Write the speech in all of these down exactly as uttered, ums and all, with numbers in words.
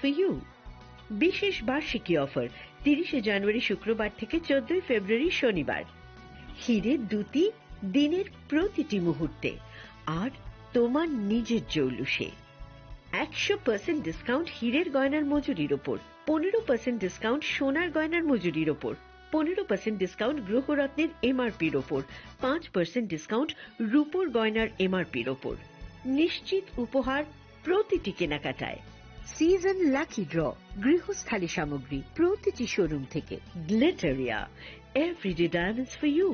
for you. বিশেষ বার্ষিকী অফার, তিরিশে জানুয়ারি শুক্রবার থেকে চোদ্দই ফেব্রুয়ারি শনিবার। হীরের দ্যুতি দিনের প্রতিটি মুহূর্তে, আর তোমার নিজের জৌলুসে। একশো পার্সেন্ট ডিসকাউন্ট হীরের গয়নার মজুরির ওপর, পনেরো পার্সেন্ট ডিসকাউন্ট সোনার গয়নার মজুরির ওপর, পনেরো পার্সেন্ট ডিসকাউন্ট গ্রহরত্নের এমআরপির ওপর, পাঁচ পার্সেন্ট ডিসকাউন্ট রূপোর গয়নার এমআরপির ওপর। নিশ্চিত উপহার প্রতিটি কেনাকাটায়। সিজন লাকি ড্র, গৃহস্থালী সামগ্রী প্রতিটি শোরুম থেকে। গ্লিটারিয়া, everyday diamonds for you.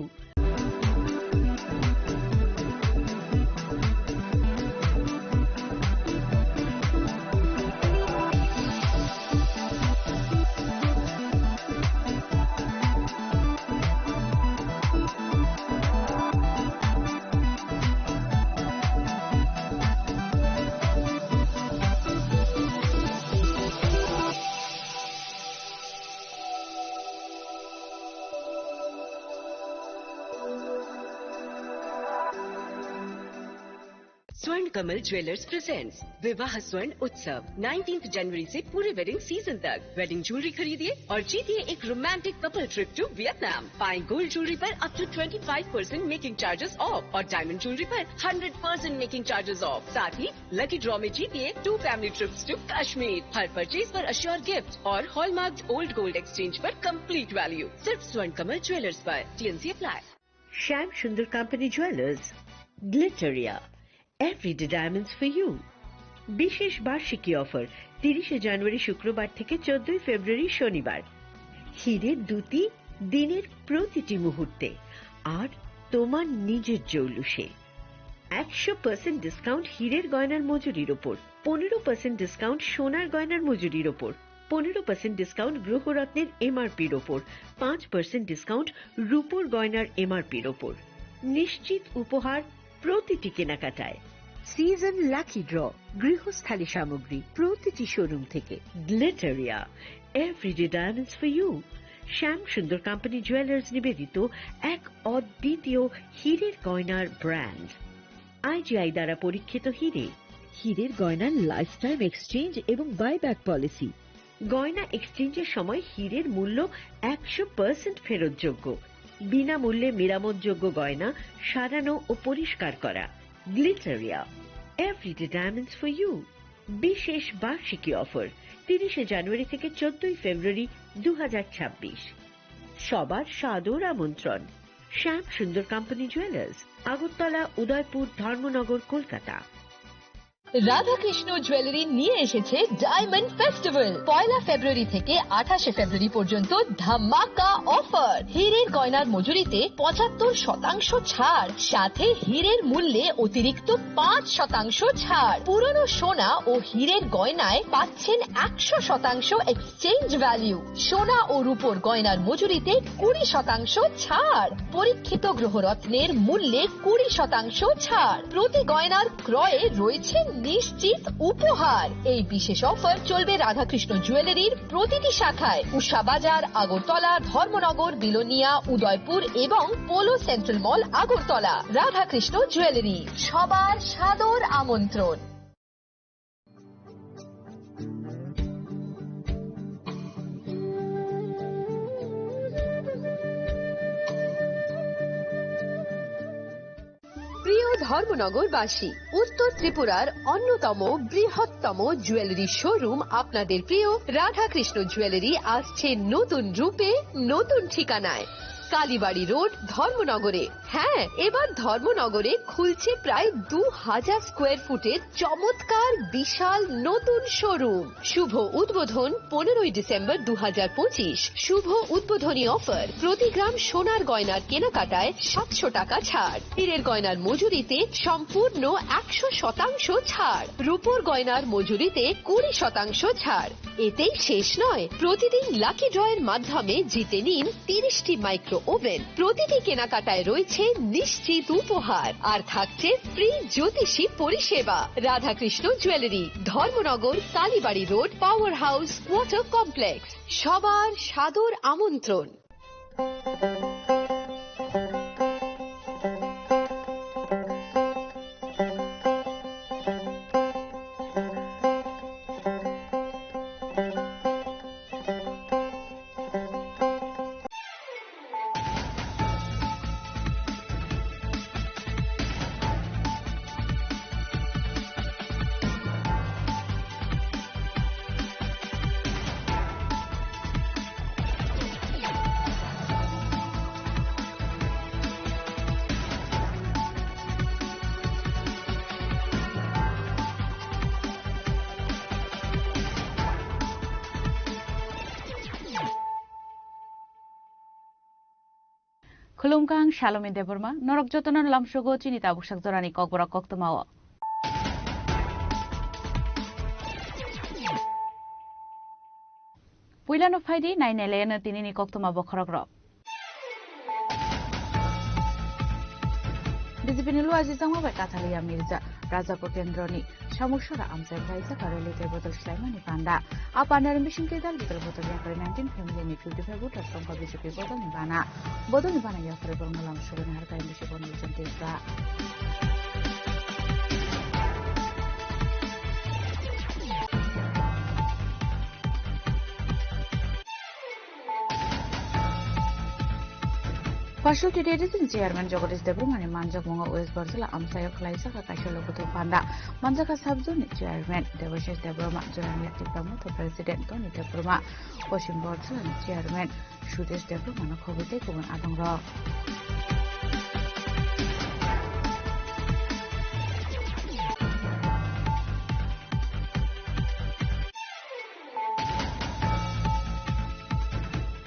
स्वर्ण कमल ज्वेलर्स प्रेजेंट्स विवाह स्वर्ण उत्सव, नाइनटीन्थ जनवरी से पूरे वेडिंग सीजन तक। वेडिंग ज्वेलरी खरीदिए और जीतिए एक romantic couple trip to Vietnam. पाएं गोल्ड ज्वेलरी पर up to twenty five percent making charges off और डायमंड ज्वेलरी पर hundred percent making charges off. साथ ही लकी ड्रॉ में जीतिए two family trips to Kashmir. हर परचेज पर अश्योर गिफ्ट और हॉलमार्क्ड ओल्ड गोल्ड एक्सचेंज पर कंप्लीट वैल्यू। सिर्फ स्वर्ण कमल ज्वेलर्स पर। TNC apply. Shyam Sundar company jewellers, গ্লিটারিয়া, everyday diamonds for you. বিশেষ বার্ষিকী অফার, তিরিশে জানুয়ারি শুক্রবার থেকে চোদ্দই ফেব্রুয়ারি শনিবার। হীরের দ্যুতি দিনের প্রতিটি মুহূর্তে, আর তোমার নিজের জৌলুসে। একশো পার্সেন্ট ডিসকাউন্ট হীরের গয়নার মজুরির ওপর, পনেরো পার্সেন্ট ডিসকাউন্ট সোনার গয়নার মজুরির ওপর, পনেরো পার্সেন্ট ডিসকাউন্ট গ্রহরত্নের এমআরপির ওপর, পাঁচ পার্সেন্ট ডিসকাউন্ট রূপোর গয়নার এমআরপির ওপর। নিশ্চিত উপহার প্রতিটি কেনাকাটায়। সিজন লাকি ড্র, গৃহস্থালী সামগ্রী প্রতিটি শোরুম থেকে। গ্লিটারিয়া, everyday diamonds for you. Shyam Sundar company jewellers নিবেদিত এক অদ্বিতীয় হীরের গয়নার ব্র্যান্ড। আইজিআই দ্বারা পরীক্ষিত হীরে। হীরের গয়নার লাইফ টাইম এক্সচেঞ্জ এবং বাইব্যাক পলিসি। গয়না এক্সচেঞ্জের সময় হীরের মূল্য একশো পার্সেন্ট ফেরতযোগ্য। বিনামূল্যে মেরামতযোগ্য গয়না সারানো ও পরিষ্কার করা। গ্লিটারিয়া, everyday diamonds for you. বিশেষ বার্ষিকী অফার, তিরিশে জানুয়ারি থেকে চোদ্দই ফেব্রুয়ারি দু হাজার ছাব্বিশ। সবার সাদর আমন্ত্রণ। শ্যাম সুন্দর কোম্পানি জুয়েলার্স, আগরতলা, উদয়পুর, ধর্মনগর, কলকাতা। রাধাকৃষ্ণ জুয়েলারি নিয়ে এসেছে ডায়মন্ড ফেস্টিভ্যাল। পয়লা ফেব্রুয়ারি থেকে আঠাশে ফেব্রুয়ারি পর্যন্ত ধামাকা অফার। হীরের গয়নার মজুরিতে পঁচাত্তর শতাংশ ছাড়, সাথে হীরের মূল্যে অতিরিক্ত পাঁচ শতাংশ ছাড়। পুরনো সোনা ও হীরের গয়নায় পাচ্ছেন একশো শতাংশ এক্সচেঞ্জ ভ্যালু। সোনা ও রূপোর গয়নার মজুরিতে কুড়ি শতাংশ ছাড়। পরীক্ষিত গ্রহরত্নের মূল্যে কুড়ি শতাংশ ছাড়। প্রতি গয়নার ক্রয়ে রয়েছে নিশ্চিত উপহার। এই বিশেষ অফার চলবে রাধাকৃষ্ণ জুয়েলারির প্রতিটি শাখায়, উষা বাজার, আগরতলা, ধর্মনগর, বিলোনিয়া, উদয়পুর এবং পোলো সেন্ট্রাল মল, আগরতলা। রাধাকৃষ্ণ জুয়েলারি, সবার সাদর আমন্ত্রণ। প্রিয় ধর্মনগরবাসী, উত্তর ত্রিপুরার অন্যতম বৃহত্তম জুয়েলারি শোরুম আপনাদের প্রিয় রাধাকৃষ্ণ জুয়েলারি আসছে নতুন রূপে, নতুন ঠিকানায়, কালীবাড়ি রোড, ধর্মনগরে। হ্যাঁ, এবার ধর্মনগরে খুলছে প্রায় দু হাজার স্কোয়ার ফুটের চমৎকার বিশাল নতুন শোরুম। শুভ উদ্বোধন পনেরোই ডিসেম্বর দু হাজার পঁচিশ। শুভ উদ্বোধনী অফার, প্রতি গ্রাম সোনার গয়নার কেনাকাটায় সাতশো টাকা ছাড়, হীরের গয়নার মজুরিতে সম্পূর্ণ একশো শতাংশ ছাড়, রূপোর গয়নার মজুরিতে কুড়ি শতাংশ ছাড়। এতেই শেষ নয়, প্রতিদিন লাকি ড্রয়ের মাধ্যমে জিতে নিন তিরিশটি মাইক্রো ওভেন। প্রতিটি কেনাকাটায় রয়েছে নিশ্চিত উপহার, আর থাকছে ফ্রি জ্যোতিষী পরিষেবা। Radhakrishna jewellery, Dharmanagar, Kalibari road, power house, water complex. সবার সাদর আমন্ত্রণ। Khulumkha ang Salome Debbarma, norok jotono lamsogo chini tabuksak jorani kokborok koktwmao. Puilano phaidi nai nailayano tinini koktwma bokhorokrok. B J P ni luajijakma bai Kathalia Mirza, Rajapur kendroni Samuksora amchai khlaijak rally tei bodol swlaimani panda. A pandani bisingtwi dal bidal bodol yakarwi nineteen family ni fifty five voters tongkha B J P bodolni bana. Bodolni bana yakarwi borokno lamsogwi naharkha M D C Bonmulchand Tripura. Phasal T T A D C ni chairman Jagadish Debbarma ni manjakmungo West Barzila amchaio khlaijak kaisa lokothok panda. Manjakha sub-zone ni chairman Debashish Debbarma, Jorani Tipra Motha president Tony Debbarma, Poschim Barzila ni chairman Sudesh Debbarma no khobwi tei kubun adongrok.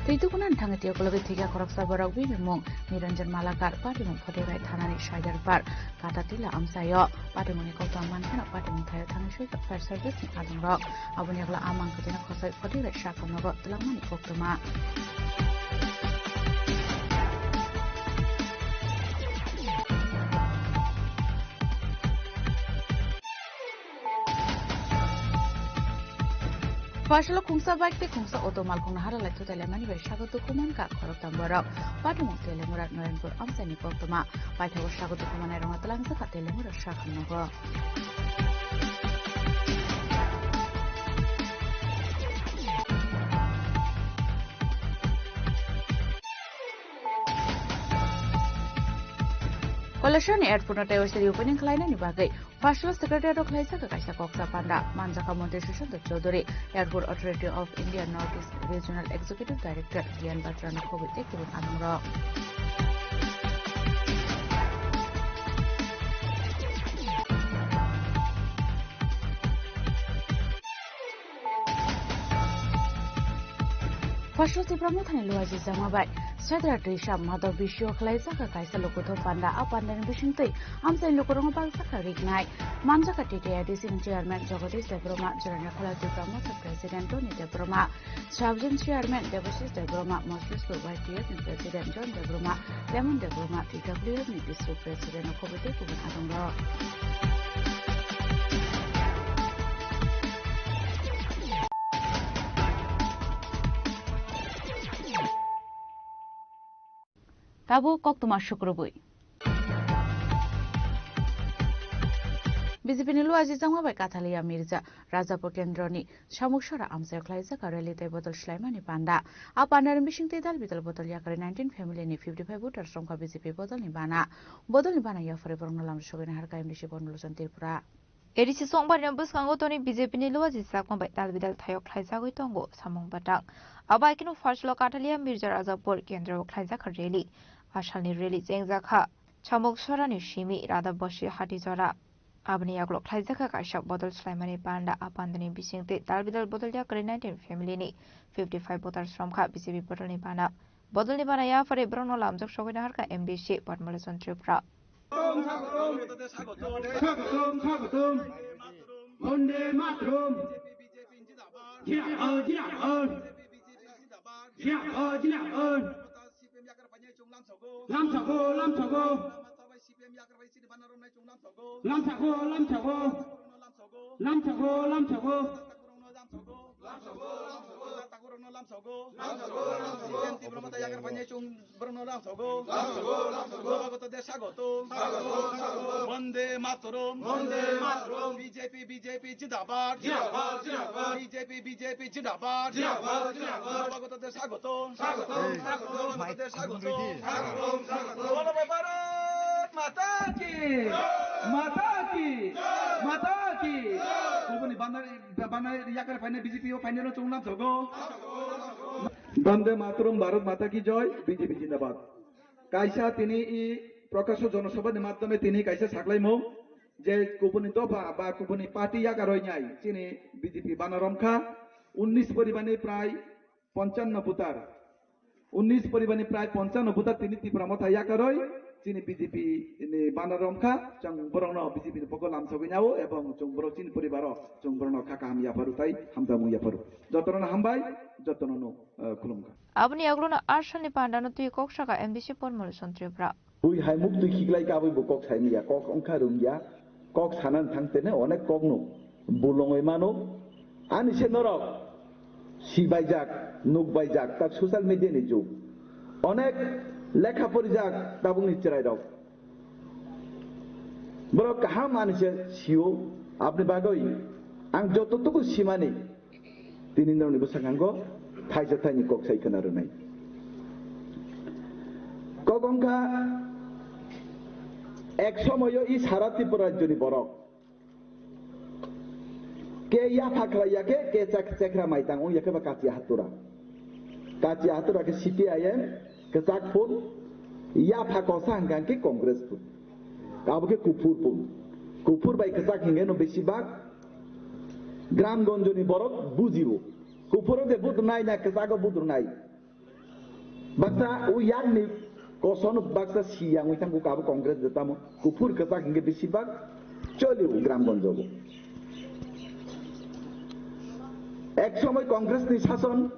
Twi tukunani thangwi tei ukulogwi thwikha khoroksa borok bini mung Niranjan Malakar, patimung Photirai thanani Saidarpar Katatila amchaio. Patimungni koktwma mankheno patimung thaio thangwi swijak fire service ni adongrok. Aboni yagulo a mangkwtwino khosoi Photirai sakhamnogo twlangmani koktwma. Phasalo khungsa bike tei khungsa auto malkhungno haralai thutai laimani bai sago dukhu mankha khoroktham borok. Patimung Telemura Norenpur amchaini koktwma. Paithago sago dukhu manai rwngna twlangjakha Telemura sakhamnogo. Kailasharni airport no tei oisari opening khlainani bagwi First Class Secretariat o khlaijak kaisa koksa panda. Manjakha Montri Sushanta Chowdhury, Airport Authority of India North East Regional Executive Director Diyan Batra no khobwi tei kubun adongrok. First Class Tipra Mothani luajijakma bai Sadra Twisam Madhav Bishu khlaijak kaisa lokothok panda. A pandani bisingtwi amchai lukurokno bakjakha riknai. Manjakha T T A D C ni chairman Jagadish Debbarma, Jorani Khola Tipra Motha president Tony Debbarma, sub-zone chairman Debashish Debbarma, Moslesh Y T F ni president John Debbarma, Lemon Debbarma, T W F ni district president no khobwi tei kubun adongrok. Tabuk koktwma sukrubwi. B J P ni luajijakma bai Kathalia Mirza, Rajapur kendroni Samuksora amchaio khlaijak rally tei bodol swlaimani panda. A pandani bisingtwi dal bidal bodol yakarwi nineteen family ni fifty five voters tongkha B J P bodolni bana. Bodolni bana yaphari borokno lamsogwi naharkha M D C Bonmulchand Tripura. A D C songbarino bwskango toni B J P ni luajijakma bai dal bidal thaio khlaijagwi tongo samung bwtang. Abo hai kheno First Class Kathalia Mirza Rajapur kendro o khlaijak rally. A salni rally chengjakha Samuksora ni simi Radha Bosi Hatijora. Aboni yagulo khlaijakha kaisa bodol swlaimani panda. A pandani bisingtwi dal bidal bodol yakarwi nineteen family ni fifty five voters romkha B J P bodolni bana. Bodolni bana yaphari borokno lamjak sogwi naharkha M D C Bonmulchand Tripura. Swagotom, swagotom. Bonde Mataram. Jai Ho, Jai Ho. Jai Ho, Jai Ho. Lamsogo, lamsogo. Lamsogo, lamsogo. Lamsogo, lamsogo. Lamsogo, lamsogo. Lamsogo, lamsogo. Borokno lamsogo. Lamsogo, lamsogo. Swagoto de swagoto. Swagoto, swagoto. Bonde Mataram. Bonde Mataram. B J P, B J P, Jindabad. Jindabad, jindabad. B J P, B J P, Jindabad. Jindabad, jindabad. Swagoto de swagoto. Swagoto, swagoto. Swagoto de swagoto. Swagoto, swagoto. Bolo Bharat Mata ki. Mata ki. Mata ki. Kubuni bandar, bandar yakar paine B J P o paine ro chunglam sogo. Bande Mataram, Bharat Mata ki joy, B J P Jindabad. Kaisa tini i Prakasho Jonosabha ni madhyome tini kaisa saklaimung je kubuni dopha ba kubuni party yakaroi nyai chini B J P bana romkha unnish poribani prai ponchanno voter. Unnish poribar ni prai ponchano voter tini Tipra Motha yakarwi chini B J P ni banner romkha, chwng borokno B J P ni pokol lamsogwi nao ebong chwng borok chini poribaro chwng borokno kha kaham yapharu tai hamjakmung yapharu. Jotono hambai, jotono no, eh, khulumkha. Aboni yagulono Arsalni pandano twi kok saka M D C Pormol Chon Tripura. Bui hai muk twi khiklai kabui bo kok sai manya, kok wngkha rwngya, kok sanani thang tene onek kok nuk, bulongoi mano. Ani se norok sibaijak, nukbaijak, tak social media ni jug. Onek lekha porijak tabukni chwrairok. Borok kaham ani se sio, aboni bagwi ang jototuku simani. Tini norokni bwskango thaisa thaini kok sai khwna rwnai. Kok wngkha, ek somoyo i sara Tripura rajyoni borok ke yapha khlai ya khe, ke chak-, chekra maitang wng ya khe ba kachi hatura. Kachi hatura khe C P I M, kwchak phul, yapha kosa hwnkha khe Congress phul. Abo khe kuphur phul. Kuphur bai kwchak hinkhe no besi bak Gramgonjoni borok bujio. Kuphuro de budrunai na kwchago budrunai. Baksa o yakni kosono baksa siyang oi tangkuk abo Congress de tamo. Kuphur kwchak hinkhe besi bak cholio Gramgonjogo. Ek somoi Congress ni sason,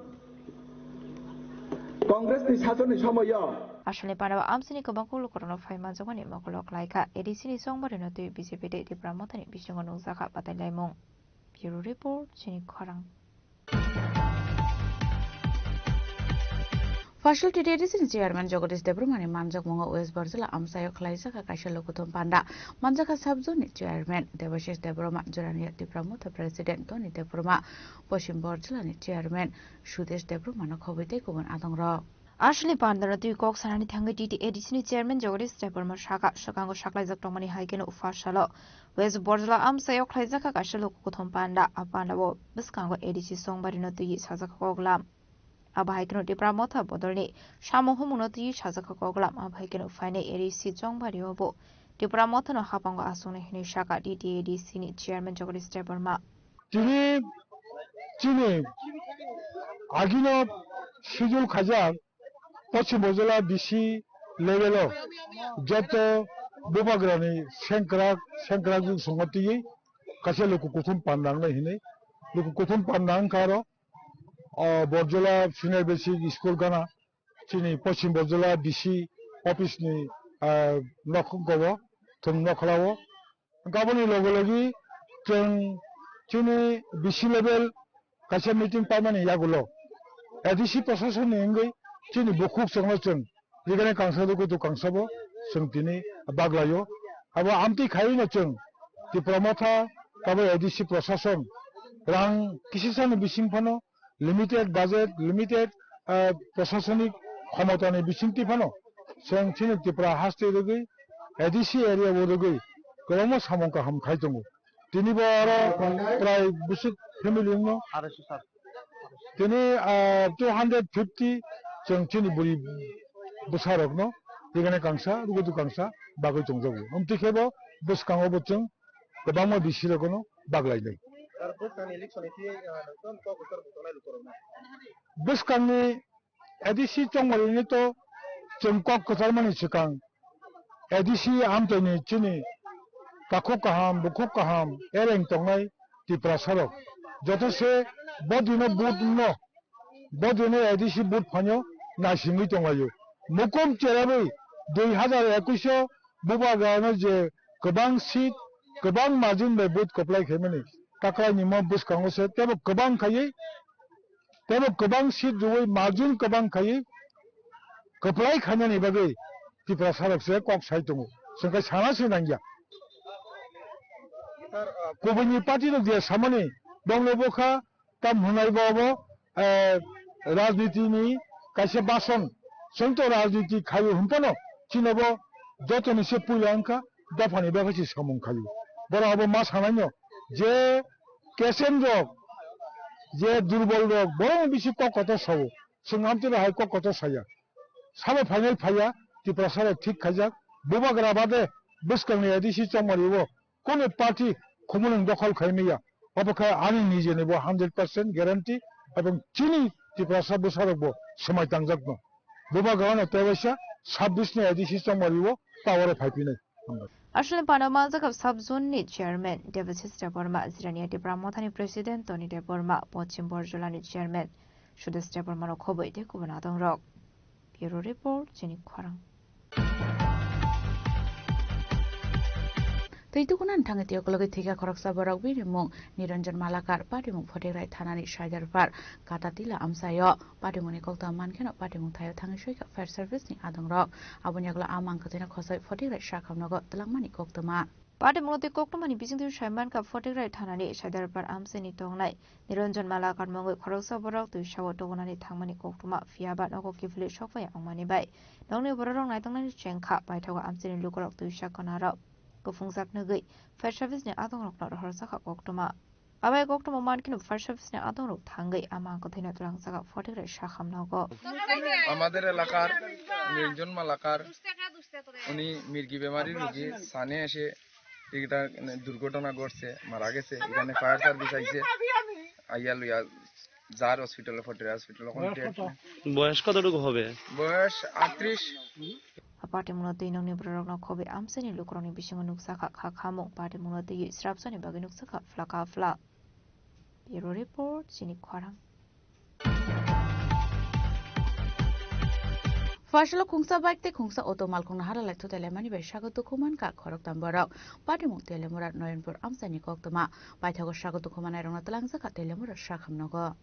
Congress ni sason ni somoyo. Aswlni panao amsini kwbangkuk lukurokno phai manjakmani mokolo klaikha. A D C ni chongbarino twi B J P tei Tipra Mothani bisingo nukjakha batailaimung. Bureau Report, chini khorang. Facility A D C ni chairman Jagadish Debbarma ni manjakmungo West Borjla amchaio khlaijak kaisa lukuthum panda. Manjakha sub zone ni chairman Debashish Debbarma, Jorania Tipra Motha president Tony Debbarma, Poschim Borjla ni chairman Sudesh Debbarma no khobwi tei kubun adongrok. Aswlni pandano twi kok sanani thangwi T T A D C ni chairman Jagadish Debbarma saka, swkango saklaijak tongmani hai kheno ufasalo West Borjla amchaio khlaijakha kaisa lukukuthum panda. A pandao bwskango A D C chongbarino twiwi sajakha koklam. Abo hai kheno Tipra Motha bodolni samung humungno twiwi sajakha koklam. Abo hai kheno phainai A D C chongbario bo Tipra Mothano hapango achuknai hinwi saka T T A D C ni chairman Jagadish Debbarma. Tini chini agino schedule khaijak Poschim Borjola D C level o joto bubagrani sengkrak, sengkrak jwk songo twiwi kaisa luku kuthum panda wngnai hinwi luku kuthum panda wngkha aro, o, Borjola Senior Basic School gana chini Poschim Borjola D C office ni, ah, nok wngkha o thwng nokhlao. Hwnkhe aboni loge logi chwng chini B C level kaisa meeting paimani yagulo A D C prosasonni wngwi chini bukhuk chwngno chwng rigani kangsa dukutu kangsabo chwng tini baglaio. Abo amtwi khaiwino chwng Tipra Motha tabuk A D C prosason rang kisisani bising phano limited budget, limited, ah, prosasonik khomotani bisingtwi phano chwng chini Tripura haste rwgwi A D C area o rwgwi kwbangma samung kaham khai tongo. Tini bo aro prai bwswk family wngno. Tini, ah, two hundred fifty chwng chini bwrwi bwsarokno rigani kangsa, rugudu kangsa bagwi tongjago. Amtwi khe bo bwskango bo chwng kwbangma D C rokno baglainai. Sir, bwskangni election ni phiya, ah, noktham kok kwchar butongnai lukurokno. Bwskangni A D C chongmani to chwng kok kwcharmani swkang A D C amtwini chini takhuk kaham, bukhuk kaham, ereng tongnai Tiprasarok. Joto se bodino vote no, bodino A D C vote phaino naisingwi tonglaio. Mukum cherabwi dui hazar ekush o bubagrano je kwbang seat, kwbang margin bai vote kwplai khaimani, taklaini mo bwskango se tebo kwbang khaiwi, tebo kwbang seat rwui margin kwbang khaiwi kwplai khainani bagwi Tiprasarok se kok sai tongo. Chwng khe sana se nangya. Kubuini party rok je samani bongno bokha tam hwnai bo obo, eh, rajniti ni kaisa bason. Chwng to rajniti khaio hwnphano chini bo jotoni se puila wngkha dophani bagwi se samung khaio. Borok abo ma sanaino je kesem rok, je durbol rok, borokni bisi kok kotor sao. Chwng amtwino hai kok kotor saya. Sabo phainai phaiya, Tiprasarok thik khaijak. Bubagra bade bwskangni A D C chongmari o kunu party khumulwng dokhol khai manya. Obo khe ani nijeni bo hundred percent guarantee, ebong chini Tiprasa bwsarok bo swmai tangjak no. Bubagra no tebaisa sabbish ni A D C chongmari o power o phai phinai. Hambai. Aswlni pano manjakha sub zone ni chairman Debasis Debbarma, Jirania Tipra Mothani president Tony Debbarma, Pochim Borjolani chairman Sudesh Debbarma no khoboi tei kubun adongrok. Bureau report, chini khorang. Twi tukunan thangwi tiyok logwi thwikha khoroksa borok bini mung Niranjan Malakar, patimung Photigrai thanani Saidarpar Katatila amchaio. Patimungni koktwma mankheno patimung thaio thangwi soikha fire service ni adongrok. Aboni yagulo a mang kwthwino khosoi Photigrai sakhamnogo twlangmani koktwma. Patimungno twi koktwmani bisingtwi saimankha Photigrai thanani Saidarpar amchaini tongnai Niranjan Malakar mungwi khoroksa borok twisao tubunani thangmani koktwma, phiyaba nogo kiphilwi sokphai wngmani bai nokni bororok naitongnani chengkha, paithago amchaini lukurok twisa kwnarok. Kuphungjak nugwi fire service ni adongrokno rohorjakha koktwma. Abai koktwma mankheno fire service ni adongrok thangwi ama kwthwino twlangjakha Photigrai sakhamnogo. আমাদের এলাকার নিরঞ্জন মালাকার, উনি মির্গি বেমারি রোগী, সানে এসে একটা দুর্ঘটনা ঘটছে, মারা গেছে। এখানে ফায়ার সার্ভিস আইছে, আইয়া লইয়া যার হসপিটালে, ফটিয়ার হসপিটালে। বয়স কতটুকু হবে? বয়স আটত্রিশ। Apartimungno twi nokni bororokno khobwi amchaini lukurokni bisingo nukjakha kha khamung, patimungno twiwi srapsani bagwi nukjakha phlaka phla. Bureau report, chini khorang. Phaisalo khungsa bike tei khungsa auto malkhungno haralai thutai laimani bai sago dukhu mankha khoroktham borok. Patimung Telemura Noyonpur amchaini koktwma. Paithago sago dukhu manairokno twlangjakha Telemura sakhamnogo.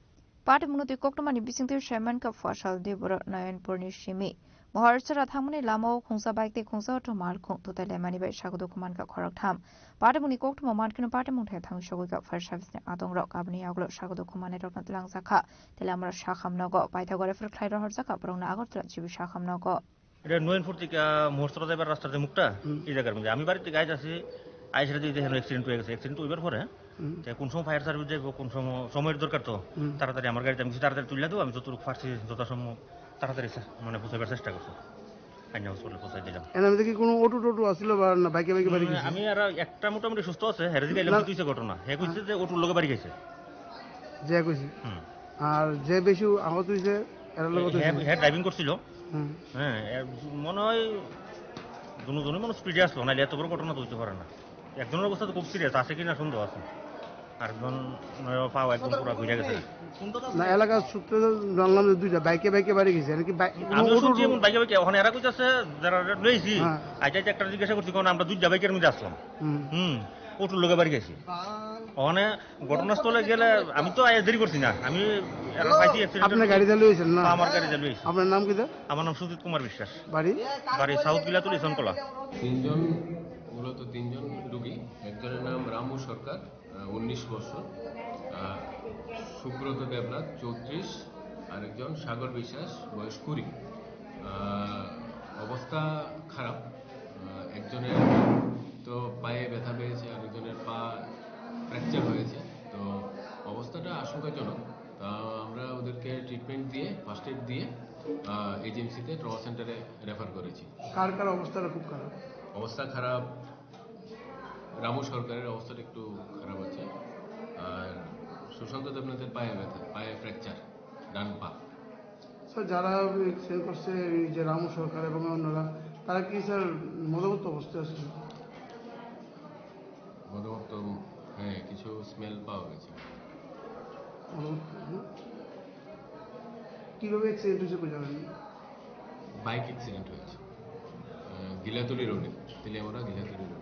Patimungno twi koktwmani bisingtwi saimankha Phaisal Debora Noyonpurni simi Moharchara thangmani lamao khungsa bike tei khungsa auto malkhung thutai laimani bai sago dukhu mankha khoroktham. Patimungni koktwma mankheno patimung thai thangwi sogwikha fire service ni adongrok. Aboni yagulo sago dukhu manairokno twlangjakha Telemura sakhamnogo. Paithago refer khlai rohorjakha borokno Agartala G B sakhamnogo. এটা নয়নপুর থেকে মোহরছড়া যাইবার রাস্তার যে মুখটা, হুম। এই জায়গার মধ্যে। আমি বাড়ি থেকে আইতাছি, আইসা দিয়ে দেখেন অ্যাক্সিডেন্ট হয়ে গেছে। অ্যাক্সিডেন্ট হইবার পরে, হুম। তে কোন সময় ফায়ার সার্ভিস যাইবো, কোন সময়, সময়ের দরকার তো, হুম। তাড়াতাড়ি আমার গাড়িতে আমি কিছু তাড়াতাড়ি তুলে দেবো, আমি যতটুকু পারছি যথাসম্ভব তাড়াতাড়ি চে-, মানে পৌঁছাইবার চেষ্টা করছি। কান্যা হসপিটালে পৌঁছাই দিলাম। এর মধ্যে কি কোনো অটো টোটো আসছিল বা না বাইকে বাইকে বাড়ি হুম, গেছে? আমি আর একটা মোটামুটি সুস্থ আছে, হেরে দিকে না। এলাম দুইটা ঘটনা। হে কইছে যে অটোর লগে বাড়ি গেছে। যে কইছে? হুম। আর যে বেশি আহত হইছে, এর লগে তো হে, হইছে। হে ড্রাইভিং করছিল। হুম। হ্যাঁ, এ, মনে হয় দুজনই মনে স্পিডে আসলো, নাহলে এত বড় ঘটনা তো হইতে পারে না। একজনের অবস্থা তো খুব সিরিয়াস, আছে কিনা সন্দেহ আছে। আরেকজন পাও একদম পুরো ঘুরে গেছে। না, এলাকার সূত্রে তো জানলাম যে দুইটা বাইকে বাইকে বাড়ি গেছে, নাকি বাই-, কোনো আমি তো অটো শুনছি টোটো? এমন বাইকে বাইকে, ওখানে এরা কইতাছে, যারা লইছি, হ্যাঁ। আইতে আইতে একটা জিজ্ঞাসা করছি, কারণ আমরা দুইটা বাইকের মধ্যে আসলাম। হুম। হুম, অটোর লগে বাড়ি গেছি। ওখানে ঘটনাস্থলে গেলে আমি তো আয়া দেরি করছি না, আমি এরা পাইছি অ্যাক্সিডেন্ট। আপনি গাড়ি চালু হয়েছেন না? আমার গাড়ি চালু হয়েছে। আপনার নাম কি স্যার? আমার নাম সুজিত কুমার বিশ্বাস। বাড়ি? বাড়ি সাউথ গিলাতুলি ইসনকলা। তিনজন, মূলত তিনজন রুগী। একজনের নাম রামু সরকার, আহ, উনিশ বছর, আহ, সুব্রত দেবনাথ, চৌত্রিশ, আরেকজন সাগর বিশ্বাস, বয়স কুড়ি। আহ, অবস্থা খারাপ। আহ, একজনের তো পায়ে ব্যথা পেয়েছে, আরেকজনের পা ফ্র্যাকচার হয়েছে। তো অবস্থাটা আশঙ্কাজনক। তা আমরা ওদেরকে ট্রিটমেন্ট দিয়ে, ফার্স্ট এড দিয়ে, আহ, এজিএমসিতে ট্রমা সেন্টারে রেফার করেছি। কার কার অবস্থাটা খুব খারাপ? অবস্থা খারাপ, রামু সরকারের অবস্থাটা একটু খারাপ আছে। আর সুশান্ত দেবনাথের পায়ে ব্যথা, পায়ে ফ্র্যাকচার, ডান পা। স্যার, যারা অ্যাক্সিডেন্ট করছে, এই যে রামু সরকার এবং অন্যরা, তারা কি, স্যার, মদমত্ত অবস্থায় আছে? মদমত্ত, হ্যাঁ, কিছু স্মেল পাওয়া গেছে। মদমত্ত, হুম। কিভাবে অ্যাক্সিডেন্ট হয়েছে, কই জানেন? বাইক অ্যাক্সিডেন্ট হয়েছে। আহ, গিলাতলি রোডে, তেলিয়ামুড়া গিলাতলি রোডে।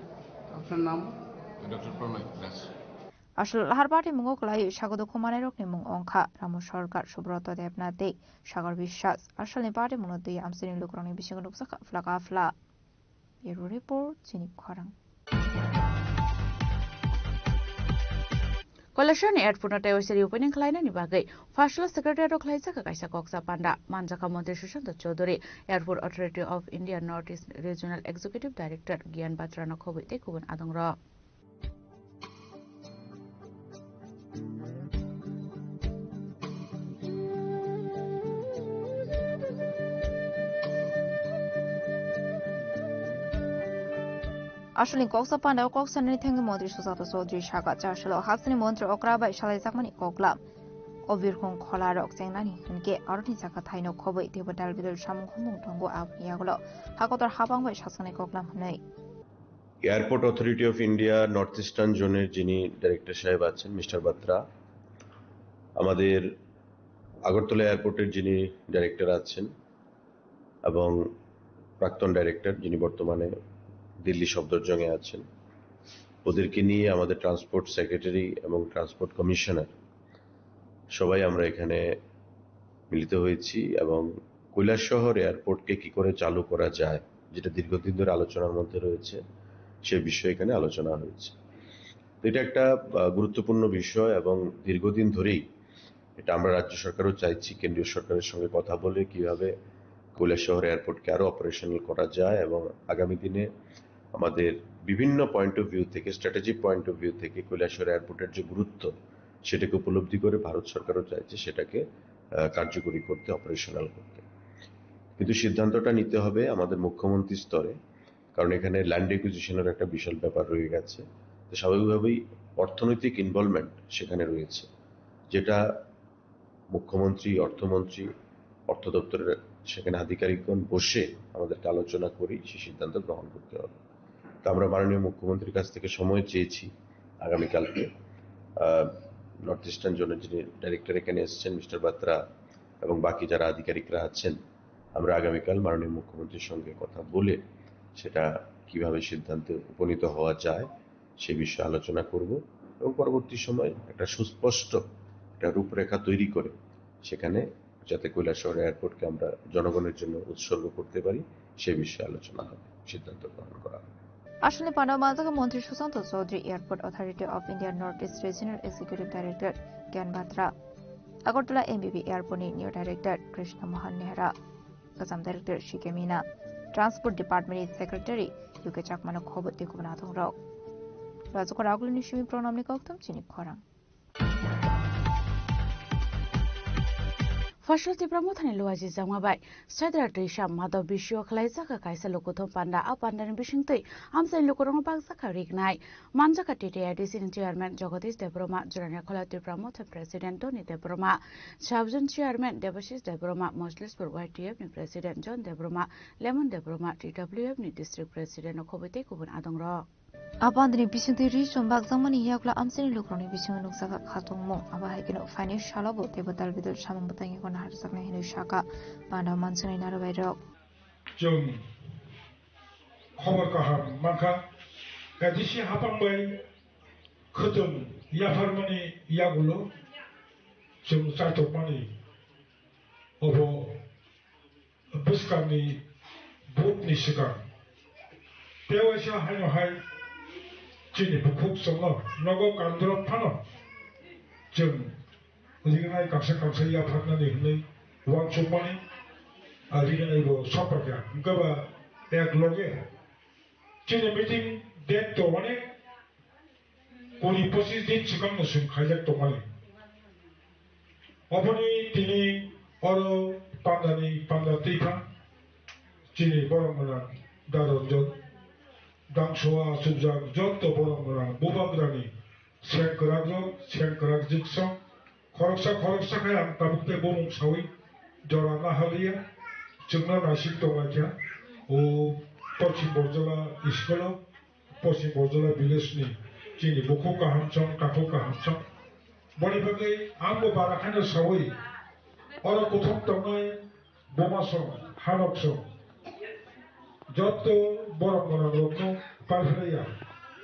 আপনার নাম? ডক্টর Pranay Das. Aswk lahar party mungo kwlaiwi sago dukhu manairokni mung wngkha Ramu Sarkar, Subroto Debnath tei Sagar Biswas. Aswkni party mungno twi amchaini lukurokni bisingo nukjakha phlaka phla. Bureau report, chini khorang. Kailasani airport no tei waisa reopening khlainani bagwi Phaisalo secretariat o khlaijakha kaisa koksa panda, manjakha Montri Sushanta Chowdhury, Airport Authority of India North East Regional Executive Director Gyan Batra no khobwi tei kubun adongrok. Aswkni koksa panda o kok sanani thangwi Montri Sushanta Chowdhury saka, Chasalo hasteni montri okra bai salaijakmani koklam. O birkhung khola rok chengnani hinkhe aroni jaga thaino khobwi teibo dal bidal samung humung tongo, aboni yagulo hakotor habang bai sasaknai koklam hwnwi. Airport Authority of India North Eastern জোনের যিনি ডাইরেক্টর সাহেব আছেন, মিস্টার বাত্রা, আমাদের আগরতলা এয়ারপোর্টের যিনি ডাইরেক্টর আছেন এবং প্রাক্তন ডাইরেক্টর যিনি বর্তমানে দিল্লি সফদরজংয়ে আছেন, ওদেরকে নিয়ে আমাদের ট্রান্সপোর্ট সেক্রেটারি এবং ট্রান্সপোর্ট কমিশনার সবাই আমরা এখানে মিলিত হয়েছি এবং কৈলাসহর এয়ারপোর্টকে কি করে চালু করা যায়, যেটা দীর্ঘদিন ধরে আলোচনার মধ্যে রয়েছে, সে বিষয়ে এখানে আলোচনা হয়েছে। তো এটা একটা, আহ, গুরুত্বপূর্ণ বিষয় এবং দীর্ঘদিন ধরেই এটা আমরা রাজ্য সরকারও চাইছি কেন্দ্রীয় সরকারের সঙ্গে কথা বলে কিভাবে কৈলাসহর এয়ারপোর্টকে আরো অপারেশনাল করা যায় এবং আগামী দিনে আমাদের বিভিন্ন পয়েন্ট অফ ভিউ থেকে, স্ট্র্যাটেজিক পয়েন্ট অফ ভিউ থেকে কৈলাসহর এয়ারপোর্টের যে গুরুত্ব, সেটাকে উপলব্ধি করে ভারত সরকারও চাইছে সেটাকে, আহ, কার্যকরী করতে, অপারেশনাল করতে। কিন্তু সিদ্ধান্তটা নিতে হবে আমাদের মুখ্যমন্ত্রী স্তরে, কারণ এখানে ল্যান্ড অ্যাকুইজিশনের একটা বিশাল ব্যাপার রয়ে গেছে। তো স্বাভাবিকভাবেই অর্থনৈতিক ইনভলভমেন্ট সেখানে রয়েছে, যেটা মুখ্যমন্ত্রী, অর্থমন্ত্রী, অর্থ দপ্তরের সেখানে আধিকারিকগণ বসে আমাদেরকে আলোচনা করেই সেই সিদ্ধান্ত গ্রহণ করতে হবে। তো আমরা মাননীয় মুখ্যমন্ত্রীর কাছ থেকে সময় চেয়েছি আগামীকালকে। আহ, নর্থ ইস্টার্ন জোনের যিনি ডাইরেক্টর এখানে এসেছেন, মিস্টার বাত্রা, এবং বাকি যারা আধিকারিকরা আছেন, আমরা আগামীকাল মাননীয় মুখ্যমন্ত্রীর সঙ্গে কথা বলে সেটা কিভাবে সিদ্ধান্তে উপনীত হওয়া যায়, সে বিষয়ে আলোচনা করব এবং পরবর্তী সময় একটা সুস্পষ্ট একটা রূপরেখা তৈরি করে সেখানে যাতে কৈলাসহর এয়ারপোর্টকে আমরা জনগণের জন্য উৎসর্গ করতে পারি, সে বিষয়ে আলোচনা হবে, সিদ্ধান্ত গ্রহণ করা হবে। Aswkni panda manjak Montri Sushanta Chaudhary, Airport Authority of India North East Regional Executive Director Gyan Batra, Agartala M B B Airport ni New Director Krishna Mohan Nehra, Assam Director C K Meena, Transport Department ni Secretary U K Chakma no khobor tei kubun adong rok. Rajukar Aguluni simi program ni kokthum chini khorang. Fasal Tipra Mothani Luaji Jangma bai Sedra Twisa Madhav bisio khwlaijak kaisa lukuthum panda. A pandani bisingtwi amchaini lukurokno bakjak kha rignai. Manjak kha T T I D C ni Chairman Jagadish Debbarma, Jurani Khola Tipra Motha President Tony Debbarma, Sub-Zone Chairman Debashish Debbarma, Mojlispur Y T F ni President John Debbarma, Lemon Debbarma, T W F ni District President no khobwi tei kubun adongrok. A pandani bisingtwi ri chum bakjakmani yakla amchaini lukurokni bisingo nukjakha khatungmung. Abo hai kheno phainai salo bo teibo dal bidal samung bwtangni gona harjaknai hinwi sakha panda manjaknai narobairok. Chwng khobor kaham mankha, A D C hapang bai khwtwng yapharmani yagulo chwng chaithokmani obo bwskangni vote ni swkang. Tei waisa haino hai chini bukhuk chwngno nogo kandrop phano chwng rignai kaksa kaksa yapharnani hwnwi uansukmani, ah, rignai bo soprakya. Hwnkhe ba ek loge chini meeting date to onek kuri pochis din swkangno chwng khaijak tongmani. Oboni tini oro pandani panda twiphang chini borok gwnang Daronjon, dangsoa achukjak joto borok gwnang bubagrani sengkwrakrok, sengkwrak jwksong, khoroksa khoroksa khe ang tabuk tei bumung saui jora nahaliya, chwngno naisik tonglaikha o Poschim Borjola school-o. Poschim Borjola village ni chini bukhuk kaham chong, takhuk kaham chong. Boni bagwi ang bo bara khaino saui, oro kuthuk tongnai buma song, hanok song, joto borok gwnang rokno palphlaiya,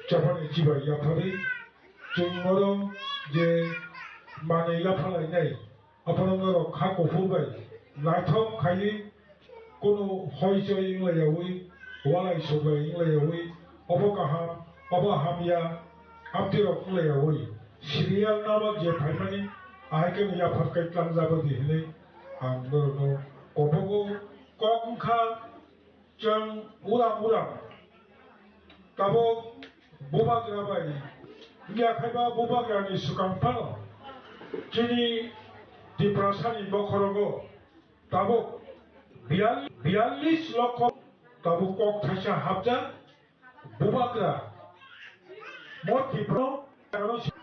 chaphani chibai yapharwi chwng oro je manwi yaphalainai, Aphano norok kha kuphur bai naithok khaiwi, kunu hoi choi wng laiyawi, walai suglai wng laiyawi, obo kaham, obo hamya, amtwirok wng laiyawi, serial number je phaimani, ahai kheno yaphar kai tlangjabadi hinwi ang norokno kobogo kok wngkha. Chwng uram uram tabuk bubagra bai wngya khaiba bubagrani swkang phano chini Tiprasani bokhorogo tabuk biyal-, biyallis lokho tabuk kok thaisa hapjak bubagra mo Tipra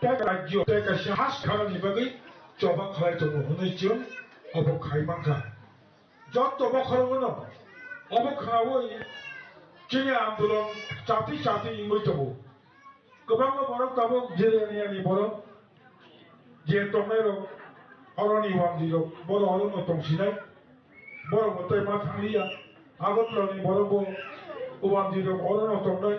tei rajyo tei kaisa has khanani bagwi choba khlai tongo hwnwi chwng obo khai mankha. Jotto bokhorogono obo khnaui chini andolon chati chati wngwi tongo. Kwbangma borok tabuk Jirania ni borok je tongnai rok, oroni wamdi rok, borok orono tongsinai, borok bo tei ma thangliya. Agartala ni borok bo wamdi rok orono tongnai,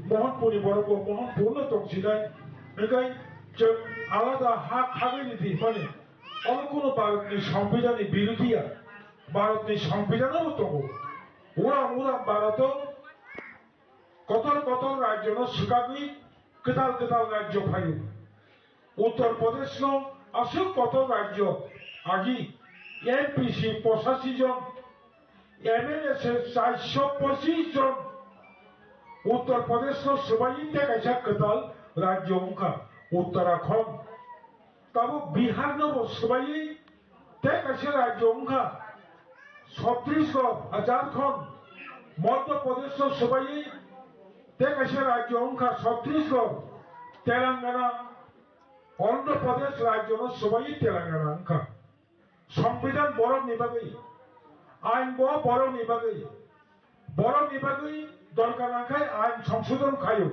Mohanpur ni borok bo Mohanpur no tongsinai. Hinkhe chwng alada ha khagwi ni di mani, obo kunu Bharat ni Songbidan ni birodhi ya, Bharat ni Songbidan o bo tongo. Uram uram Bharat o kotor kotor rajyo no swkagwi kwtal kwtal rajyo phaio. Uttar Pradesh no aswk kotor rajyo agi M P C pochashi jon, M L A se charsho pochis jon. Uttar Pradesh no swbaiwi tei kaisa kwtal rajyo wngkha Uttarakhand. Tabuk Bihar no bo swbaiwi tei kaisa rajyo wngkha Chhattisgarh, Jharkhand, Madhya Pradesh no swbaiwi tei kaisa rajyo wngkha Chhattisgarh, Telangana, Andhra Pradesh rajyo no swbaiwi Telangana wngkha. Songbidan borok ni bagwi, ain bo borok ni bagwi, borok ni bagwi dorkar nangkhai ain songsodhon khaio.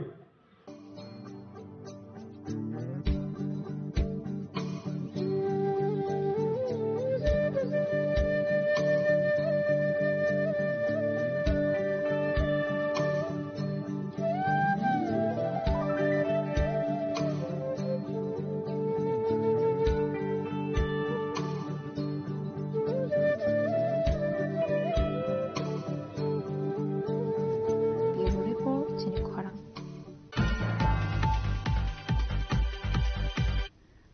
Bureau Report, chini khorang.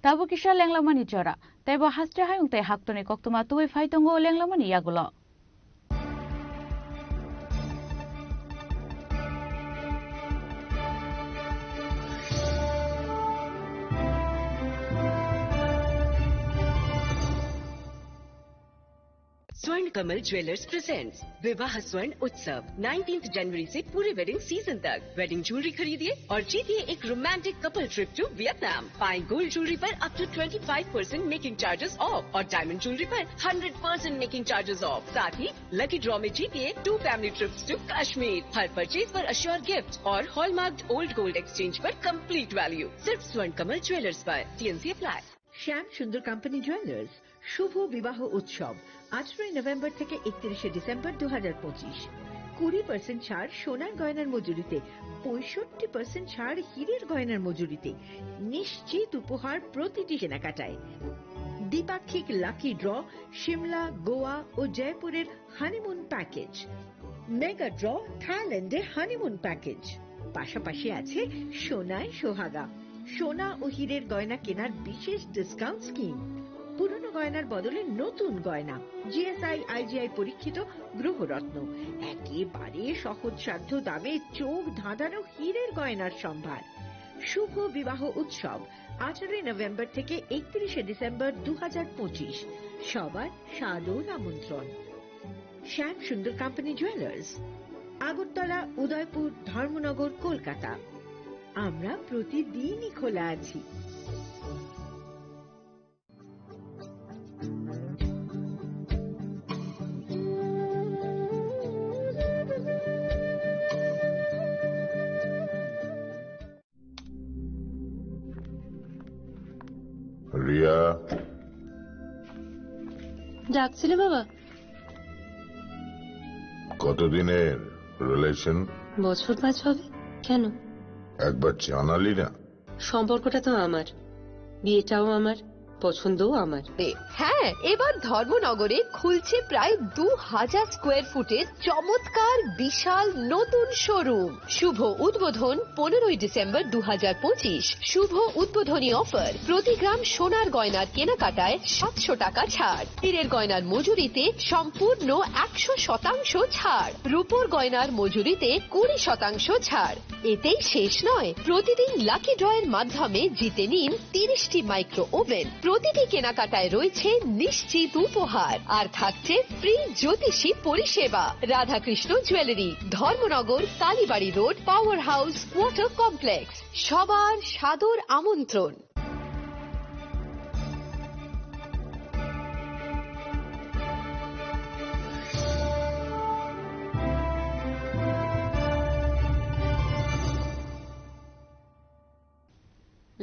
Tabuk kisa lenglamani jora, teibo haste hayung tei haktorni koktwma tubui phai tongo lenglamani yagulo. Swarn Kamal Jewellers presents Vivah Swarn Utsav, nineteenth January से पूरे wedding season तक। Wedding jewelry खरीदिए और जीतिए एक romantic couple trip to Vietnam। पाएं gold jewelry पर up to twenty five percent making charges off और diamond jewelry पर hundred percent making charges off। साथ ही lucky draw में जीतिए two family trips to Kashmir। हर purchase पर assured gift और hallmarked old gold exchange पर complete value। सिर्फ स्वर्ण कमल ज्वेलर्स पर। T N C apply। শ্যাম সুন্দর কোম্পানি জুয়েলার্স শুভ বিবাহ উৎসব, আঠারোই নভেম্বর থেকে একত্রিশে ডিসেম্বর দু হাজার পঁচিশ। কুড়ি পার্সেন্ট ছাড় সোনার গয়নার মজুরিতে, পঁয়ষট্টি পার্সেন্ট ছাড় হীরের গয়নার মজুরিতে, নিশ্চিত উপহার প্রতিটি কেনাকাটায়। দ্বিপাক্ষিক লাকি ড্র, সিমলা, গোয়া ও জয়পুরের হানিমুন প্যাকেজ, মেগা ড্র, থাইল্যান্ডে হানিমুন প্যাকেজ, পাশাপাশি আছে সোনায় সোহাগা, সোনা ও হীরের গয়না কেনার বিশেষ ডিসকাউন্ট স্কিম, পুরনো গয়নার বদলে নতুন গয়না, G S I, I G I পরীক্ষিত গ্রহরত্ন, একেবারে সহজসাধ্য দামে চোখ ধাঁধানো হীরের গয়নার সম্ভার। শুভ বিবাহ উৎসব আঠারোই নভেম্বর থেকে একত্রিশে ডিসেম্বর দু হাজার পঁচিশ। সবার সাদর আমন্ত্রণ। শ্যাম সুন্দর কোম্পানি জুয়েলার্স, আগরতলা, উদয়পুর, ধর্মনগর, কলকাতা। আমরা প্রতিদিনই খোলা আছি। রিয়া। ডাকছিলে বাবা? কতদিনের রিলেশন? বছর পাঁচ হবে। কেন? একবার জানালি না। সম্পর্কটা তো আমার, বিয়েটাও আমার, পছন্দও আমার। এ, হ্যাঁ, এবার ধর্মনগরে খুলছে প্রায় দু হাজার স্কোয়ার ফুটের চমৎকার বিশাল নতুন শোরুম। শুভ উদ্বোধন পনেরোই ডিসেম্বর দু হাজার পঁচিশ। শুভ উদ্বোধনী অফার, প্রতি গ্রাম সোনার গয়নার কেনাকাটায় সাতশো টাকা ছাড়, হীরের গয়নার মজুরিতে সম্পূর্ণ একশো শতাংশ ছাড়, রূপোর গয়নার মজুরিতে কুড়ি শতাংশ ছাড়। এতেই শেষ নয়, প্রতিদিন লাকি ড্রয়ের মাধ্যমে জিতে নিন তিরিশটি মাইক্রো ওভেন। প্রতিটি কেনাকাটায় রয়েছে নিশ্চিত উপহার, আর থাকছে ফ্রি জ্যোতিষী পরিষেবা। Radhakrishna jewellery, Dharmanagar, Kalibari road, power house, water complex. সবার সাদর আমন্ত্রণ।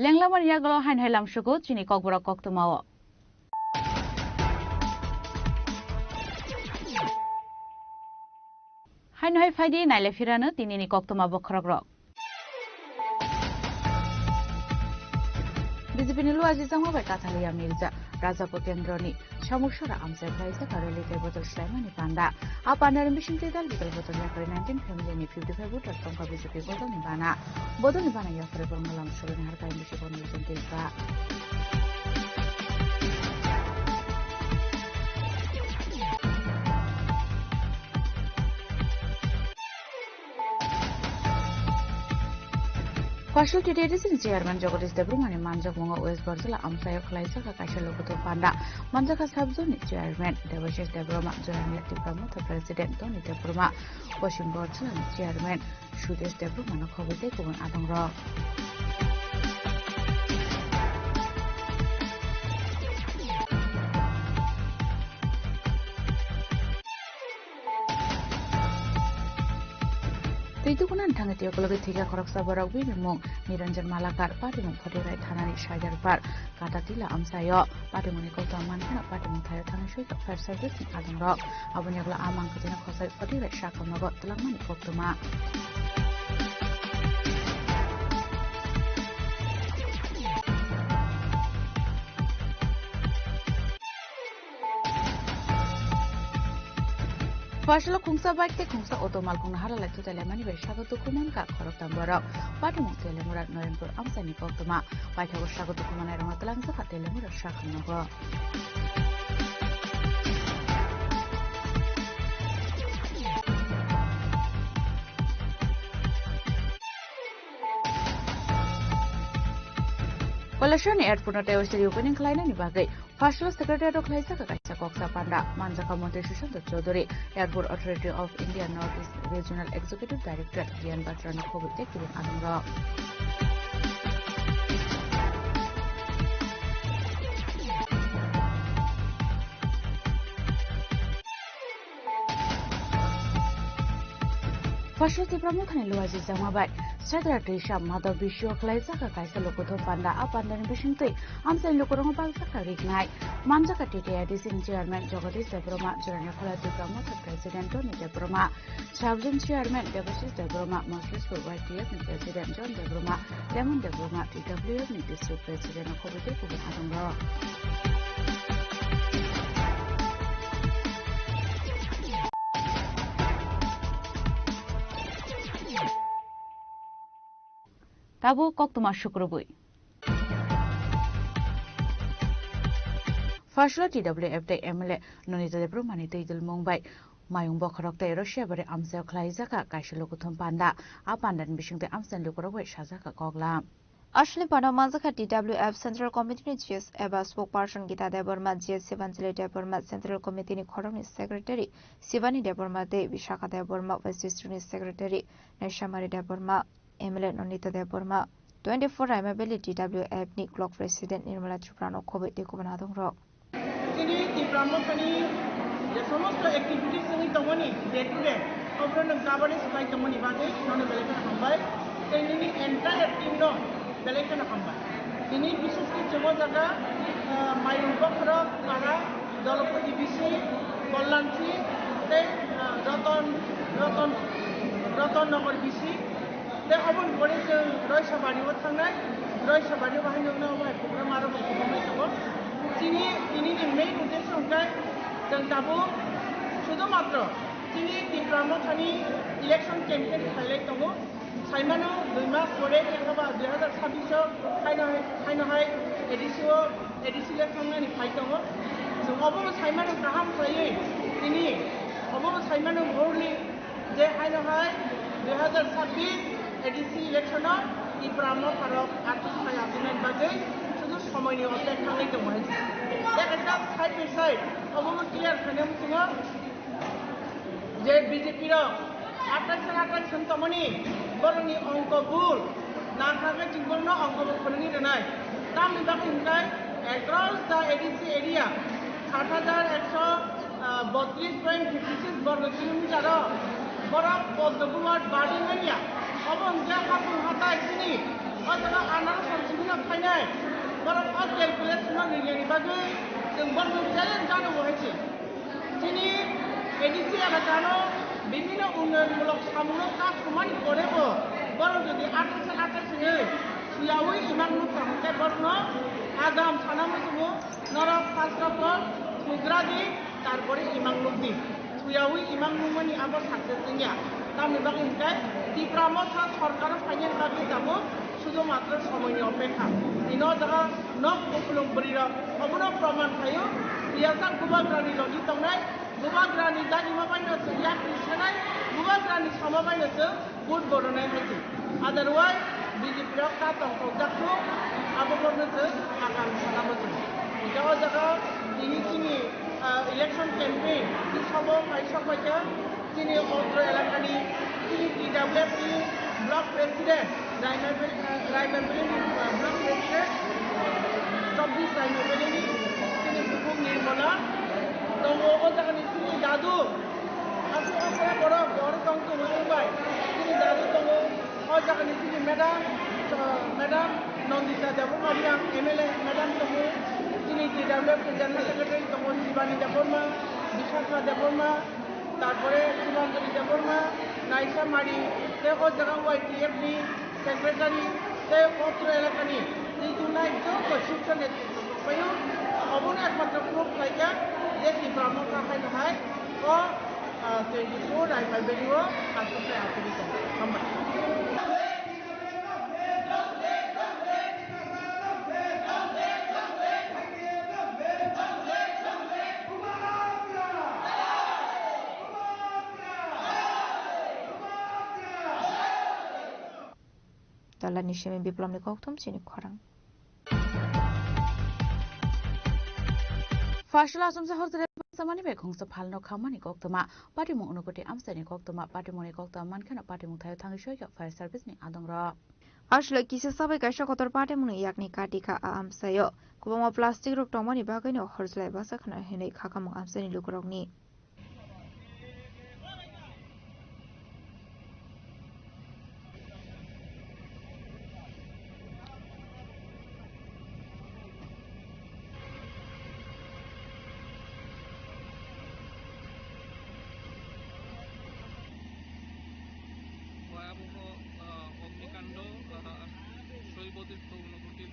Tenglamani yagulo haino hai lamsugo chini kokborok koktwmao. Haino hai phaidi naile phirano tinini koktwma bokhorokrok. B J P ni luaji jangma bai Kathalia Mirza, Rajapur kendroni Samuksora amchai khlaijak aro litai bodol swlaimani panda. A pandani bisingtwi dal bidal bodol yakarwi nineteen family ni fifty five voters tongkha B J P bodolni bana. Bodolni bana yakarwi borokno lamsuroni harkai bisi borokno jentwi ba. Phasal T T A D C ni chairman Jagadish Debbarma ni manjakmungo West Barjala amchaio khlaijak kaisa lokuthum panda. Manjakha sub-zone ni chairman Debashish Debbarma, Joyamila Tipra Motha president Tony Debbarma, Poschim Barjala ni chairman Sudesh Debbarma no khobwi tei kubun adongrok. Twi tukunani thangwi twi ukulugwi thwikha khoroksa borok bini mung Niranjan Malakar, patimung Phothirai thanani Saidarpar Katatila amchaio. Patimungni koktwma mankheno patimung thaio thangwi swi fire service ni adongrok. Aboni yagulo a mangkwtwino khosai Phothirai sakhamnogo twlangmani koktwma. Phasalo khungsa bike tei khungsa auto malkhungno hala lai thutai laimani bai sago dukhu mankha khoroktham borok. Patimung Telemura Noyonpur amchaini koktwma. Paithago sago dukhu manai rokno twlangjak kha Telemura sakhamnogo. Kaleshwarni airport no tei ostery opening khlainani bagwi Phasalo secretariat o khlaijak kaisa koksa panda. Manjakha Montri Sushanta Chowdhury, Airport Authority of India North East Regional Executive Director Diyan Batra no khobwi tei kubun adongrok. Phasalo Tipra Mothani luaji jama bai Sadra Trisham Madhav Bishu o khlaijak kaisa lokuthum panda. A pandani bisingtwi amchai lukurokno baljak kha riknai. Manjakha T T A D C ni chairman Jagadish Debbarma, Jorani Khola Tipra Motha president Tony Debbarma, sub-zone chairman Debashish Debbarma, Mosrespur Y T F ni president John Debbarma, Lemon Debbarma, T W F ni district president no khobwi tei kubun adongrok. Tabuk koktwma sukrubwi. Phasalo T W F tei M L A Nonita Debbarmani twi dulmung bai Mayung bokhorok tei Russia bari amchaio khlaijak kha kaisa lokuthum panda. A pandani bisingtwi amchaini lukurok bai sajak kha koklam. Aswlni panda manjakha T W F Central Committee ni G S eba spokesperson Gita Debbarma, G S Sivanjali Debbarma, Central Committee ni khoroknwi Secretary Sibani Debbarma tei Vishakha Debbarma, Vice District ni Secretary Naishamari Debbarma, M L A Nonita Debbarma, twenty four Raima Valley T W F ni Block President Nirmala Tripura no khobwi tei kubun adongrok. Chini Tipra Mothani je somosto activities wngwi tongmani day to day, oborok nwng coverage khlai tongmani bagwi nono belai kheno hambai. Tei nini entire team no belai kheno hambai. Tini bishesh khe chwng o jaga, ah, Mayung Bokhorok para, Dolopati bisi, Kollanchi, tei, ah, Roton, Roton, Roton Nogor bisi. Tei oboni pore chwng Roisabari o thangnai, Roisabari o bahai nuknai obo hai program aro bo kwbangma tongo. Chini, tini ni main uddesho hwnkhe chwng tabuk sudhumatro chini Tipra Mothani election campaign khailai tongo. Saimano dui mas pore, chwng ba dui hazar sabbish o haino hai, haino hai A D C o, A D C election nani phai tongo. Chwng obono saimano kaham khlaiwi tini obono saimano borli je haino hai dui hazar sabbish A D C election o Tipra Motharok achuk phai achuknani bagwi sudhu somoini opekha wngwi tongo hai. Tei kaisa side by side obono clear khaina muchungo je B J P rok athais athais wng tongmani borokni ongko bul. Nang kha khe chwng borokno ongko bo phwnwngwi rwnai. Tamni bagwi hwn khe across the A D C area sat hajar ekso botris point fifty six borgo kilometer o borok poddo buwat barwi manya. Obo hwn khe hapung hatai chini O jaga anarok samsini no phainai, borok o calculation no rinani bagwi chwng borokno challenge jano bo hai se. Chini A D C elakano bibhinno unnoyonmulok samungno kasumani porebo borok jodi athai sal athai singwi suyawi imang nukha hwnkhe borokno agam sana muchungo norok first of all sugradi, tarpore imang nukdi. Suyawi imang nukmani abo success wngya. Tamni bagwi hwnkhe Tipra Motha sorkaro phainani bagwi tabuk sudhumatro somoini opekha. Ino jaga nok kupulung bwrwirok obono proman khaio. Siyasa bubagrani logi tongnai, bubagrani dagima baino chwng yakni senai, bubagrani sama baino chwng vote bo rwnai hai se. Otherwise, B J P rok ta tongthokjak thung, abo borno chwng agam sana bo chwng. Hwnkhe o jaga tini chini, ah, election campaign, tini sobo kaisa paikha, chini otro elakani, chini T W F ni block president, Raimabel, ah, Raimabel ni, ah, block president, chobbish Raimabel ni, chini bukhuk Nirmala, tongo o jaga ni chini dadu, aswk aswk borok, borok tong tongo wng bai, chini dadu tongo. O jaga ni chini madam, uh, madam Nandita Debbarma, yang M L A madam tongo, chini T W F ni general secretary tongo, Shivani Debbarma, Vishakha Debbarma, tarpore Shivangani Debbarma, Naisa Mari, tei o jaga Y T F ni secretary, tei otro elakani twi tongnai joto shirso netritwo tongpaio. Obono ekmatro proof khlaikha je Tipra Motha haino hai o, uh, twenty four Raimabel o aswk khe aswk tongo. Hambai. Dalani simi Biplomni kokthum chini khorang. Phaisala achomsa hor jora samani bai khungsa phalno khamani koktwma, patimung unukoti amchaini koktwma, patimungni koktwma mankheno patimung thaio thangwi soikha fire service ni adongrok. Aswlai kisa sabai kaisa kotor patimungni yakni kati kha a amchaio. Kwbangma plastic rok tongmani bagwino hor jora bwsa khna hinwi khakamung amchaini lukurokni. ভয়াবহ, আহ, অগ্নিকাণ্ড, আহ, শৈবতীর্থ ঊনকোটির,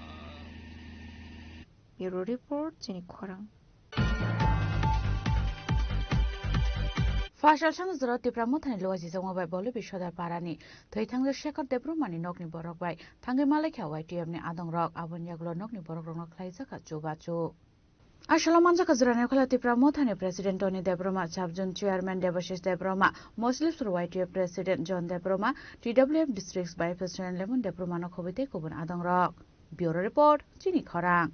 আহ, Bureau report, chini khorang. Phaisal sano jora Tipra Mothani luaijijak bai Bolubi Sodar Parani thwi thangjak Shekhar Debbarmani nokni borok bai thangwi malaikha Y T F ni adongrok, aboni yagulo nokni borokrokno khlaijakha chubachu. Aswlao manjakha jora Nokhola Tipra Mothani President Tony Debbarma, Sabjun Chairman Debashish Debbarma, Moslimsor Y T F President John Debbarma, T W F District Vice President Lemon Debbarmano khobwi tei kubun adongrok. Bureau report, chini khorang.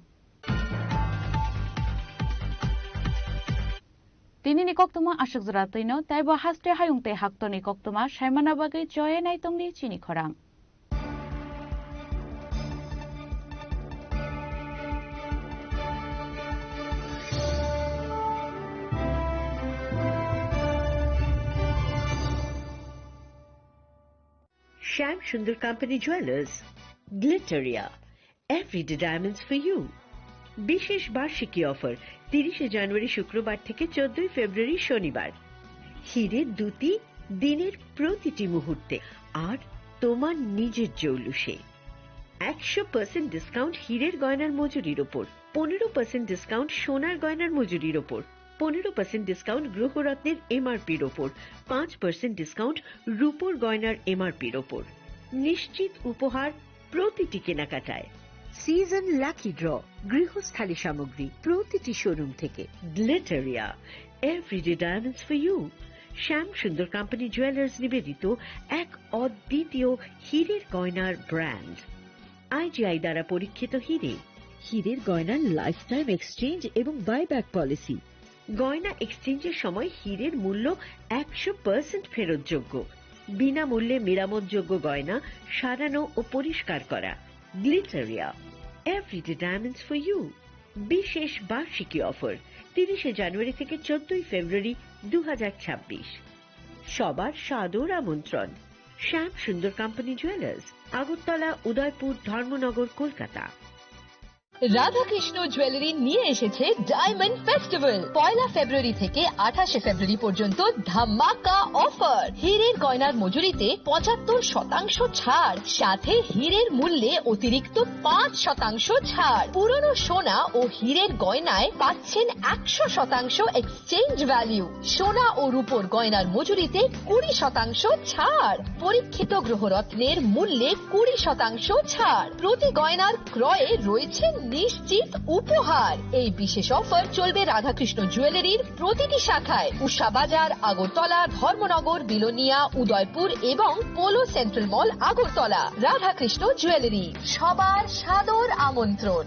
Tinini koktwma aswk jora twino, tei bo haste hayung tei haktorni koktwma saimana bagwi choye naitongdi chini khorang. Shyam Sundar Company Jewelers, Glitteria, Everyday Diamonds for You. বিশেষ বার্ষিকী অফার, তিরিশে জানুয়ারি শুক্রবার থেকে চোদ্দই ফেব্রুয়ারি শনিবার। হিরে দ্যুতি দিনের প্রতিটি মুহূর্তে আর তোমার নিজের জৌলুসে। একশো পার্সেন্ট ডিসকাউন্ট হীরের গয়নার মজুরির ওপর, পনেরো পার্সেন্ট ডিসকাউন্ট সোনার গয়নার মজুরির ওপর, পনেরো পার্সেন্ট ডিসকাউন্ট গ্রহরত্নের এমআরপির ওপর, পাঁচ পার্সেন্ট ডিসকাউন্ট রূপোর গয়নার এমআরপির ওপর। নিশ্চিত উপহার প্রতিটি কেনাকাটায়। সিজন লাকি ড্র, গৃহস্থালী সামগ্রী প্রতিটি শোরুম থেকে। গ্লিটারিয়া, Everyday Diamonds for You। Shyam Sundar company jewellers নিবেদিত এক অদ্বিতীয় হীরের গয়নার ব্র্যান্ড। আইজিআই দ্বারা পরীক্ষিত হীরে। হীরের গয়নার লাইফ টাইম এক্সচেঞ্জ এবং বাইব্যাক পলিসি। গয়না এক্সচেঞ্জের সময় হীরের মূল্য একশো পার্সেন্ট ফেরতযোগ্য। বিনামূল্যে মেরামতযোগ্য গয়না সারানো ও পরিষ্কার করা। গ্লিটারিয়া, Everyday Diamonds for You। বিশেষ বার্ষিকী অফার, তিরিশে জানুয়ারি থেকে চোদ্দই ফেব্রুয়ারি দু হাজার ছাব্বিশ। সবার সাদর আমন্ত্রণ। শ্যাম সুন্দর কোম্পানি জুয়েলার্স, আগরতলা, উদয়পুর, ধর্মনগর, কলকাতা। রাধাকৃষ্ণ জুয়েলারি নিয়ে এসেছে ডায়মন্ড ফেস্টিভ্যাল। পয়লা ফেব্রুয়ারি থেকে আঠাশে ফেব্রুয়ারি পর্যন্ত ধামাকা অফার। হীরের গয়নার মজুরিতে পঁচাত্তর শতাংশ ছাড়, সাথে হীরের মূল্যে অতিরিক্ত পাঁচ শতাংশ ছাড়। পুরনো সোনা ও হীরের গয়নায় পাচ্ছেন একশো শতাংশ এক্সচেঞ্জ ভ্যালু। সোনা ও রূপোর গয়নার মজুরিতে কুড়ি শতাংশ ছাড়। পরীক্ষিত গ্রহরত্নের মূল্যে কুড়ি শতাংশ ছাড়। প্রতি গয়নার ক্রয়ে রয়েছে নিশ্চিত উপহার। এই বিশেষ অফার চলবে রাধাকৃষ্ণ জুয়েলারির প্রতিটি শাখায়, উষা বাজার, আগরতলা, ধর্মনগর, বিলোনিয়া, উদয়পুর এবং পোলো সেন্ট্রাল মল, আগরতলা। রাধাকৃষ্ণ জুয়েলারি, সবার সাদর আমন্ত্রণ।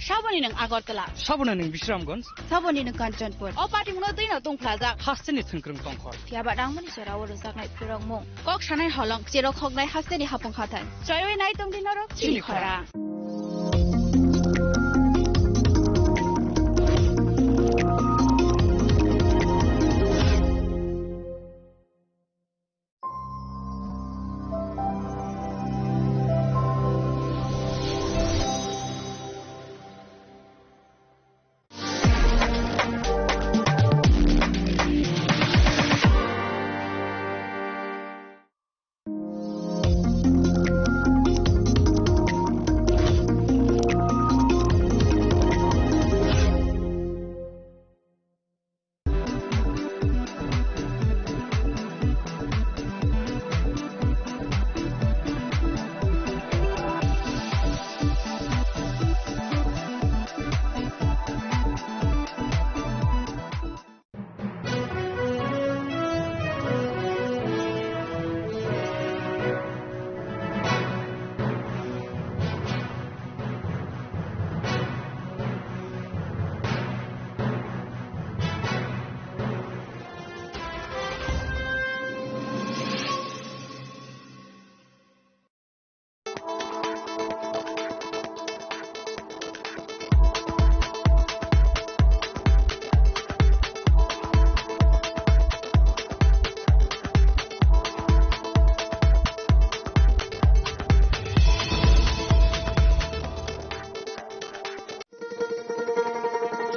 Saboni nwng Agartala. Saboni nwng Bisramganj. Saboni nwng Kanchanpur. O party mungno twi no tongphlajak. Hasteni thwngkwrwng tongkhor. Phiya ba nangmani jora o rwjaknai phwrwngmung. Kok sanai holong, cherok hoknai hasteni hapung hathai. Choiwi nai tongdi norok chini khorang.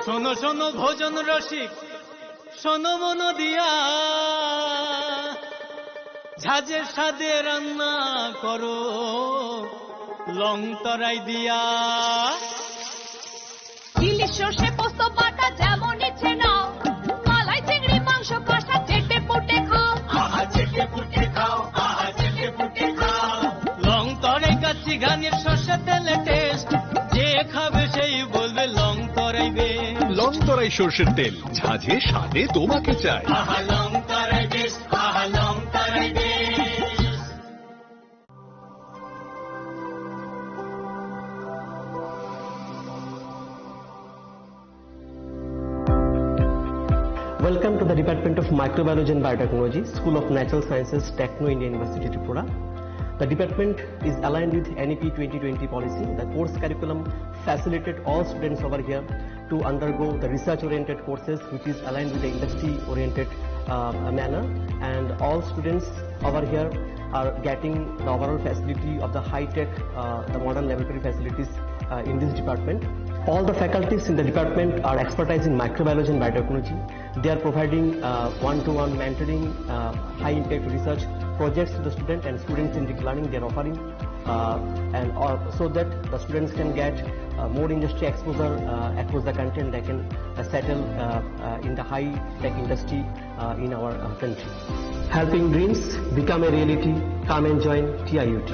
শোনো শোনো ভোজন রসিক, শোনো মন দিয়া, ঝাঁঝের স্বাদে রান্না করো লং তরাই দিয়া। ইলিশ সর্ষে পোস্ত বাটা যেমন ইচ্ছে নাও, মালাই চিংড়ি মাংস কষা চেটে পুটে খাও। আহা, চেটে পুটে খাও, আহা, চেটে পুটে খাও। লং তরাই কাচ্চি ঘানির সর্ষে তেলে টেস্ট, যে খাবে সেই বলবে লং তরাই বেশ। লং তরাই সর্ষের তেল, ঝাঁঝে স্বাদে তোমাকে চাই। আহা, লং তরাই বেশ, আহা, লং তরাই বেশ। Welcome to the Department of Microbiology and Biotechnology, School of Natural Sciences, Techno India University, Tripura. The department is aligned with N E P twenty twenty policy. The course curriculum facilitate all students over here to undergo the research-oriented courses, which is aligned with the industry-oriented, uh, manner. And all students over here are getting the overall facility of the high-tech, uh, the modern laboratory facilities, uh, in this department. All the faculties in the department are expertise in microbiology and biotechnology. They are providing, uh, one-to-one mentoring, uh, high-impact research projects to the student and student-centric learning they are offering, uh, and all, so that the students can get, uh, more industry exposure, uh, across the country, and they can, uh, settle, uh, uh, in the high-tech industry, uh, in our, uh, country. Helping dreams become a reality. Come and join T I U T.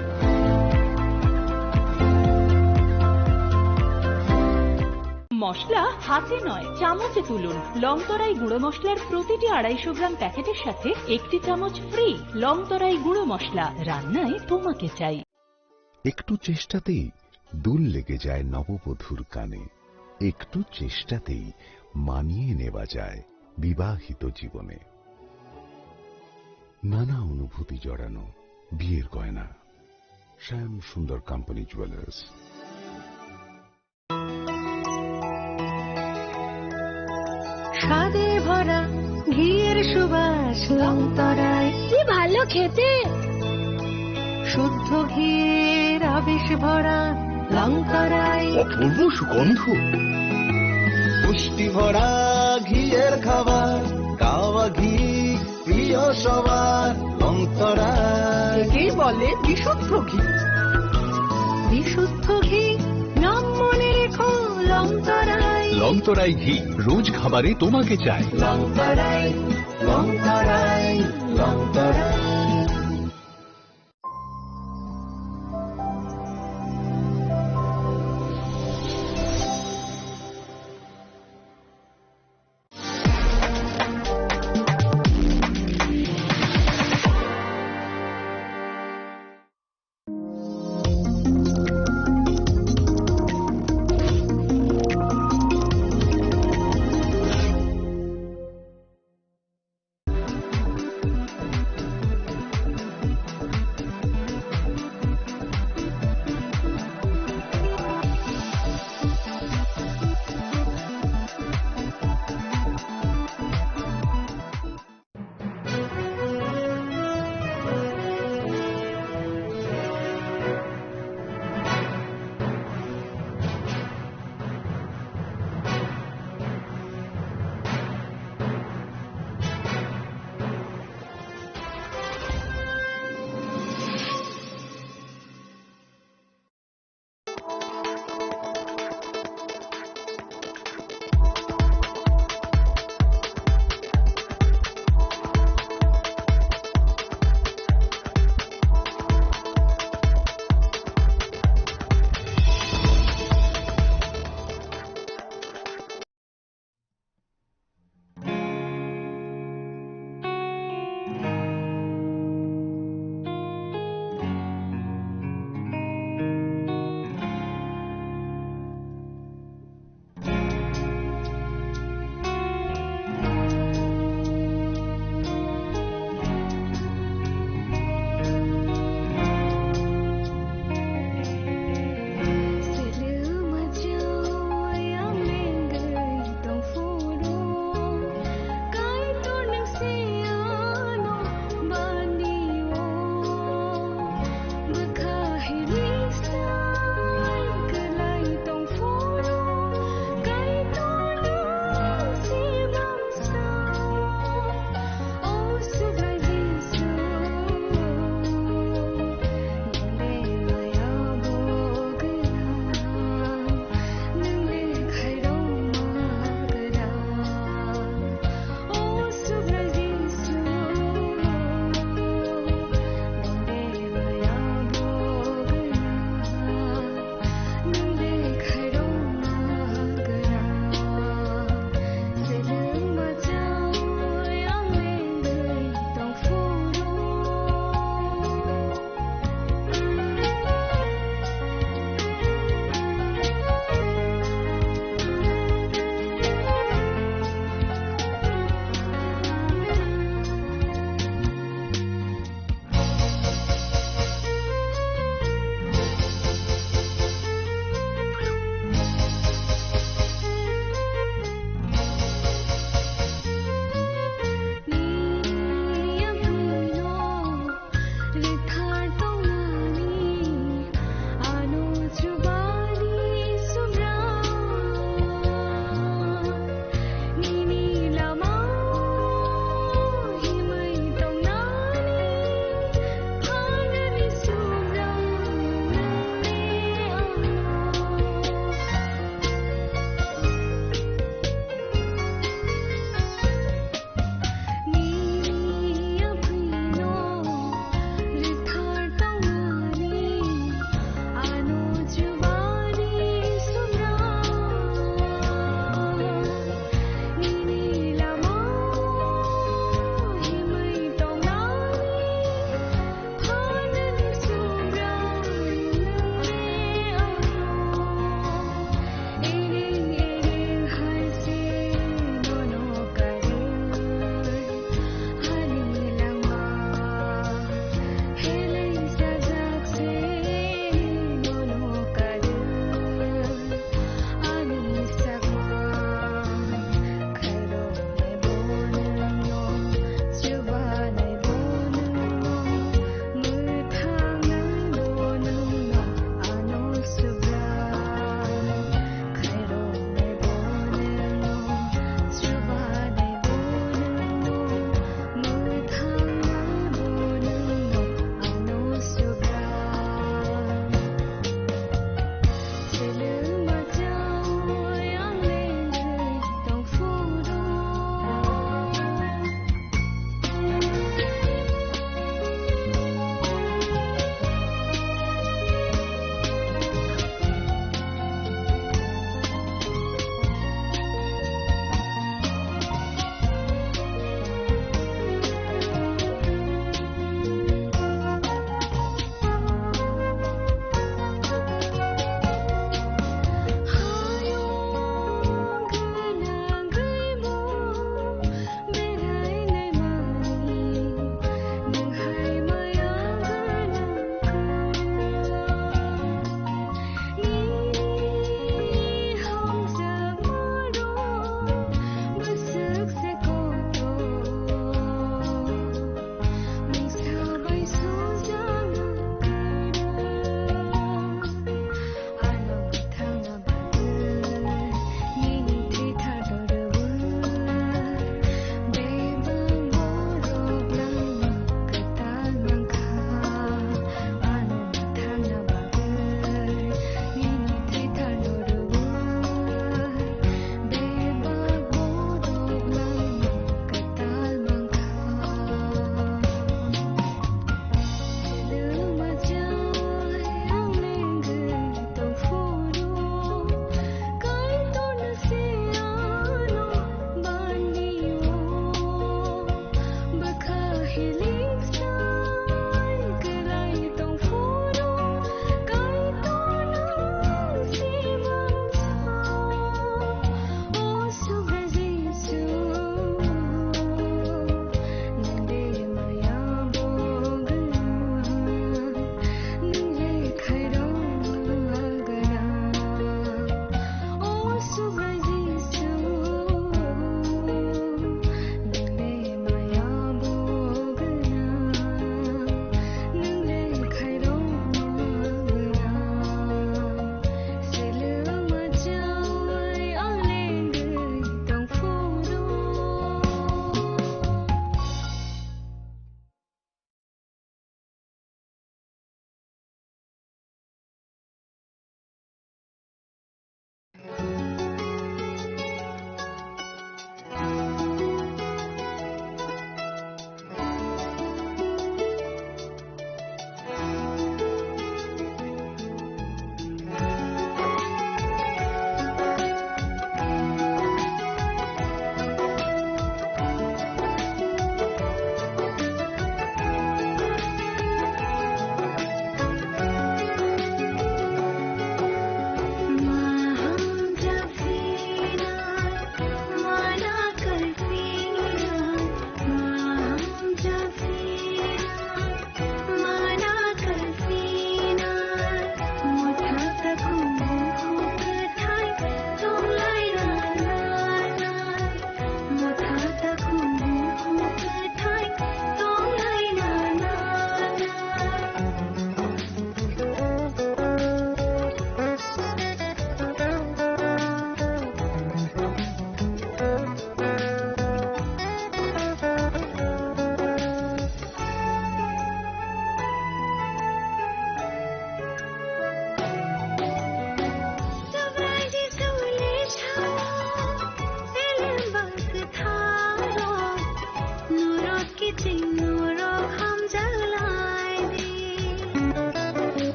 মশলা হাতে নয়, চামচে তুলুন। লংতরাই গুঁড়ো মশলার প্রতিটি আড়াইশো গ্রাম প্যাকেটের সাথে একটি চামচ ফ্রি। লংতরাই গুঁড়ো মশলা, রান্নায় তোমাকে চাই। একটু চেষ্টাতেই দুল লেগে যায় নববধূর কানে, একটু চেষ্টাতেই মানিয়ে নেওয়া যায় বিবাহিত জীবনে। নানা অনুভূতি জড়ানো বিয়ের গয়না। শ্যাম সুন্দর কোম্পানি জুয়েলার্স। স্বাদে ভরা ঘিয়ের সুবাস লংতরাই। কি ভালো খেতে। শুদ্ধ ঘিয়ের আবেশ ভরা লংতরাই। অপূর্ব সুগন্ধ। পুষ্টি ভরা ঘিয়ের খাবার, গাওয়া ঘি প্রিয় সবার, লংতরাই। একেই বলে বিশুদ্ধ ঘি। বিশুদ্ধ ঘি, নাম মনে রেখো, লংতরাই। লংতরাই ঘি, রোজ খাবারে তোমাকে চাই। লংতরাই, লংতরাই, লংতরাই।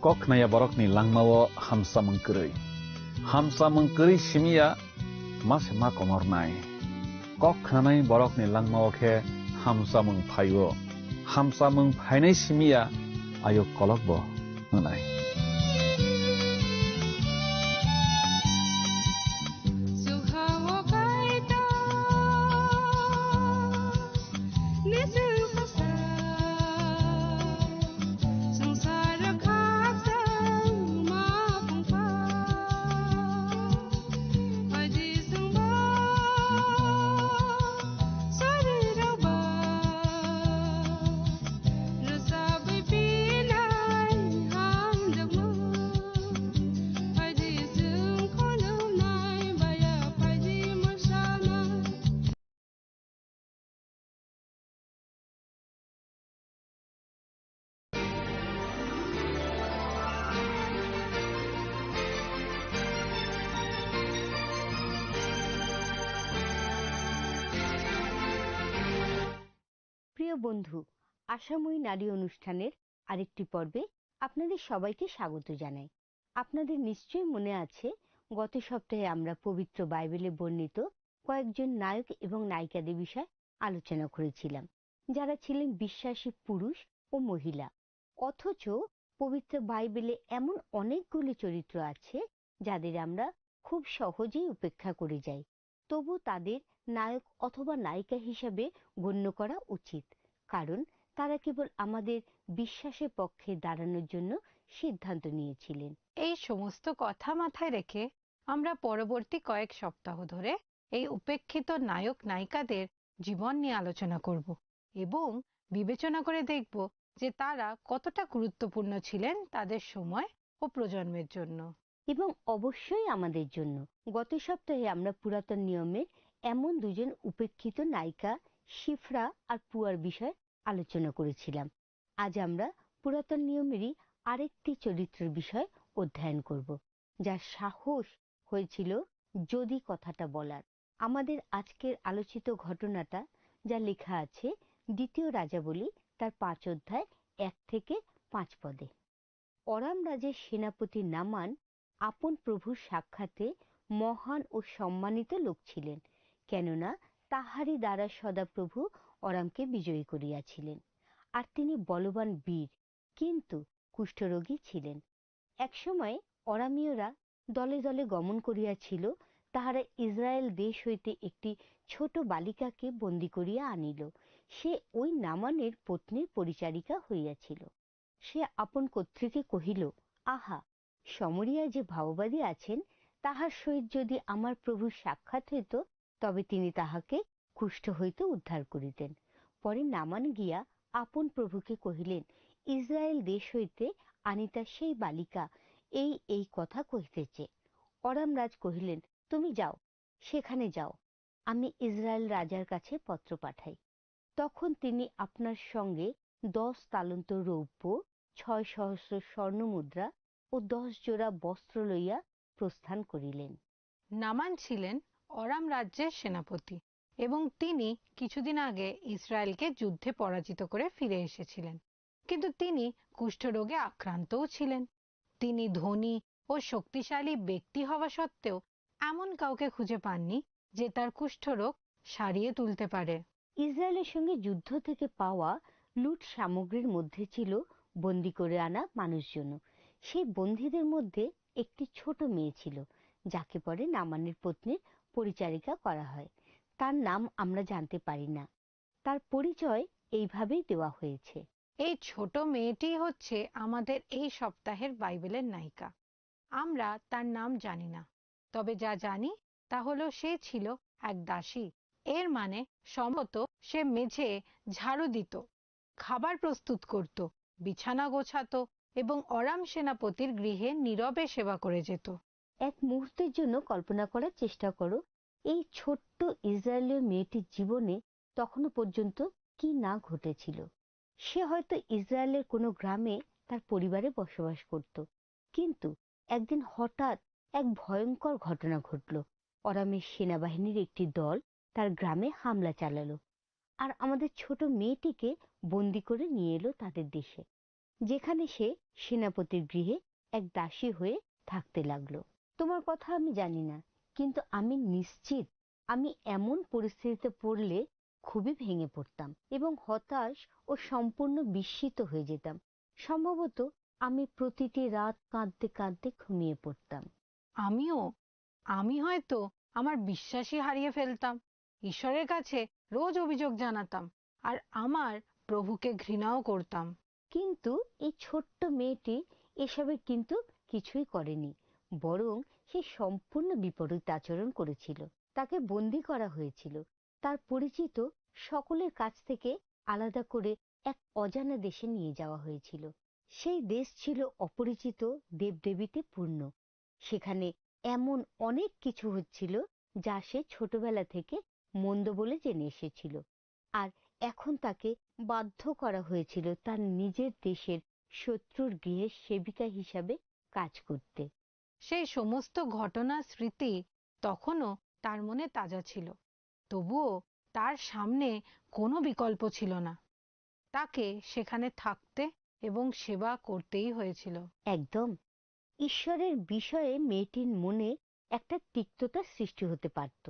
Kok khnaya borokni langmao hamsamung kwrwi. Hamsamung kwrwi simiya ma se ma komornai. Kok khnanai borokni langmao khe hamsamung phaio. Hamsamung phainai simiya ayuk kolokbo wngnai. প্রিয় বন্ধু, আশাময়ী নারী অনুষ্ঠানের আরেকটি পর্বে আপনাদের সবাইকে স্বাগত জানাই। আপনাদের নিশ্চয়ই মনে আছে, গত সপ্তাহে আমরা পবিত্র বাইবেলে বর্ণিত কয়েকজন নায়ক এবং নায়িকাদের বিষয়ে আলোচনা করেছিলাম, যারা ছিলেন বিশ্বাসী পুরুষ ও মহিলা। অথচ পবিত্র বাইবেলে এমন অনেকগুলি চরিত্র আছে, যাদের আমরা খুব সহজেই উপেক্ষা করে যাই। তবু তাদের নায়ক অথবা নায়িকা হিসাবে গণ্য করা উচিত, কারণ তারা কেবল আমাদের বিশ্বাসের পক্ষে দাঁড়ানোর জন্য সিদ্ধান্ত নিয়েছিলেন। এই সমস্ত কথা মাথায় রেখে আমরা পরবর্তী কয়েক সপ্তাহ ধরে এই উপেক্ষিত নায়ক নায়িকাদের জীবন নিয়ে আলোচনা করব এবং বিবেচনা করে দেখব যে তারা কতটা গুরুত্বপূর্ণ ছিলেন তাদের সময় ও প্রজন্মের জন্য। এবং অবশ্যই আমাদের জন্য। গত সপ্তাহে আমরা পুরাতন নিয়মের এমন দুজন উপেক্ষিত নায়িকা শিফরা আর পুয়ার বিষয়ে আলোচনা করেছিলাম। আজ আমরা পুরাতন নিয়মেরই আরেকটি চরিত্রের বিষয়ে অধ্যয়ন করব, যার সাহস হয়েছিল যদি কথাটা বলার। আমাদের আজকের আলোচিত ঘটনাটা, যা লেখা আছে দ্বিতীয় রাজাবলী, তার পাঁচ অধ্যায় এক থেকে পাঁচ পদে। অরাম রাজার সেনাপতি নামান আপন প্রভুর সাক্ষাতে মহান ও সম্মানিত লোক ছিলেন, কেননা তাহারই দ্বারা সদাপ্রভু অরামকে বিজয়ী করিয়াছিলেন। আর তিনি বলবান বীর, কিন্তু কুষ্ঠরোগী ছিলেন। একসময় অরামীয়রা দলে দলে গমন করিয়াছিল, তাহারা ইসরায়েল দেশ হইতে একটি ছোট বালিকাকে বন্দী করিয়া আনিল। সে ওই নামানের পত্নীর পরিচারিকা হইয়াছিল। সে আপন কর্ত্রীকে কহিল, আহা, সমরিয়া যে ভাওবাদী আছেন, তাহার সহিত যদি আমার প্রভুর সাক্ষাৎ হইত, তবে তিনি তাহাকে কুষ্ঠ হইতে উদ্ধার করিতেন। পরে নামান গিয়া আপন প্রভুকে কহিলেন, ইসরায়েল দেশ হইতে আনিতা সেই বালিকা এই এই কথা কহিতেছে। অরাম রাজ কহিলেন, তুমি যাও, সেখানে যাও, আমি ইসরায়েল রাজার কাছে পত্র পাঠাই। তখন তিনি আপনার সঙ্গে দশ তালন্ত রৌপ্য, ছয় সহস্র স্বর্ণ মুদ্রা ও দশ জোড়া বস্ত্র লইয়া প্রস্থান করিলেন। নামান ছিলেন অরাম রাজ্যের সেনাপতি এবং তিনি কিছুদিন আগে ইসরায়েলকে যুদ্ধে পরাজিত করে ফিরে এসেছিলেন। কিন্তু তিনি কুষ্ঠরোগে আক্রান্তও ছিলেন। তিনি ধনী ও শক্তিশালী ব্যক্তি হওয়া সত্ত্বেও এমন কাউকে খুঁজে পাননি যে তার কুষ্ঠরোগ সারিয়ে তুলতে পারে। ইসরায়েলের সঙ্গে যুদ্ধ থেকে পাওয়া লুট সামগ্রীর মধ্যে ছিল বন্দী করে আনা মানুষজনও। সেই বন্দীদের মধ্যে একটি ছোট মেয়ে ছিল, যাকে পরে নামানের পত্নীর পরিচারিকা করা হয়। তার নাম আমরা জানতে পারি না। তার পরিচয় এইভাবেই দেওয়া হয়েছে। এই ছোট মেয়েটি হচ্ছে আমাদের এই সপ্তাহের বাইবেলের নায়িকা। আমরা তার নাম জানি না, তবে যা জানি তা হলো সে ছিল এক দাসী। এর মানে সম্ভবত সে মেঝে ঝাড়ু দিত, খাবার প্রস্তুত করত, বিছানা গোছাতো এবং অরাম সেনাপতির গৃহে নীরবে সেবা করে যেত। এক মুহূর্তের জন্য কল্পনা করার চেষ্টা করো, এই ছোট্ট ইসরায়েলীয় মেয়েটির জীবনে তখনও পর্যন্ত কি না ঘটেছিল। সে হয়তো ইসরায়েলের কোনো গ্রামে তার পরিবারে বসবাস করত, কিন্তু একদিন হঠাৎ এক ভয়ঙ্কর ঘটনা ঘটল। অরামের সেনাবাহিনীর একটি দল তার গ্রামে হামলা চালালো আর আমাদের ছোট মেয়েটিকে বন্দি করে নিয়ে এলো তাদের দেশে। যেখানে সে সেনাপতির গৃহে এক দাসী হয়ে থাকতে লাগলো। তোমার কথা আমি জানি না, কিন্তু আমি নিশ্চিত আমি এমন পরিস্থিতিতে পড়লে খুবই ভেঙে পড়তাম এবং হতাশ ও সম্পূর্ণ বিস্মিত হয়ে যেতাম। সম্ভবত আমি প্রতিটি রাত কাঁদতে কাঁদতে ঘুমিয়ে পড়তাম। আমিও, আমি হয়তো আমার বিশ্বাসই হারিয়ে ফেলতাম। ঈশ্বরের কাছে রোজ অভিযোগ জানাতাম, আর আমার প্রভুকে ঘৃণাও করতাম। কিন্তু এই ছোট্ট মেয়েটি এসবের কিন্তু কিছুই করেনি, বরং সে সম্পূর্ণ বিপরীত আচরণ করেছিল। তাকে বন্দি করা হয়েছিল। তার পরিচিত সকলের কাছ থেকে আলাদা করে এক অজানা দেশে নিয়ে যাওয়া হয়েছিল। সেই দেশ ছিল অপরিচিত দেবদেবীতে পূর্ণ। সেখানে এমন অনেক কিছু হচ্ছিল যা সে ছোটবেলা থেকে মন্দ বলে জেনে এসেছিল। আর এখন তাকে বাধ্য করা হয়েছিল তার নিজের দেশের শত্রুর গৃহের সেবিকা হিসাবে কাজ করতে। সেই সমস্ত ঘটনার স্মৃতি তখনও তার মনে তাজা ছিল। তবুও তার সামনে কোনো বিকল্প ছিল না। তাকে সেখানে থাকতে এবং সেবা করতেই হয়েছিল। একদম। ঈশ্বরের বিষয়ে মেয়েটির মনে একটা তিক্ততা সৃষ্টি হতে পারত।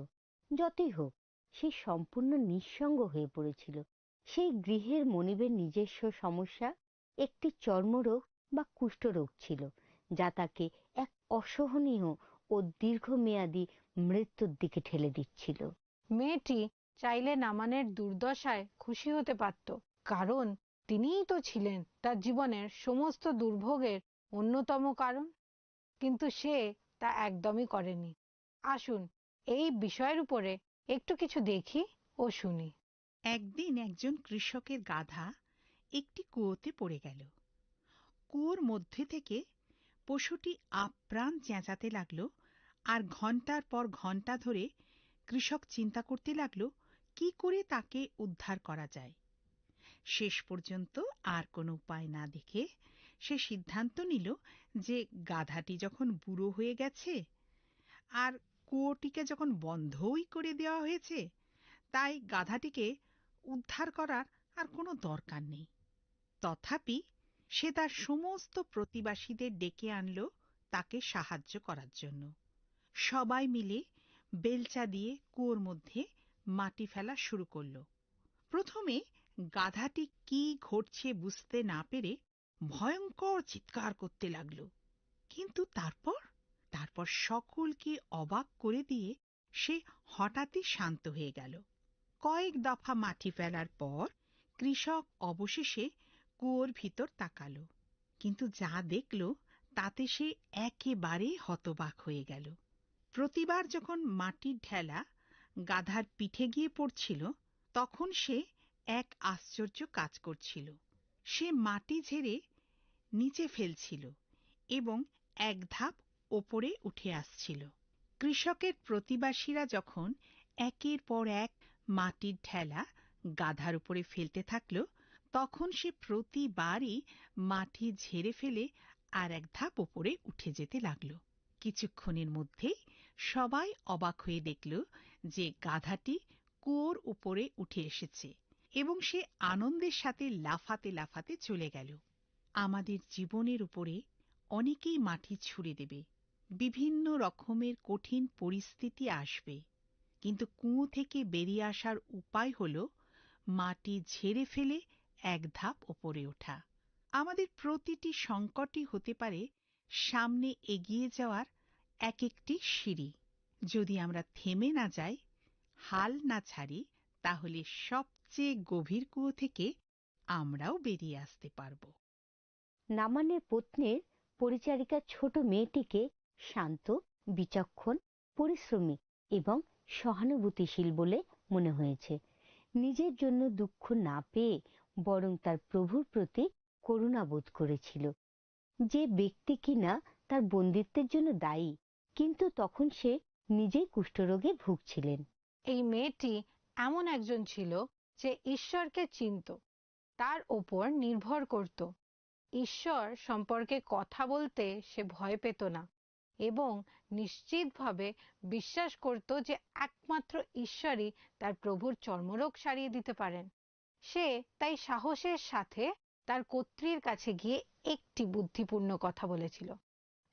যতই হোক, সে সম্পূর্ণ নিঃসঙ্গ হয়ে পড়েছিল। সেই গৃহের মনিবের নিজস্ব সমস্যা একটি চর্মরোগ বা কুষ্ঠরোগ ছিল, যা তাকে এক অসহনীয় ও দীর্ঘমেয়াদী মৃত্যুর দিকে ঠেলে দিচ্ছিল। মেয়েটি চাইলে নামানের দুর্দশায় খুশি হতে পারত, কারণ তিনিই তো ছিলেন তার জীবনের সমস্ত দুর্ভোগের অন্যতম কারণ। কিন্তু সে তা একদমই করেনি। আসুন, এই বিষয়ের উপরে একটু কিছু দেখি ও শুনি। একদিন একজন কৃষকের গাধা একটি কুয়োতে পড়ে গেল। কুয়োর মধ্যে থেকে পশুটি আপ্রাণ চেঁচাতে লাগলো, আর ঘন্টার পর ঘন্টা ধরে কৃষক চিন্তা করতে লাগলো কি করে তাকে উদ্ধার করা যায়। শেষ পর্যন্ত আর কোনো উপায় না দেখে সে সিদ্ধান্ত নিল যে গাধাটি যখন বুড়ো হয়ে গেছে আর কুয়োটিকে যখন বন্ধই করে দেওয়া হয়েছে, তাই গাধাটিকে উদ্ধার করার আর কোনো দরকার নেই। তথাপি সে তার সমস্ত প্রতিবাসীদের ডেকে আনল তাকে সাহায্য করার জন্য। সবাই মিলে বেলচা দিয়ে কুয়োর মধ্যে মাটি ফেলা শুরু করল। প্রথমে গাধাটি কি ঘটছে বুঝতে না পেরে ভয়ঙ্কর চিৎকার করতে লাগলো। কিন্তু তারপর, তারপর সকলকে অবাক করে দিয়ে সে হঠাৎই শান্ত হয়ে গেল। কয়েক দফা মাটি ফেলার পর কৃষক অবশেষে কুয়োর ভিতর তাকালো, কিন্তু যা দেখল তাতে সে একেবারে হতবাক হয়ে গেল। প্রতিবার যখন মাটির ঢেলা গাধার পিঠে গিয়ে পড়ছিল, তখন সে এক আশ্চর্য কাজ করছিল। সে মাটি ঝেড়ে নিচে ফেলছিল এবং এক ধাপ ওপরে উঠে আসছিল। কৃষকের প্রতিবাসীরা যখন একের পর এক মাটির ঢেলা গাধার উপরে ফেলতে থাকল, তখন সে প্রতিবারই মাটি ঝেড়ে ফেলে আর এক ধাপ ওপরে উঠে যেতে লাগল। কিছুক্ষণের মধ্যেই সবাই অবাক হয়ে দেখল যে গাধাটি কুয়োর উপরে উঠে এসেছে এবং সে আনন্দের সাথে লাফাতে লাফাতে চলে গেল। আমাদের জীবনের উপরে অনেকেই মাটি ছুড়ে দেবে, বিভিন্ন রকমের কঠিন পরিস্থিতি আসবে, কিন্তু কুয়ো থেকে বেরিয়ে আসার উপায় হলো মাটি ঝেড়ে ফেলে এক ধাপ ওপরে ওঠা। আমাদের প্রতিটি সংকটই হতে পারে সামনে এগিয়ে যাওয়ার এক একটি সিঁড়ি। যদি আমরা থেমে না যাই, হাল না ছাড়ি, তাহলে সবচেয়ে গভীর কুয়ো থেকে আমরাও বেরিয়ে আসতে পারব। নামানের পত্নীর পরিচারিকা ছোট মেয়েটিকে শান্ত, বিচক্ষণ, পরিশ্রমী এবং সহানুভূতিশীল বলে মনে হয়েছে। নিজের জন্য দুঃখ না পেয়ে বরং তার প্রভুর প্রতি করুণা বোধ করেছিল, যে ব্যক্তি কিনা তার বন্দিত্বের জন্য দায়ী, কিন্তু তখন সে নিজেই কুষ্ঠরোগে ভুগছিলেন। এই মেয়েটি এমন একজন ছিল যে ঈশ্বরকে চিনত, তার ওপর নির্ভর করত। ঈশ্বর সম্পর্কে কথা বলতে সে ভয় পেত না এবং নিশ্চিতভাবে বিশ্বাস করত যে একমাত্র ঈশ্বরই তার প্রভুর চর্মরোগ সারিয়ে দিতে পারেন। সে তাই সাহসের সাথে তার কর্ত্রীর কাছে গিয়ে একটি বুদ্ধিপূর্ণ কথা বলেছিল।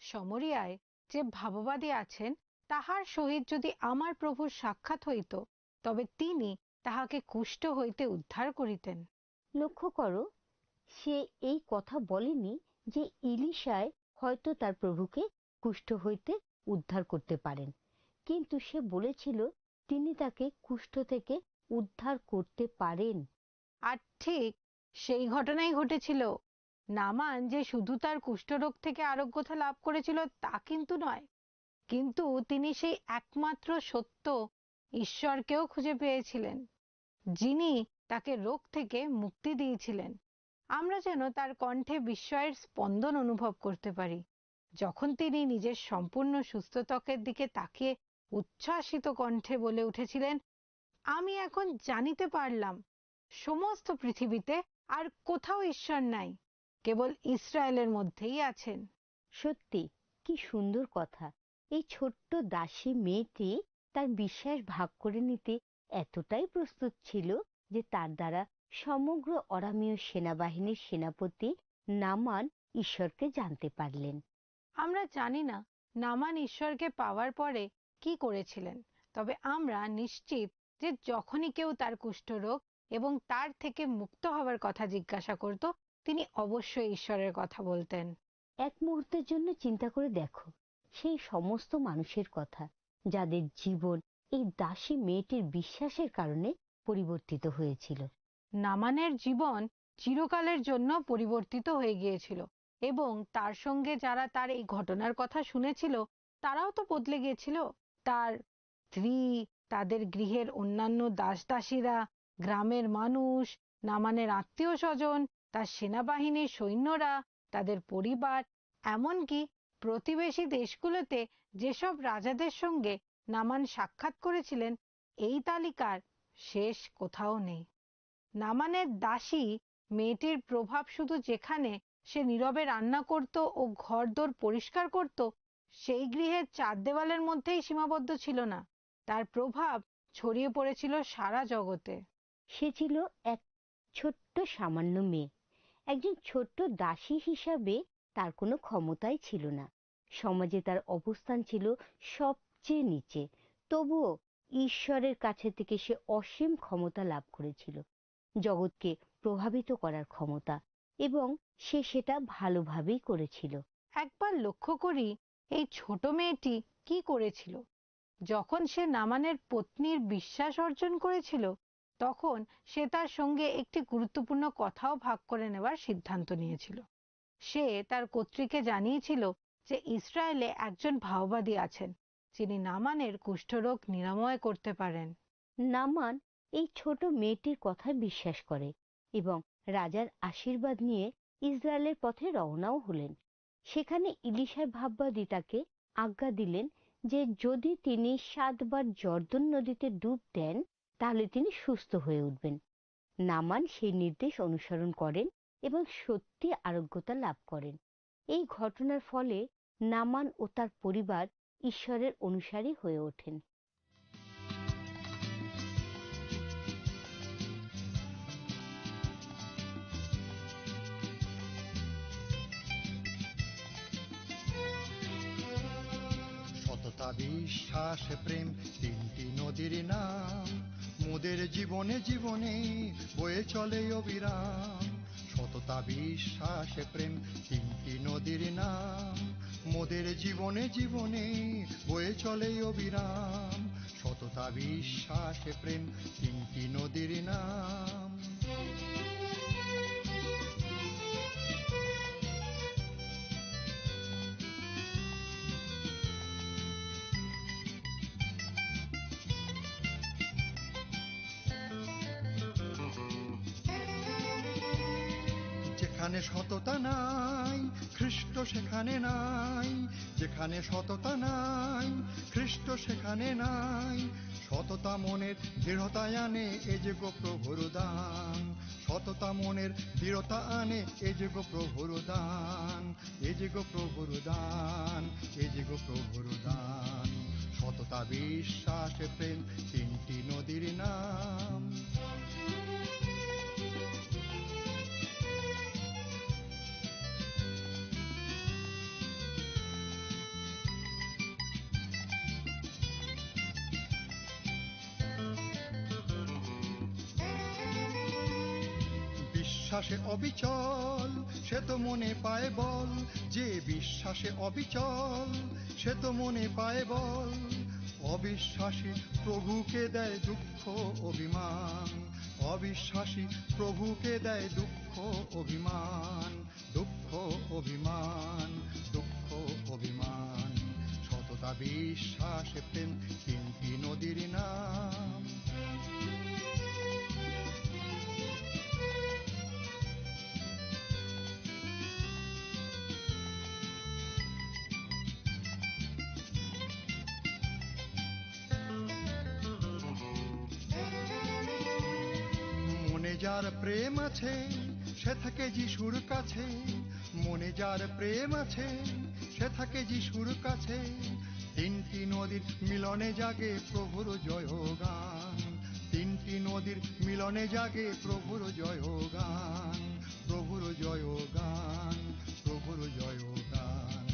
শমরিয়ায় যে ভাববাদী আছেন, তাহার সহিত যদি আমার প্রভুর সাক্ষাৎ হইত, তবে তিনি তাহাকে কুষ্ঠ হইতে উদ্ধার করিতেন। লক্ষ্য করো, সে এই কথা বলেনি যে ইলিশায় হয়তো তার প্রভুকে কুষ্ঠ হইতে উদ্ধার করতে পারেন, কিন্তু সে বলেছিল তিনি তাকে কুষ্ঠ থেকে উদ্ধার করতে পারেন। আর ঠিক সেই ঘটনাই ঘটেছিল। নামান যে শুধু তার কুষ্ঠরোগ থেকে আরোগ্যতা লাভ করেছিল, তা কিন্তু নয়, কিন্তু তিনি সেই একমাত্র সত্য ঈশ্বরকেও খুঁজে পেয়েছিলেন, যিনি তাকে রোগ থেকে মুক্তি দিয়েছিলেন। আমরা যেন তার কণ্ঠে বিস্ময়ের স্পন্দন অনুভব করতে পারি, যখন তিনি নিজের সম্পূর্ণ সুস্থ ত্বকের দিকে তাকিয়ে উচ্ছ্বাসিত কণ্ঠে বলে উঠেছিলেন, "আমি এখন জানিতে পারলাম, সমস্ত পৃথিবীতে আর কোথাও ঈশ্বর নাই, কেবল ইসরায়েলের মধ্যেই আছেন।" সত্যি, কি সুন্দর কথা। এই ছোট্ট দাসী মেয়েটি তার বিশ্বাস ভাগ করে নিতে এতটাই প্রস্তুত ছিল যে তার দ্বারা সমগ্র অরামীয় সেনাবাহিনীর সেনাপতি নামান ঈশ্বরকে জানতে পারলেন। আমরা জানি না নামান ঈশ্বরকে পাওয়ার পরে কি করেছিলেন, তবে আমরা নিশ্চিত যে যখনই কেউ তার কুষ্ঠরোগ এবং তার থেকে মুক্ত হওয়ার কথা জিজ্ঞাসা করত, তিনি অবশ্যই ঈশ্বরের কথা বলতেন। এক মুহূর্তের জন্য চিন্তা করে দেখো, সেই সমস্ত মানুষের কথা, যাদের জীবন এই দাসী মেয়েটির বিশ্বাসের কারণে পরিবর্তিত হয়েছিল। নামানের জীবন চিরকালের জন্য পরিবর্তিত হয়ে গিয়েছিল এবং তার সঙ্গে যারা তার এই ঘটনার কথা শুনেছিল, তারাও তো বদলে গিয়েছিল। তার স্ত্রী, তাদের গৃহের অন্যান্য দাসদাসীরা, গ্রামের মানুষ, নামানের আত্মীয় স্বজন, তার সেনাবাহিনীর সৈন্যরা, তাদের পরিবার, এমনকি প্রতিবেশী দেশগুলোতে যেসব রাজাদের সঙ্গে নামান সাক্ষাৎ করেছিলেন, এই তালিকার শেষ কোথাও নেই। নামানের দাসী মেয়েটির প্রভাব শুধু যেখানে সে নীরবে রান্না করত ও ঘরদোর পরিষ্কার করত, সেই গৃহের চার দেওয়ালের মধ্যেই সীমাবদ্ধ ছিল না। তার প্রভাব ছড়িয়ে পড়েছিল সারা জগতে। সে ছিল এক ছোট্ট সামান্য মেয়ে। একজন ছোট্ট দাসী হিসাবে তার কোনো ক্ষমতাই ছিল না। সমাজে তার অবস্থান ছিল সবচেয়ে নিচে। তবুও ঈশ্বরের কাছে থেকে সে অসীম ক্ষমতা লাভ করেছিল, জগৎকে প্রভাবিত করার ক্ষমতা, এবং সে সেটা ভালোভাবেই করেছিল। একবার লক্ষ্য করি, এই ছোট মেয়েটি কি করেছিল। যখন সে নামানের পত্নীর বিশ্বাস অর্জন করেছিল, তখন সে তার সঙ্গে একটি গুরুত্বপূর্ণ কথাও ভাগ করে নেওয়ার সিদ্ধান্ত নিয়েছিল। সে তার কর্ত্রীকে জানিয়েছিল যে ইসরায়েলে একজন ভাওবাদী আছেন, যিনি নামানের কুষ্ঠরোগ নিরাময় করতে পারেন। নামান এই ছোট মেয়েটির কথা বিশ্বাস করে এবং রাজার আশীর্বাদ নিয়ে ইসরায়েলের পথে রওনাও হলেন। সেখানে ইলিশার ভাববাদী তাকে আজ্ঞা দিলেন যে যদি তিনি সাতবার জর্দন নদীতে ডুব দেন, তাহলে তিনি সুস্থ হয়ে উঠবেন। নামান সেই নির্দেশ অনুসরণ করেন এবং সত্যি আরোগ্যতা লাভ করেন। এই ঘটনার ফলে নামান ও তার পরিবার ঈশ্বরের অনুসারী হয়ে ওঠেন। সততা, বিশ্বাস, প্রেম, তিনটি নদীর নাম। মোদের জীবনে জীবনে বয়ে চলে অবিরাম। সততা, বিশ্বাস, প্রেম, তিনটি নদীর নাম। মোদের জীবনে জীবনে বয়ে চলে অবিরাম। সততা, বিশ্বাস, প্রেম, তিনটি নদীর নাম। যেখানে সততা নাই, খ্রিস্ট সেখানে নাই। যেখানে সততা নাই, খ্রিস্ট সেখানে নাই। সততা মনের দৃঢ়তা আনে, এ যে গো প্রভুর দান। সততা মনের দৃঢ়তা আনে, এ যে গো প্রভুর দান। এ যে গো প্রভুর দান, এ যে গো প্রভুর দান। সততা, বিশ্বাস, প্রেম, তিনটি নদীর নাম। বিশ্বাসে অবিচল, সে তো মনে পায় বল। যে বিশ্বাসে অবিচল, সে তো মনে পায় বল। অবিশ্বাসী প্রভুকে দেয় দুঃখ, অভিমান। অবিশ্বাসী প্রভুকে দেয় দুঃখ, অভিমান। দুঃখ, অভিমান, দুঃখ, অভিমান। সততা, বিশ্বাস, প্রেম, তিনটি নদীর নাম। মনে যার প্রেম আছে, সে থাকে যিশুর কাছে। মনে যার প্রেম আছে, সে থাকে যিশুর কাছে। তিনটি নদীর মিলনে জাগে প্রভুর জয়গান। তিনটি নদীর মিলনে জাগে প্রভুর জয়গান। প্রভুর জয়গান, প্রভুর জয়গান।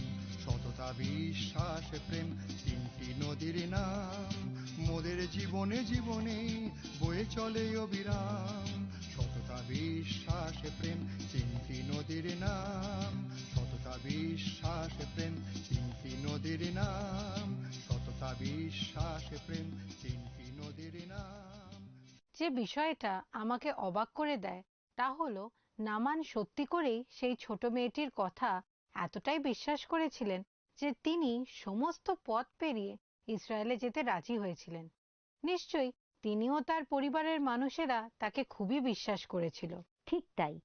সততা, বিশ্বাস, প্রেম, তিনটি নদীর নাম। মোদের জীবনে জীবনে বয়ে চলে অবিরাম। সততা, বিশ্বাস, প্রেম, তিনটি নদীর নাম। সততা, বিশ্বাস, প্রেম, তিনটি নদীর নাম। সততা, বিশ্বাস, প্রেম, তিনটি নদীর নাম। যে বিষয়টা আমাকে অবাক করে দেয়, তা হলো নামান সত্যি করেই সেই ছোট মেয়েটির কথা এতটাই বিশ্বাস করেছিলেন যে তিনি সমস্ত পথ পেরিয়ে ইসরায়েলে যেতে রাজি হয়েছিলেন। নিশ্চয়ই তিনিও তার পরিবারের মানুষেরা তাকে খুবই বিশ্বাস করেছিল। ঠিক তাই,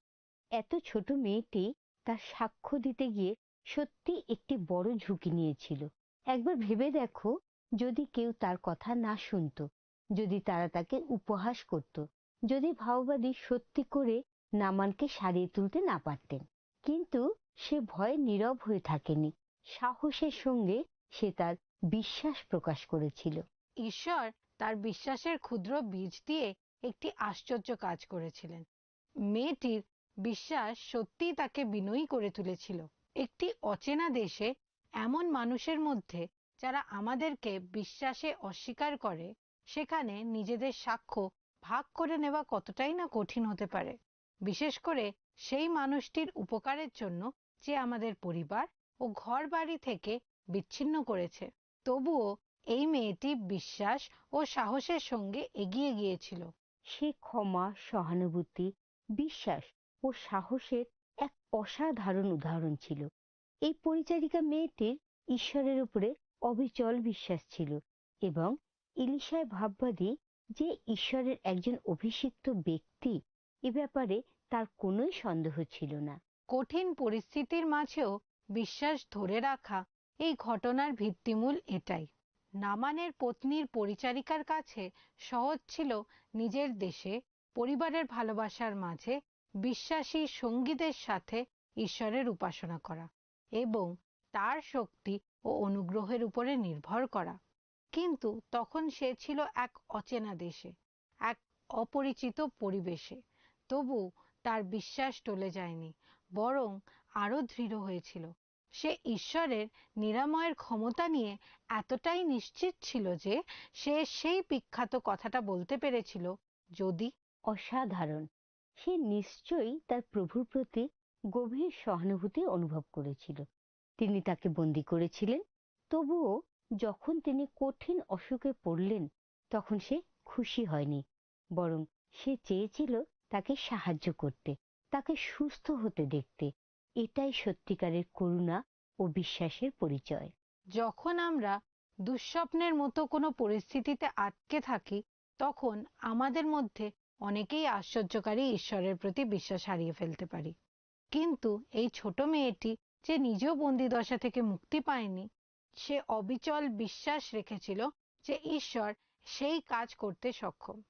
এত ছোট মেয়েটি তার সাক্ষ্য দিতে গিয়ে সত্যি একটি বড় ঝুঁকি নিয়েছিল। একবার ভেবে দেখো, যদি কেউ তার কথা না শুনতো, যদি তারা তাকে উপহাস করত, যদি ভাওবাদী সত্যি করে নামানকে সারিয়ে তুলতে না পারতেন। কিন্তু সে ভয়ে নীরব হয়ে থাকেনি, সাহসের সঙ্গে সে তার বিশ্বাস প্রকাশ করেছিল। ঈশ্বর তার বিশ্বাসের ক্ষুদ্র বীজ দিয়ে একটি আশ্চর্য কাজ করেছিলেন। মেয়েটির বিশ্বাস সত্যিই তাকে বিনয়ী করে তুলেছিল। একটি অচেনা দেশে এমন মানুষের মধ্যে যারা আমাদেরকে বিশ্বাসে অস্বীকার করে, সেখানে নিজেদের সাক্ষ্য ভাগ করে নেওয়া কতটাই না কঠিন হতে পারে, বিশেষ করে সেই মানুষটির উপকারের জন্য যে আমাদের পরিবার ও ঘরবাড়ি থেকে বিচ্ছিন্ন করেছে। তবুও এই মেয়েটি বিশ্বাস ও সাহসের সঙ্গে এগিয়ে গিয়েছিল। সে ক্ষমা, সহানুভূতি, বিশ্বাস ও সাহসের এক অসাধারণ উদাহরণ ছিল। এই পরিচারিকা মেয়েটির ঈশ্বরের উপরে অবিচল বিশ্বাস ছিল এবং ইলিশায় ভাববাদী যে ঈশ্বরের একজন অভিষিক্ত ব্যক্তি, এ ব্যাপারে তার কোনোই সন্দেহ ছিল না। কঠিন পরিস্থিতির মাঝেও বিশ্বাস ধরে রাখা এই ঘটনার ভিত্তিমূল এটাই। নামানের পত্নীর পরিচারিকার কাছে সহজ ছিল নিজের দেশে পরিবারের ভালোবাসার মাঝে বিশ্বাসী সঙ্গীদের সাথে ঈশ্বরের উপাসনা করা এবং তার শক্তি ও অনুগ্রহের উপরে নির্ভর করা। কিন্তু তখন সে ছিল এক অচেনা দেশে, এক অপরিচিত পরিবেশে। তবু তার বিশ্বাস টলে যায়নি, বরং আরো দৃঢ় হয়েছিল। সে ঈশ্বরের নিরাময়ের ক্ষমতা নিয়ে এতটাই নিশ্চিত ছিল যে সে সেই বিখ্যাত কথাটা বলতে পেরেছিল, "যদি" অসাধারণ। সে নিশ্চয়ই তার প্রভুর প্রতি গভীর সহানুভূতি অনুভব করেছিল। তিনি তাকে বন্দী করেছিলেন, তবুও যখন তিনি কঠিন অসুখে পড়লেন, তখন সে খুশি হয়নি, বরং সে চেয়েছিল তাকে সাহায্য করতে, তাকে সুস্থ হতে দেখতে। এটাই সত্যিকারের করুণা ও বিশ্বাসের পরিচয়। যখন আমরা দুঃস্বপ্নের মতো কোনো পরিস্থিতিতে আটকে থাকি, তখন আমাদের মধ্যে অনেকেই আশ্চর্যকারী ঈশ্বরের প্রতি বিশ্বাস হারিয়ে ফেলতে পারি। কিন্তু এই ছোট মেয়েটি, যে নিজেও বন্দি দশা থেকে মুক্তি পায়নি, সে অবিচল বিশ্বাস রেখেছিল যে ঈশ্বর সেই কাজ করতে সক্ষম।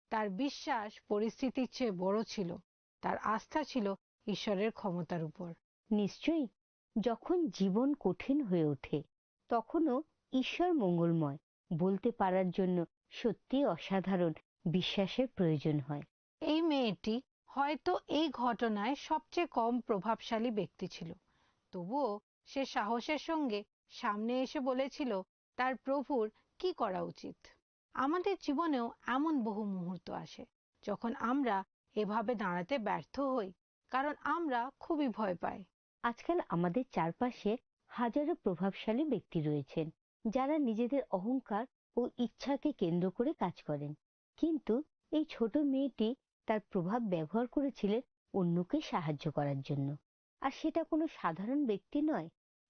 তার বিশ্বাস পরিস্থিতির চেয়ে বড় ছিল, তার আস্থা ছিল ঈশ্বরের ক্ষমতার উপর। নিশ্চয়ই, যখন জীবন কঠিন হয়ে ওঠে, তখনও ঈশ্বর মঙ্গলময় বলতে পারার জন্য সত্যি অসাধারণ বিশ্বাসের প্রয়োজন হয়। এই মেয়েটি হয়তো এই ঘটনায় সবচেয়ে কম প্রভাবশালী ব্যক্তি ছিল, তবুও সে সাহসের সঙ্গে সামনে এসে বলেছিল তার প্রভুর কি করা উচিত। আমাদের জীবনেও এমন বহু মুহূর্ত আসে, যখন আমরা এভাবে দাঁড়াতে ব্যর্থ হই, কারণ আমরা খুবই ভয় পাই। আজকাল আমাদের চারপাশে হাজারো প্রভাবশালী ব্যক্তি রয়েছেন, যারা নিজেদের অহংকার ও ইচ্ছাকে কেন্দ্র করে কাজ করেন। কিন্তু এই ছোট মেয়েটি তার প্রভাব ব্যবহার করেছিলেন অন্যকে সাহায্য করার জন্য। আর সেটা কোনো সাধারণ ব্যক্তি নয়,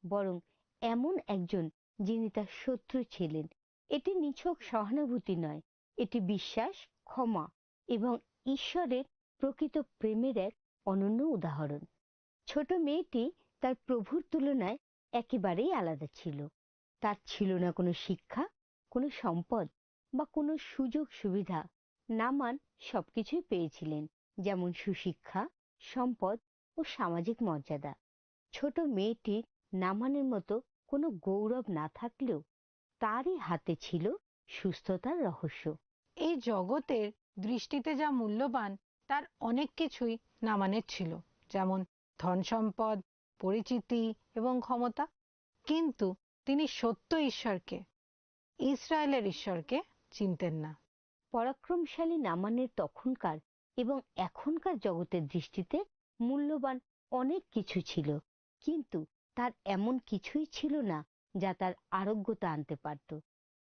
বরং এমন একজন যিনি তার শত্রু ছিলেন। এটি নিছক সহানুভূতি নয়, এটি বিশ্বাস, ক্ষমা এবং ঈশ্বরের প্রকৃত প্রেমের এক অনন্য উদাহরণ। ছোট মেয়েটি তার প্রভুর তুলনায় একেবারেই আলাদা ছিল। তার ছিল না কোনো শিক্ষা, কোনো সম্পদ বা কোনো সুযোগ সুবিধা। নামান সবকিছুই পেয়েছিলেন, যেমন সুশিক্ষা, সম্পদ ও সামাজিক মর্যাদা। ছোট মেয়েটির নামানের মতো কোনো গৌরব না থাকলেও তারই হাতে ছিল সুস্থতার রহস্য। এই জগতের দৃষ্টিতে যা মূল্যবান, তার অনেক কিছুই নামানের ছিল, যেমন ধন সম্পদ, পরিচিতি এবং ক্ষমতা। কিন্তু তিনি সত্য ঈশ্বরকে, ইসরায়েলের ঈশ্বরকে চিনতেন না। পরাক্রমশালী নামানের তখনকার এবং এখনকার জগতের দৃষ্টিতে মূল্যবান অনেক কিছু ছিল, কিন্তু তার এমন কিছুই ছিল না যা তার আরোগ্যতা আনতে পারত।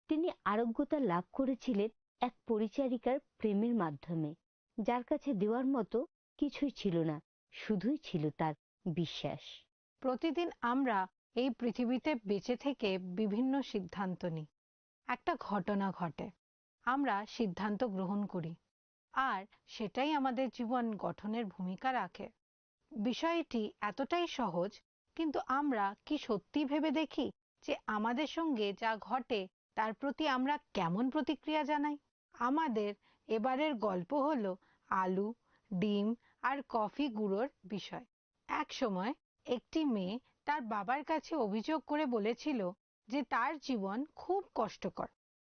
তিনি আরোগ্যতা লাভ করেছিলেন এক পরিচারিকার প্রেমের মাধ্যমে, যার কাছে দেওয়ার মতো কিছুই ছিল না, শুধুই ছিল তার বিশ্বাস। প্রতিদিন আমরা এই পৃথিবীতে বেঁচে থেকে বিভিন্ন সিদ্ধান্ত নিই। একটা ঘটনা ঘটে, আমরা সিদ্ধান্ত গ্রহণ করি, আর সেটাই আমাদের জীবন গঠনের ভূমিকা রাখে। বিষয়টি এতটাই সহজ, কিন্তু আমরা কি সত্যি ভেবে দেখি যে আমাদের সঙ্গে যা ঘটে তার প্রতি আমরা কেমন প্রতিক্রিয়া জানাই? আমাদের এবারের গল্প হলো আলু, ডিম আর কফি গুঁড়োর বিষয়। এক সময় একটি মেয়ে তার বাবার কাছে অভিযোগ করে বলেছিল যে তার জীবন খুব কষ্টকর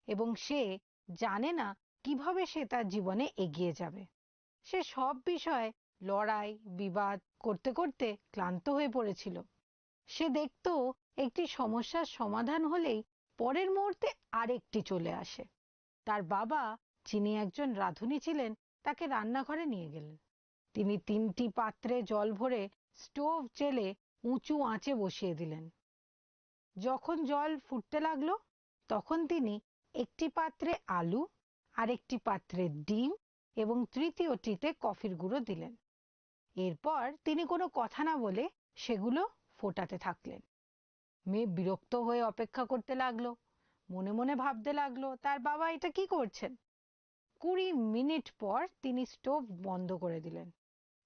এবং সে জানে না কিভাবে সে তার জীবনে এগিয়ে যাবে। সে সব বিষয়ে লড়াই, বিবাদ করতে করতে ক্লান্ত হয়ে পড়েছিল। সে দেখত একটি সমস্যার সমাধান হলেই পরের মুহূর্তে আরেকটি চলে আসে। তার বাবা, যিনি একজন রাঁধুনি ছিলেন, তাকে রান্নাঘরে নিয়ে গেলেন। তিনি তিনটি পাত্রে জল ভরে স্টোভ জেলে উঁচু আঁচে বসিয়ে দিলেন। যখন জল ফুটতে লাগলো, তখন তিনি একটি পাত্রে আলু, আরেকটি পাত্রে ডিম এবং তৃতীয়টিতে কফির গুঁড়ো দিলেন। এরপর তিনি কোনো কথা না বলে সেগুলো ফোটাতে থাকলেন। মেয়ে বিরক্ত হয়ে অপেক্ষা করতে লাগলো, মনে মনে ভাবতে লাগলো, তার বাবা এটা কি করছেন? কুড়ি মিনিট পর তিনি স্টোভ বন্ধ করে দিলেন।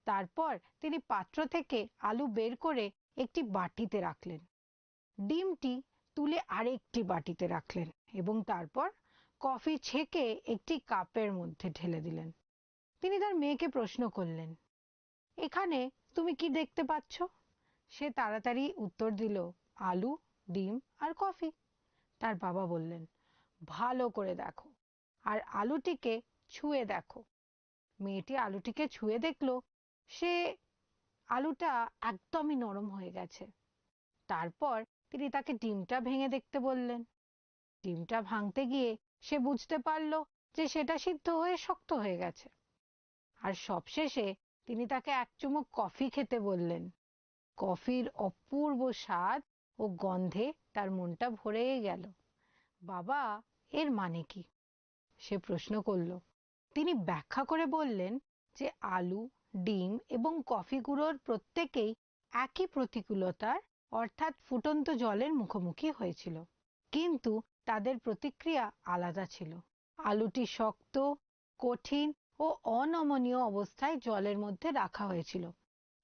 তারপর তিনি পাত্র থেকে আলু বের করে একটি বাটিতে রাখলেন। ডিমটি তুলে আরেকটি বাটিতে রাখলেন এবং তারপর কফি ছেঁকে একটি কাপের মধ্যে ঢেলে দিলেন। তিনি তার মেয়েকে প্রশ্ন করলেন, "এখানে তুমি কি দেখতে পাচ্ছ?" সে তাড়াতাড়ি উত্তর দিল, "আলু, ডিম আর কফি।" তার বাবা বললেন, "ভালো করে দেখো, আর আলুটিকে ছুঁয়ে দেখো।" মেয়েটি আলুটিকে ছুঁয়ে দেখল, সে আলুটা একদমই নরম হয়ে গেছে। তারপর তিনি তাকে ডিমটা ভেঙে দেখতে বললেন। ডিমটা ভাঙতে গিয়ে সে বুঝতে পারল যে সেটা সিদ্ধ হয়ে শক্ত হয়ে গেছে। আর সবশেষে তিনি তাকে এক চুমুক কফি খেতে বললেন। কফির অপূর্ব স্বাদ ও গন্ধে তার মনটা ভরে গেল। "বাবা, এর মানে কি?" সে প্রশ্ন করল। তিনি ব্যাখ্যা করে বললেন যে আলু, ডিম এবং কফি গুঁড়োর প্রত্যেকেই একই প্রতিকূলতার, অর্থাৎ ফুটন্ত জলের মুখোমুখি হয়েছিল, কিন্তু তাদের প্রতিক্রিয়া আলাদা ছিল। আলুটি শক্ত, কঠিন ও অনমনীয় অবস্থায় জলের মধ্যে রাখা হয়েছিল,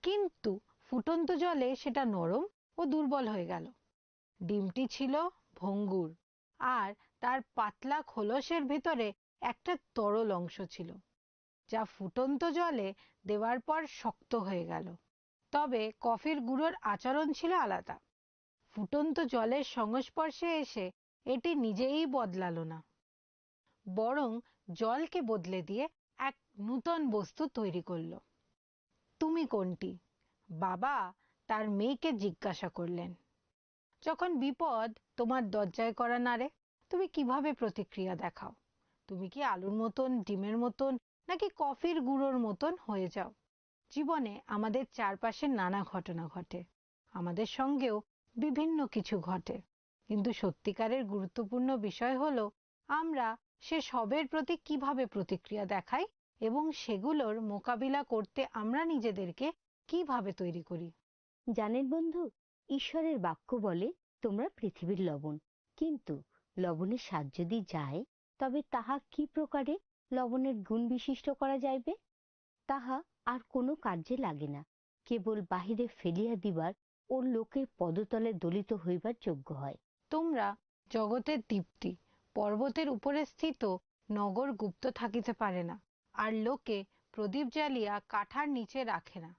কিন্তু ফুটন্ত জলে সেটা নরম ও দুর্বল হয়ে গেল। ডিমটি ছিল ভঙ্গুর, আর তার পাতলা খোলসের ভেতরে একটা তরল অংশ ছিল, যা ফুটন্ত জলে দেওয়ার পর শক্ত হয়ে গেল। তবে কফির গুঁড়োর আচরণ ছিল আলাদা। ফুটন্ত জলের সংস্পর্শে এসে এটি নিজেই বদলালো না, বরং জলকে বদলে দিয়ে এক নূতন বস্তু তৈরি করলো। "তুমি কোনটি?" বাবা তার মেয়েকে জিজ্ঞাসা করলেন। "যখন বিপদ তোমার দরজায় কড়া নাড়ে, তুমি কিভাবে প্রতিক্রিয়া দেখাও? তুমি কি আলুর মতন, ডিমের মতন, নাকি কফির গুঁড়োর মতন হয়ে যাও?" জীবনে আমাদের চারপাশে নানা ঘটনা ঘটে, আমাদের সঙ্গেও বিভিন্ন কিছু ঘটে। কিন্তু সত্যিকারের গুরুত্বপূর্ণ বিষয় হলো আমরা সে সবের প্রতি কিভাবে প্রতিক্রিয়া দেখাই এবং সেগুলোর মোকাবিলা করতে আমরা নিজেদেরকে কিভাবে তৈরি করি। জানেন বন্ধু, ঈশ্বরের বাক্য বলে, "তোমরা পৃথিবীর লবণ।" কিন্তু লবণের স্বাদ যদি যায়, তবে তাহা কি প্রকারে লবণের গুণ বিশিষ্ট করা যাইবে? তাহা আর কোনো কার্যে লাগে না, কেবল বাহিরে ফেলিয়া দিবার ও লোকের পদতলে দলিত হইবার যোগ্য হয়। তোমরা জগতের দীপ্তি। পর্বতের উপরে স্থিত নগর গুপ্ত থাকিতে পারে না, আর লোকে প্রদীপ জ্বালিয়া কাঠার নিচে রাখে না,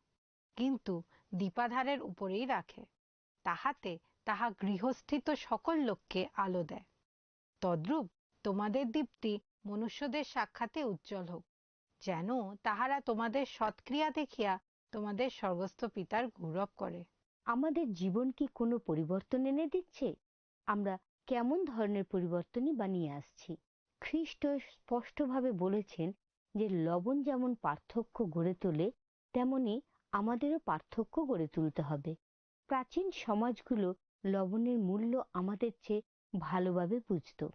কিন্তু দীপাধারের উপরেই রাখে, তাহাতে তাহা গৃহস্থিত সকল লোককে আলো দেয়। তদ্রূপ তোমাদের দীপ্তি মনুষ্যদের সাক্ষাতে উজ্জ্বল হোক, যেন তাহারা তোমাদের সৎক্রিয়া দেখিয়া তোমাদের স্বর্গস্থ পিতার গৌরব করে। আমাদের জীবন কি কোনো পরিবর্তন এনে দিচ্ছে? আমরা কেমন ধরনের পরিবর্তনই বা নিয়ে আসছি? খ্রিস্ট স্পষ্টভাবে বলেছেন যে লবণ যেমন পার্থক্য গড়ে তোলে, তেমনি আমাদেরও পার্থক্য গড়ে তুলতে হবে। প্রাচীন সমাজগুলো লবণের মূল্য আমাদের চেয়ে ভালোভাবে বুঝত।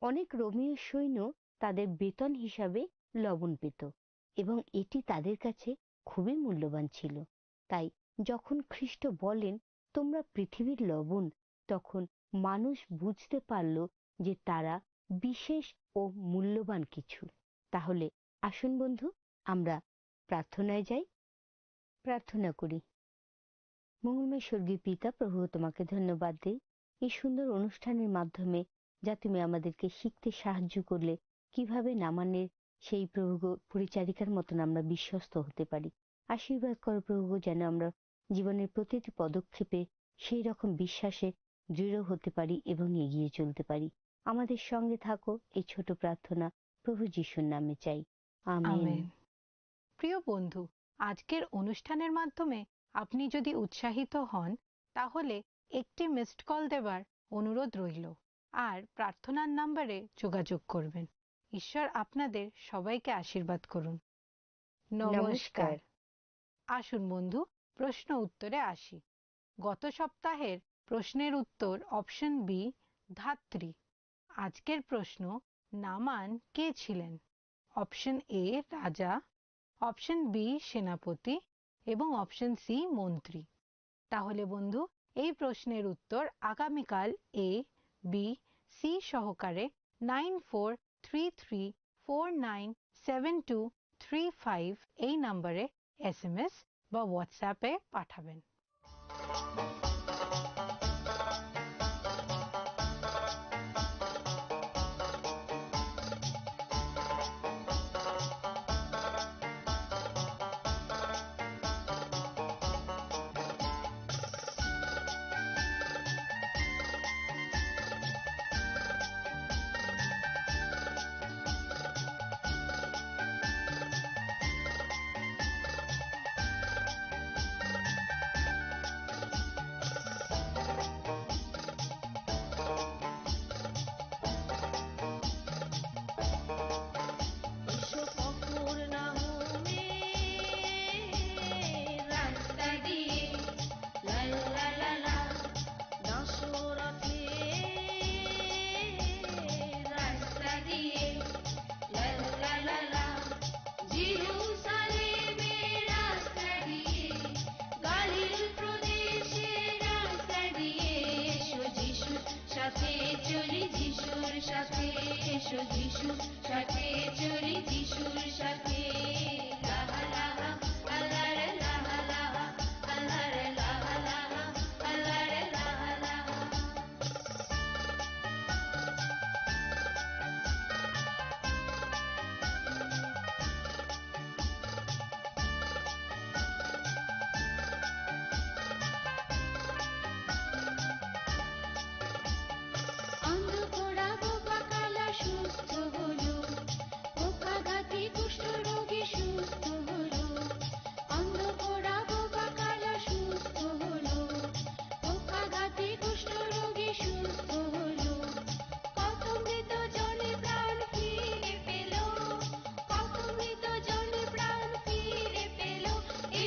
অনেক রোমীয় সৈন্য তাদের বেতন হিসাবে লবণ পেত এবং এটি তাদের কাছে খুবই মূল্যবান ছিল। তাই যখন খ্রিস্ট বলেন, "তোমরা পৃথিবীর লবণ," তখন মানুষ বুঝতে পারল যে তারা বিশেষ ও মূল্যবান কিছু। তাহলে আসুন বন্ধু, আমরা প্রার্থনায় যাই, প্রার্থনা করি। মঙ্গলময় স্বর্গীয় পিতা, প্রভু, তোমাকে ধন্যবাদ দেই এই সুন্দর অনুষ্ঠানের মাধ্যমে, যা তুমি আমাদেরকে শিখতে সাহায্য করলে, কিভাবে নামানের সেই, প্রভু গো, পরিচারিকার মতন আমরা বিশ্বস্ত হতে পারি। আশীর্বাদ করো, প্রভু গো, যেন আমরা জীবনের প্রতিটি পদক্ষেপে সেই রকম বিশ্বাসে দৃঢ় হতে পারি এবং এগিয়ে চলতে পারি। আমাদের সঙ্গে থাকো, এই ছোট প্রার্থনা প্রভু যিশুর নামে চাই। আমেন। আমেন। প্রিয় বন্ধু, আজকের অনুষ্ঠানের মাধ্যমে আপনি যদি উৎসাহিত হন, তাহলে একটি মিসড কল দেবার অনুরোধ রইল, আর প্রার্থনার নম্বরে যোগাযোগ করবেন। ঈশ্বর আপনাদের সবাইকে আশীর্বাদ করুন। নমস্কার। নমস্কার। আসুন বন্ধু, প্রশ্ন উত্তরে আসি। গত সপ্তাহের প্রশ্নের উত্তর অপশন বি, ধাত্রী। আজকের প্রশ্ন, নামান কে ছিলেন? অপশন এ, রাজা, অপশন বি, সেনাপতি, এবং অপশন সি, মন্ত্রী। তাহলে বন্ধু, এই প্রশ্নের উত্তর আগামীকাল এ, বি, সি সহকারে nine four three three four nine seven two three five এই নম্বরে এসএমএস বা WhatsApp-এ পাঠাবেন।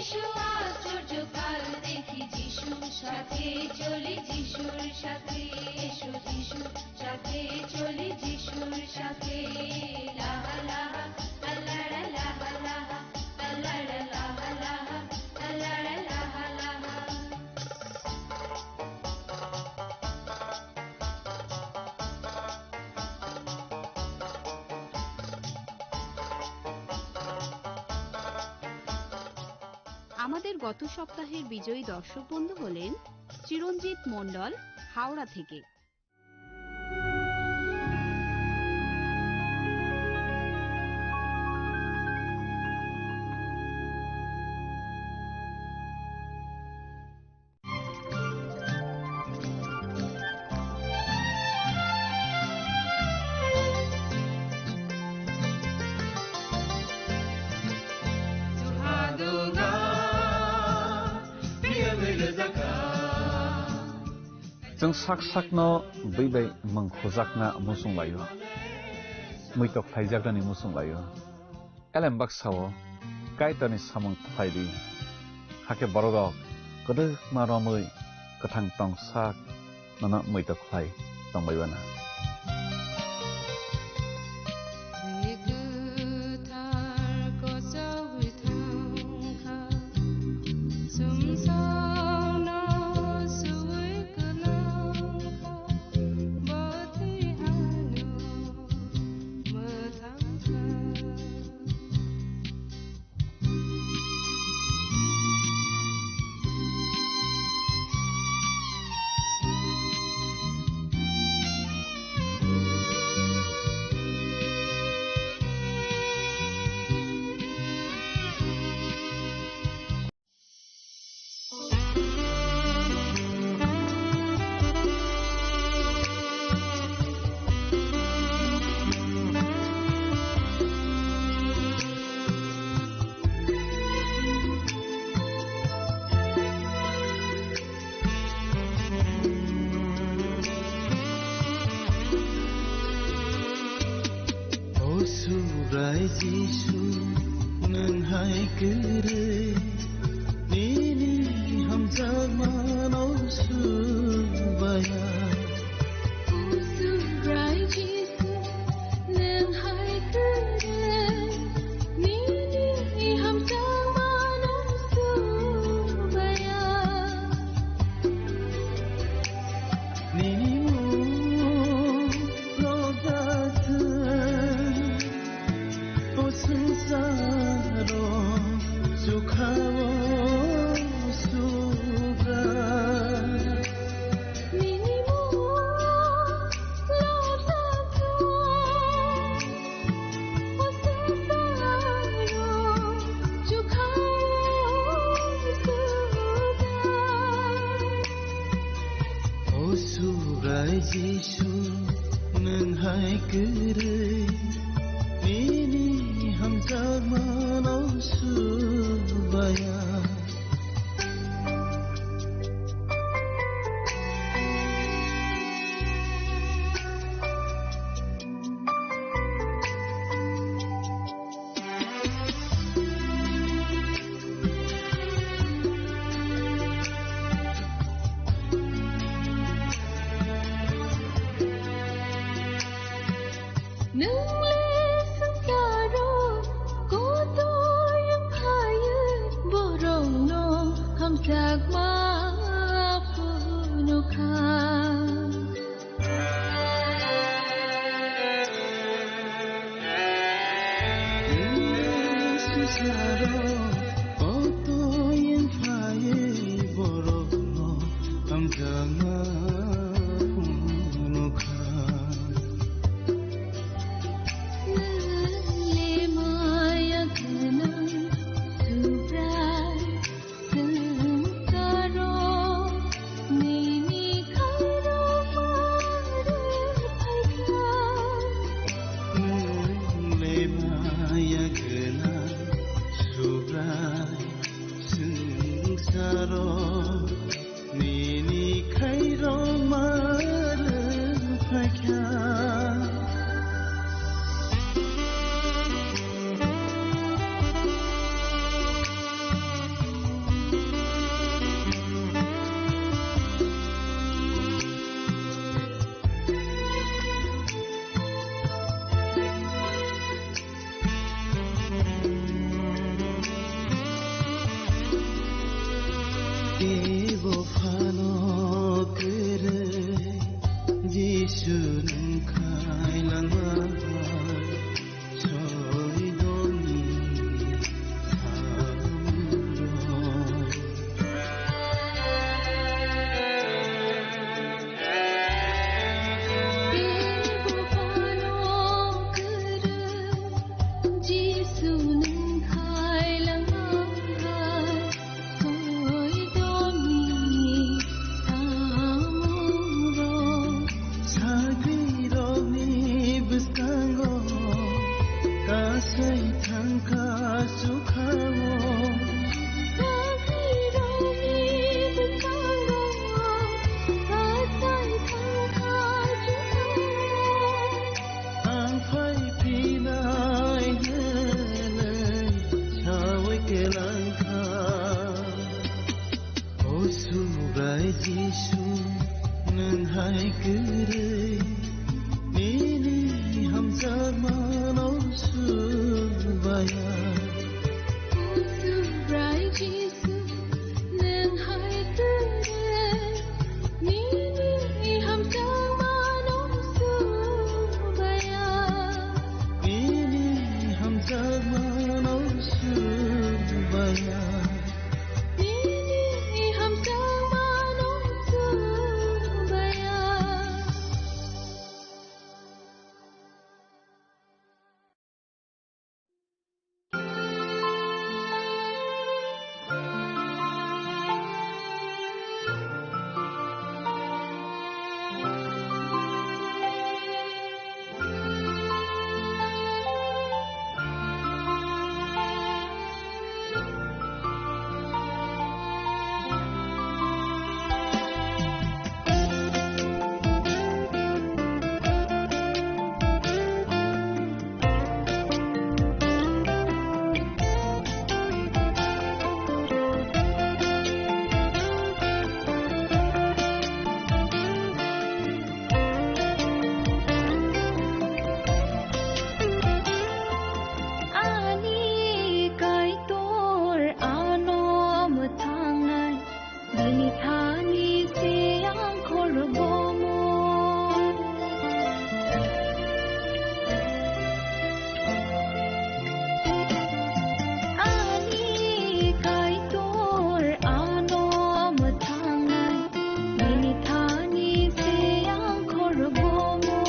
এসো আশ্চর্য কাল দেখি যিশুর সাথে চলি, যিশুর সাথে। এসো যিশুর সাথে চলি, যিশুর সাথে। লাহা লাহা, আল্লাহা লাহা লাহা, আল্লাহা লাহা লাহা, আল্লাহা লাহা লাহা। আমাদের গত সপ্তাহের বিজয়ী দর্শক বন্ধু হলেন চিরঞ্জিত মণ্ডল, হাওড়া থেকে। Chwng sak sakno bwi bai mwng khujakna muchung laio, muitok khlaijaknani muchung laio. Elem baksa-o Kaitorni samung khlai di, hakhe bororok kwdwkma romwi kwthang tong sak nono muitok khlai tongbai uana. O Subrai Jisu, nwng hai kwrwi, nini hamjakmano subaya. O Subrai Jisu, nwng hai kwrwi, nini hamjakmano subaya. Nini mung rojak thung, o swngcharo chukha-o Subrai. Nini mung rojak thung, O Subrai Jisu, nwng hai kwrwi, nini hamjakmano subaya. Nwng le swngcharo kotoi wng phaiwi, borokno hamjakma phunukha. Swngcharo kotoi wng phaiwi, borokno hamjakma phunukha. Nwng le maya gwnang Subrai, swngcharo nini khairokma rwphaikha. Nwng le maya gwnang Subrai, swngcharo nini khairokma rwphaikha. Jisu, nwng hai kwrwi nini hamjakmano subaya. O Subrai Jisu, nwng hai kwrwi nini hamjakmano subaya. Nini hamjakmano subaya. Nini hamjakmano subaya. Ani Kaitor ano mwthangnai, bini thani se ang khorbo mu. Ani Kaitor ano mwthangnai, bini thani se ang khorbo mu.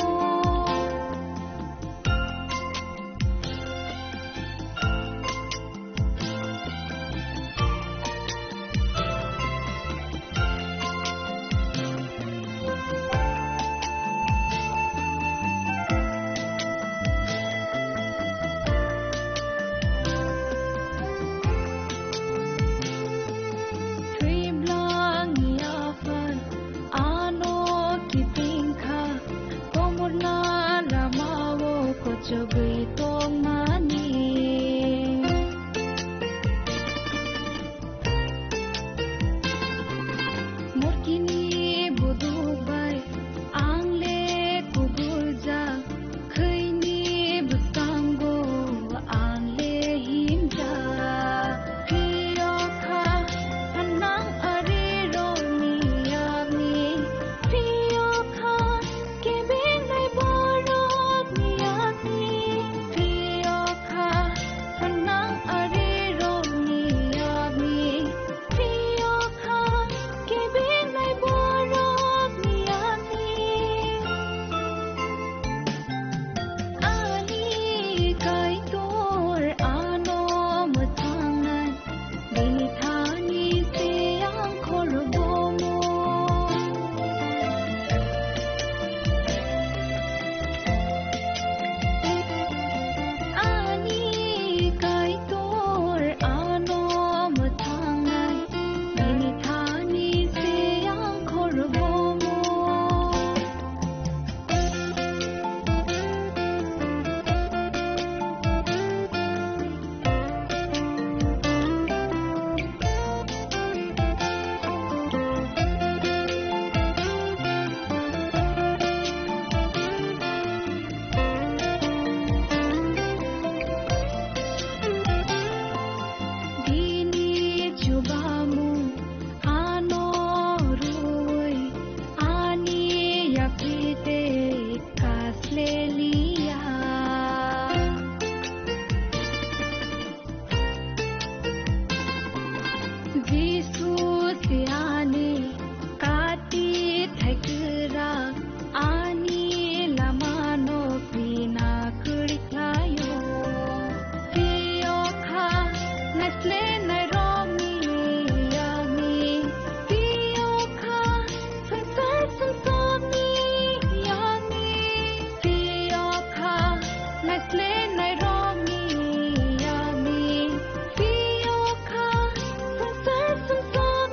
Thwiblangni aphar ano kiting kha, komorna lamao kochogwi tongmani. Morkini buduk bai ang le kubul jak, khwini bwskango ang le himjak. Phiyokha hanang ari rokni yakni, phiyokha kebeng nai borokni yakni, phiyokha hanang ari rokni yakni, phiyokha kebeng nai borokni yakni. Ani Kaitor ano mwthangnai, bini thani se ang khorbo mu. Ani Kaitor ano mwthangnai, bini thani se ang khorbo mu. Bini chubamu ano rwi ani yapite kasle liya. Jisu se ani kati thaikwrak, ani lamano pina kwrwi khlaio. Phiyokha naislenai rokni yakni, phiyokha swngchar swngchomni yakni, phiyokha naislenai rokni yakni, phiyokha swngchar swngchom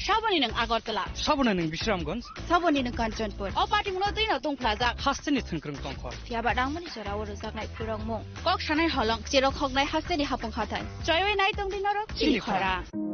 Saboni nwng Agartala. Saboni nwng Bisramganj. Saboni nwng Kanchanpur. O party muno twi no tongphlajak. Hasteni thwngkwrwng tongkhor. Phiya ba rangmani jora o rwjaknai phurokmung. Kok sanai holong, cherok hoknai hasteni hapung hathai. Choiwi nai tongdi norok. Chini chini khorang. Khorang.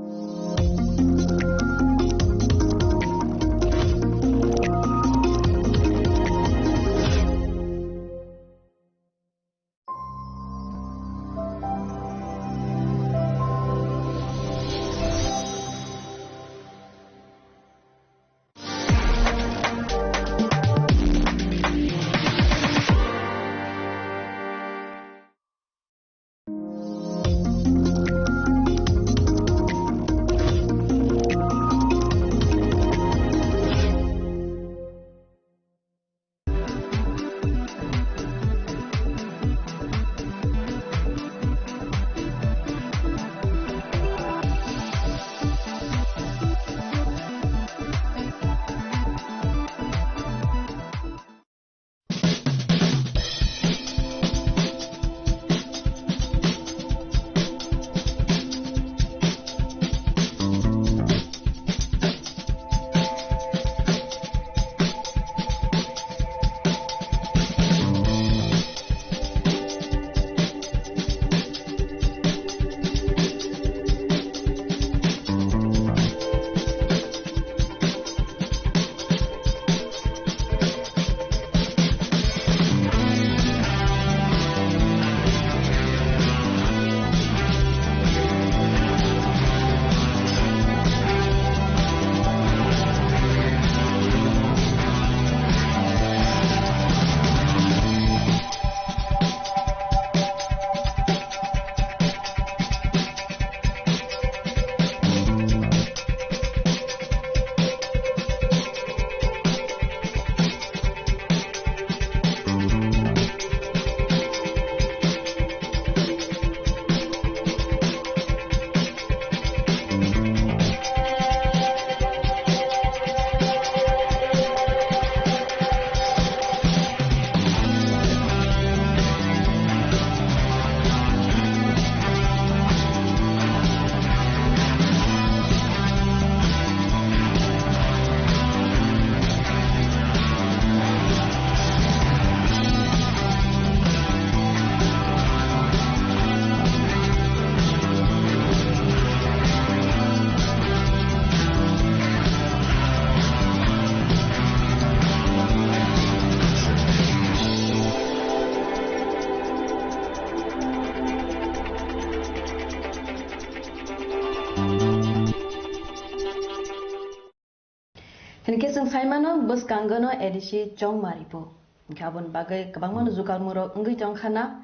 Hinkhe chwng sai mano, bwskango no A D C chongmari bo. Hinkhe aboni bagwi kwbangma no jugalmung rok wngwi tongkha na,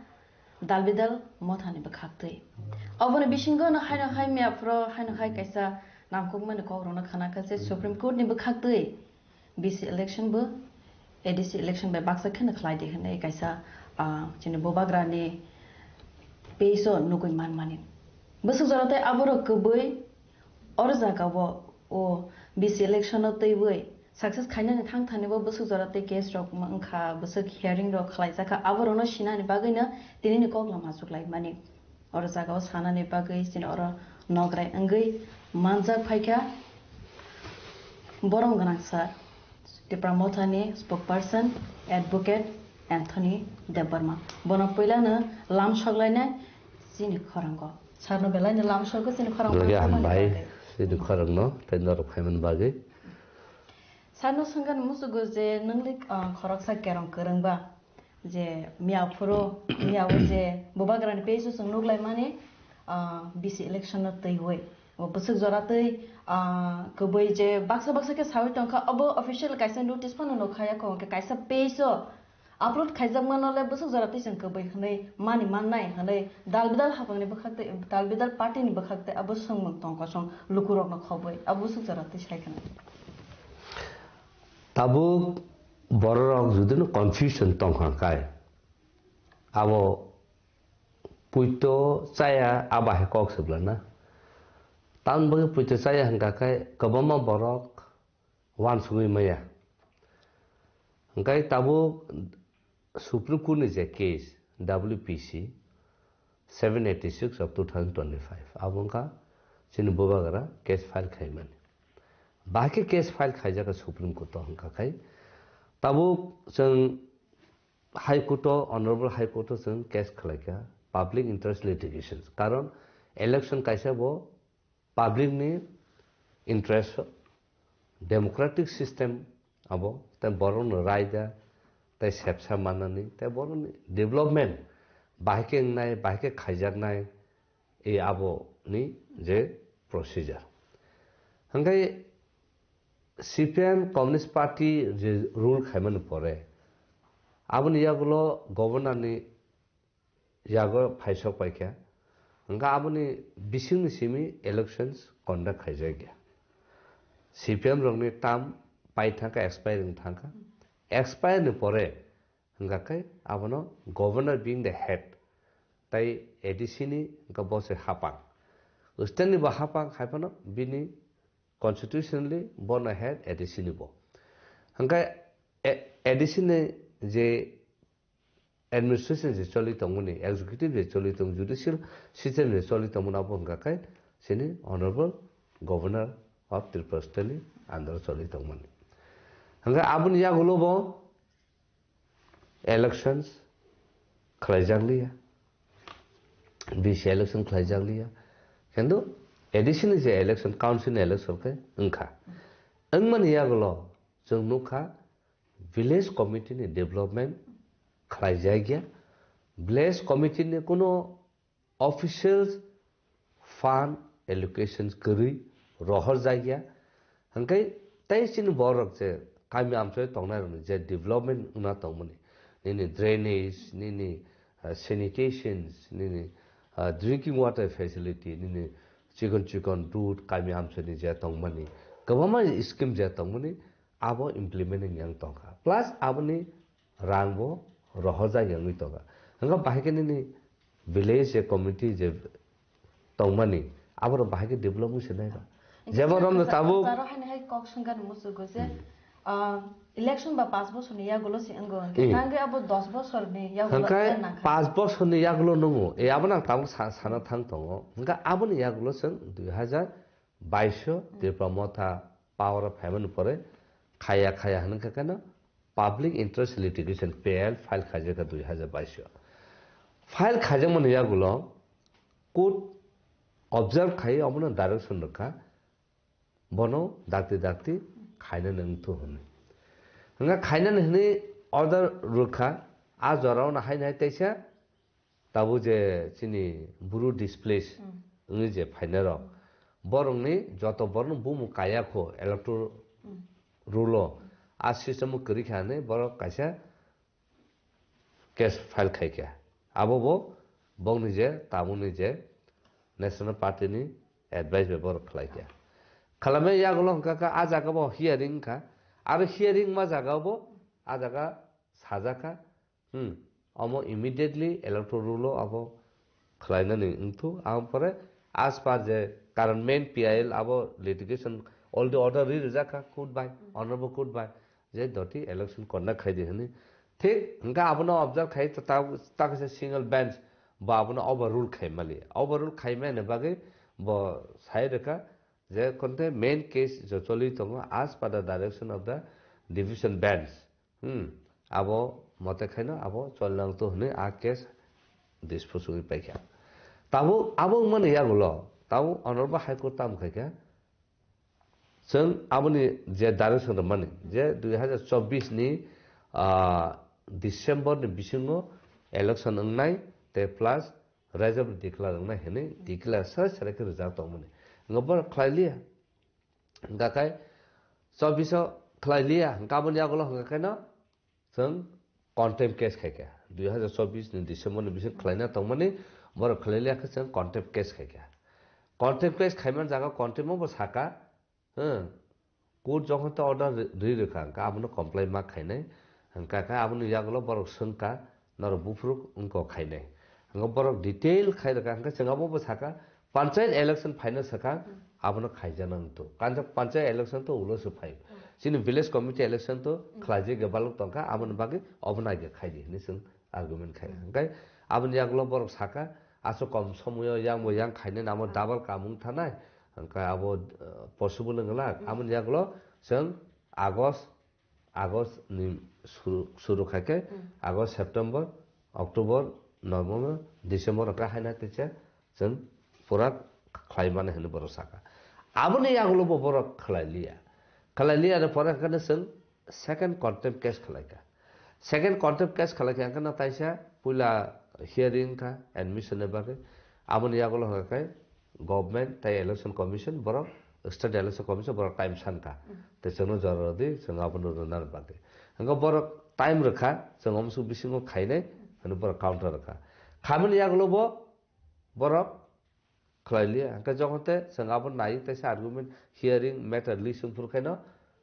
dal bidal mothani bwkhaktwi. Oboni bisingo no haino hai miyaphoro haino hai kaisa nangkukmani kok rokno khana kha se Supreme Court ni bwkhaktwi B C election bo A D C election bai baksa kheno khlai di hwnwi kaisa, ah, chini bubagrani page o nugwi manmani. Bwswk jora tei aborok kwbwi oro jaga o, o B C election o twiwi success khainani thang thani bo bwswk jora tei case rok wngkha, bwswk hearing rok khlaijakha, aborokno sinani bagwino tinini kok lama achuk lai mani. Oro jaga o sanani bagwi chini oro nograi wngwi manjak phaikha borom gwnang sir, Tipra Mothani spokesperson Advocate Anthony Debbarma. Bono puilano lam soklainai chini khorango. Sarno belaino lam sokgo chini khorango. Loge lam sokmani hambai bagwi. Chini khorangno tei norok phaimani bagwi. Sarno swngkha musugo je nwngli, ah, khoroksa kerong kwrwngba. Je miya phuru, miya o je bubagrani page o chwng nuklaimani, ah, B C election no twiwi. O bwswk jora twi, ah, kwbwi je baksa baksa khe sawi tongkha, obo official kaisa notice phano nukha yakho, hwnkhe kaisa page o upload khaijakmano le bwswk jora twi chwng kwbwi hwnwi mani mannai hwnwi dal bidal haphangni bwkhak tei, dal bidal party ni bwkhak tei abo swngmung tong kosong lukurokno khobwi abo bwswk jora twi sai khna. Tabuk bororok judino confusion tongkha kai, abo puito chaya, abo hai kok swplana. Tamni bagwi puito chaya hwnkha khe kwbangma borok uansugwi maya. Hwnkhe tabuk Supreme Court ni je case W P C seven eighty six of two thousand twenty-five, abo wngkha chini bubagra case file khaimani. Bahai khe case file khaijak Supreme Court o, hwnkha khai tabuk chwng High Court o, Honorable High Court o chwng case khlaikha public interest litigation, karon election kaisa bo public ni interest, democratic system abo, tei borok no raida tei sepsa manani tei borok ni development bahai khe wngnai, bahai khe khaijaknai, e abo ni je procedure. Hingke C P I M Communist Party je rule khaimani pore, aboni yagulo governor ni yago phaisok paikha. Hingke aboni bisingni simi elections conduct khaijakya. C P M rokni term pai thangkha, expire wng thangkha. Expire ni pore hingka khe abono governor being the head, tai A D C ni hingka bo se hapang. State ni bo hapang hai phano bini constitutionally bono head A D C ni bo. Hingka A-, A D C ni je administration je choli tongmani, executive je choli tong, judicial system je choli tongmani abo hingka khe chini Honorable Governor of Tripura State ni under choli tongmani. Hingka aboni yagulo bo elections khlaijakliya, B C election khlaijakliya, kintu A D C ni je election, council ni election khe wngkha. Wngmani yagulo chwng nukha village committee ni development khlaijakya, village committee ni kuno officials fund allocations kwrwi rohorjakya, hingke tei chini borok je kami amchoi tongnai rokni je development wngna tongmani, nini drainage, nini, uh, sanitations, nini, uh, drinking water facility, nini chikon chikon road kami amchoi ni je tongmani, kwbangma scheme je tongmani, abo implement wng yang tongkha. Plus aboni rang bo rohorjak yangwi tongkha. Hingke bahai khe nini village je committee je tongmani, aborok bahai khe develop wngse nai ba. Jemon romno tabuk. Taro haino hai kok swngkha ni muchungo je, Hmm. ah, election ba panch bosorni yagulo se wngo hwnkhe. Hmm. Tangwi abo dos bosorni yagulo Hingke wngna kha. Panch bosorni yagulo nungo. E abo nang tabuk sa-, sana thang tongo. Hingke aboni yagulo chwng dui hajar baish o Tripura Motha power o phaimani pore khaya khaya hwnwi kha khe no public interest litigation P I L file khaijak kha dui hajar baish o. File khaijakmani yagulo court observe khai omono direction rwkha, bono dakti dakti khainani wngthu hwnwi. Hwnga khainani hwnwi order rwkha, a jorao no haino hai teisa Tabuk je chini bru displace Hmm. wngwi je phainai rok, borokni joto borokno bumung kaya kho electoral Hmm. roll o, a system o kwrwi kha hinwi borok kaisa case file khai kha. Abo bo bokni je tabukni je National Party ni advice bai borok khlai kha. Khlaimai yagulo hwnkha kha a jaga bo hearing wngkha, aro hearing ma jaga bo a jaga sajak kha, Hmm. Omo immediately electoral roll o abo khlainani wngthu. Aboni pore as per je current main P I L abo litigation already order ri rijak kha court bai, Hmm. honorable court bai, je doti election conduct khai di hwnwi. Thik hwnkhe abono observe khai ta, ta, ta kaisa single bench bo abono overrule khai mali. Overrule khai mani bagwi bo sai rwkha je konte main case je choli tongo as per the direction of the division bench. Hmm, abo mote khaino abo cholnang to hwnwi a case dispose wngwi paikha. Tabuk abo wngmani yagulo, tabuk Honorable High Court tamo khaikha, chwng aboni je direction rwmani, je dui hajar chobbish ni, ah, December ni bisingo election wngnai, tei plus result declare wngnai hwnwi declare sere sere khe rijak tongmani. Wngkha borok khlai liya. Hwnkha khe chobbish o khlai liya, hwnkha aboni yagulo hwnkha khe no chwng contempt case khai kha. Dui hajar chobbish ni December ni bising khlaina tongmani borok khlai liya khe chwng contempt case khai kha. Contempt case khaimani jaga contempt o bo saka, hmm, court jokhon to order ri, ri rwkha, hwnkha abono comply ma khainai, hwnkha khe aboni yagulo borok swngkha, norok buphuruk wngkok khainai. Hwnkhe borok detail khai rwkha, hwnkhe chwng abo bo saka, panchayat election phaina swkang, Hmm. abono khaijana wngthu. Kanjak panchayat election to ulo se phai. Hmm. Chini village committee election to Hmm. khlaijak ya balok tongkha, aboni bagwi obo naikhe khai di hinwi chwng argument khai. Hmm. Hwnkhe aboni yagulo borok saka, aswk kom somoyo yang bo yang khainai namo Hmm. double kamung thanai, Hwnkhe abo, uh, possible wngwlak. Aboni yagulo chwng August, August ni suru, suru khaikhe, August, September, October, November, December hwnkhe haina teisa chwng pura khlaimani hwnwi borok sakha. Aboni yagulo bo borok khlai liya. Khlai liya ni pore hwnkhe chwng second contempt case khlaikha. Second contempt case khlaikha hwnkhe no taisa puila hearing kha admission ni bagwi. Aboni yagulo hwnkhe government tei election commission borok, state election commission borok time sankha. Tei chwngno jora rwdi, chwng abono rwna bagwi. Hwnkhe borok time rwkha, chwng omsuk bisingo khainai, hwnwi borok counter rwkha. Khamani yagulo bo borok khlai liya. Hwnkhe jokhon te chwng abo nai teisa argument hearing matter list wngphuru khaino,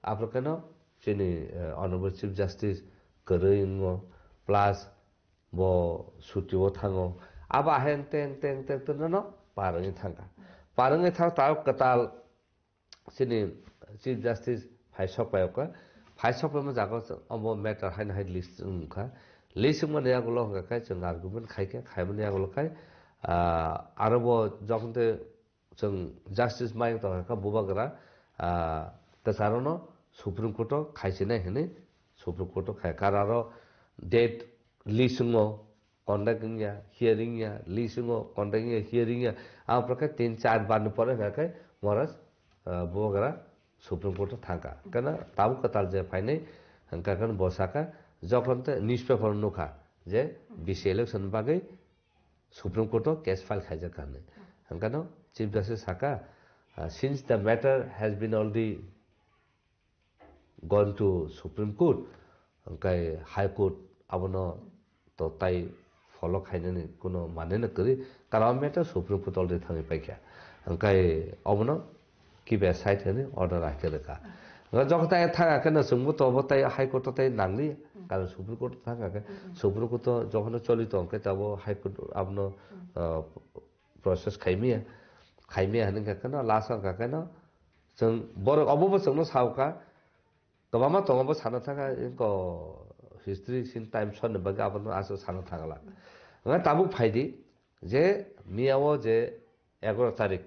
aphuru khaino chini, eh, Honorable Chief Justice kwrwi wngo, plus bo suti o thango. Abo ahai teng teng teng teng no par wngwi thangkha. Par wngwi thang ta kwtal chini Chief Justice phai sok pai kha. Phai sok paima jaga obo matter haino hai list wngkha. List wngmani yagulo hwnkha khe chwng argument khai khe, khaimani yagulo khai, ah, aro bo jokhon te chwng justice mayung tongkha kha bubagra, ah, kwcharo no Supreme Court o khaisinai hwnwi Supreme Court o khai kha. Aro date list wngo, conduct wngya, hearing ya, list wngo, conduct wngya, hearing ya. Abo khe tin char bar ni pore hwnkha khe Maharaj, ah, bubagra Supreme Court o thangkha. Kana tabuk kwtal je phainai hwnkha khe bo sakha, jokhon te newspaper nukha je B C election bagwi Supreme Court o case file khaijak kha hwnwi. Hwnkhe no Chief Justice sakha, uh, since the matter has been already gone to Supreme Court, hwnkhe High Court abono to tai follow khainani kuno maneno kwrwi, karon matter Supreme Court already thangwi paikha. Hwnkhe obono kibe side hwnwi order rakhe rwkha. Nga jokhon tai thang khe no chwngbo to bo tai High Court o tai nangli, karon Supreme Court thang khe, Supreme Court o jokhon choli tong khe tabo High Court abono, uh, process khaimiya, khaimiya hwnwi kha kheno last o kha kheno chwng borok obo bo chwngno sao kha, kwbangma tongo bo sana thang kha, history sin time sonni bagwi abono aswk sana thang la. Nga tabuk phaidi, je miya o je egaro tarik,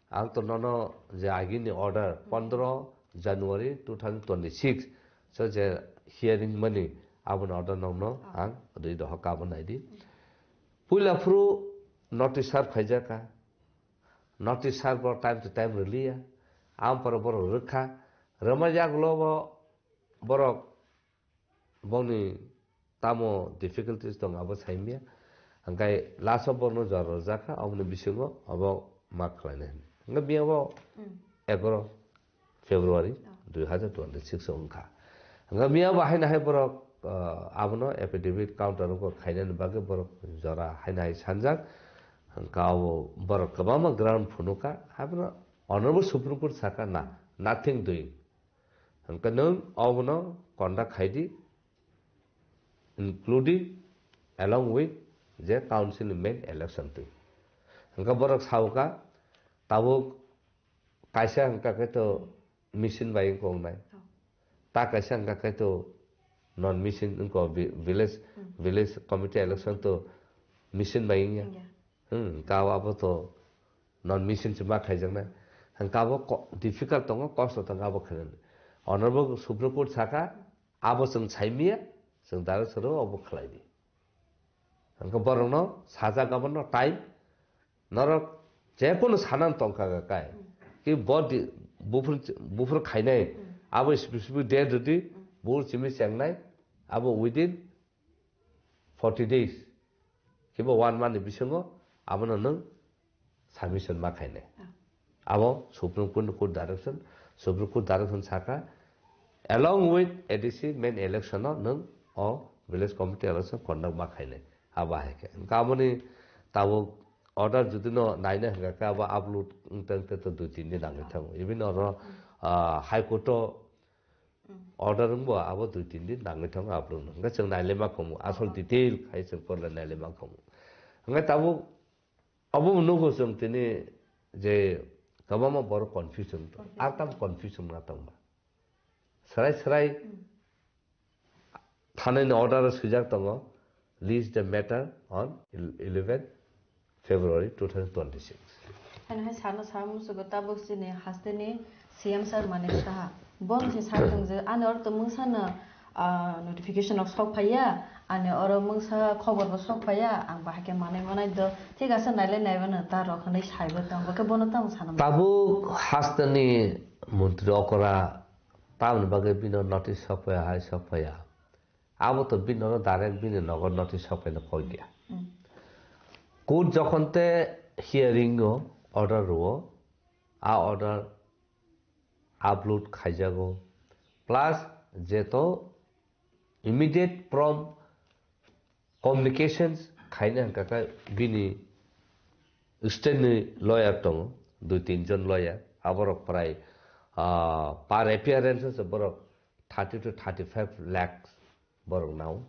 ang to nono je agini order pondro January two thousand twenty-six, so je hearing mani aboni order nokno ang rwi doho, kabon naidi. Puila phuru notice serve khaijak kha, notice serve bo time to time rwliya, ang pore borok rwkha, rwma yagulo bo borok bongni tamo difficulties tong abo saimya. Hwnkhe last o bono jora rwjak kha, oboni bisingo obo ma khlainai hwnwi. Hwnkhe biyabo egaro February dui hazar twenty six o wngkha. Hwnkhe biyabo haino hai borok, ah, abono affidavit counter o khainani bagwi borok jora haino hai sanjak. Hwnkhe abo borok kwbangma ground phunukha, abono Honorable Supreme Court sakha na, nothing doing. Hwnkhe nwng obono conduct khaidi, including along with je council ni main election twi. Hwnkhe borok saukha, tabuk kaisa hwnkha khe to machine bai wngkha wngnai. Ta kaisa hwnkha khe to non machine wngkha vi-, village, village committee election to machine bai wngya. Hmm, ka abo to non machine se ma khaijaknai. Hwnkhe abo ko-, difficult tongo, kosto tongo abo khainani. Honorable Supreme Court sakha, abo chwng saimiya, chwng direct soro obo khlaidi. Hwnkhe borokno sajak abono time, norok jekunu sanan tongkha kai. Ki bo di-, buphur, buphur khainai, abo specific date rwdi, buphur simi chengnai, abo within forty days. Kiba one month ni bisingo abono nwng submission ma khainai. Abo Supreme Court ni court direction, Supreme Court direction sakha, along with A D C main election no nwng o village committee election conduct ma khainai. Abo hai khe. Hwnkhe aboni tabuk order jodi no naina hwnkha khe abo upload wngtang te to dui tin din nangwi thango. Even oro, ah, High Court o order wngbo abo dui tin din nangwi thango upload no. Hwnkhe chwng nailai ma khomu, asol detail khai chwng porlai nailai ma khomu. Hwnkhe tabuk Obo nugo chwng tini je kwbangma borok confusion tong, ar tam confusion wngna tongba. Srai srai thanani order o swijak tongo, list the matter on eleven February two thousand twenty-six. Haino hai sana sa musugo tabuk chini hasteni C M sir Manik Saha. Bono se sa tong je ani oro to mungsa no, ah, notification rok sok phaiya, ani oro mungsa khobor bo sok phaiya, ang bahai khe manai manai do. Thik ase, nailai naiba no ta rok hinwi saibo tong, bo khe bono tamo sana. Tabuk hasteni montri okra tamni bagwi bino notice sok phaiya, hai sok phaiya. Abo to bini nogo direct bini nogo notice sok phai no koi dia. Hmm. Court jokhon te hearing o order rwo, a order upload khaijago. Plus jeto immediate from communications khaina hwnkha khe bini state ni lawyer tongo, dui tin jon lawyer, aborok prai, ah, per appearance se borok thirty to thirty five lakhs borok nao.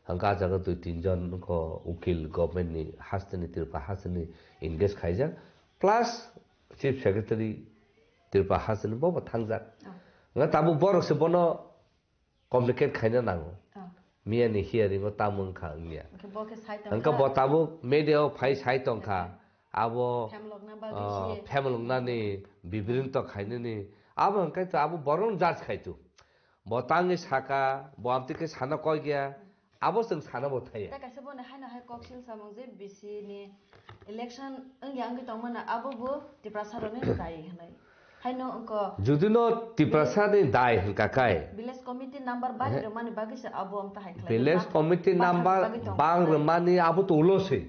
Hwnkha ah jaga dui tin jon wngkha ukil government ni hasteni, Tripura hasteni engage khaijak, plus chief secretary Tripura hasteni bo bo thangjak. Oh. Hwnkha tabuk borok se bono complicate khaina nango. Oh. Miya ni hearing o tamo wngkha wngya. Hwnkhe bo khe sai tong Hwnkhe kha. Bo tabuk media o phai sai tong kha. Abo, Phemlokna bagwi ah, se. Phemloknani, bibrinto khainani. Abo hwnkhe to abo borok judge khai tu. Bo tangwi saka, bo amtwi khe sana koi gya, abo chwng sana bo thaya. Tei kaisa bono haino hai koksil samung je B C ni election wngya wngwi tongmano abo bo Tiprasa rokni dai hinwi. Haino wngkha Judino Tiprasa ni dai hwnkha kai. Village committee number bari He. Rwmani bagwi se abo amta hai khlai. Village Bang-, committee bang number bagwi tong. Bang rwmani abo to ulo se.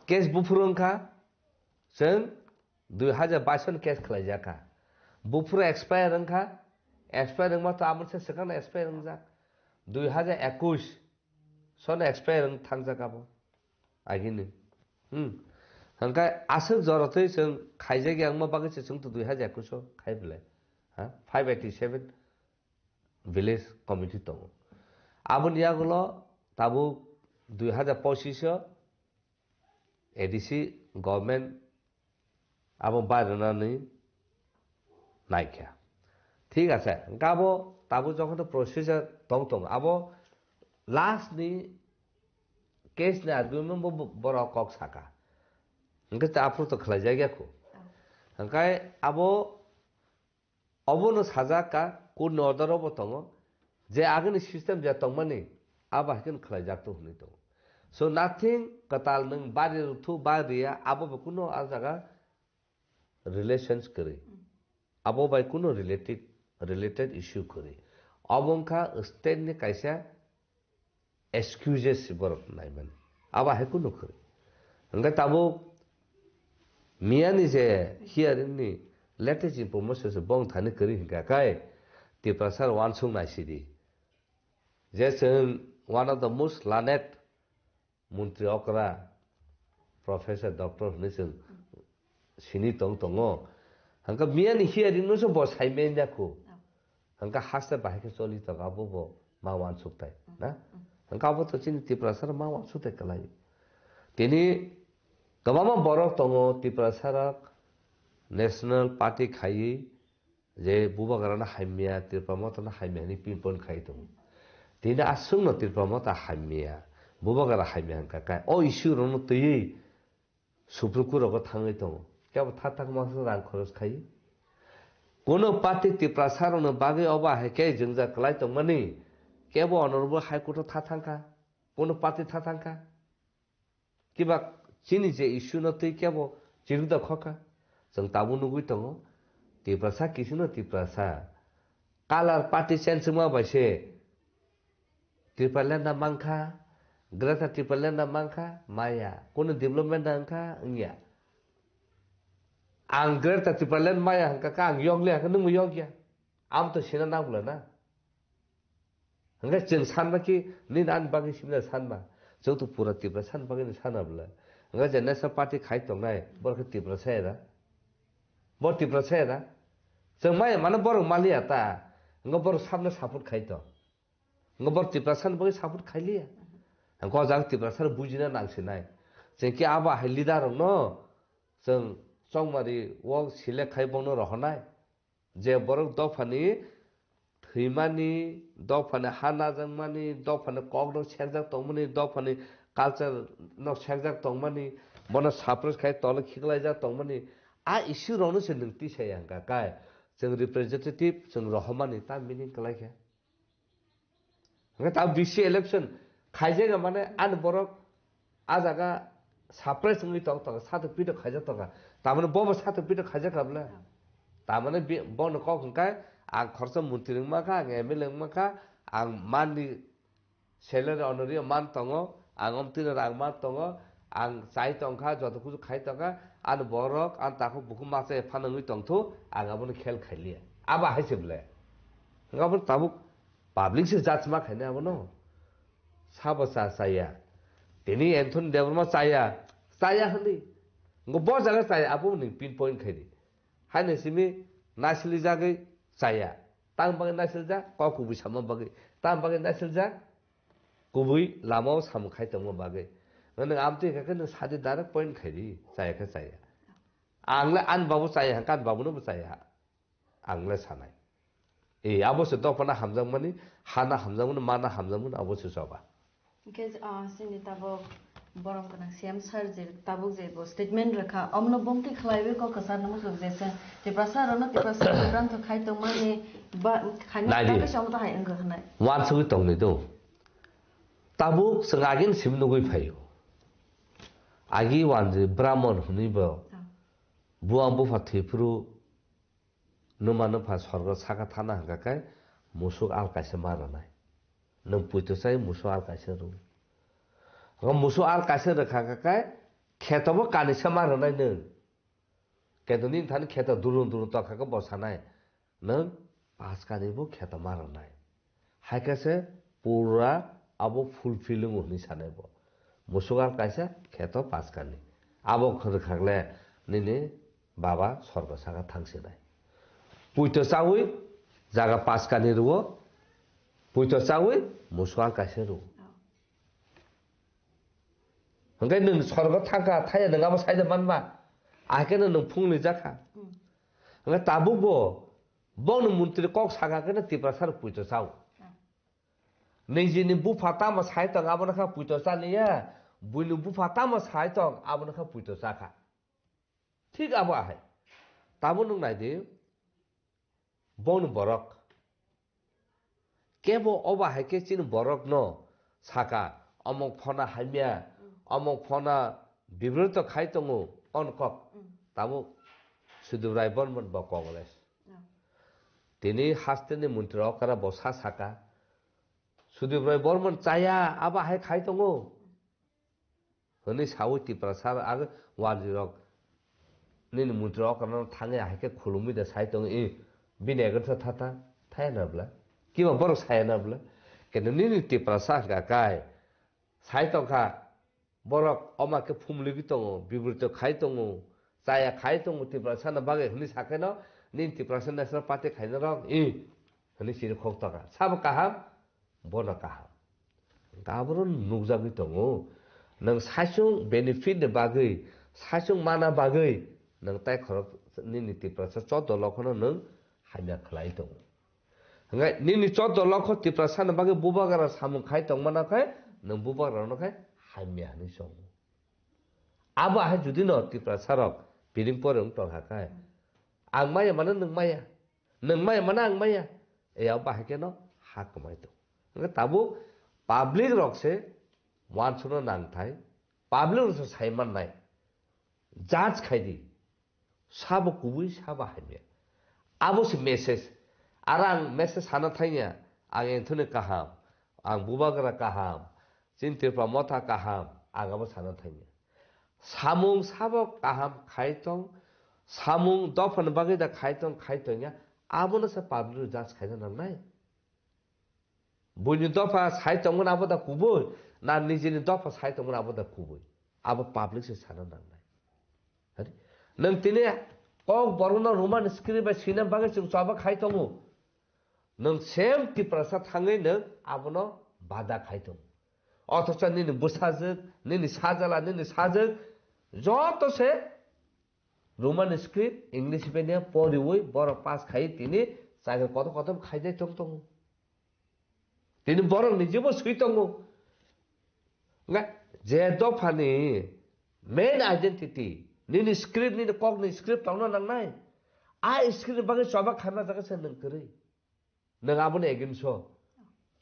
Case buphuru wngkha, chwng dui hajar baish ni case khlaijak kha. Buphuru expire wngkha, expire wngma to aboni se swkang expire wngjak. Dui hajar ekush sono expire wng thangjak abo. Agini. Hmm. Hwnkhe aswk jorotwi chwng khaijak ya wngma bagwi se chwng to dui hajar ekush o khai belai. Ha? Five eighty seven village committee tongo. Aboni yagulo tabuk dui hajar pochish o A D C government abo bairwnani naikha. Thik ase, hwnkhe abo tabuk jokhon to procedure tong tong, abo last ni case ni argument bo bo-, borok kok saka. Hwnkhe ta aphuru to khlai jak ya khu. Oh. Hwnkhe abo Obono sajak ka, court ni order obo tongo, je agini system je tongmani, abo hai kheno khlai jak to hwnwi tongo. So nothing kwtal nwng bari rwthu ba riya, abo bo kuno a jaga relations kwrwi. Abo bai kuno related, related issue kwrwi. Obo wngkha state ni kaisa excuses borok naimani. Abo hai kunu kwrwi. Hwnkhe tabuk miyani je hearing ni latest information se bong thani kwrwi hwnkha khe Tiprasa wansuk naisidi. Je chwng one of the most learned montri okra, professor, doctor hwnwi chwng sini tong tongo. Hwnkhe miyani hearing no se bo sai manya kho. Oh. Hwnkhe haste bahai khe choli tongo, abo bo ma wansuk tai, na? Mm. Hwnkhe abo to chini Tiprasa rok ma wansuk tai kwlai. Tini kwbangma borok tongo Tiprasa rok National Party khaiwi je Bubagra no hamya, Tipra Motha no hamya hwnwi pinpoint khai tongo. Tini aswk no Tipra Motha hamya, Bubagra hamya hwnkha khe o issue rok no twiwi Supreme Court rogo thangwi tongo. Kebo tha thang masa rang khoros khai. Kuno party Tiprasa rokno bagwi obo hai khe jwngjal kwlai tongmani. Kebo Honorable High Court o tha thangkha. Kuno party tha thangkha. Kiba chini je issue no twi kebo chirwk da khokha. Chwng tabuk nugwi tongo. Tiprasa kisino Tiprasa. Color party change wngma bai se Tipraland na mankha, Greater Tipraland na mankha, maya. Kuno development na wngkha, wngya. Ang Greater Tipraland maya hwnkha khe ang yokli hwnkha, nwngbo yokya. Am to sina nang bwla na. Hwnkhe chwng sanma ki, nini ani bagwi similar sanma. Chwng to pura Tiprasa ni bagwi ni sana bwla. Hwnkhe je National Party khai tongnai, borok khe Tiprasa era. Bo Tiprasa era. Chwng maya mano borok maliya ta. Hwnkhe borok sabno support khai to. Hwnkhe borok Tiprasa ni bagwi support khai liya. Hwnkhe o jaga Tiprasa rok bujina nang sinai. Chwng khe abo hai leader rokno chwng chongmari o select khai bono rohornai. Je borok dophani thwimani, dophani ha najakmani, dophani kokno serjak tongmani, dophani culture no serjak tongmani, Bono suppress khai tolo khiklaijak tongmani a issue rokno se nwng tisaya hwnkha kai. Chwng representative chwng rohormani ta meaning kwlai khe. Hwnkhe ta V C election khaijak mane ani borok a jaga suppress wngwi tong tong satok pitok khaijak tongkha. Tamani bobo satok pitok khaijak kha bwle. Tamani bi-, bono kok hwnkhe ang khoroksa montri wngma kha, ang M L A wngma kha, ang manni salary honorary man tongo, ang omtwino rang man tongo, ang chai tongkha, joto kuchu khai tongkha, ani borok, ani takhuk bukhuk masa phano wngwi tongthu, ang abono khel khailiya. Abo hai se bwle. Hwnkhe abono tabuk public se judge ma khaina abono. Sabo cha chaya. Tini Anthony Debbarma chaya, chaya hwnwi. Hwnkhe bo jaga chaya, abo ni pinpoint khaidi. Haino simi naisilijagwi chaya. Tang bagwi naisilijak, kok kubui sama bagwi. Tang bagwi naisilijak, kubui lamao samung khai tongma bagwi. Nwng amtwi khe nwng sadi direct point khaidi, chaya khe chaya. Ang le ani babu chaya, hwnkhe ani babuno bo chaya. Ang le sanai. E, abo se dophano hamjakmani, hano hamjakmani, mano hamjakmani, abo se choba. Hwnkhe, ah, chini tabuk borom gwnang C M sir je tabuk je bo statement rwkha, omono bumtwi khlaiwi kok kwchar nw muchung je chwng Tiprasa rokno Tiprasa bibranto khai tongmani ba, khaina Naidi. Bagwi se omo to hai wngkha hwnwi. Uansugwi tongni do. Tabuk chwng agini simi nugwi phaio. Agi wanjwi Brahmon hwnwi bo. Ah. Buang bupha thwiphuru Numa nupha sorgo saka thana hwnkha khe musuk al kaisa ma rwnai. Nwng puito chai musuk al kaisa rw. Hwnkhe musuk al kaisa rwkha khe khe kheto bo kanisa ma rwnai nwng. Keto nini thani kheto durung durung tongkha khe bo sanai. Nwng paskani bo kheto ma rwnai. Hai khe se pura abo fulfill wngo hwnwi sanai bo. Musuk al kaisa kheto paskani. Abo khwrwkha khle nini baba sorgo saka thangsinai. Puito chawi jaga paskani rwo, puito chawi musuk al kaisa rwo. Hwnkhe nwng sorgo thangkha, thaya nwng abo saida manma. Ahai kheno nwng phungni jakha. Hwnkhe tabuk bo, bongni montri kok saka kheno Tiprasa rok puito chao. Nijini bupha tamo sai tong abono kha puito chaliya, buini bupha tamo sai tong abono kha puito chakha. Thik abo ahai. Tamo nwng naidi, bongni borok. Kebo obo hai khe chini borokno saka, omok phona hamya, omok phona bibrito khai tongo, on kok. Tamo Sudip Rai Bormon bo Congress. Tini hasteni montri okra bo sa saka, Sudip Rai Bormon chaya, abo hai khai tongo. Hwnwi sawi Tiprasa ag wanjwi rok nini montri okra no thangwi hai khe khulumwi da sai tongo, i bini agor sa thata thaya na bwla? Kiba borok saya na bwla? Keno nini Tiprasa hwnkha kai sai tongkha, borok oma khe phumlwigwi tongo, bibrito khai tongo, chaya khai tongo Tiprasa no bagwi hwnwi sakheno nini Tiprasa National Party khaina rok i hwnwi sini khok tokha. Sabo kaham? Bono kaham. Hwnkhe aboro nukjagwi tongo. Nwng saichung benefit ni bagwi, saichung mana bagwi, nwng tai khorok nini Tiprasa choddo lokhono nwng hamya khlai tongo. Hwnkhe nini choddo lokho Tiprasa ni bagwi bubagra samung khai tongmana khe, nwng bubagra no khe hamya hwnwi chongo. Abo hai judi no Tiprasa rok piring pore wng tongkha khe, ang maya mano nwng maya. Nwng maya mano ang maya. Eya bahai khe no ha kwmai tong. Hwnkhe tabuk public rok se uansukna nangthai, public rok se sai mannai. Judge khai di. Sabo kubui, sabo hamya. Abo se message. Aro ang message sana thangya, ang Anthony kaham, ang Bubagra kaham, chini Tripura Motha kaham, ang abo sana thangya. Samung sabo kaham khai tong, samung dophani bagwi da khai tong, khai tongya, abono se public judge khaina nangnai. Buini dopha sai tongmani abo da kubui, na nijini dopha sai tongmani abo da kubui. Abo public se sana nangnai. Hari? Nwng tini kok borokno Roman script bai swina bagwi chwng choba khai tongo. Nwng same Tiprasa thangwi nwng abono bada khai tongo. Othocho nini bwsajwk, nini sajala, nini sajwk, joto se Roman script, English medium poriwi borok pass khai tini chakri kotor kotor khaijai tong tongo. Tini borok ni jibo swi tongo. Nga je dophani Main identity, nini script, nini kokni script tongna nangnai. A script bagwi choba khamna jaga se nwng kwrwi. Nwng aboni against o.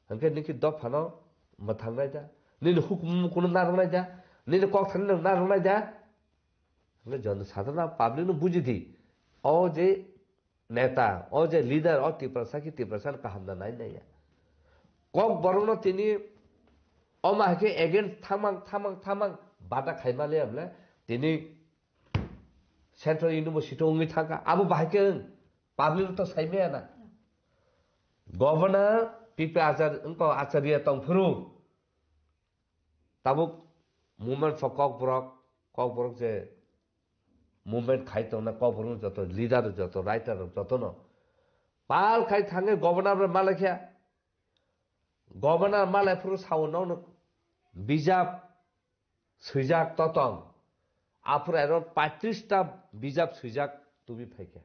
Hwnkhe nini dophano mwthangnai da. Nini hukumu kuno narwknai da. Nini kok thani nwng narwknai da. Hwnkhe jon sadharana public no buji di. O je neta, o je leader, o Tiprasa ki Tiprasa no kaham da nai nai ya. Kok borok no tini oma hai khe against thamang, thamang, thamang bata khaima le able tini Central University wngwi thangkha. Abo bahai khe wng, public to saimaya na. Governor P P Achar-, wngkha Acharya tongphuru. Tabuk movement for Kokborok, Kokborok je movement khai tongna Kokborok joto leader, joto writer, joto no pal khai thangwi governor bai malai kha. Governor malai phuru sao nono bijap swijak totong. Aphuru around paitris ta bijap swijak tubui phaikha.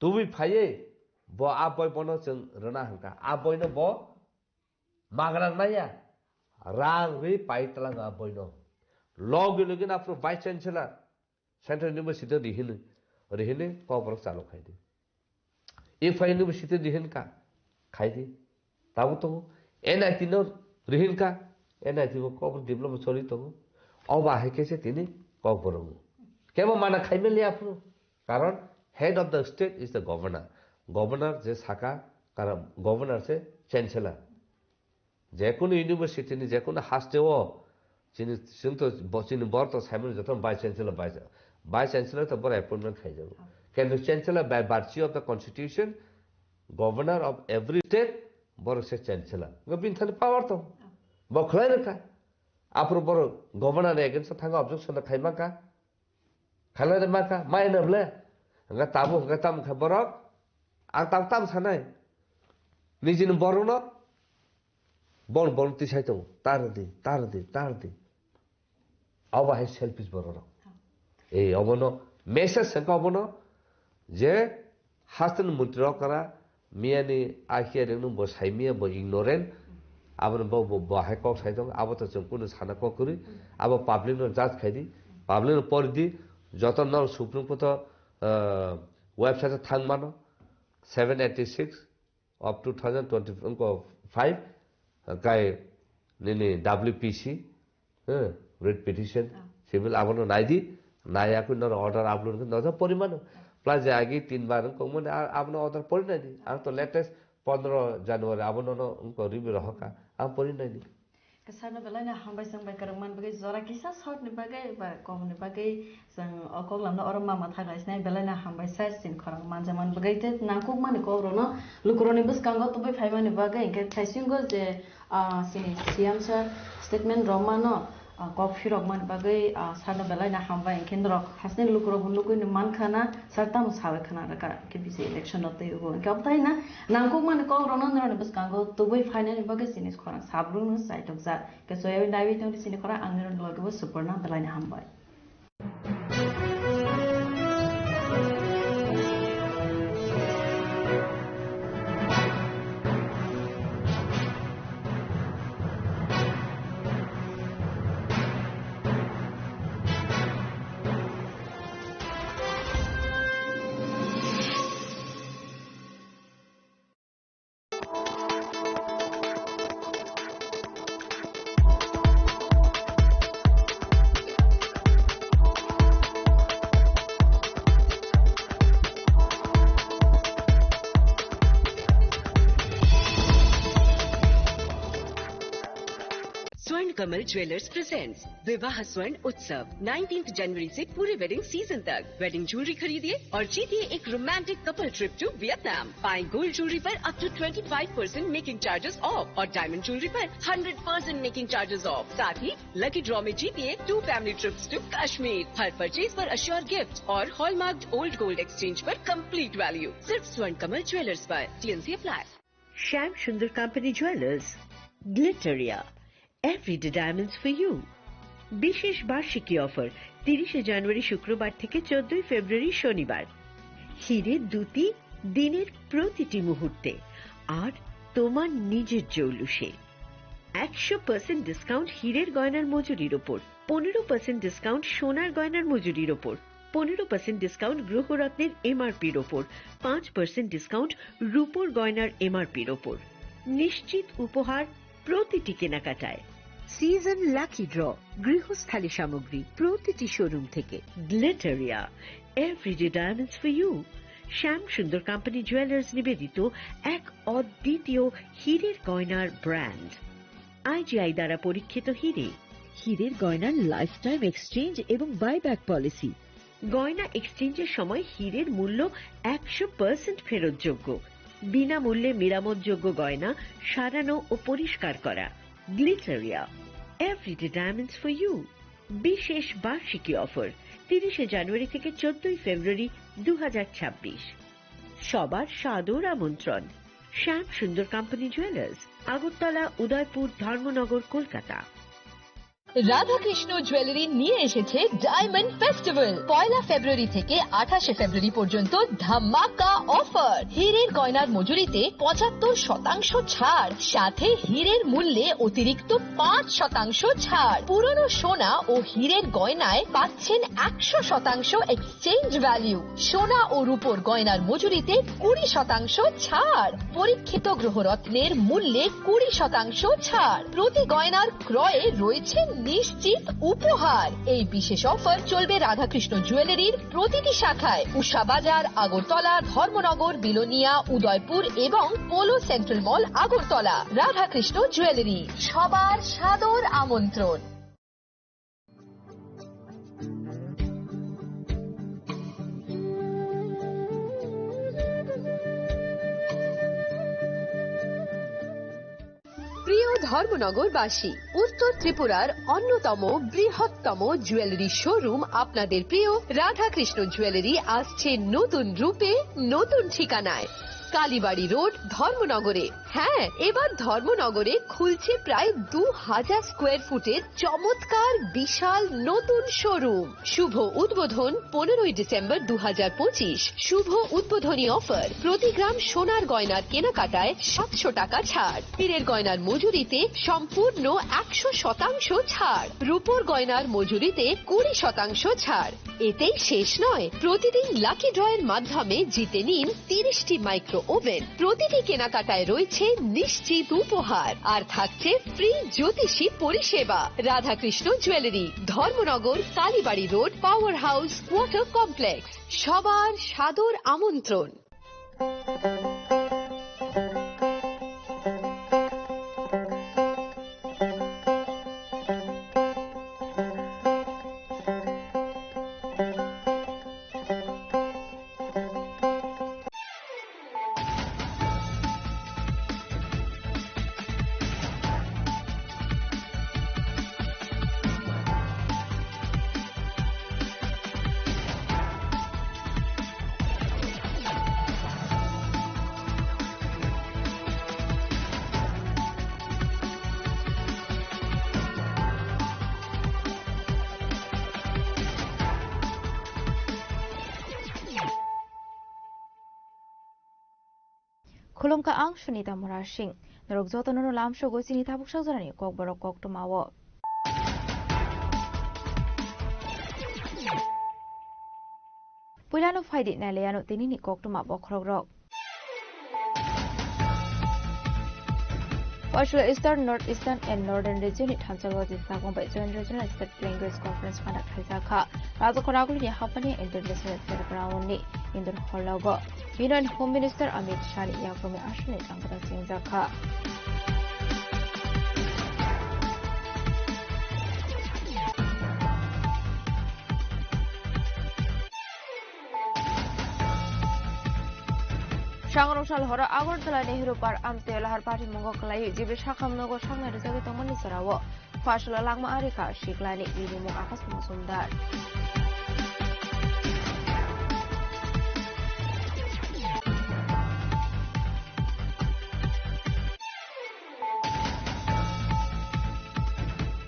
Tubui phaiwi bo a boi bono chwng rwna hwnkha. A boino bo magrang naiya. Rang rwi pai tlang a boino. Logi logi na aphuru vice chancellor. Central University rihini, rihini Kokborok chalo khaidi. Ifa University rihin ka, khaidi. Tabo tongo, N I T no rihin ka, N I T bo Kokborok develop choli tongo. Oba hai khe se tini Kokborok. Kebo mana khaimaliya phuru. Karon head of the state is the governor. Governor je saka, karon governor se chancellor. Jekunu university ni jekunu haste o chini, chwng to, bo, chini bor to saimano joto vice chancellor, vice, vice chancellor to boro appointment khaijago. Kintu chancellor by virtue of the constitution, governor of every state, boro se chancellor. Ngo bini thani power to. Bo khlai rwkha. Aphuru boro governor ni against o thanga objection khai maka. Khalai de maka, mai na ble. Hingke tabu, hingke tamu khe borok. Ang tam tam sanai. Nijini borokno bon bon tisai tongo. Tar di, tar di, tar di. Abo hai selfish borok rok. Eh, obono message sengka obono je Hasteni montri rok kara, miyani a hearing no bo sai miya, bo ignorant. Abono bo, bo, bo hai kok sai tong, abo to chwng kunu sana kok kwrwi. Abo public no judge khai di, public no pori di, joto no Supreme Court o, ah, website o thang mano, seven eighty six of two thousand twenty-five, kai nini W P C, eh, writ petition, Ah. Civil abono nai di, nai akui noro order upload khe nojo porimano. Plus je agi tin bar wng kongmani a-, abono order pori nai di. Ang to latest pondro January abono no wngko review rohorka. Ang pori nai di. Kasano belai no hambai song bai kwrwng man bagwi jora kisa short ni bagwi ba kom ni bagwi Chwng o koklam no oro ma mwthang lai sinai belai no hambai sa sin khorang manjakmani bagwi tei nangkukmani kok rok no lukurok ni bwskango tubui phaimani bagwi hwnkhe thaisingo je, ah, chini C M sir statement rok mano, ah, kok phirok mani bagwi, ah, sir no belai no hambai hwnkhe norok hasini lukurok bo nugwi no mankha na sir tamo sawi khna rwkha hwnkhe bisi election rok twi o hwnkhe obo thai na nangkukmani kok rok no norok ni bwskango tubui phainani bagwi chini khorang sabrung no chaitok jak hwnkhe soyawi naiwi tongdi chini khorang ang norok ni logi bo Suporna belai no hambai. Swarn Kamal Jewellers presents विवाह स्वर्ण उत्सव, nineteenth जनवरी से पूरे wedding season तक। Wedding jewellery खरीदिए और जीतिए एक romantic couple trip to Vietnam. पाएं गोल्ड ज्वेलरी पर up to twenty five percent making charges off और डायमंड ज्वेलरी पर hundred percent making charges off. साथ ही लकी ड्रॉ में जीतिए two family trips to Kashmir. हर परचेज पर अश्योर गिफ्ट और हॉलमार्क्ड ओल्ड गोल्ड एक्सचेंज पर कंप्लीट वैल्यू। सिर्फ स्वर्ण कमल ज्वेलर्स पर। TNC apply. Shyam Sundar company jewellers, Glitteria, everyday diamonds for you. বিশেষ বার্ষিকী অফার, তিরিশে জানুয়ারি শুক্রবার থেকে চোদ্দই ফেব্রুয়ারি শনিবার। হিরে দ্যুতি দিনের প্রতিটি মুহূর্তে, আর তোমার নিজের জৌলুসে। একশো পার্সেন্ট ডিসকাউন্ট হীরের গয়নার মজুরির ওপর, পনেরো পার্সেন্ট ডিসকাউন্ট সোনার গয়নার মজুরির ওপর, পনেরো পার্সেন্ট ডিসকাউন্ট গ্রহরত্নের এমআরপির ওপর, পাঁচ পার্সেন্ট ডিসকাউন্ট রূপোর গয়নার এমআরপির ওপর। নিশ্চিত উপহার প্রতিটি কেনাকাটায়। সিজন লাকি ড্র, গৃহস্থালী সামগ্রী প্রতিটি শোরুম থেকে। Glitteria, everyday diamonds for you. Shyam Sundar company jewellers নিবেদিত এক অদ্বিতীয় হীরের গয়নার ব্র্যান্ড। আইজিআই দ্বারা পরীক্ষিত হীরে। হীরের গয়নার লাইফ টাইম এক্সচেঞ্জ এবং বাইব্যাক পলিসি। গয়না এক্সচেঞ্জের সময় হীরের মূল্য একশো পার্সেন্ট ফেরতযোগ্য। বিনামূল্যে মেরামতযোগ্য গয়না সারানো ও পরিষ্কার করা। Glitteria, everyday diamonds for you. বিশেষ বার্ষিকী অফার, তিরিশে জানুয়ারি থেকে চোদ্দই ফেব্রুয়ারি দু হাজার ছাব্বিশ। সবার সাদর আমন্ত্রণ। শ্যাম সুন্দর কোম্পানি জুয়েলার্স, আগরতলা, উদয়পুর, ধর্মনগর, কলকাতা। রাধাকৃষ্ণ জুয়েলারি নিয়ে এসেছে ডায়মন্ড ফেস্টিভ্যাল। পয়লা ফেব্রুয়ারি থেকে আঠাশে ফেব্রুয়ারি পর্যন্ত ধামাকা অফার। হীরের গয়নার মজুরিতে পঁচাত্তর শতাংশ ছাড়, সাথে হীরের মূল্যে অতিরিক্ত পাঁচ শতাংশ ছাড়। পুরনো সোনা ও হীরের গয়নায় পাচ্ছেন একশো শতাংশ এক্সচেঞ্জ ভ্যালু। সোনা ও রূপোর গয়নার মজুরিতে কুড়ি শতাংশ ছাড়। পরীক্ষিত গ্রহরত্নের মূল্যে কুড়ি শতাংশ ছাড়। প্রতি গয়নার ক্রয়ে রয়েছে নিশ্চিত উপহার। এই বিশেষ অফার চলবে রাধাকৃষ্ণ জুয়েলারির প্রতিটি শাখায়, উষা বাজার, আগরতলা, ধর্মনগর, বিলোনিয়া, উদয়পুর এবং পোলো সেন্ট্রাল মল, আগরতলা। রাধাকৃষ্ণ জুয়েলারি, সবার সাদর আমন্ত্রণ। প্রিয় ধর্মনগরবাসী, উত্তর ত্রিপুরার অন্যতম বৃহত্তম জুয়েলারি শোরুম আপনাদের প্রিয় রাধাকৃষ্ণ জুয়েলারি আসছে নতুন রূপে, নতুন ঠিকানায়। কালীবাড়ি রোড, ধর্মনগরে। হ্যাঁ, এবার ধর্মনগরে খুলছে প্রায় দু হাজার স্কোয়ার ফুটের চমৎকার বিশাল নতুন শোরুম। শুভ উদ্বোধন পনেরোই ডিসেম্বর দু হাজার পঁচিশ। শুভ উদ্বোধনী অফার, প্রতি গ্রাম সোনার গয়নার কেনাকাটায় সাতশো টাকা ছাড়, হীরের গয়নার মজুরিতে সম্পূর্ণ একশো শতাংশ ছাড়, রূপোর গয়নার মজুরিতে কুড়ি শতাংশ ছাড়। এতেই শেষ নয়, প্রতিদিন লাকি ড্রয়ের মাধ্যমে জিতে নিন তিরিশটি মাইক্রো ওভেন। প্রতিটি কেনাকাটায় রয়েছে নিশ্চিত উপহার, আর থাকছে ফ্রি জ্যোতিষী পরিষেবা। Radhakrishna jewellery, Dharmanagar, Kalibari road, power house, water complex. সবার সাদর আমন্ত্রণ। Khulumkha, ang Sunita Murasing. Norok jotono no lamsogo chini tabuk sajorani kokborok koktwmao. Puilano phaidi nailaiano tinini koktwma bokhorokrok. Pashula Eastern, North Eastern and Northern Region ni thamsao jisagong bai Joint Regional State Language Conference phana khaijakha. Rajakhor agulini haphani International Fair Ground ni indoor hall o Union Home Minister Amit Shah ni yakrumi aswkni tangkra chengjakha. Sangrong sal horo Agartala Nehru Park amtwi lahar patimungo kwlaiwi G B Sakham nogo saknai rwjagwi tongmani jorao Pashula langma arikha siklani bini mung Akash Mojumdar.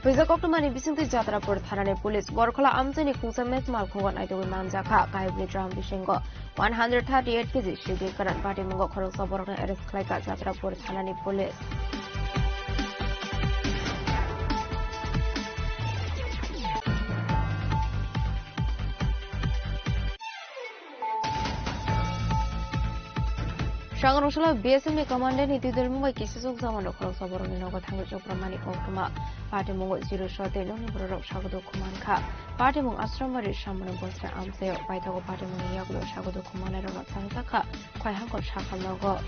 Puisa koktwmani bisingtwi Jatrapur thanani police Borkhola amchaini khungsa mech malkhungo naitugwi manjakha. Kaibwi drum bisingo one hundred thirty-eight K G sibri kwran patimungo khoroksa borokno arrest khlaikha Jatrapur thanani police. Rangrosala B S F ni commander ni twidulmung bai kisijwk jawan rok khoroksa borokni nogo thangwi chopramani koktwma. Patimungo zero shot tei nokni bororok sago dukhu mankha. Patimung Ashramari Samuni Bosra amchaio paithago patimungni yagulo sago dukhu mannairokno thangjakha Khaihango sakha nogo.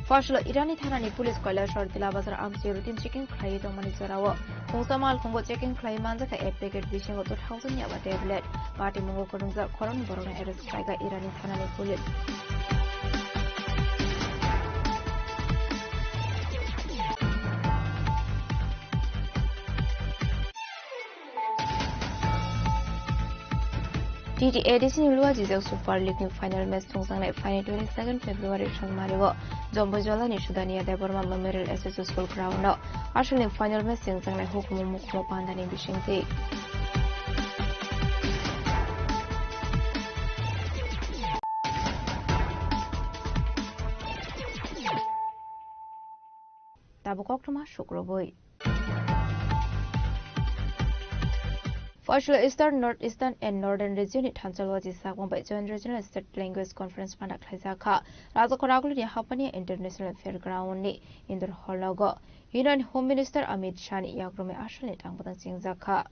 Fasilo Irani thanani police Kailasor Tila Bazar amchaio routine checking khlaiwi tongmani jorao. Khungsa malkhungo checking khlaiwi manjakha ek packet bisingo two thousand yaba tablet. Patimungo kwrwngjak khoroknwi borokno arrest khlaikha Irani thanani police. T T A D C ni Luajijak Super League ni final match tungjaknai phaini twenty second February Songmari o Jomboijola ni Sudania Debbarma Memorial S S O School ground o aswk ni final match chengjaknai hukumu mukumu panda ni bisingtwi. Tabuk koktwma sukrubwi. Fasilo Eastern, North Eastern and Northern Region ni thansa Luaji Sakwang bai Joint Regional State Language Conference panda khlaijak kha. Rajakhor Agulini Hapania International Fairground ni indoor hall nogo Union Home Minister Amit Shah ni yakrumwi aswkni tangbatang chengjak kha.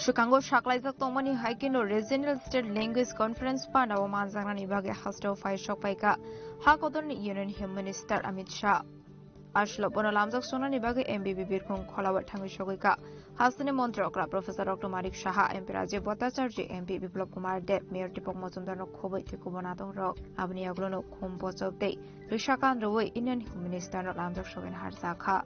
Swkango saklaijak tongmani hai kheno Regional State Language Conference panda o manjaknani bagwi hasteo phai sok phaikha ha kotorni Union Home Minister Amit Shah. Aswk bono lamjak sonani bagwi M B B Birkhung Khola o thangwi sogwi kha. Hasteni montri okra Professor Doctor Manik Saha, M P Rajiv Bhattacharjee, M P Biplab Kumar Deb, Mayor Deepak Majumdar no khobwi tei kubun adong rok. Aboni yagulo no khum bochok tei rwsa kan rwui Union Home Minister no lamjak sogwi harjak kha.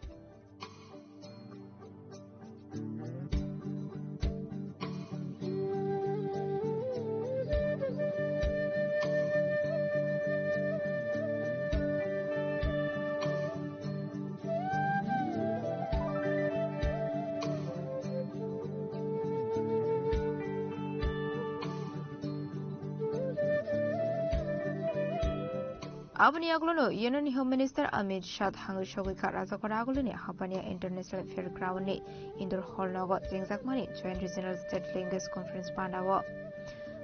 Aboni yagulo no Union Home Minister Amit Shah thangwi sogwi kha Rajakhor Agulini Hapania International Fairground ni indoor hall nogo chengjakmani Joint Regional State Language Conference panda o.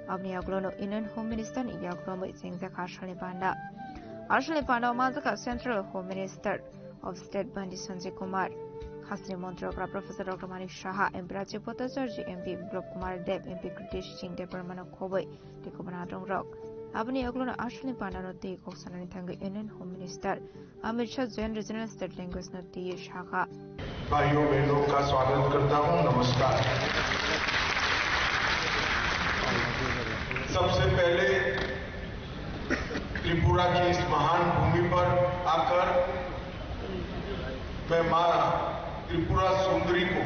Aboni yagulo no Union Home Minister ni yagulo bai chengjak kha salni panda. Asalni panda o manjak kha Central Home Minister of State Bhante Sanjay Kumar, Hasteni Montri Okra Professor Doctor Manik Saha, M P Rajiv Bhattacharjee, M P Biplab Kumar Deb, M P Kritish Singh Debbarma no khobwi tei kubun adong rok. Aboni yagulo no asalni panda no twi kok sanani thangwi Union Home Minister Amit Shah Joint Regional State Language no twi sakha. भाइयों बहनों का स्वागत करता हूं। नमस्कार। सबसे पहले त्रिपुरा की इस महान भूमि पर आकर मैं माँ त्रिपुरा सुंदरी को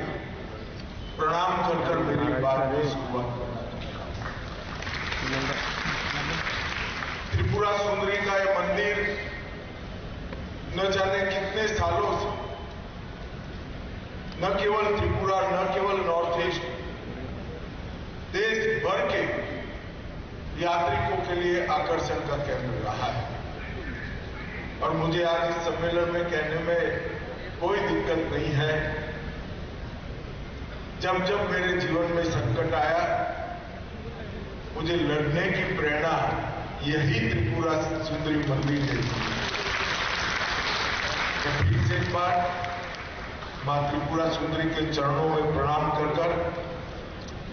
प्रणाम कर कर मेरी बात की शुरुआत करना चाहता हूँ। त्रिपुरा सुंदरी का ये मंदिर न जाने कितने सालों से न केवल त्रिपुरा, न केवल नॉर्थ ईस्ट, देश भर के यात्रिकों के लिए आकर्षण का केंद्र रहा है। और मुझे आज इस सम्मेलन में कहने में कोई दिक्कत नहीं है, जब जब मेरे जीवन में संकट आया, मुझे लड़ने की प्रेरणा यही त्रिपुरा सुंदरी मंदिर देती है। मैं फिर से एक बार माँ त्रिपुरा सुंदरी के चरणों में प्रणाम कर कर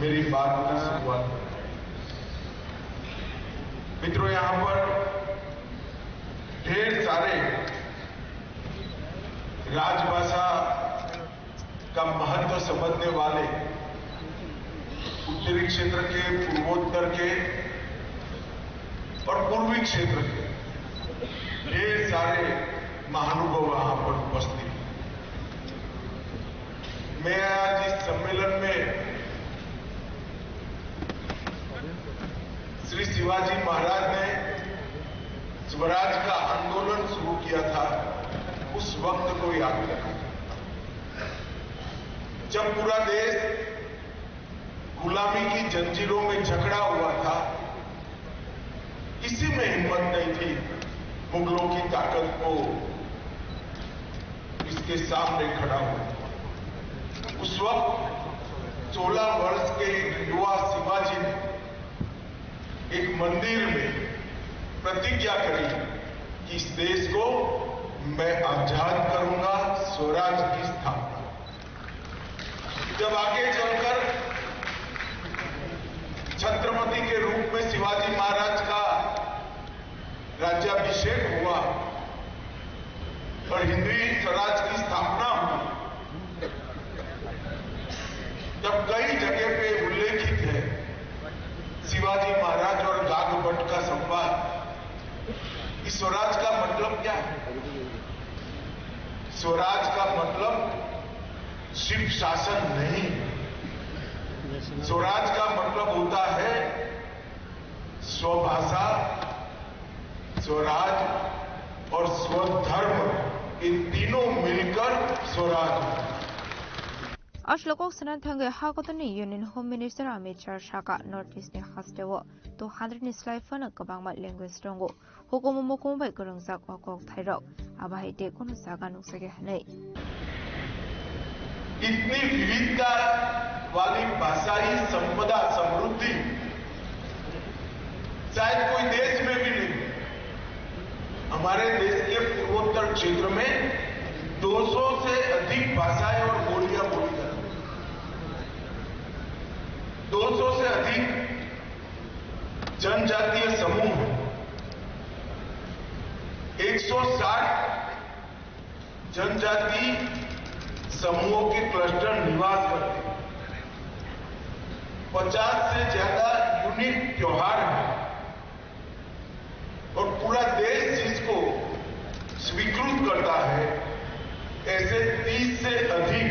मेरी बात की शुरुआत करूँ। मित्रों, यहाँ पर ढेर सारे राजभाषा का महत्व समझने वाले उत्तरी क्षेत्र के, पूर्वोत्तर के और पूर्वी क्षेत्र के ढेर सारे महानुभाव यहाँ पर उपस्थित हैं। मैं आज इस सम्मेलन में श्री शिवाजी महाराज ने स्वराज का आंदोलन शुरू किया था, उस वक्त को याद करूं, जब पूरा देश गुलामी की जंजीरों में जकड़ा हुआ था। किसी में हिम्मत नहीं थी मुगलों की ताकत को इसके सामने खड़ा हो। उस वक्त सोलह वर्ष के एक युवा शिवाजी ने एक मंदिर में प्रतिज्ञा करी कि इस देश को मैं आजाद करूंगा, स्वराज की स्थापना। जब आगे चलकर छत्रपति के रूप में शिवाजी महाराज का राज्याभिषेक हुआ और हिंदवी स्वराज की स्थापना हुई, तब कई जगह पे उल्लेखित है शिवाजी महाराज और गाग भट्ट का संवाद। इस स्वराज का मतलब क्या है? स्वराज का मतलब सिर्फ शासन नहीं, स्वराज का मतलब होता है स्वभाषा, स्वराज और स्वधर्म, ये तीनों मिलकर स्वराज होता है। Aswk kok swnam thangwi ha kotorni Union Home Minister Amit Shah sakha, North East ni hasteo two hundred ni slai phano kwbangma language tongo. Hukumu mukumu bai kwrwngjak o kok thairok, abo hai tei kunu jaga nukjagya hwnwi. इतनी विविधता वाली भाषाई संपदा, समृद्धि शायद कोई देश में भी नहीं। हमारे देश के पूर्वोत्तर क्षेत्र में दो सौ से अधिक भाषाएं और बोलियां बोली जाती हैं। दो सौ से अधिक जनजातीय समूह हैं। एक सौ साठ जनजाति समूहों के क्लस्टर निवास करते हैं। पचास से ज्यादा यूनिक त्योहार हैं और पूरा देश जिसको स्वीकृत करता है, ऐसे तीस से अधिक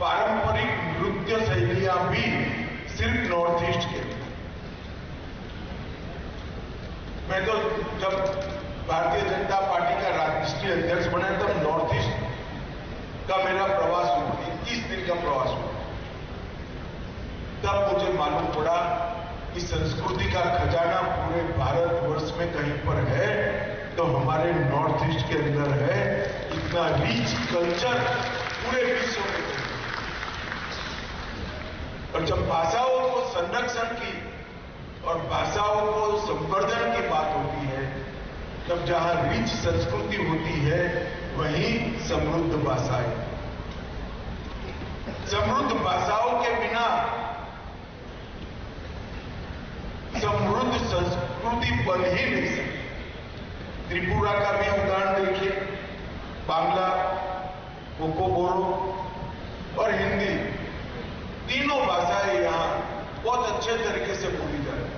पारंपरिक नृत्य शैलियां भी सिर्फ नॉर्थ ईस्ट के। मैं तो जब भारतीय जनता पार्टी का राष्ट्रीय अध्यक्ष बना, तब नॉर्थ ईस्ट का मेरा प्रवास हुआ, इक्कीस दिन का प्रवास हुआ। तब मुझे मालूम पड़ा कि संस्कृति का खजाना पूरे भारतवर्ष में कहीं पर है, तो हमारे नॉर्थ ईस्ट के अंदर है। इतना रिच कल्चर पूरे विश्व में नहीं। और जब भाषाओं को संरक्षण की और भाषाओं को संवर्धन की बात होती है, तब जहाँ रिच संस्कृति होती है, वहीं समृद्ध भाषाएं। समृद्ध भाषाओं के बिना समृद्ध संस्कृति बन ही नहीं सकती। त्रिपुरा का भी उदाहरण देखिए, बांग्ला, कोको बोरो और हिंदी, तीनों भाषाएं यहाँ बहुत अच्छे तरीके से बोली जाती हैं।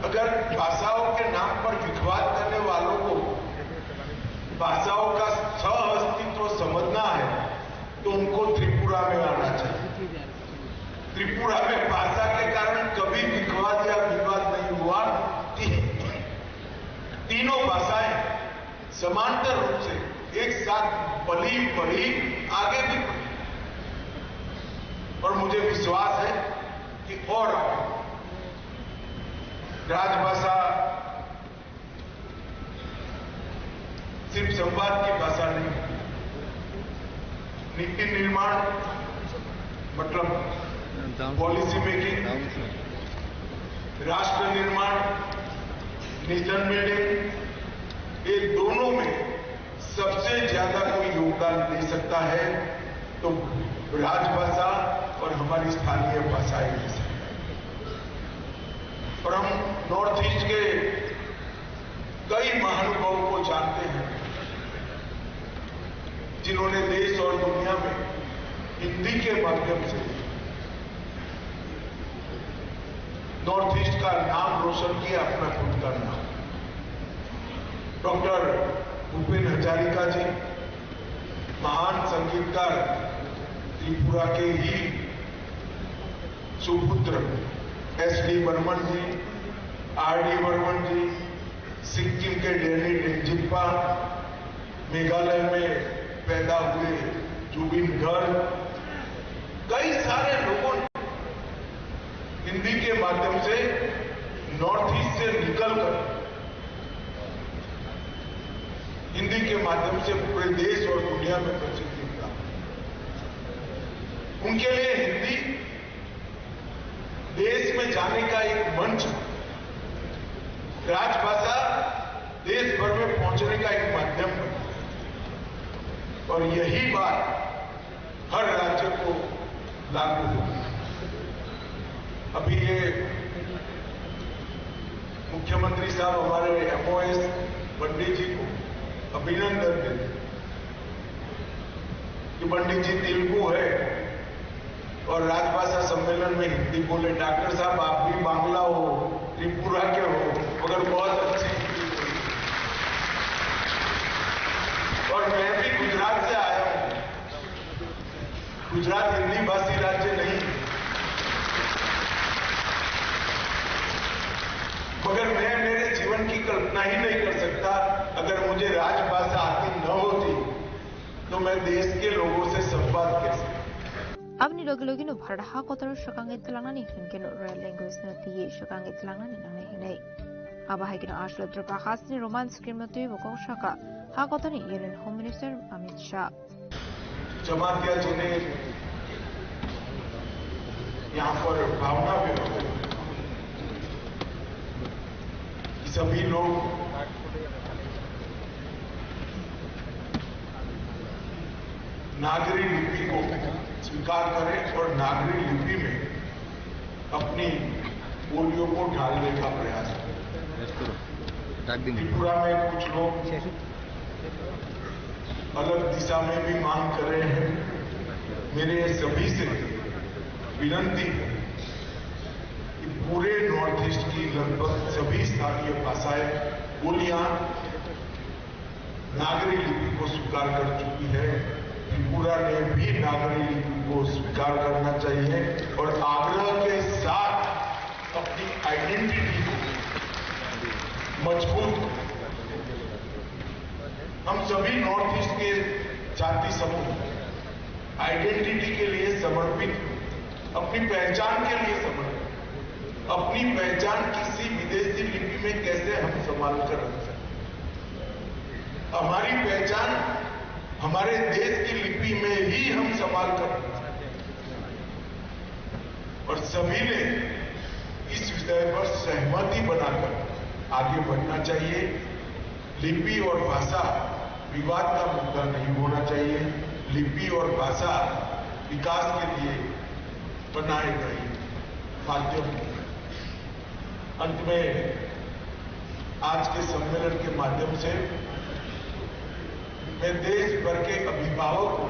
अगर भाषाओं के नाम पर विवाद करने वालों को भाषाओं का सह अस्तित्व समझना है, तो उनको त्रिपुरा त्रिपुरा में आना चाहिए। त्रिपुरा में भाषा के कारण कभी विवाद या विवाद नहीं हुआ। ती-, तीनों भाषाएं समांतर रूप से एक साथ पली बढ़ी, आगे भी बढ़ी। और मुझे विश्वास है कि और आगे। राजभाषा सिर्फ संवाद की भाषा नहीं, नीति निर्माण, मतलब पॉलिसी मेकिंग, राष्ट्र निर्माण, नेशन बिल्डिंग, ये दोनों में सबसे ज्यादा कोई योगदान दे सकता है तो राजभाषा और हमारी स्थानीय भाषाएं दे सकता है। और हम नॉर्थ ईस्ट के कई महानुभावों को जानते हैं, जिन्होंने देश और दुनिया में हिंदी के माध्यम से नॉर्थ ईस्ट का नाम रोशन किया, अपना खुद का नाम। डॉक्टर भूपेन हजारिका जी, महान संगीतकार, त्रिपुरा के ही सुपुत्र एस डी बर्मन जी, आर डी बर्मन जी, सिक्किम के डैनी डेंगजिप्पा, मेघालय में पैदा हुए जुबिन गर्ग, कई सारे लोगों ने हिंदी के माध्यम से नॉर्थ ईस्ट से निकलकर हिंदी के माध्यम से पूरे देश और दुनिया में प्रसिद्धि प्राप्त की। उनके लिए हिंदी देश में जाने का एक मंच, राजभाषा देश भर में पहुंचने का एक माध्यम बना। और यही बात हर राज्य को लागू होगी। अभी ये मुख्यमंत्री साहब हमारे एमओएस पंडित जी को अभिनंदन देते कि पंडित जी तेलुगु है और राजभाषा सम्मेलन में हिंदी बोले। डॉक्टर साहब, आप भी बांग्ला हो, त्रिपुरा के हो, मगर बहुत अच्छी हिंदी बोली। और मैं भी गुजरात से आया हूँ। गुजरात हिंदी भाषी राज्य नहीं, मगर मैं मेरे जीवन की कल्पना ही नहीं कर सकता अगर मुझे राजभाषा आती न होती तो मैं देश के लोगों से संवाद कैसे करता? Aboni logi logi no Bharat ha kotor swkangwi twlangnani hwnkhe no real language no twiwi swkangwi twlangnani nangnai hwnwi. Abo hai kheno Ashwatthra Prakash ni Roman script no twiwi bo kok saka ha kotorni Union Home Minister Amit Shah. Jamatia जिन्हें यहाँ पर भावना व्यक्त करें, सभी लोग नागरी लिपि को स्वीकार करें और नागरी लिपि में अपनी बोलियों को ढालने का प्रयास करें। त्रिपुरा में कुछ लोग अलग दिशा में भी मांग कर रहे हैं। मेरे सभी से विनती है कि पूरे नॉर्थ ईस्ट की लगभग सभी स्थानीय भाषाएं, बोलियां नागरी लिपि को स्वीकार कर चुकी है। त्रिपुरा ने भी नागरी लिपि को स्वीकार करना चाहिए और आग्रह के साथ अपनी आइडेंटिटी को मजबूत करें। हम सभी नॉर्थ ईस्ट के जाति समूह आइडेंटिटी के लिए समर्पित, अपनी पहचान के लिए समर्पित, अपनी पहचान किसी विदेशी लिपि में कैसे हम संभाल कर रख सकते हैं, हमारी पहचान हमारे देश की लिपि में ही हम संभाल कर रख सकते हैं। और सभी ने इस विषय पर सहमति बनाकर आगे बढ़ना चाहिए। लिपि और भाषा विवाद का मुद्दा नहीं होना चाहिए। लिपि और भाषा विकास के लिए बनाए गए माध्यम हैं। अंत में आज के सम्मेलन के माध्यम से मैं देश भर के अभिभावकों को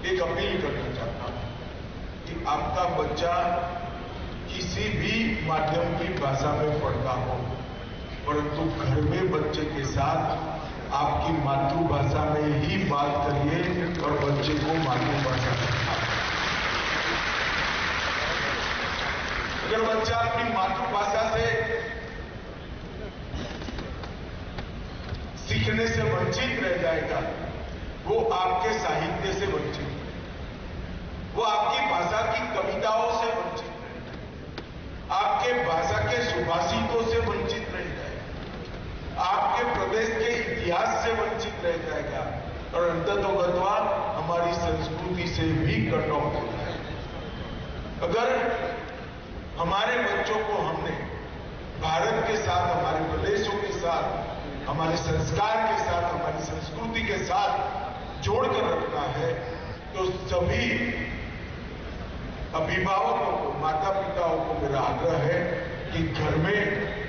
एक अपील करना चाहता हूँ कि आपका बच्चा किसी भी माध्यम की भाषा में पढ़ता हो, परंतु घर में बच्चे के साथ आपकी मातृभाषा में ही बात करिए और बच्चे को मातृभाषा सिखाओ। अगर बच्चा अपनी मातृभाषा से सीखने से वंचित रह जाएगा, वो आपके साहित्य से वंचित रहेगा, वो आपकी भाषा की कविताओं से वंचित रहेगा, आपके भाषा के सुभाषितों से वंचित रह जाएगा, आपके प्रदेश के इतिहास से वंचित रह जाएगा और अंततोगत्वा हमारी संस्कृति से भी कट ऑफ हो जाएगा। अगर हमारे बच्चों को हमने भारत के साथ, हमारे प्रदेशों के साथ, हमारे संस्कार के साथ, हमारी संस्कृति के साथ जोड़कर रखना है, तो सभी अभिभावकों को, माता पिताओं को मेरा आग्रह है कि घर में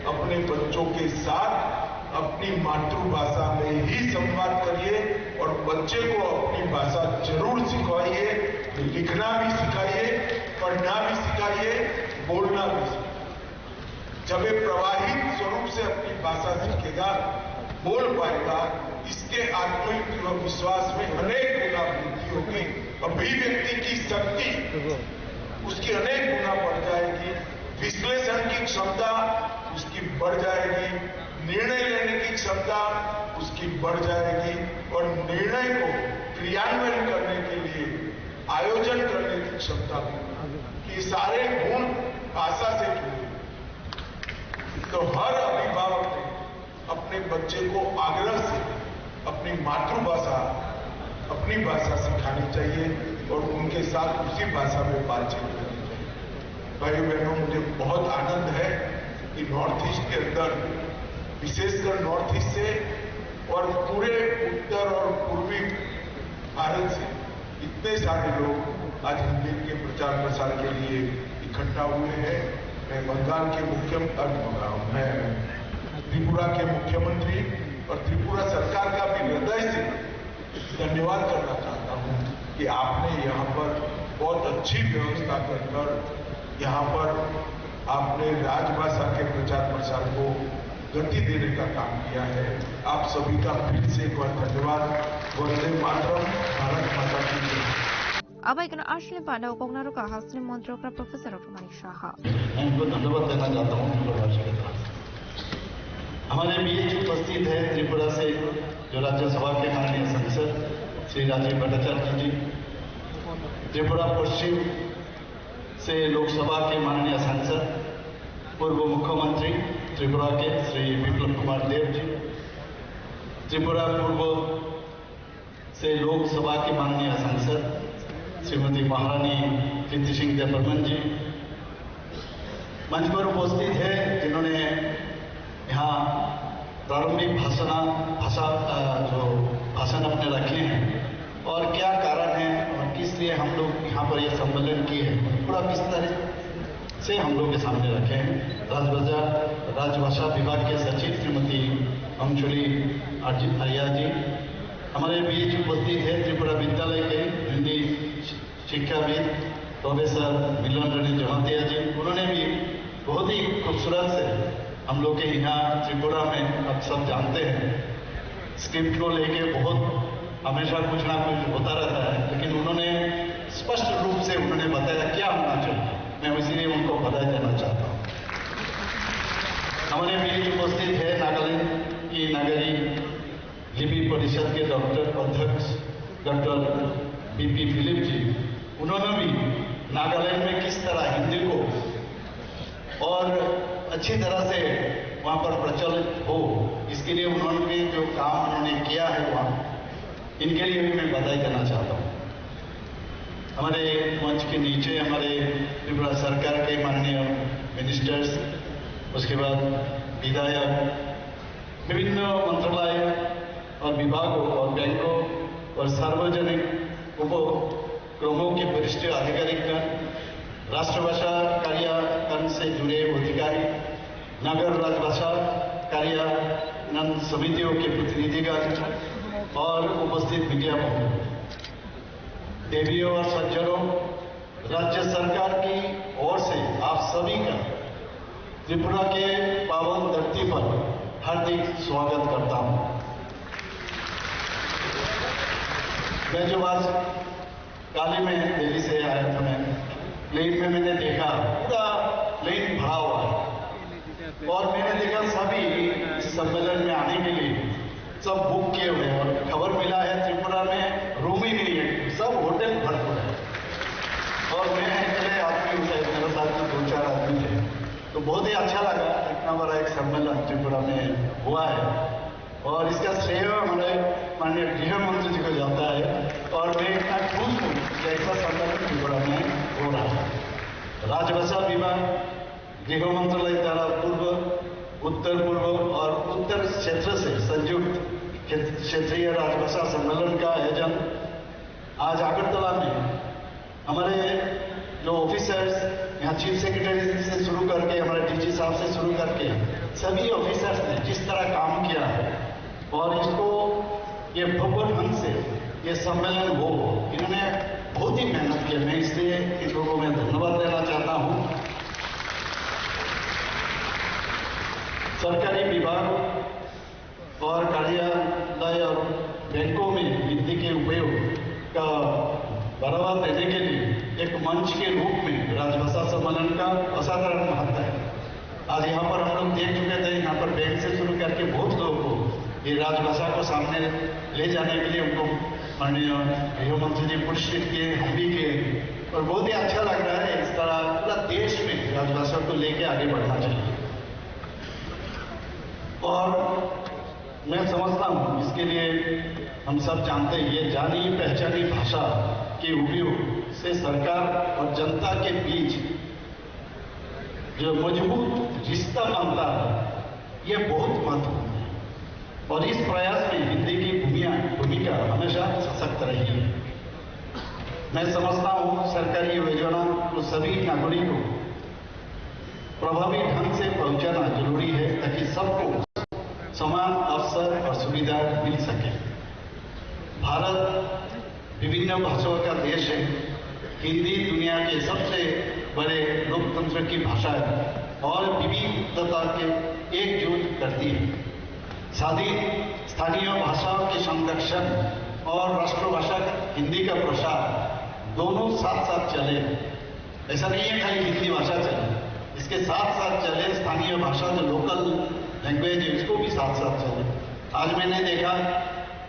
अपने बच्चों के साथ अपनी मातृभाषा में ही संवाद करिए और बच्चे को अपनी भाषा जरूर सिखाइए, लिखना भी सिखाइए, पढ़ना भी सिखाइए, बोलना भी सिखाइए। जब ये प्रवाहित स्वरूप से अपनी भाषा सीखेगा, बोल पाएगा, इसके आत्मविश्वास में अनेक गुना वृद्धि होगी। अभिव्यक्ति की शक्ति उसकी अनेक गुना बढ़ जाएगी, विश्लेषण की क्षमता उसकी बढ़ जाएगी, निर्णय लेने की क्षमता उसकी बढ़ जाएगी और निर्णय को क्रियान्वयन करने के लिए, आयोजन करने की क्षमता भी। ये सारे गुण भाषा से जुड़े हैं। तो हर अभिभावक ने अपने बच्चे को आग्रह से अपनी मातृभाषा, अपनी भाषा सिखानी चाहिए और उनके साथ उसी भाषा में बातचीत करनी चाहिए। भाइयों बहनों, मुझे बहुत आनंद है कि नॉर्थ ईस्ट के अंदर, विशेषकर नॉर्थ ईस्ट से और पूरे उत्तर और पूर्वी भारत से इतने सारे लोग आज हिंदी के प्रचार प्रसार के लिए इकट्ठा हुए हैं। मैं बंगाल के मुख्यम-, अ, मैं त्रिपुरा के मुख्यमंत्री और त्रिपुरा सरकार का भी हृदय से धन्यवाद करना चाहता हूँ कि आपने यहाँ पर बहुत अच्छी व्यवस्था कर कर यहाँ पर आपने राजभाषा के प्रचार प्रसार को गति देने का काम किया है। आप सभी का फिर से एक बार धन्यवाद। वंदे मातरम। भारत माता की जय। Abai kano asli panda o koknaro ka hasni montrokra Professor Rukmani Saha. मैं उनको धन्यवाद देना चाहता हूँ त्रिपुरा राज्य के तरफ से। हमारे बीच उपस्थित है त्रिपुरा से जो राज्यसभा के माननीय सांसद श्री राजीव भट्टाचार्य जी, त्रिपुरा पश्चिम से लोकसभा के माननीय सांसद, पूर्व मुख्यमंत्री त्रिपुरा के श्री विप्लव कुमार देव जी, त्रिपुरा पूर्व से लोकसभा के माननीय सांसद श्रीमती महारानी प्रीति सिंह देबबर्मन जी, मंच पर उपस्थित है, जिन्होंने यहाँ प्रारंभिक भाषण, भाषा, अ, जो भाषण अपने रखे हैं और क्या कारण है और किस लिए हम लोग यहाँ पर ये सम्मेलन किए हैं, पूरा विस्तारित से हम लोग के सामने रखे हैं। राजभाषा, राजभाषा विभाग के सचिव श्रीमती अंशुली आर्य-, आर्या जी, हमारे बीच उपस्थित है त्रिपुरा विद्यालय के हिंदी शिक्षाविद प्रोफेसर मिलन रेड्डी जमातिया जी, उन्होंने भी बहुत ही खूबसूरत से हम लोग के यहाँ त्रिपुरा में, आप सब जानते हैं, स्क्रिप्ट को लेके बहुत हमेशा कुछ ना कुछ होता रहता है, लेकिन उन्होंने स्पष्ट रूप से उन्होंने बताया क्या होना चाहिए। मैं इसीलिए उनको बधाई देना चाहता हूँ। हमारे बीच उपस्थित है नागालैंड की नागरी लिपि परिषद के डॉक्टर अध्यक्ष डॉक्टर बीपी फिलिप जी, उन्होंने भी नागालैंड में किस तरह हिंदी को और अच्छी तरह से वहाँ पर प्रचलित हो, इसके लिए उन्होंने जो काम उन्होंने किया है वहाँ, इनके लिए भी मैं बधाई देना चाहता हूँ। हमारे मंच के नीचे हमारे त्रिपुरा सरकार के माननीय मिनिस्टर्स, उसके बाद विधायक, विभिन्न मंत्रालय और विभागों और बैंकों और सार्वजनिक उपक्रमों के वरिष्ठ अधिकारीगण, राष्ट्रभाषा कार्यान्वयन से जुड़े अधिकारी, नगर राजभाषा कार्यान्वयन समितियों के प्रतिनिधिगण और उपस्थित मीडिया बंधु, देवियों और सज्जनों, राज्य सरकार की ओर से आप सभी का त्रिपुरा के पावन धरती पर हार्दिक स्वागत करता हूं। मैं जो आज काल ही मैं दिल्ली से आया था, मैं प्लेन में मैंने देखा, पूरा प्लेन भरा हुआ है। और मैंने देखा सभी इस सम्मेलन में आने के लिए सब बुक किए हुए हैं, और खबर मिला है त्रिपुरा में रूम ही नहीं है, सब होटल भरपूर है। और मैं अकेले आदमी हूँ, शायद मेरे साथ में दो चार आदमी थे, तो बहुत ही अच्छा लगा। इतना बड़ा एक सम्मेलन त्रिपुरा में हुआ है, और इसका श्रेय हमारे माननीय गृह मंत्री जी को जाता है। और मैं इतना खुश हूँ कि ऐसा सम्मेलन त्रिपुरा में हो रहा है। राजभाषा विभाग, गृह मंत्रालय द्वारा पूर्व, उत्तर पूर्व और उत्तर क्षेत्र से संयुक्त क्षेत्र-, क्षेत्रीय राजभाषा सम्मेलन का आयोजन आज अगरतला में हमारे जो ऑफिसर्स, यहाँ चीफ सेक्रेटरी से शुरू करके, हमारे डीजी साहब से शुरू करके, सभी ऑफिसर्स ने जिस तरह काम किया है और इसको ये भव्य ढंग से ये सम्मेलन हो, इन्होंने बहुत ही मेहनत की है। मैं इसलिए इन लोगों में धन्यवाद देना चाहता हूँ। सरकारी विभाग और कार्यालय और बैंकों में हिंदी के उपयोग का बढ़ावा देने के लिए एक मंच के रूप में राजभाषा सम्मेलन का असाधारण महत्व है। आज यहाँ पर हम लोग देख चुके थे, यहाँ पर बैंक से शुरू करके बहुत लोगों को ये राजभाषा को सामने ले जाने के लिए उनको माननीय गृह मंत्री जी पुरस्कृत किए, हम भी किए, और बहुत ही अच्छा लग रहा है। इस तरह पूरा देश में राजभाषा को लेके आगे बढ़ना चाहिए। और मैं समझता हूँ, इसके लिए हम सब जानते हैं, ये जानी पहचानी भाषा के उपयोग से सरकार और जनता के बीच जो मजबूत रिश्ता बनता है, ये बहुत महत्वपूर्ण है। और इस प्रयास में हिंदी की भूमिया-, भूमिका हमेशा सशक्त रही है। मैं समझता हूँ, सरकारी योजना को सभी नागरिकों प्रभावी ढंग से पहुंचाना जरूरी है, ताकि सबको समान अवसर और सुविधा मिल सके। भारत विभिन्न भाषाओं का देश है। हिंदी दुनिया के सबसे बड़े लोकतंत्र की भाषा है और विविधता के एकजुट करती है। स्वाधीन स्थानीय भाषाओं के संरक्षण और राष्ट्रभाषा हिंदी का प्रसार दोनों साथ साथ चले। ऐसा नहीं है खाली हिंदी भाषा चले, इसके साथ साथ चले स्थानीय भाषा, जो लोकल लैंग्वेज है, इसको भी साथ साथ चले। आज मैंने देखा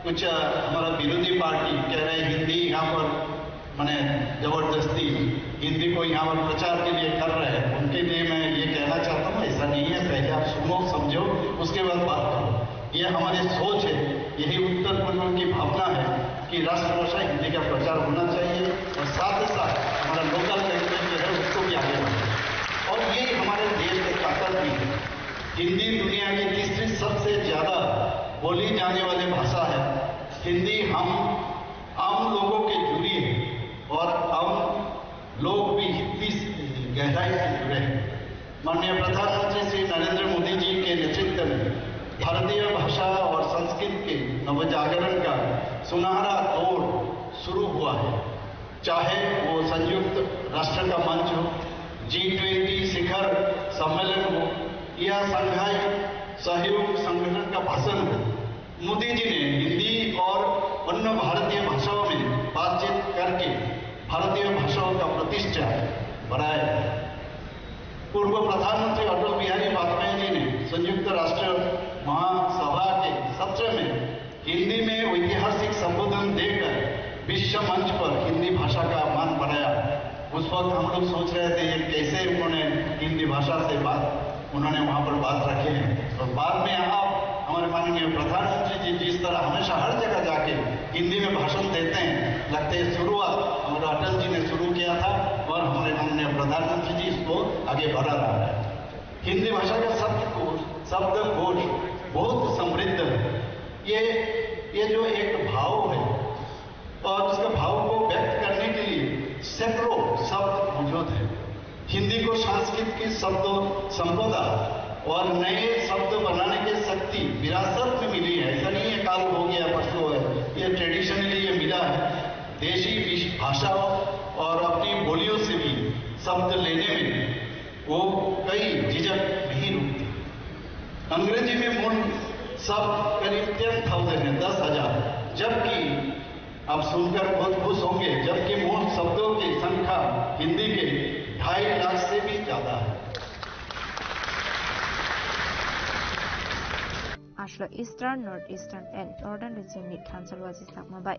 कुछ, अ, हमारा विरोधी पार्टी कह रहे हैं हिंदी यहाँ पर, माने, जबरदस्ती हिंदी को यहाँ पर प्रचार के लिए कर रहे हैं। उनके लिए मैं ये कहना चाहता हूँ, ऐसा नहीं है। पहले आप सुनो, समझो, उसके बाद बात करो। ये हमारी सोच है, यही उत्तर पूर्व की भावना है कि राष्ट्रभाषा हिंदी का प्रचार होना चाहिए और साथ ही साथ हमारा लोकल लैंग्वेज जो है, उसको भी आगे बढ़ाना। और ये हमारे देश की ताकत भी है। हिंदी दुनिया की तीसरी सबसे ज्यादा बोली जाने वाली भाषा है। हिंदी हम आम लोगों के जुड़ी है और हम लोग भी इतनी गहराई से जुड़े हैं। माननीय प्रधानमंत्री श्री नरेंद्र मोदी जी के नेतृत्व में भारतीय भाषा और संस्कृत के नवजागरण का सुनहरा दौर शुरू हुआ है। चाहे वो संयुक्त राष्ट्र का मंच हो, जी ट्वेंटी शिखर सम्मेलन हो या शंघाई सहयोग संगठन का भाषण हो, मोदी जी ने हिंदी और अन्य भारतीय भाषाओं में बातचीत करके भारतीय भाषाओं का प्रतिष्ठा बढ़ाया है। पूर्व प्रधानमंत्री अटल बिहारी वाजपेयी जी ने संयुक्त राष्ट्र महासभा के सत्र में हिंदी में ऐतिहासिक संबोधन देकर विश्व मंच पर हिंदी भाषा का मान बढ़ाया। उस वक्त हम लोग सोच रहे थे, ये कैसे उन्होंने हिंदी भाषा से बात, उन्होंने वहाँ पर बात रखे हैं। और बाद में आप हमारे माननीय प्रधानमंत्री जी जिस तरह हमेशा हर जगह जाके हिंदी में भाषण देते हैं, लगता है शुरुआत हमारे अटल जी ने शुरू किया था और हमारे माननीय प्रधानमंत्री जी इसको आगे बढ़ा रहा है। हिंदी भाषा का शब्दकोश, शब्दकोश बहुत समृद्ध है। ये, ये जो एक भाव है, और उसके भाव को व्यक्त करने के लिए सैकड़ों शब्द मौजूद हैं। हिंदी को संस्कृत की शब्द संपदा और नए शब्द बनाने की शक्ति विरासत में मिली है। ऐसा नहीं है काल हो गया, परसों है, ये ट्रेडिशनली ये मिला है। देशी विश-, भाषाओं और अपनी बोलियों से भी शब्द लेने में वो कई झिझक नहीं रुकती। अंग्रेजी में मूल शब्द करीब टेन थाउजेंड है, दस हजार, जबकि आप सुनकर बहुत खुश होंगे, जबकि मोट शब्दों की संख्या हिंदी के ढाई लाख से भी ज्यादा है। Aslo Eastern, North Eastern and Northern region ni thansa waji sakma bai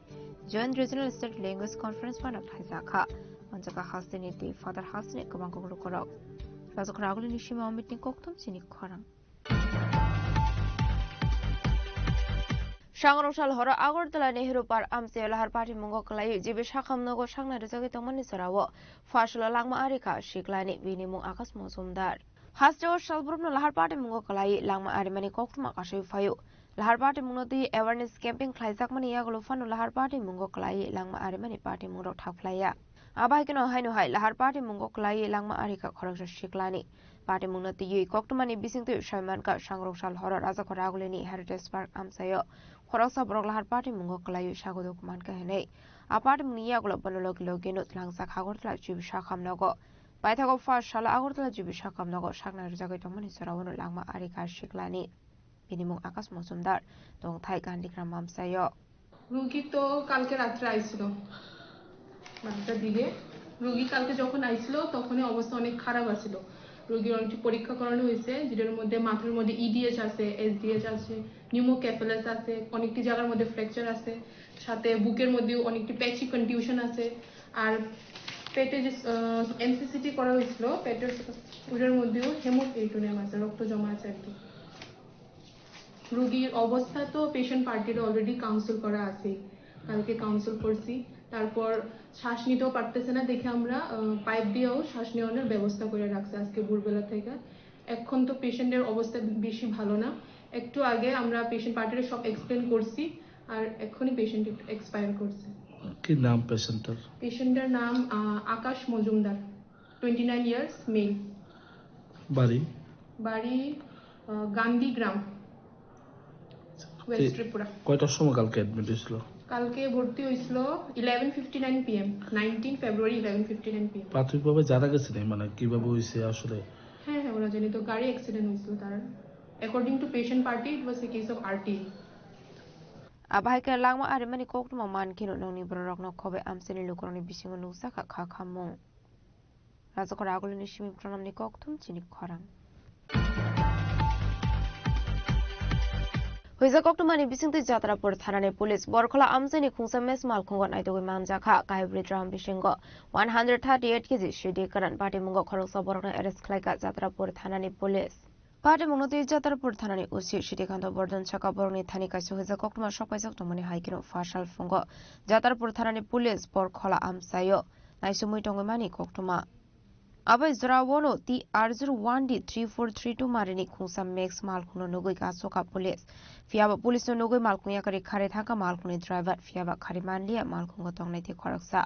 Joint Regional State Language Conference phano khlaijak kha. Manjaka hasteni tei phatar hasteni kwbang kok lukurok. Rajak Raguli ni sima meeting kokthum chini khorang. Sangrong sal horo Agartala Nehru Park amchaio lahar patimungo kwlaiwi G B Sakham nogo saknai rwjagwi tongmani jorao phasalo langma arikha siklani, bini mung Akash Mojumdar. Hasteo salbrumno lahar patimungo kwlaiwi langma arimani koktwma kasui phaio. Lahar patimungno twi awareness campaign khlaijakmani yagulo phano lahar patimungo kwlaiwi langma arimani patimungrok thak phlaiya. Abai kheno haino hai lahar patimungo kwlaiwi langma arikha khoroksa siklani. Patimungno twiwi koktwmani bisingtwi soi mankha, sangrong sal horo Rajakhor Ragulini Heritage Park amchaio khoroksa borok lahar patimungo kwlaiwi sago duk mankha hinwi. A patimungni yagulo bono logi logino tlangjak Agartala G B Sakham nogo. Paithago first salo Agartala G B Sakham nogo saknai rwjagwi tongmani jorao no langma arikha siklani. Bini mung Akash Mojumdar, tongthai Gandhigram amchaio. রুগী তো কালকে রাত্রে আইছিল বারোটার দিকে। রুগী কালকে যখন আইছিল, তখনই অবস্থা অনেক খারাপ আছিল। রুগীর অনেকটি পরীক্ষা করানো হয়েছে, যেটার মধ্যে মাথার মধ্যে ইডিএইচ আছে, এসডিএইচ আছে, নিউমোকেফালাস আছে, অনেকটি জায়গার মধ্যে ফ্র্যাকচার আছে, সাথে বুকের মধ্যেও অনেকটি প্যাচি কনটিউশন আছে। আর পেটে যে এমসিসিটি করা হয়েছিল, পেটের ওটার মধ্যেও হেমোপেরিটোনিয়াম আছে, রক্ত জমা আছে আর কি। রোগীর অবস্থা তো পেশেন্ট পার্টির অলরেডি কাউন্সিল করা আছে, কালকে কাউন্সিল করছি। তারপর শ্বাস নিতেও পারতেছে না দেখে আমরা পাইপ দিয়েও শ্বাস নেওয়ানোর ব্যবস্থা করে রাখছে আজকে ভোরবেলা থেকে। এখন তো পেশেন্টের অবস্থা বেশি ভালো না। একটু আগে আমরা পেশেন্ট পার্টির সব এক্সপ্লেন করছি, আর এখনই পেশেন্ট এক্সপায়ার করছে। কি নাম পেশেন্টের? পেশেন্টের নাম আহ, Akash Majumdar. Twenty nine years, male. বাড়ি? বাড়ি আহ, গান্ধীগ্রাম, ওয়েস্ট ত্রিপুরা। কয়টার সময় কালকে অ্যাডমিট হয়েছিল? কালকে ভর্তি হয়েছিল eleven fifty nine PM, nineteen February, eleven fifty nine PM. প্রাথমিকভাবে জানা গেছে নি, মানে, কিভাবে হয়েছে আসলে? হ্যাঁ, হ্যাঁ, ওরা জানি তো, গাড়ি অ্যাক্সিডেন্ট হয়েছিল তার। According to patient party, it was a case of RTI. Abahai khe langma arimani koktwma man kheno nongni bororokno khobai amchaini lukurokni bisingo nukjakha kha khamung. Rajakhor Agulini simi pranamni kokthum chini khorang. Huijak koktwmani bisingtwi Jatrapur thanani police Borkhola amchaini khungsa mes malkhungo naitugwi manjakha. Kaibri drum bisingo one hundred thirty eight kg sidi kwran patimungo khoroksa borokno arrest khlaikha Jatrapur thanani police. Patimungno twi Jatarpur thanani O C Srikanta Bordhan saka borokni thani kaisa huijak koktwma sok paijak tongmani hai kheno phasal phungo Jatarpur thanani police Borkhola amchaio naisumui tongwi mani koktwma. Abai jorao no T R zero one D three four three two marini khungsa Max malkhungno nugwi kasoka police. Phiyaba police no nugwi malkhung yakari khari thangkha malkhungni driver, phiyaba khari manliya malkhungo tongnai tei khoroksa.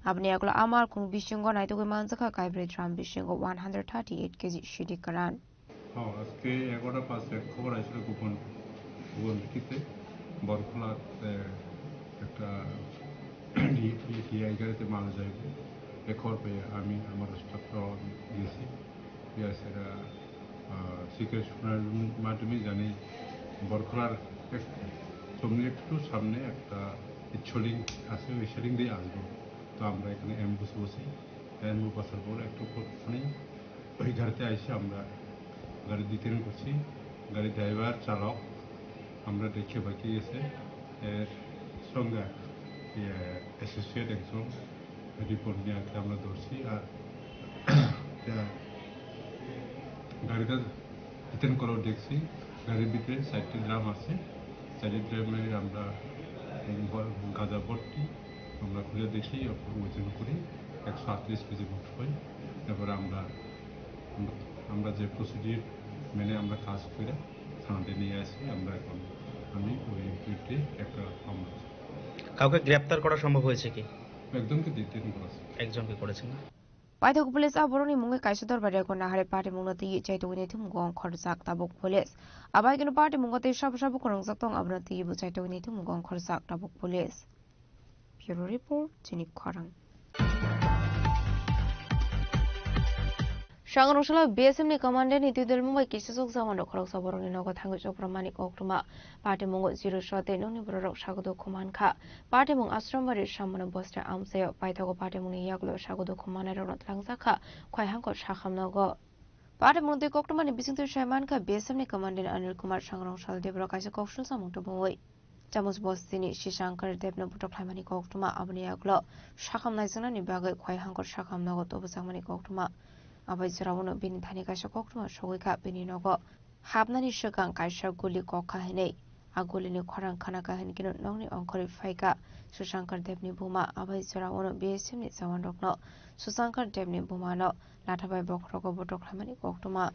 Aboni yagulo a malkhung bisingo naitugwi manjakha kaibrwi drum bisingo one hundred thirty eight kg sidi kwran. হ্যাঁ, আজকে এগারোটা পাঁচে এক খবর আসছিল গোপন, গোপন ভিত্তিতে বরখলাতে একটা ডি-, ডি-, ডিআই গাড়িতে মারা যায়। এ খবর পেয়ে আমি আমার স্টাফরা গেছি। গিয়ে সেটা, আহ, সিক্রেট শুনানির মাধ্যমে জানি বরখলার এক, সামনে একটু সামনে একটা ইচ্ছলিং আছে, ওই সেলিং দিয়ে আসবো। তো আমরা এখানে অ্যাম্বুশ বসি, অ্যাম্বুশ বসার পর একটু পর ফোনে ওই গাড়িতে এসে আমরা গাড়ি ডিটেন করছি। গাড়ি ড্রাইভার, চালক আমরা দেখে বাকি গেছে। এর সঙ্গে, ইয়ে, অ্যাসোসিয়েট একজন রিপোর্ট নিয়ে আসলে আমরা ধরছি। আর এটা গাড়িটা ডিটেন করেও দেখছি, গাড়ির ভিতরে চারটি ড্রাম আছে। চারটি ড্রামে আমরা এই ব-, গাঁজা ভর্তি, আমরা খুলে দেখি, ওজন করি, একশো আটত্রিশ কেজি মতো হয়। এরপরে আমরা, আমরা যে প্রসিডিউর মেনে আমরা কাজ করে থানাতে নিয়ে আসি। আমরা এখন, আমি ওই বিরুদ্ধে একটা মামলা। কাউকে গ্রেপ্তার করা সম্ভব হয়েছে কি? একজনকে ডিটেন করা হয়েছে। একজনকে করেছেন না? Paithak police a borokni mungwi kaisa dorbar rego nahare patimungno twi chaitugwi naithumung khorjak tabuk police. Abai kheno patimungo tei sabo sabo kwrwngjak tong abono twi bo chaitugwi naithumung khorjak tabuk police. Bureau report, chini khorang. Sangrongsalao B S F ni commandant ni twidulmung bai kisijak jawan rok khoroksa borokni nogo thangwi chopramani koktwma. Patimungo Jiru Sate nokni bororok sagodo khuman kha. Patimung Ashramari Sramana Bosra amchaio paithago patimungni yagulo sagodo khumanairokno tlangjak kha Khwaihangkot Sakham nogo. Patimung twi koktwmani bisingtwi sai mankha B S F ni commandant Anil Kumar Sangrongsal Debra kaisa koksul samung tubungwi. Chamus bostini Sishankar Debno butok khlaimani koktwma, aboni yagulo sakham naijaknani bagwi Khwaihangkor sakham nogo tubujakmani koktwma. Abai jorao no bini thani kaisa koktwma sogwi kha, bini nogo hapnani swkang kaisa guli kok kha hinwi. A gulini khorang khana kha hinkhe no nokni ongkhorwi phai kha Sishankar Debni buma. Abai jorao no B S F ni jawan rokno Sishankar Debni buma no latha bai bokhorogo butok khlaimani koktwma.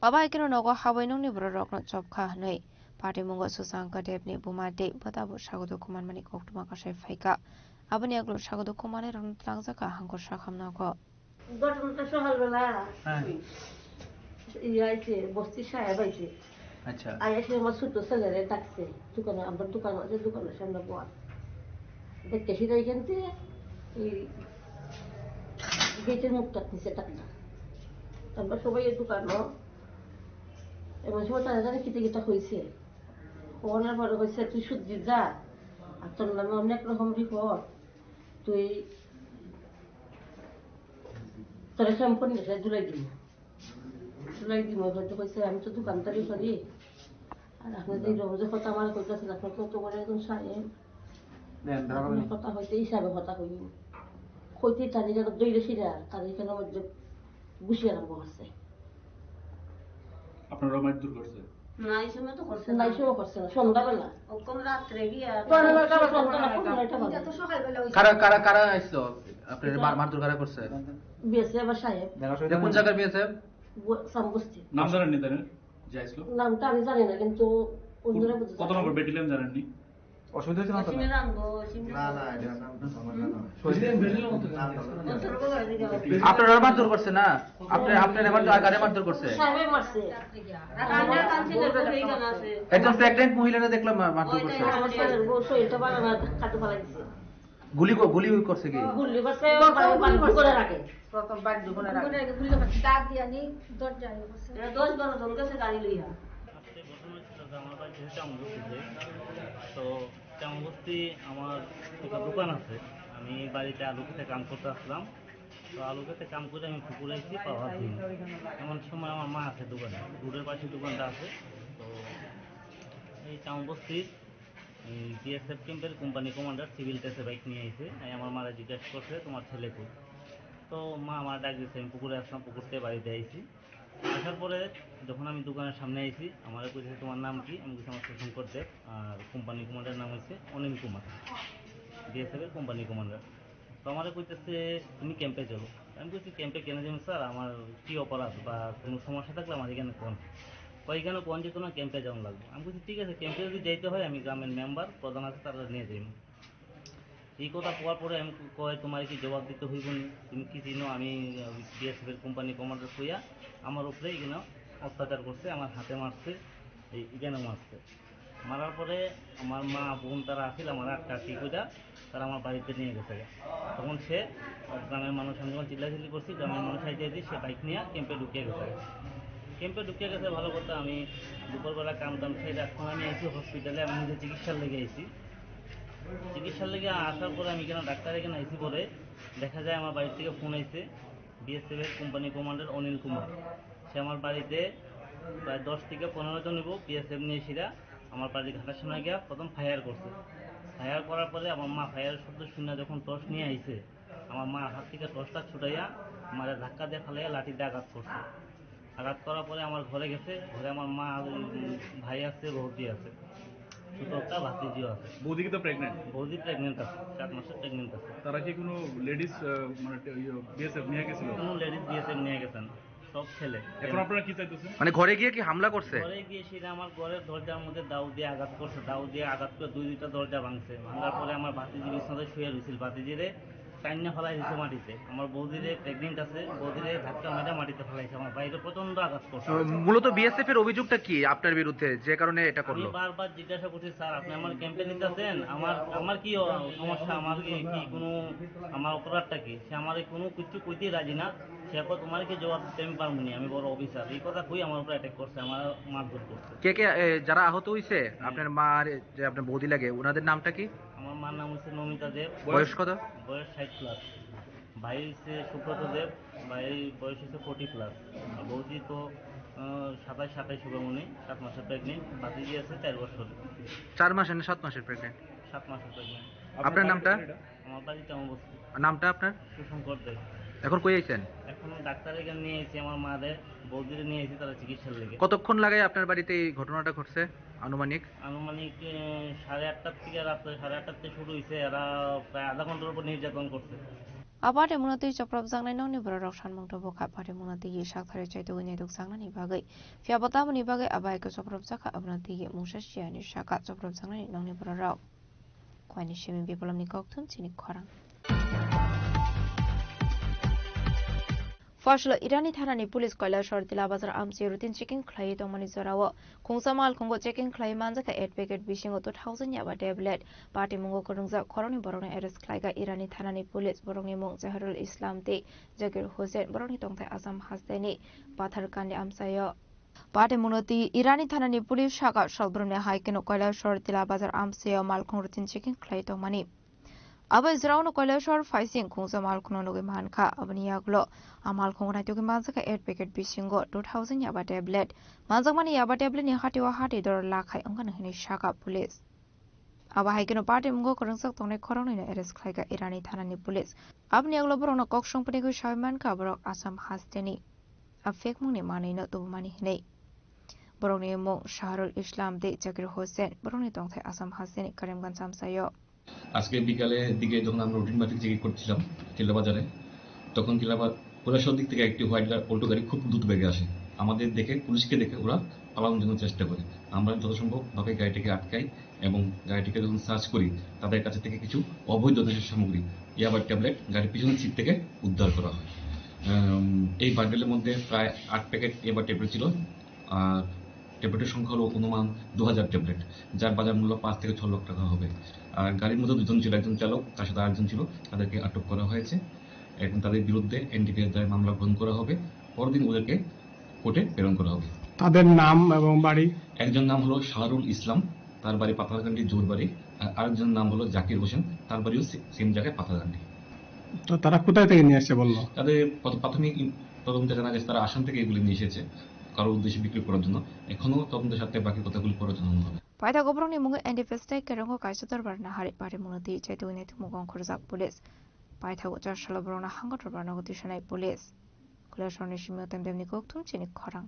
Abo hai kheno nogo habwi nokni bororokno chop kha hwnwi patimungo Susanka Debni buma tei bwtabo sagodo khumanmani koktwma kasai phai kha. Aboni yagulo sagodo khumanai rokno tlangjak kha Hangkor Sakham nogo. ঘটনাটা সকালবেলা হ্যাঁ। ইয়ে আইছে, বস্তির সাহেব আইছে। আচ্ছা। আইয়া সে আমার ছোট ছেলেরে ডাকছে, দোকানে, আমার দোকান আছে, দোকানের সামনে বল। দেখতে সিধা এখান থেকে এই গেটের মুখটা নিচে টাকটা। আমরা সবাই এই দোকানও, এমন সময় তারা জানে কিতা কিতা হয়েছে। ওনার পরে কইছে, "তুই শুদ্ধি যা, আর তোর নামে অনেক রকম রিপোর্ট, তুই তোরা সম্পূর্ণ দুলাই দিন।" চুলাই দিমু, হয়তো কইছে, "আমি তো দোকানদারি করি। আর আপনি যে রোজে কথা আমার কইতাছেন, আপনি কত বড় একজন সাহেব।" দেন, ধরো। আপনি কথা হইতে হিসাবে কথা কই। কইতে তারি যেন দইরে সিরা, তারি কেন মধ্যে ঘুষি আরম্ভ করছে। আপনারা মারধর করছে? না, এই সময় তো করছে না। না, এই সময় করছে না, সন্ধ্যাবেলা। ও কোন রাত্রে গিয়া? পনেরো নয়টা বাজে, সন্ধ্যা না, পনেরো নয়টা বাজে। এটা তো সকালবেলা হইছে। কারা, কারা, কারা আইছো? আপনার এটা মার-, মারধর কারা করছে? বিএসএফ আর সাহেব। কোন জায়গার বিএসএফ? ব-, সামবস্তি। নাম জানেননি তাদের? যে আইছিল? নামটা আমি জানি না, কিন্তু অন্যরা বুঝে কত জানে। নম্বর ব্যাটালিয়ন জানেননি? অসুবিধা হচ্ছে না তো? সিনে রাখবো, সিনে না, না, রাখবো। এটা নাম তো আমার না, না। শহীদ ব্যাটালিয়ন মতো নাম তো আমার না। আপনারা মারধর করছে না? আপনি, আপনারা মারধর, আর কারে মারধর করছে? সাহেবে মারছে। আর আমরা কাউন্সিলর বলে এখানে আছে। একজন প্রেগন্যান্ট মহিলারে দেখলাম মা-, মারধর করছে। ওইটাই আমার ছেলের বউ শরীরটা বারবার কাটে ফালাই দিছে। গুলি কো-, গুলি করছে কি? গুলি করছে, বাড়ি, বাড়ি ঢুকে রাখে। প্রথম বাড়ি ঢুকে রাখে। ঢুকে রাখে, গুলি করছে। ডাক দিয়ে আনি দরজায় বসে। এরা দশ বারো জন গেছে গাড়ি লইয়া। আজকে ঘটনা হয়েছিল যে আমার বাড়ি থেকে চামড় বস্তিতে। তো চামড় বস্তি আমার একটা দোকান আছে। আমি বাড়িতে আলু খেতে কাম করতে আসলাম। তো আলু খেতে কাম করে আমি পুকুরে এসে পাওয়া দিন। এমন সময় আমার মা আছে দোকানে, রোডের পাশে দোকানটা আছে। তো এই চামড় বস্তির বিএসএফ ক্যাম্পের কোম্পানি কমান্ডার সিভিল ড্রেসে বাইক নিয়ে আইছে। আমি আমার মারা জিজ্ঞাসা করছে, "তোমার ছেলে কই?" তো মা আমার ডাক দিচ্ছে, আমি পুকুরে আসলাম, পুকুর থেকে বাড়িতে আইছি। আসার পরে যখন আমি দোকানের সামনে আইছি, আমার কইছে, "তোমার নাম কি?" আমি কইছি, "আমার সুশঙ্কর দেব।" আর কোম্পানি কমান্ডার নাম হচ্ছে অনিল কুমার, বিএসএফ এর কোম্পানি কমান্ডার। তো আমারে কইতেছে, "তুমি ক্যাম্পে চলো।" আমি কইছি, "ক্যাম্পে কেন যাবেন স্যার? আমার কি অপরাধ বা কোনো সমস্যা থাকলে আমার এখানে কোন?" কয়, "এখানে কোন যেত না, ক্যাম্পে যাওয়া লাগবে।" আমি কইছি, "ঠিক আছে, ক্যাম্পে যদি যাইতে হয় আমি গ্রামের মেম্বার প্রধান আছে, তারা নিয়ে যাইব।" এই কথা কওয়ার পরে আমি কয়, "তোমার কি জবাব দিতে হইব নি? তুমি কি চিনো?" আমি বিএসএফ এর কোম্পানি কমান্ডার কইয়া আমার উপরে এখানে অত্যাচার করছে, আমার হাতে মারছে, এই এখানে মারছে। মারার পরে আমার মা, বোন তারা আছিল, আমার আটকা আটকি কইরা তারা আমার বাড়িতে নিয়ে গেছে। তখন সে গ্রামের মানুষ, আমি যখন চিল্লাচিল্লি করছি, গ্রামের মানুষ আইতে আইতে সে বাইক নিয়ে ক্যাম্পে ঢুকিয়ে গেছে। ক্যাম্পে ঢুকিয়ে গেছে ভালো কথা, আমি দুপুরবেলা কাম টাম সেরে এখন আমি আইছি হসপিটালে, আমি নিজে চিকিৎসার লেগে আইছি। চিকিৎসার লেগে আসার পরে আমি এখানে ডাক্তার এখানে আইছি পরে দেখা যায় আমার বাড়ি থেকে ফোন আইছে বিএসএফ এর কোম্পানি কমান্ডার অনিল কুমার। সে আমার বাড়িতে প্রায় দশ থেকে পনেরো জন হইব বিএসএফ নিয়ে সেরা আমার বাড়ির ঘাটের সামনে গিয়া প্রথম ফায়ার করছে। ফায়ার করার পরে আমার মা ফায়ারের শব্দ শুনে যখন টর্চ নিয়ে আইছে, আমার মার হাত থেকে টর্চটা ছুটাইয়া মারে ধাক্কা দিয়ে ফালাইয়া লাঠি দিয়ে আঘাত করছে। আঘাত করার পরে আমার ঘরে গেছে, ঘরে আমার মা, উম, ভাই আছে, বৌদি আছে, ছোট একটা ভাতিজিও আছে। বৌদি কি তো প্রেগনেন্ট? বৌদি প্রেগনেন্ট আছে, সাত মাসের প্রেগনেন্ট আছে। তারা কি কোনো লেডিস, আহ, মানে, ইয়ে, বিএসএফ নিয়ে গেছিল? কোনো লেডিস বিএসএফ নিয়ে গেছেন, সব ছেলে। এখন আপনারা কি চাইতেছেন? মানে, ঘরে গিয়ে কি হামলা করছে? ঘরে গিয়ে সেটা আমার ঘরের দরজার মধ্যে দাও দিয়ে আঘাত করছে, দাও দিয়ে আঘাত করে দুই দুইটা দরজা ভাঙছে। ভাঙার পরে আমার ভাতিজি বিছনাতে শুয়ে রয়েছিল, ভাতিজিরে টাইনা ফেলাই দিছে মাটিতে। আমার বৌদিরে প্রেগনেন্ট আছে, বৌদিরে ধাক্কা মেরে মাটিতে ফেলাইছে। আমার বাইরে প্রচন্ড আঘাত করছে। আহ, মূলত বিএসএফ এর অভিযোগটা কি আপনার বিরুদ্ধে, যে কারণে এটা আমি করলো? বারবার জিজ্ঞাসা করছি, "স্যার, আপনি আমার ক্যাম্পে নিতেছেন, আমার, আমার কি অ-, সমস্যা, আমার কি, কি কোনো, আমার অপরাধটা কি?" সে আমারে কোনো কিছু কইতে রাজি না। সে কয়, "তোমার কি জবাব দিতে আমি পারবো না, আমি বড় অফিসার।" এই কথা কই আমার উপরে অ্যাটাক করছে, আমার মারধর করছে। কে কে, এ, যারা আহত হইছে, হুম। আপনার মা আর যে আপনার বৌদি লাগে, ওনাদের নামটা কি? আমার মার নাম হচ্ছে নমিতা দেব। বয়স কত? বয়স ষাট প্লাস। ভাই হচ্ছে সুব্রত দেব, ভাই বয়স হচ্ছে ফর্টি প্লাস। আর বৌদি তো, আহ, সাতাশ আঠাশ হবে মনে হয়, সাত মাসের প্রেগনেন্ট, বাচ্চা আছে চার বছর। চার মাসের না সাত মাসের প্রেগনেন্ট? সাত মাসের প্রেগনেন্ট। আপনার নামটা? আমার বাড়ি তেমন বস্তু। নামটা আপনার? সুশঙ্কর দেব। এখন কই আইছেন? এখন ডাক্তারের কাছে নিয়ে এসেছি আমার মাদের, বৌদিরে নিয়ে এসেছি তারা চিকিৎসার লেগে। কতক্ষণ লাগে আপনার বাড়িতে এই ঘটনাটা ঘটছে আনুমানিক? আনুমানিক, এ, সাড়ে আটটার থেকে, রাত্রে সাড়ে আটটার থেকে শুরু হয়েছে। এরা প্রায় আধা ঘন্টার উপর নির্যাতন করছে। A party mungno twi chopropjaknai nokni bororok sanmung tubu kha. Party mungno twi sak thari chaitugwi naidukjaknani bagwi. Phiya bo tamoni bagwi a bai khe chopropjak kha, abono twi mungsa siyani saka chopropjaknani nokni bororok. Kuaini simi Bipolomni kokthum chini khorang. Phaslo Irani thanani police Kailashahar Tila Bazar amchai routine checking khlaiwi tongmani jorao khungsa malkhungo checking khlaiwi manjakha eight packet bisingo two thousand yaba tablet. Patimungo kwrwngjak khoroknwi borokno arrest khlaikha Irani thanani police, borokni mung Zaharul Islam tei Zakir Hussain, borokni tongthai Assam hasteni Patharkandi amchaio. Patimungno twi Irani thanani police saka Salbrumni hai kheno Kailashahar Tila Bazar amchaio malkhung routine checking khlai tongmani. Abo jorao no Kailashahar phaising khungsa malkhungno nugwi mankha. Aboni yagulo a malkhungo naitugwi manjakha eight packet bisingo two thousand yaba tablet. Manjakmani yaba tablet ni hatio hati dor lakhai wngkha hinwi saka police. Abo hai kheno patimungo kwrwngjak tongnai khoroknwino arrest khlaikha Irani thanani police. Aboni yagulo borokno kok songpani gwi sawi mankha borok Assam hasteni a phekmungni manwino tubumani hinwi. Borokni mung Shahrul Islam tei Zakir Hussain, borokni tongthai Assam hasteni Karimganj amchaio. আজকে বিকালের দিকে যখন আমরা রুটিন মাফিক চেক করছিলাম টিলা বাজারে, তখন টিলা বা-, কৈলাসহর দিক থেকে একটি হোয়াইট গা-, অল্টো গাড়ি খুব দ্রুত বেগে আসে। আমাদের দেখে, পুলিশকে দেখে ওরা পালানোর জন্য চেষ্টা করে। আমরা যথাসম্ভবভাবে গাড়িটিকে আটকাই এবং গাড়িটিকে যখন সার্চ করি, তাদের কাছ থেকে কিছু অবৈধ নেশা সামগ্রী, ইয়াবার ট্যাবলেট গাড়ির পিছনের সিট থেকে উদ্ধার করা হয়। আম, এই বান্ডেলের মধ্যে প্রায় আট প্যাকেট ইয়াবার ট্যাবলেট ছিল। আর ট্যাবলেটের সংখ্যা হলো অনুমান দু হাজার ট্যাবলেট, যার বাজার মূল্য পাঁচ থেকে ছ লাখ টাকা হবে। আর গাড়ির মধ্যে দুজন ছিল, একজন চালক, তার সাথে আরেকজন ছিল, তাদেরকে আটক করা হয়েছে। এখন তাদের বিরুদ্ধে এনডিপিএস ধারায় মামলা গ্রহণ করা হবে। পরদিন ওদেরকে কোর্টে প্রেরণ করা হবে। তাদের নাম এবং বাড়ি? একজন নাম হলো শাহরুল ইসলাম, তার বাড়ি পাথারকান্দি জোরবাড়ি। আর আরেকজনের নাম হলো জাকির হোসেন, তার বাড়িও সে-, সেম জায়গায় পাথারকান্দি। তো তারা কোথায় থেকে নিয়ে আসছে বললো? তাদের প্রাথ-, প্রাথমিক ইন-, তদন্তে জানা গেছে তারা আসাম থেকে এগুলি নিয়ে এসেছে কারোর উদ্দেশ্যে বিক্রি করার জন্য। এখনো তদন্তের সাথে বাকি কথাগুলি পরে জানানো হবে। Paithago borokni mungo N D P S tei Kerongo kaisa dorbar nahari parimungno twi chaitugwi naithokmung ongkhorjak police. Paithago char salo borokno hango dorbar nogo twisanai police. Kailasharni simi Otem Demni kokthum chini khorang.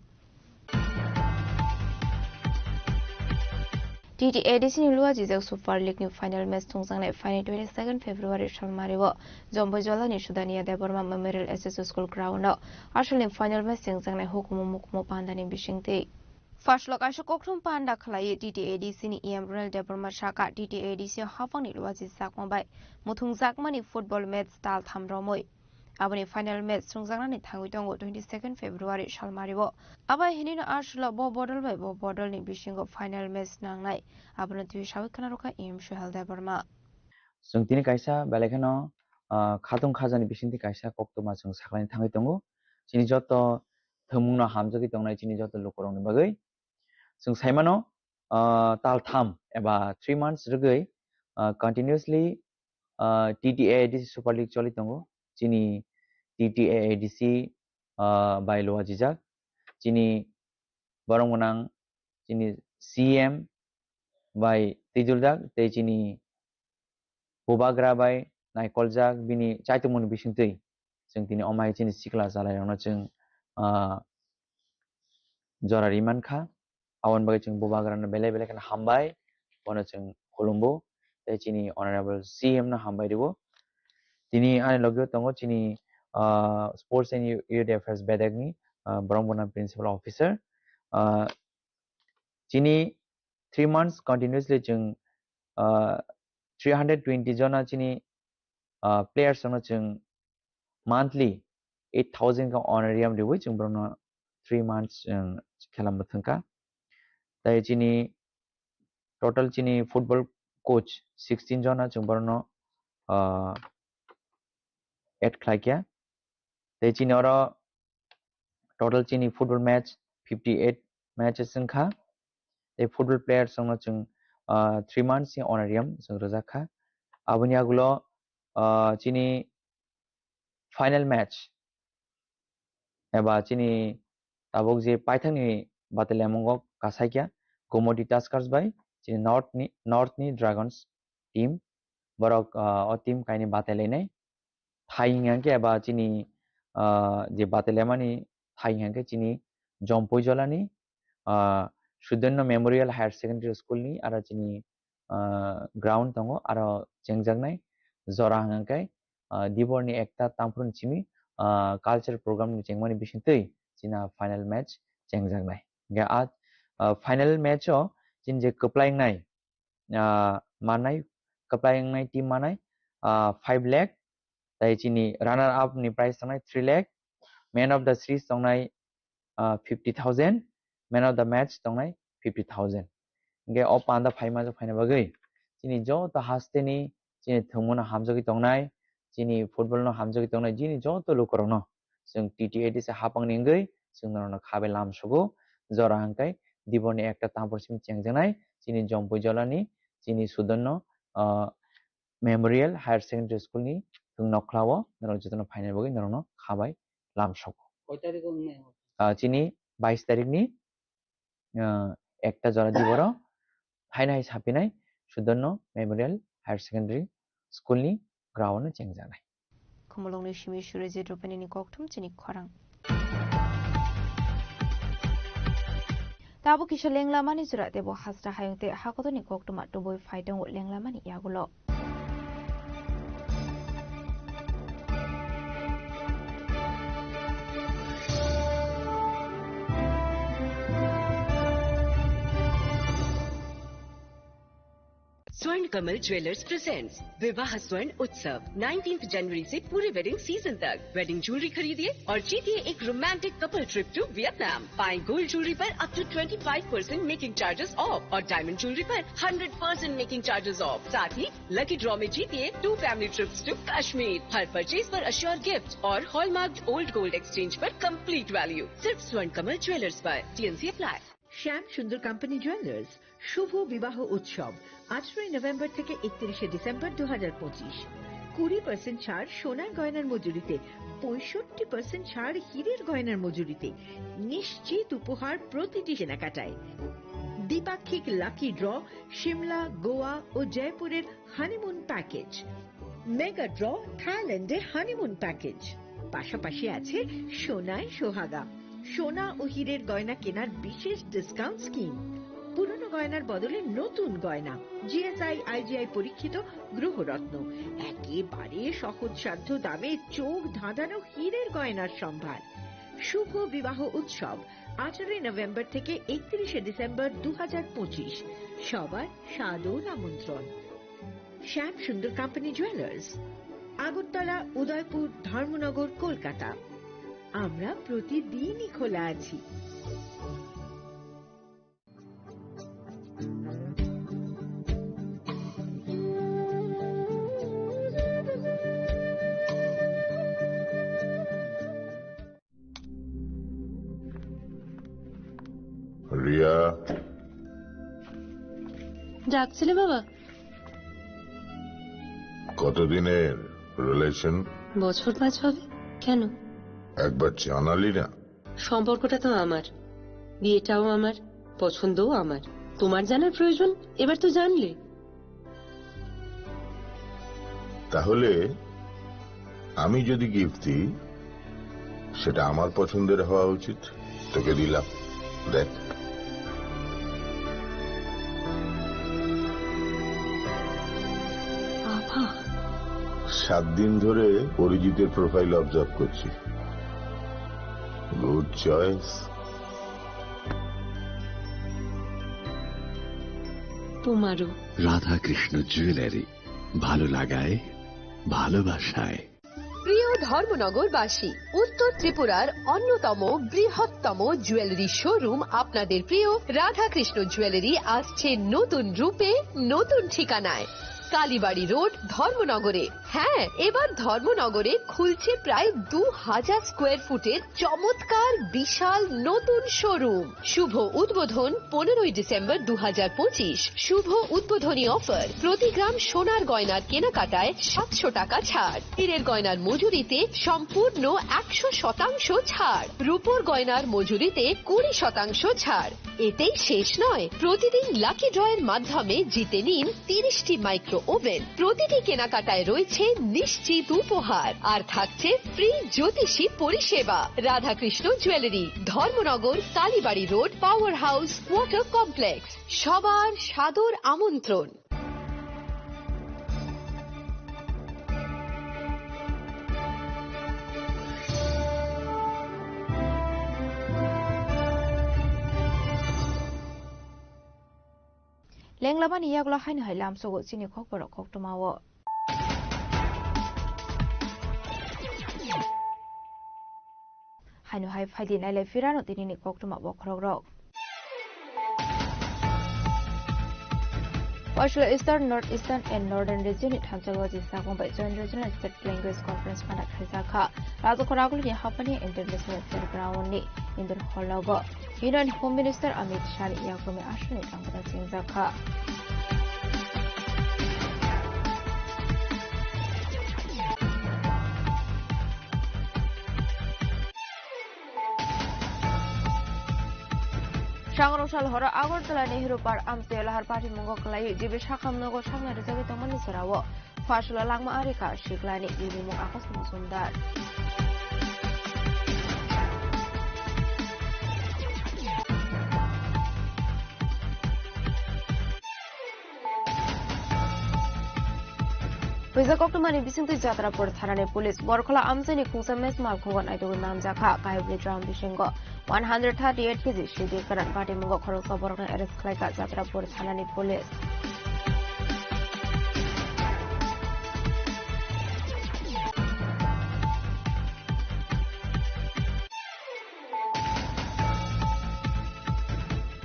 T T A D C ni luajijak Super League ni final match thungjaknai phainai twenty second February salmario Jomboi Jolani Sudania Debbarma Memorial S S School ground o asalni final match chengjaknai hukumu mukumu pandani bisingtwi. First lo kaisa kokthum panda khlaiwi T T A D C ni E M Ronald Debbarma saka T T A D C o haphangni luajijakma bai muthungjakmani football match tal tham romwi. Aboni final match srwngjaknani thangwi tongo twenty second February salmario. Abo hinino aswklo bo bodol bai bo bodolni bisingo final match nangnai. Abono twi sawi khna rwkha E M Suhel Debbarma. Chwng tini kaisa belai kheno, ah, khatung khajani bisingtwi kaisa koktwma chwng saklaini thangwi tongo. Chini joto thwngmungno hamjagwi tongnai chini joto lukurokni bagwi. Chwng saimano, ah, tal tham eba three months rwgwi, ah, continuously, ah, T T A A D C Super League choli tongo. Chini T T A A D C, ah, bai luajijak. Chini borok gwnang chini C M bai twijuljak tei chini bubagra bai naikoljak bini chaitokmani bisingtwi chwng tini omai chini sikla chalairokno chwng, ah, jora ri mankha. Aboni bagwi chwng bubagrano belai belai kheno hambai, bono chwng khulumbo tei chini honorable C M no hambai rwo. Tini ani logio tongo chini, ah, Sports and Youth Affairs bedekni, ah, borok bono principal officer. Ah, chini three months continuously chwng, ah, three hundred twenty jona chini ah, players rokno chwng monthly eight thousand ka honorarium riwi chwng borokno three months chwng khela mwthangkha. Tai chini total chini football coach sixteen jona chwng borokno, ah, add khlaikha. Tai chini oro total chini football match fifty eight matches wngkha. Tai football players rokno chwng, ah, three months ni honorarium chwng rwjak kha. Aboni agulo, ah, chini final match eba chini tabuk je paithakni batelemungo kasaikya Gomoti Tuskers bai chini North ni, North ni Dragons team. Borok, ah, o team kaini batelainai. Thai hingkha khe eba chini, ah, je batelemani thai hingkha khe chini Jompui Jolani, ah, Sudarno Memorial Higher Secondary School ni aro chini, ah, ground tongo, aro chengjaknai jora hingkha khe, ah, Diborni ekta tamphru ni simi, ah, culture program ni chengmani bisingtwi china final match chengjaknai. Hingkhe a, ah, final match o chini je kwplai wngnai, ah, manai, kwplai wngnai team manai, ah, five lakh, tai chini runner up ni prize tongnai three lakh, man of the series tongnai, ah, fifty thousand, man of the match tongnai fifty thousand. Hingkhe o panda phaima jok phaina bagwi chini joto hasteni chini thwngmano hamjagwi tongnai, chini football no hamjagwi tongnai, chini joto lukurokno chwng T T A D C hapangni wngwi chwng norokno khabai lamsugo. Jora hwnkhe Diborni ekta tamphru simi chengjaknai chini Jompui Jolani chini Sudarno, ah, Memorial Higher Secondary School ni thwng nokhlao norok jotono phaina bagwi norokno khabai lamsugo. Koi tarikh o wngnai? Ah, chini bais tarikh ni, ah, ekta jora Diboro haino hai sapinai Sudarno Memorial Higher Secondary School ni ground o chengjaknai. Khumulwngni simi Surajit Rupani ni kokthum chini khorang. Tabuk kisa lenglamani jora tebo hasta hayung tei hakotorni koktwma tubui phai tongo lenglamani yagulo. Swर्ण Kamal jewellers presents विवाह स्वर्ण उत्सव, nineteenth जनवरी से पूरे wedding season तक। Wedding jewellery खरीदिए और जीतिए एक romantic couple trip to Vietnam. पाएं गोल्ड ज्वेलरी पर up to twenty five percent making charges off और डायमंड ज्वेलरी पर hundred percent making charges off. साथ ही लकी ड्रॉ में जीतिए two family trips to Kashmir. हर परचेज पर अश्योर गिफ्ट और हॉलमार्क्ड ओल्ड गोल्ड एक्सचेंज पर कंप्लीट वैल्यू। सिर्फ स्वर्ण कमल ज्वेलर्स पर। TNC apply. Shyam Sundar company jewellers শুভ বিবাহ উৎসব, আঠারোই নভেম্বর থেকে একত্রিশে ডিসেম্বর দু হাজার পঁচিশ। কুড়ি পার্সেন্ট ছাড় সোনার গয়নার মজুরিতে, পঁয়ষট্টি পার্সেন্ট ছাড় হীরের গয়নার মজুরিতে, নিশ্চিত উপহার প্রতিটি কেনাকাটায়, দ্বিপাক্ষিক লাকি ড্র, সিমলা, গোয়া ও জয়পুরের হানিমুন প্যাকেজ, মেগা ড্র, থাইল্যান্ডে হানিমুন প্যাকেজ, পাশাপাশি আছে সোনায় সোহাগা, সোনা ও হীরের গয়না কেনার বিশেষ ডিসকাউন্ট স্কিম, পুরনো গয়নার বদলে নতুন গয়না, জিএসআই আইজিআই পরীক্ষিত গ্রহরত্ন, একেবারে সহজসাধ্য দামে চোখ ধাঁধানো হীরের গয়নার সম্ভার। শুভ বিবাহ উৎসব, আঠারোই নভেম্বর থেকে একত্রিশে ডিসেম্বর দু হাজার পঁচিশ। সবার সাদর আমন্ত্রণ। শ্যাম সুন্দর কোম্পানি জুয়েলার্স, আগরতলা, উদয়পুর, ধর্মনগর, কলকাতা। আমরা প্রতিদিনই খোলা আছি। রিয়া। ডাকছিলে বাবা? কতদিনের রিলেশন? বছর পাঁচ হবে। কেন? একবার জানালি না। সম্পর্কটা তো আমার, বিয়েটাও আমার, পছন্দও আমার। তোমার জানার প্রয়োজন, এবার তো জানলে। তাহলে আমি যদি গিফট দিই, সেটা আমার পছন্দের হওয়া উচিত। তোকে দিলাম, দেখ। বাবা। সাত দিন ধরে অরিজিতের প্রোফাইল অবজার্ভ করছি। Good choice. তোমারও। রাধাকৃষ্ণ জুয়েলারি, ভালো লাগায় ভালোবাসায়। প্রিয় ধর্মনগরবাসী, উত্তর ত্রিপুরার অন্যতম বৃহত্তম জুয়েলারি শোরুম আপনাদের প্রিয় রাধাকৃষ্ণ জুয়েলারি আসছে নতুন রূপে, নতুন ঠিকানায়। কালীবাড়ি রোড, ধর্মনগরে। হ্যাঁ, এবার ধর্মনগরে খুলছে প্রায় দু হাজার স্কোয়ার ফুটের চমৎকার বিশাল নতুন শোরুম। শুভ উদ্বোধন পনেরোই ডিসেম্বর দু হাজার পঁচিশ। শুভ উদ্বোধনী অফার, প্রতি গ্রাম সোনার গয়নার কেনাকাটায় সাতশো টাকা ছাড়, হীরের গয়নার মজুরিতে সম্পূর্ণ একশো শতাংশ ছাড়, রূপোর গয়নার মজুরিতে কুড়ি শতাংশ ছাড়। এতেই শেষ নয়, প্রতিদিন লাকি ড্রয়ের মাধ্যমে জিতে নিন তিরিশটি মাইক্রো ওভেন। প্রতিটি কেনাকাটায় রয়েছে নিশ্চিত উপহার, আর থাকছে ফ্রি জ্যোতিষী পরিষেবা। Radhakrishna jewellery, Dharmanagar, Kalibari road, power house, water complex. সবার সাদর আমন্ত্রণ। Lenglamani yagulo haino hai lamsogo chini kokborok koktwmao. Haino hai phaidi nailai phirano tinini koktwma bokhorokrok. Uasula Eastern, North Eastern and Northern Region ni thansa waji sakong bai Joint Regional State Language Conference phana khaijak kha. Rajakhor agulini Hapani International Fair Ground ni indoor hall o Union Home Minister Amit Shah ni yakumi aswkni tangkata chingjak kha. Sangrong sal horo Agartala Nehru Park amchai lahar patimungo kwlaiwi G B Sakham nogo saknai rwjagwi tongmani jorao Phuasula langma arikha siklani bibimung Akash Majumdar. Puisa koktwmani bisingtwi Jatrapur thanani police Borkhola amchaini khungsa mech malkhungo naitugwi manjakha. Kaibwi drum bisingo one hundred thirty-eight K G sidi kwran patimungo khoroksa borokno arrest khlaikha Jatrapur thanani police.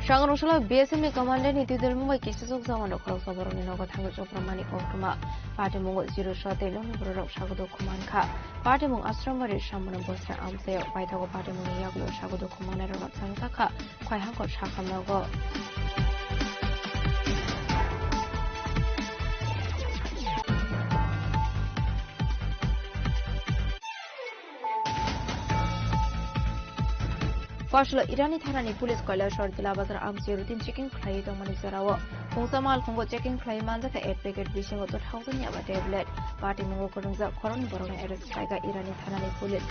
Sangrong salo B S F ni commander ni twi dol mungbai kisijak jawan rok khoroksa borokni nogo thangwi chopramani koktwma. Patimungo zero shot tei nokni borok rok sago dukhu mankha. Patimung Ashramari Sambono Bosra amchaio paithago patimungni yagulo sago dukhu manai rok changjak kha Khwaihangkot Sakham nogo. Phuasula Irani thanani police Kailasor Dila Bazar amchaio routine checking khlaiwi tongmani jorao khungsa malkhungo checking khlaiwi manjakha eight packet bisingo two thousand yaba tablet. Patimungo kwrwngjak khoroknwi borokno arrest khlaikha Irani thanani police.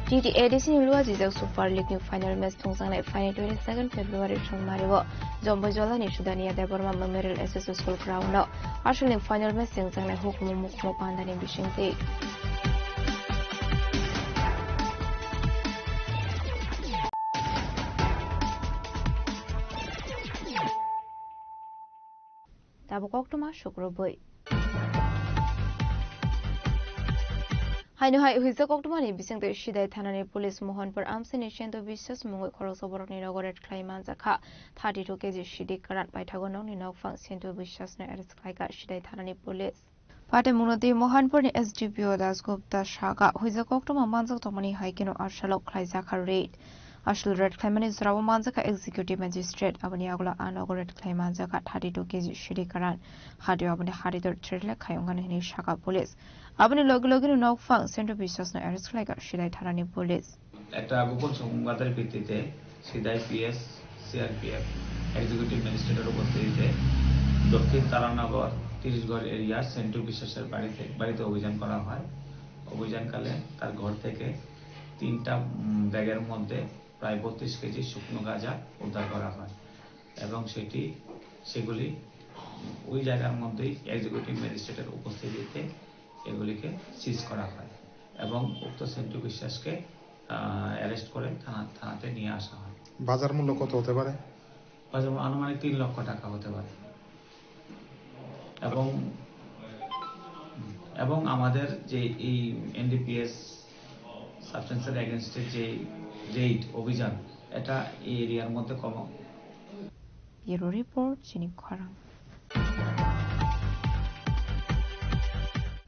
T T A D C ni luajijak Super League ni final match thungjaknai phaini twenty second February Songmari o Jomboijwala ni Sudania Debbarma Memorial S S School ground o. Aswk ni final match sengjaknai hukumu mukumu pandani bisingtwi. Tabuk koktwma sukrubwi. Haino hai huijak koktwmani bisingtwi Sidai thanani police Mohanpur amchaini Sento Biswas mungwi khoroksa borokni nogo raid khlai manjakha thirty two K G sidi kwran paithago nokni nokphang Sento Biswasno arrest khlaikha Sidai thanani police. Patimungno twi Mohanpurni S D P O Das Gupta sakha, huijak koktwma manjak tongmani hai kheno arsalo khlaijakha raid. Aswk raid khlaimani jorao manjakha executive magistrate, aboni yagulo a nogo raid khlai manjakha thirty two K G sidi kwran. Hatio aboni hari dor threlek khai wngkha hinwi sakha police. Aboni logi logino nokphang Sento Biswasno arrest khlaikha Sidai thanani police. একটা গোপন সংবাদের ভিত্তিতে সিদাই PS, CRPF, executive ম্যাজিস্ট্রেটের উপস্থিতিতে দক্ষিণ তারানগর তিরিশ ঘর এরিয়ার সেন্টু বিশ্বাসের বাড়িতে, বাড়িতে অভিযান করা হয়। অভিযানকালে তার ঘর থেকে তিনটা, উম, ব্যাগের মধ্যে প্রায় বত্রিশ কেজি শুকনো গাঁজা উদ্ধার করা হয় এবং সেটি, সেগুলি ওই জায়গার মধ্যেই এক্সিকিউটিভ ম্যাজিস্ট্রেটের উপস্থিতিতে এগুলিকে সিজ করা হয়। এবং উক্ত সেন্টু বিশ্বাসকে, আহ, অ্যারেস্ট করে থানা, থানাতে নিয়ে আসা হয়। বাজার মূল্য কত হতে পারে? বাজার মূল্য আনুমানিক তিন লক্ষ টাকা হতে পারে। এবং, এবং আমাদের যে এই এনডিপিএস সাবস্টেন্সের এগেনস্টে যে রেইড অভিযান, এটা এই এরিয়ার মধ্যে কম। Bureau Report, Chini Khorang.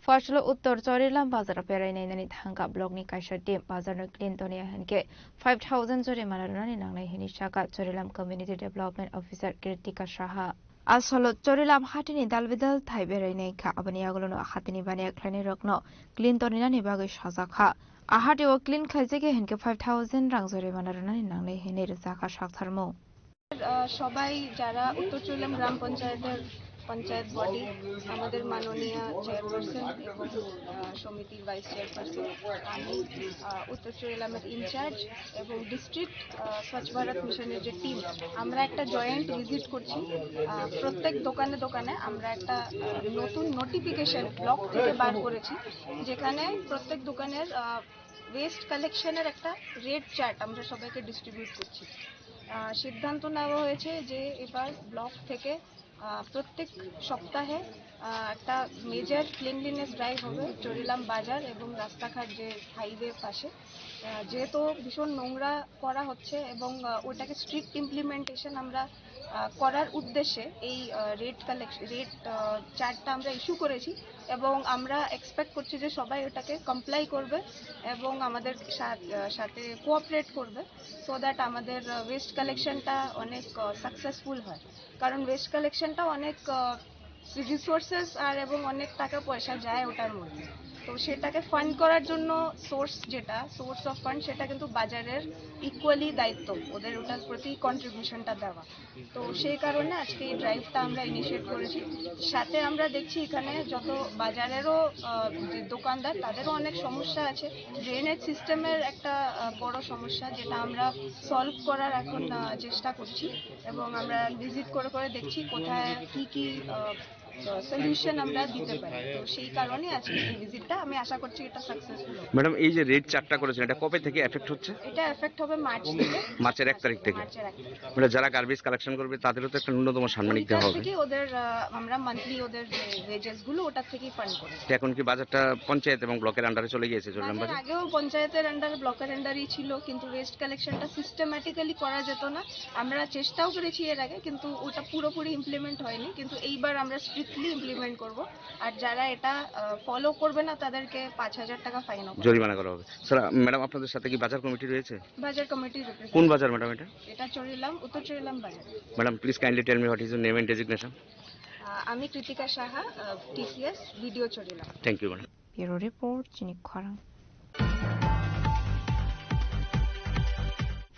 Phasalo Uttor Chorilam bazar berai nainani thangka block ni kaisa team bazar no clean toniya hinkhe five thousand jorimana rwnani nangnai hini saka Chorilam Community Development Officer Kritika Saha. Asolo Chorilam hatini dalbidal thai berai naikha, aboni yagulono hatini baniya khlainai rokno clean toninani bagwi sajak kha. A hatio clean khlaijak ya hinkhe five thousand rang jorimana rwnani nangnai hinwi rwjakha saktharmung. আহ, সবাই যারা উত্তর চৈলাম গ্রাম পঞ্চায়েতের পঞ্চায়েত বডি, আমাদের মাননীয় চেয়ারপারসন এবং, আহ, সমিতির vice chairperson, আমি, আহ, উত্তর চৈলামের ইনচার্জ এবং ডিস্ট্রিক্ট, আহ, স্বচ্ছ ভারত মিশনের যে টিম, আমরা একটা জয়েন্ট ভিজিট করছি। আহ, প্রত্যেক দোকানে দোকানে আমরা একটা, আহ, নতুন নোটিফিকেশন ব্লক থেকে বার করেছি, যেখানে প্রত্যেক দোকানের, আহ, ওয়েস্ট কালেকশনের একটা রেট চার্ট আমরা সবাইকে ডিস্ট্রিবিউট করছি। আহ, সিদ্ধান্ত নেওয়া হয়েছে যে এবার ব্লক থেকে, আহ, প্রত্যেক সপ্তাহে, আহ, একটা মেজর ক্লিনলিনেস ড্রাইভ হবে চরিলাম বাজার এবং রাস্তাঘাট যে হাইওয়ে পাশে। আহ, যেহেতু ভীষণ নোংরা করা হচ্ছে এবং, আহ, ওটাকে স্ট্রিক্ট ইমপ্লিমেন্টেশন আমরা, আহ, করার উদ্দেশ্যে এই, আহ, রেট কালেকশন, রেট, আহ, চার্টটা আমরা ইস্যু করেছি এবং আমরা এক্সপেক্ট করছি যে সবাই ওটাকে কমপ্লাই করবে এবং আমাদের সাথ-, আহ, সাথে কোঅপারেট করবে, সো দ্যাট আমাদের, আহ, ওয়েস্ট কালেকশনটা অনেক, আহ, সাকসেসফুল হয়। কারণ ওয়েস্ট কালেকশনটা অনেক, আহ, রিসোর্সেস আর এবং অনেক টাকা পয়সা যায় ওটার মধ্যে। তো সেটাকে ফান্ড করার জন্য সোর্স যেটা, সোর্স অফ ফান্ড, সেটা কিন্তু বাজারের ইকুয়ালি দায়িত্ব, ওদের ওটার প্রতি কন্ট্রিবিউশনটা দেওয়া। তো সেই কারণে আজকে এই ড্রাইভটা আমরা ইনিশিয়েট করেছি। সাথে আমরা দেখছি এখানে যত বাজারেরও, আহ, যে দোকানদার, তাদেরও অনেক সমস্যা আছে। ড্রেনেজ সিস্টেমের একটা, আহ, বড় সমস্যা, যেটা আমরা সলভ করার এখন, আহ, চেষ্টা করছি এবং আমরা ভিজিট করে করে দেখছি কোথায় কি কি, আহ, সলিউশন আমরা দিতে পারি। তো সেই কারণে আজকে এই ভিজিটটা, আমি আশা করছি এটা সাকসেসফুল হবে। ম্যাডাম, এই যে রেট চার্টটা করেছেন, এটা কবে থেকে এফেক্ট হচ্ছে? এটা এফেক্ট হবে মার্চ থেকে। মার্চের এক তারিখ থেকে? মার্চের এক তারিখ। মানে, যারা গার্বেজ কালেকশন করবে, তাদেরও তো একটা ন্যূনতম সম্মানিত ওইটার হবে। থেকে ওদের, আহ, আমরা মান্থলি ওদের যে ওয়েজেস গুলো, ওটার থেকেই ফান্ড করি। তো এখন কি বাজারটা পঞ্চায়েত এবং ব্লকের আন্ডারে চলে গিয়েছে, চরিলাম বাজার বাজার? আগেও পঞ্চায়েতের আন্ডারে, ব্লকের আন্ডারেই ছিল, কিন্তু ওয়েস্ট কালেকশনটা সিস্টেম্যাটিক্যালি করা যেত না। আমরা চেষ্টাও করেছি এর আগে, কিন্তু ওটা পুরোপুরি ইমপ্লিমেন্ট হয়নি। কিন্তু এইবার আমরা স্ট্রিক্টলি ইমপ্লিমেন্ট করব। আর যারা এটা, আহ, ফলো করবে না, তাদেরকে পাঁচ হাজার টাকা ফাইন হবে। জরিমানা করা হবে। স্যার, ম্যাডাম, আপনাদের সাথে কি বাজার কমিটি রয়েছে? বাজার কমিটির রিপ্রেজেন্টেটিভ। কোন বাজার, ম্যাডাম, এটা? এটা চরিলাম, উত্তর চরিলাম বাজার। Madam, please kindly tell me what is your name and designation? আহ, আমি কৃতিকা সাহা, আহ, টিসিএস, বিডিও চরিলাম। Thank you, madam. Bureau Report, Chini Khorang.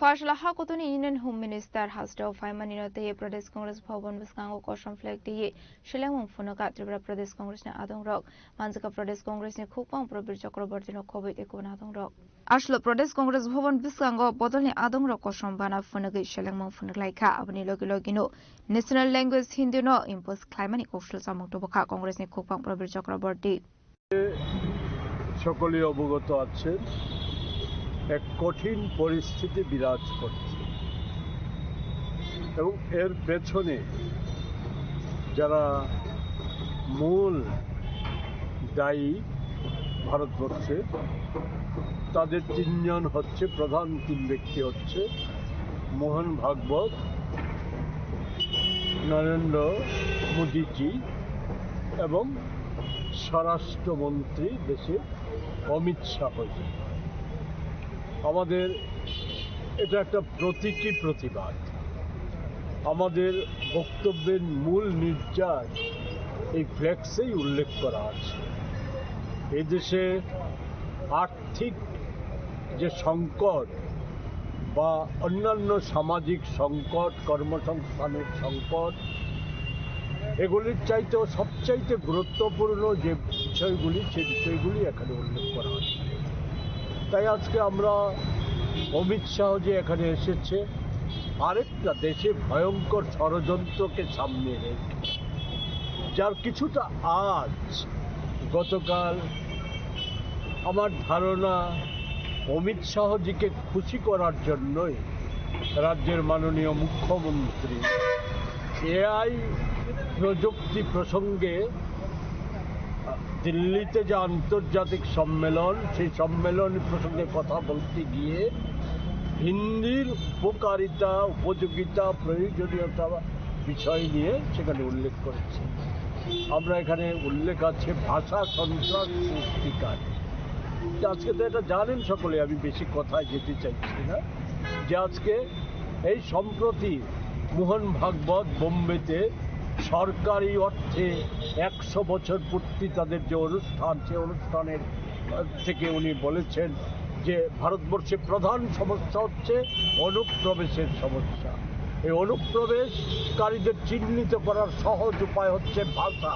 Phasalo hakutuni Union Home Minister hasteo phaimanino tei Pradesh Congress Bhavan bwskango kosom flag twiwi selengmung phunukha Tripura Pradesh Congress ni adongrok. Manjaka Pradesh Congress ni khukpang Prabir Chakraborty no khobwi tei kubun adongrok. Aslo Pradesh Congress Bhavan bwskango bodolni adongrok kosom bana phunugwi selengmung phunuklaikha. Aboni logi logino National Language Hindi no impose khlaimani koksil chamung tubukha Congress ni khukpang Prabir Chakraborty. সকলেই অবগত আছেন, এক কঠিন পরিস্থিতি বিরাজ করছে এবং এর পেছনে যারা মূল দায়ী ভারতবর্ষে, তাদের তিনজন হচ্ছে, প্রধান তিন ব্যক্তি হচ্ছে মোহন ভাগবত, নরেন্দ্র মোদীজি এবং স্বরাষ্ট্রমন্ত্রী দেশে অমিত শাহজি। আমাদের এটা একটা প্রতীকী প্রতিবাদ। আমাদের বক্তব্যের মূল নির্যাস এই ফ্লেক্সেই উল্লেখ করা আছে। এই দেশে আর্থিক যে সংকট বা অন্যান্য সামাজিক সংকট, কর্মসংস্থানের সংকট, এগুলির চাইতেও সবচাইতে গুরুত্বপূর্ণ যে বিষয়গুলি, সে বিষয়গুলি এখানে উল্লেখ করা হয়েছে। তাই আজকে আমরা অমিত শাহ যে এখানে এসেছে, আরেকটা দেশে ভয়ঙ্কর ষড়যন্ত্রকে সামনে রেখে, যার কিছুটা আঁচ গতকাল আমার ধারণা, অমিত শাহজিকে খুশি করার জন্যই রাজ্যের মাননীয় মুখ্যমন্ত্রী এআই প্রযুক্তি প্রসঙ্গে দিল্লিতে যে আন্তর্জাতিক সম্মেলন, সেই সম্মেলন প্রসঙ্গে কথা বলতে গিয়ে হিন্দির উপকারিতা, উপযোগিতা, প্রয়োজনীয়তা বিষয় নিয়ে সেখানে উল্লেখ করেছে। আমরা এখানে উল্লেখ আছে ভাষা সন্ত্রাস সৃষ্টিকারী। তো আজকে তো এটা জানেন সকলে, আমি বেশি কথায় যেতে চাইছি না, যে আজকে এই সম্প্রতি মোহন ভাগবত বোম্বেতে সরকারি অর্থে একশো বছর পূর্তি তাদের যে অনুষ্ঠান, সে অনুষ্ঠানের, আহ, থেকে উনি বলেছেন যে ভারতবর্ষে প্রধান সমস্যা হচ্ছে অনুপ্রবেশের সমস্যা। এই অনুপ্রবেশকারীদের চিহ্নিত করার সহজ উপায় হচ্ছে ভাষা।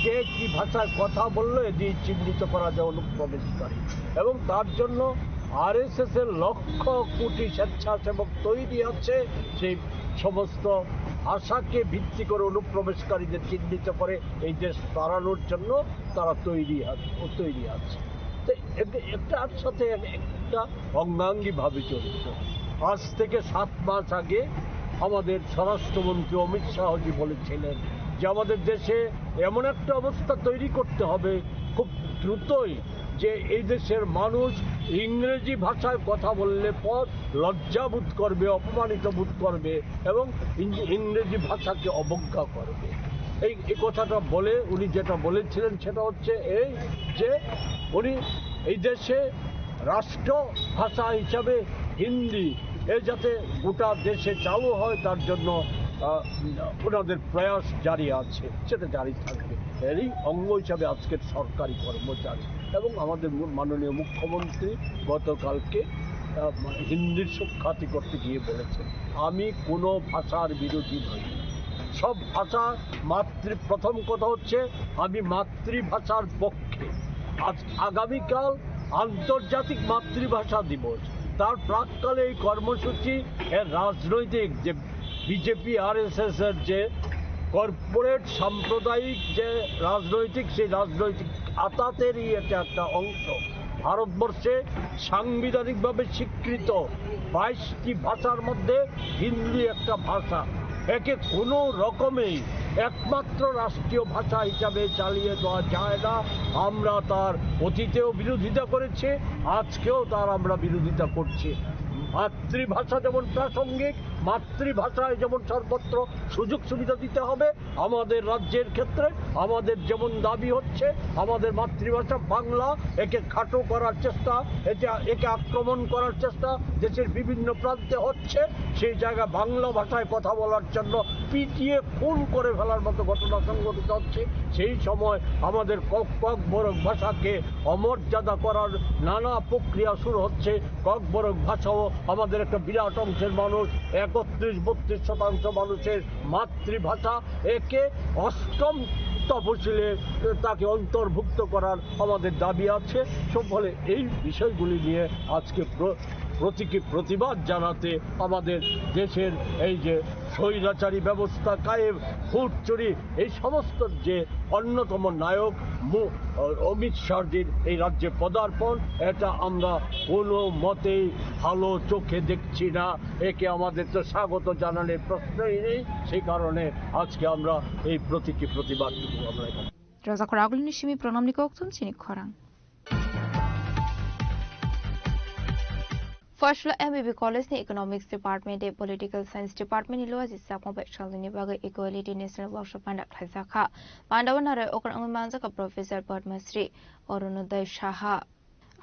কে কি ভাষায় কথা বললো, এ দিয়ে চিহ্নিত করা যায় অনুপ্রবেশকারী। এবং তার জন্য আরএসএস এর লক্ষ কোটি স্বেচ্ছাসেবক তৈরি আছে, সেই সমস্ত ভাষাকে ভিত্তি করে অনুপ্রবেশকারীদের চিহ্নিত করে এই দেশ তাড়ানোর জন্য তারা তৈরি আছে, তৈরি আছে। তো একে-, একটার সাথে এক-, একটা অঙ্গাঙ্গিভাবে জড়িত। আজ থেকে সাত মাস আগে আমাদের স্বরাষ্ট্রমন্ত্রী অমিত শাহজি বলেছিলেন যে আমাদের দেশে এমন একটা অবস্থা তৈরি করতে হবে খুব দ্রুতই, যে এই দেশের মানুষ ইংরেজি ভাষায় কথা বললে পর লজ্জাবোধ করবে, অপমানিত বোধ করবে এবং ইং-, ইংরেজি ভাষাকে অবজ্ঞা করবে। এই, এই কথাটা বলে উনি যেটা বলেছিলেন সেটা হচ্ছে এই যে উনি এই দেশে রাষ্ট্র ভাষা হিসাবে হিন্দি এ যাতে গোটা দেশে চালু হয়, তার জন্য, আহ, ওনাদের প্রয়াস জারি আছে, সেটা জারি থাকবে। এরই অঙ্গ হিসাবে আজকের সরকারি কর্মচারী এবং আমাদের মু-, মাননীয় মুখ্যমন্ত্রী গতকালকে, আহ, হিন্দির সুখ্যাতি করতে গিয়ে বলেছেন, "আমি কোনো ভাষার বিরোধী নই, সব ভাষা মাতৃ-, প্রথম কথা হচ্ছে আমি মাতৃভাষার পক্ষে।" আজ, আগামীকাল আন্তর্জাতিক মাতৃভাষা দিবস, তার প্রাক্কালে এই কর্মসূচি এর রাজনৈতিক যে বিজেপি আরএসএস এর যে কর্পোরেট সাম্প্রদায়িক যে রাজনৈতিক, সেই রাজনৈতিক আতাতেরই এটা একটা অংশ। ভারতবর্ষে সাংবিধানিকভাবে স্বীকৃত বাইশটি ভাষার মধ্যে হিন্দি একটা ভাষা। একে কোনো রকমেই একমাত্র রাষ্ট্রীয় ভাষা হিসাবে চালিয়ে দেওয়া যায় না। আমরা তার অতীতেও বিরোধিতা করেছি, আজকেও তার আমরা বিরোধিতা করছি। মাতৃভাষা যেমন প্রাসঙ্গিক, মাতৃভাষায় যেমন সর্বত্র সুযোগ সুবিধা দিতে হবে, আমাদের রাজ্যের ক্ষেত্রে আমাদের যেমন দাবি হচ্ছে, আমাদের মাতৃভাষা বাংলা, একে খাটো করার চেষ্টা, এটা, একে আক্রমণ করার চেষ্টা দেশের বিভিন্ন প্রান্তে হচ্ছে। সেই জায়গায় বাংলা ভাষায় কথা বলার জন্য পিটিয়ে খুন করে ফেলার মতো ঘটনা সংঘটিত হচ্ছে। সেই সময় আমাদের কক-, ককবরক ভাষাকে অমর্যাদা করার নানা প্রক্রিয়া শুরু হচ্ছে। ককবরক ভাষাও আমাদের একটা বিরাট অংশের মানুষ, একত্রিশ বত্রিশ শতাংশ মানুষের মাতৃভাষা, একে অষ্টম তফসিলে তাকে অন্তর্ভুক্ত করার আমাদের দাবি আছে। সব ফলে এই বিষয়গুলি নিয়ে আজকে প্র-, প্রতীকী প্রতিবাদ জানাতে আমাদের দেশের এই যে স্বৈরাচারী ব্যবস্থা কায়েম, ভোট চুরি, এই সমস্ত যে অন্যতম নায়ক মু-, অমিত শাহজির এই রাজ্যে পদার্পণ, এটা আমরা কোনো মতেই ভালো চোখে দেখছি না। একে আমাদের তো স্বাগত জানানোর প্রশ্নই নেই। সেই কারণে আজকে আমরা এই প্রতীকী প্রতিবাদটুকু আমরা এখানে Rojakhor agulini simi pranamni kokthum chini khorang. First floor M B B College ni Economics Department tei Political Science Department ni luaji sakma bai salnini bagwi Equality National Workshop panda khlaijak kha. Panda o narwk okra wngwi manjak kha Professor Padma Shri Arunodai Saha.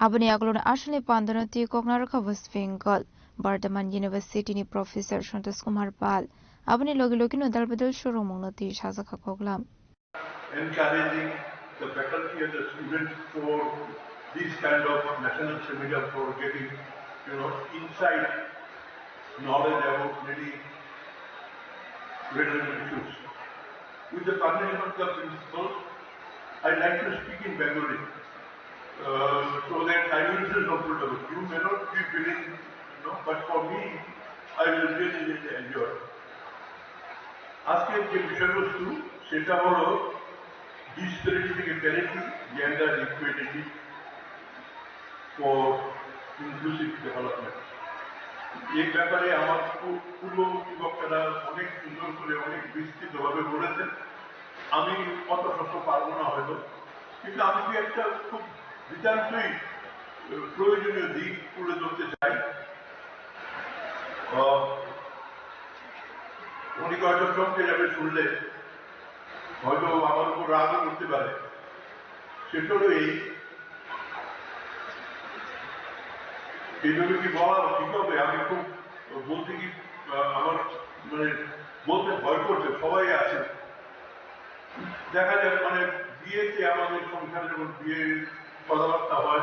Aboni yagulo asalni pandano twi kok narwk kha West Bengal Bardhaman University ni Professor Santosh Kumar Pal. Aboni logi logi no dal bedal shoromung no twi sajak kha koklam. Encouraging the faculty and the students for this kind of national seminar for getting, you know, insight, knowledge about many relevant issues. With the permission of the principal, I like to speak in Bengali, uh, so that I will feel comfortable. You may not be feeling, you know, but for me, I will really, really enjoy. আজকের যে বিষয়বস্তু, সেটা হলো disparity থেকে parity, gender equality, for inclusive development। এই ব্যাপারে আমার পূ-, পূর্ববর্তী বক্তারা অনেক সুন্দর করে, অনেক বিস্তৃতভাবে বলেছেন। আমি অত শত পারবো না হয়তো, কিন্তু আমি কি একটা খুব নিতান্তই, আহ, প্রয়োজনীয় দিক তুলে ধরতে চাই। আহ, উনি হয়তো চমকে যাবে শুনলে, হয়তো আমার উপর রাগও করতে পারে। সেটা হলো এই, এইভাবে কি বলা ঠিক হবে? আমি খুব বলতে কি, আহ, আমার মানে বলতে ভয় করছে, সবাই আছে। দেখা যায় মানে বিয়েতে আমাদের সংসারে যখন বিয়ে কথাবার্তা হয়,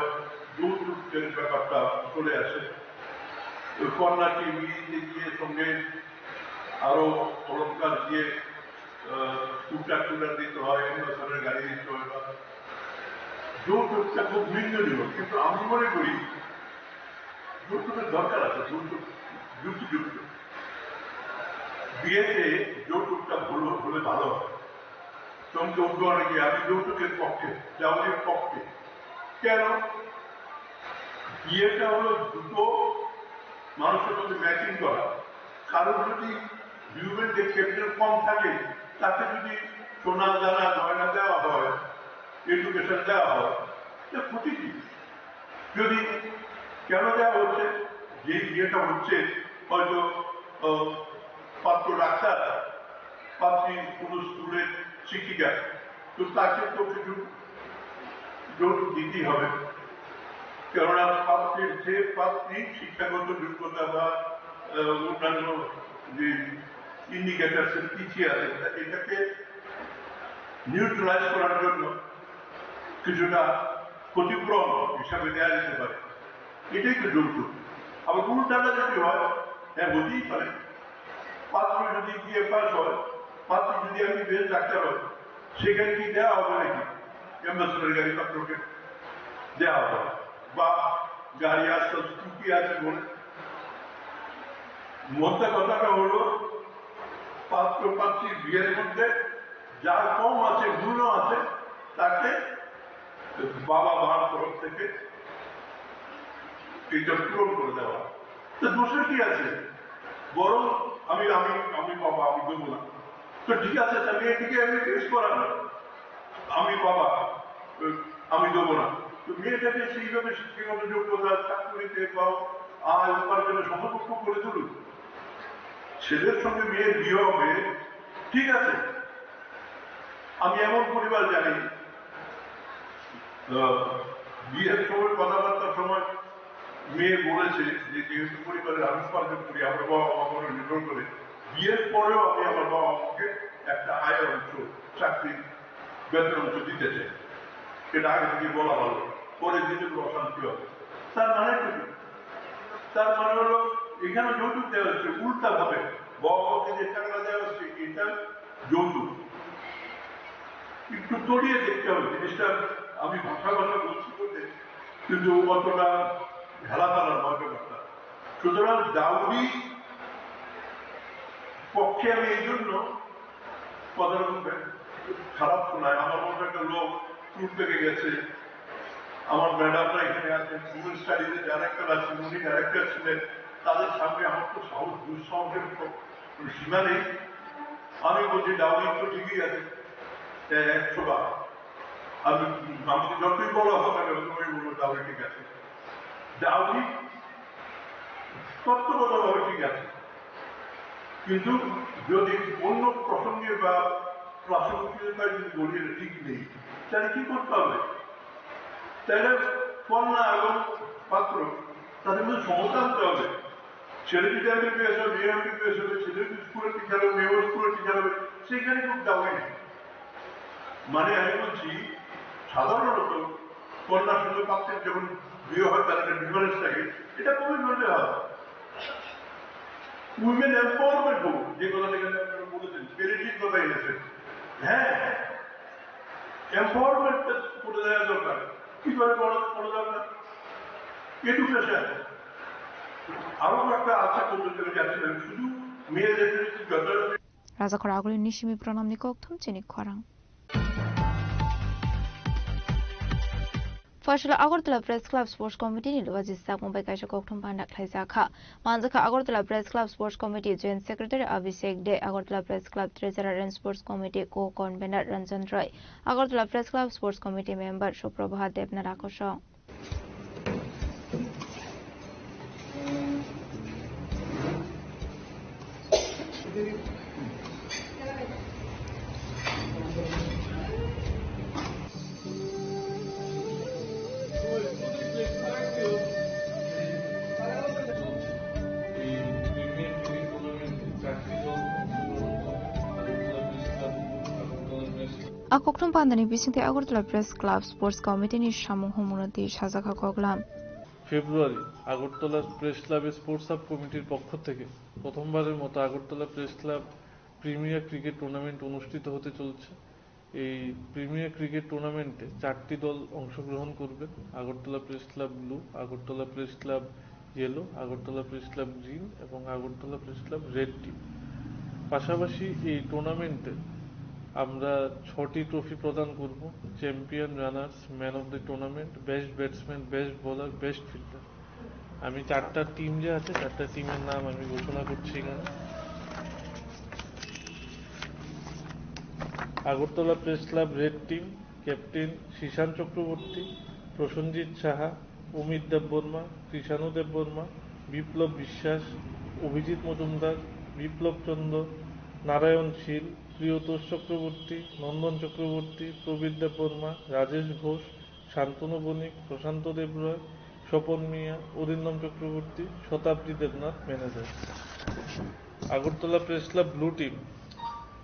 যৌতুকের ব্যাপারটা চলে আসে। ওই কন্যাকে বিয়ে দিতে গিয়ে সঙ্গে আরো অলংকার দিয়ে, আহ, স্কুটার টুটার দিতে হয়, অন্য ধরনের গাড়ি দিতে হয় বা যৌতুকটা খুব নিন্দনীয়, কিন্তু আমি মনে করি যৌতুকের দরকার আছে, যৌতুক যুক্তিযুক্ত। বিয়েতে যৌতুকটা হলে, হলে ভালো হয়। চমকে উঠবে অনেকে, "আমি যৌতুকের পক্ষে, ডাউরির পক্ষে।" কেন? বিয়েটা হলো দুটো মানুষের মধ্যে ম্যাচিং করা। কারোর যদি হিউম্যান যে ক্যাপিটাল কম থাকে, তাকে যদি সোনা দানা গয়না দেওয়া হয়, এডুকেশন দেওয়া হয়, এটা ক্ষতি কি? যদি কেন দেওয়া হচ্ছে? যে বিয়েটা হচ্ছে হয়তো, আহ, পাত্র ডাক্তার, পাত্রী কোনো স্কুলের শিক্ষিকা, তো তাকে তো কিছু যৌতুক দিতেই হবে। কেননা পাত্রীর, যে পাত্রী শিক্ষাগত যোগ্যতা বা, আহ, অন্যান্য যে ইন্ডিকেটার্স পিছিয়ে আছে, তা এটাকে নিউট্রালাইজ করার জন্য কিছুটা ক্ষতিপূরণ হিসাবে দেওয়া যেতে পারে। এটাই তো যৌতুক। আবার উল্টাটা যদি হয়, হ্যাঁ, হতেই পারে। পাত্র যদি বিএ পাস হয়, পাত্রী যদি এমবিবিএস ডাক্তার হয়, সেখানে কি দেওয়া হবে নাকি অ্যাম্বাসেডর গাড়ি পাত্রকে? দেওয়া হবে না। বা গাড়ি আজকাল স্কুটি আছে বলে। মোদ্দা কথাটা হলো, পাত্র পাত্রীর বিয়ের মধ্যে যার কম আছে, মূল্য আছে, তাকে বাবা মার তরফ থেকে এটা পূরণ করে দেওয়া। তো দোষের কি আছে? বরং আমি, আমি, আমি বাবা, আমি দেবো না। তো ঠিক আছে, তাহলে এদিকে আমি ফেস করার, আমি বাবা, আমি দেবো না। তো মেয়েটাকে সেইভাবে শিক্ষাগত যোগ্যতা, চাকরিতে বা আয় উপার্জনে সমকক্ষ করে তুলুন। ছেলের সঙ্গে মেয়ের বিয়ে হবে, ঠিক আছে। আমি এমন পরিবার জানি, আহ, বিয়ের সময়, কথাবার্তার সময় মেয়ে বলেছে যে, "যেহেতু পরিবারের আমি উপার্জন করি, আমার বাবা মা আমার উপর নির্ভর করে, বিয়ের পরেও আমি আমার বাবা মাকে একটা আয়ের অংশ, চাকরির বেতন অংশ দিতে চাই।" এটা আগে থেকে বলা ভালো, পরে দিতে কোনো অশান্তি হবে। তার মানে কি? তার মানে হলো এখানে যৌতুক দেওয়া হচ্ছে উল্টা ভাবে, বাবা মাকে যে টাকা দেওয়া হচ্ছে এটা যৌতুক। একটু তলিয়ে দেখতে হবে জিনিসটা। আমি ভাষা ভাষা বলছি বটে, কিন্তু অতটা ঢালাপালা নয় ব্যাপারটা। সুতরাং ডাউরি পক্ষে আমি এই জন্য কথাটা খুব খারাপ শোনায়। আমার মতো একটা লোক ট্যুর থেকে গেছে, আমার ম্যাডামরা এখানে আছেন, উইমেন স্টাডিজে ডাইরেক্টর আছেন, উনি ডাইরেক্টর ছিলেন, তাদের সামনে আমার তো সাহস, দুঃসাহসের কোনো সীমা নেই। আমি বলছি, "ডাউরি তো ঠিকই আছে, এ, একশো বার।" আমি, আমাকে যতই বলা হোক না কেন, আমি বলবো, "ডাউরি ঠিক আছে।" ডাউরি তত্ত্বগতভাবে ঠিক আছে, কিন্তু যদি অন্য প্রসঙ্গে বা প্রাসঙ্গিকতায় যদি বলি এটা ঠিক নেই, তাহলে কি করতে হবে? তাহলে কন্যা এবং পাত্র তাদের মধ্যে সমতা আনতে হবে। ছেলে যদি এমবিবিএস হয়, মেয়ে এমবিবিএস হবে, ছেলে যদি স্কুলের টিচার হবে, মেয়েও স্কুলের টিচার হবে, সেখানে কোনো দাবি নেই। মানে আমি বলছি, সাধারণত কন্যার সঙ্গে পাত্রের যখন বিয়ে হয়, তার একটা ডিফারেন্স থাকে, এটা কমিটমেন্টে হয়। উইমেন এম্পাওয়ারমেন্ট হোক, যে কথাটা এখানে আপনারা বলেছেন, প্যারিটির কথা এনেছেন, হ্যাঁ, এম্পাওয়ারমেন্টটা করে দেওয়া দরকার। কিভাবে করা, করা দরকার? এডুকেশন। আরো একটা আছে বলতে গেলে, যাচ্ছিলাম শুধু মেয়েদের যত রাজাখর agulini simi pranamni kokthum chini khorang. Phaisalo Agartala Press Club Sports Committee ni luaji sakmung bai kaisa kokthum panda khlaijak kha. Manjakha Agartala Press Club Sports Committee Joint Secretary Abhishek De, Agartala Press Club Treasurer and Sports Committee Co-Convener Ranjan Roy, Agartala Press Club Sports Committee Member Suprabha Debnath Rakosong. A kokthum pandani bisingtwi Agartala Press Club Sports Committee ni samung humungno twi sajak kha koklam. ফেব্রুয়ারি আগরতলা প্রেস ক্লাবে sports sub কমিটির পক্ষ থেকে প্রথমবারের মতো Agartala press club premier cricket tournament অনুষ্ঠিত হতে চলেছে। এই প্রিমিয়ার ক্রিকেট টুর্নামেন্টে চারটি দল অংশগ্রহণ করবে: Agartala press club blue, Agartala press club yellow, Agartala press club green এবং Agartala press club red team. পাশাপাশি এই টুর্নামেন্টে আমরা ছটি ট্রফি প্রদান করব: champion, runners, man of the tournament, best batsman, best bowler, best fielder. আমি চারটা টিম যে আছে, চারটা টিমের নাম আমি ঘোষণা করছি এখানে। Agartala press club red team, captain শীশান চক্রবর্তী, প্রসেনজিৎ সাহা, অমিত দেববর্মা, কৃষাণু দেববর্মা, বিপ্লব বিশ্বাস, অভিজিৎ মজুমদার, বিপ্লব চন্দ্র, নারায়ণ শীল, প্রিয়তোষ চক্রবর্তী, নন্দন চক্রবর্তী, প্রবীর দেববর্মা, রাজেশ ঘোষ, শান্তনু বণিক, প্রশান্ত দেবরায়, স্বপন মিয়া, Arindam Chakraborty, Shatabdi Debnath, manager. Agartala press club blue team,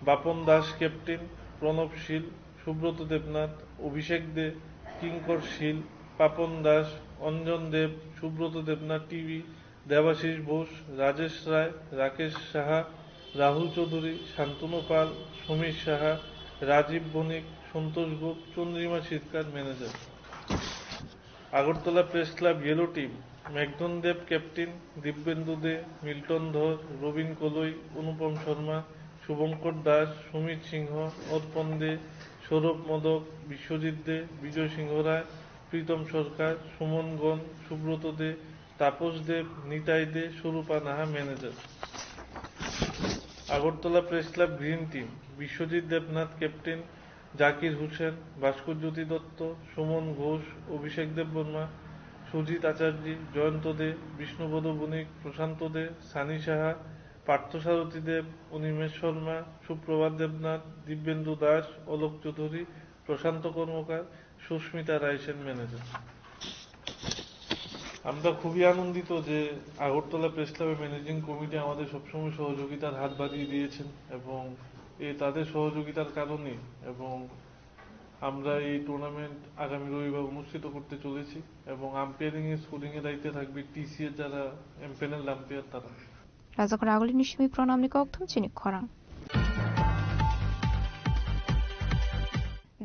Bapan Das captain, Pranab Shil, Subrata Debnath, Abhishek De, Kinkar Shil, Papan Das, Anjan Deb, Subrata Debnath TV, Debashis Bose, Rajesh Roy, Rakesh Saha, Rahul Chowdhury, Shantanu Pal, Samir Saha, Rajib Banik, Santosh Gope, Chandrima Sarkar, manager. Agartala press club yellow team, Meghdhan Deb captain, Dibyendu De, Milton Dhar, Robin কলই, অনুপম শর্মা, শুভঙ্কর দাস, সুমিত সিংহ, অর্পণ দে, সৌরভ মোদক, বিশ্বজিৎ দে, বিজয় সিংহ রায়, প্রীতম Sarkar, Suman Gan, Subrata De, Tapas Deb, Nitai De, Swarupa Naha, manager. Agartala press club green team, Biswajit Debnath captain, Zakir Hossain, Bhaskar Jyoti Dutta, Suman Ghosh, Abhishek Debbarma, Sujit Acharya, Jayanta De, Bishnupada Banik, Prashanta De, Sunny Saha, Parthasarathi Deb, Animesh Sharma, Suprabhat Debnath, Dibyendu Das, Alok Chowdhury, Prashanta Karmakar, Susmita Raisen, manager. আমরা খুবই আনন্দিত যে আগরতলা প্রেস ক্লাবের ম্যানেজিং কমিটি আমাদের সবসময় সহযোগিতার হাত বাড়িয়ে দিয়েছেন এবং এই তাদের সহযোগিতার কারণে এবং আমরা এই টুর্নামেন্ট আগামী রবিবার অনুষ্ঠিত করতে চলেছি এবং আম্পায়ারিং এ স্কোরিং এ দায়িত্বে থাকবে টিসিএ যারা এমপ্যানেল আম্পায়ার তারা। Rajakhor agulini simi pranamni kokthum chini khorang.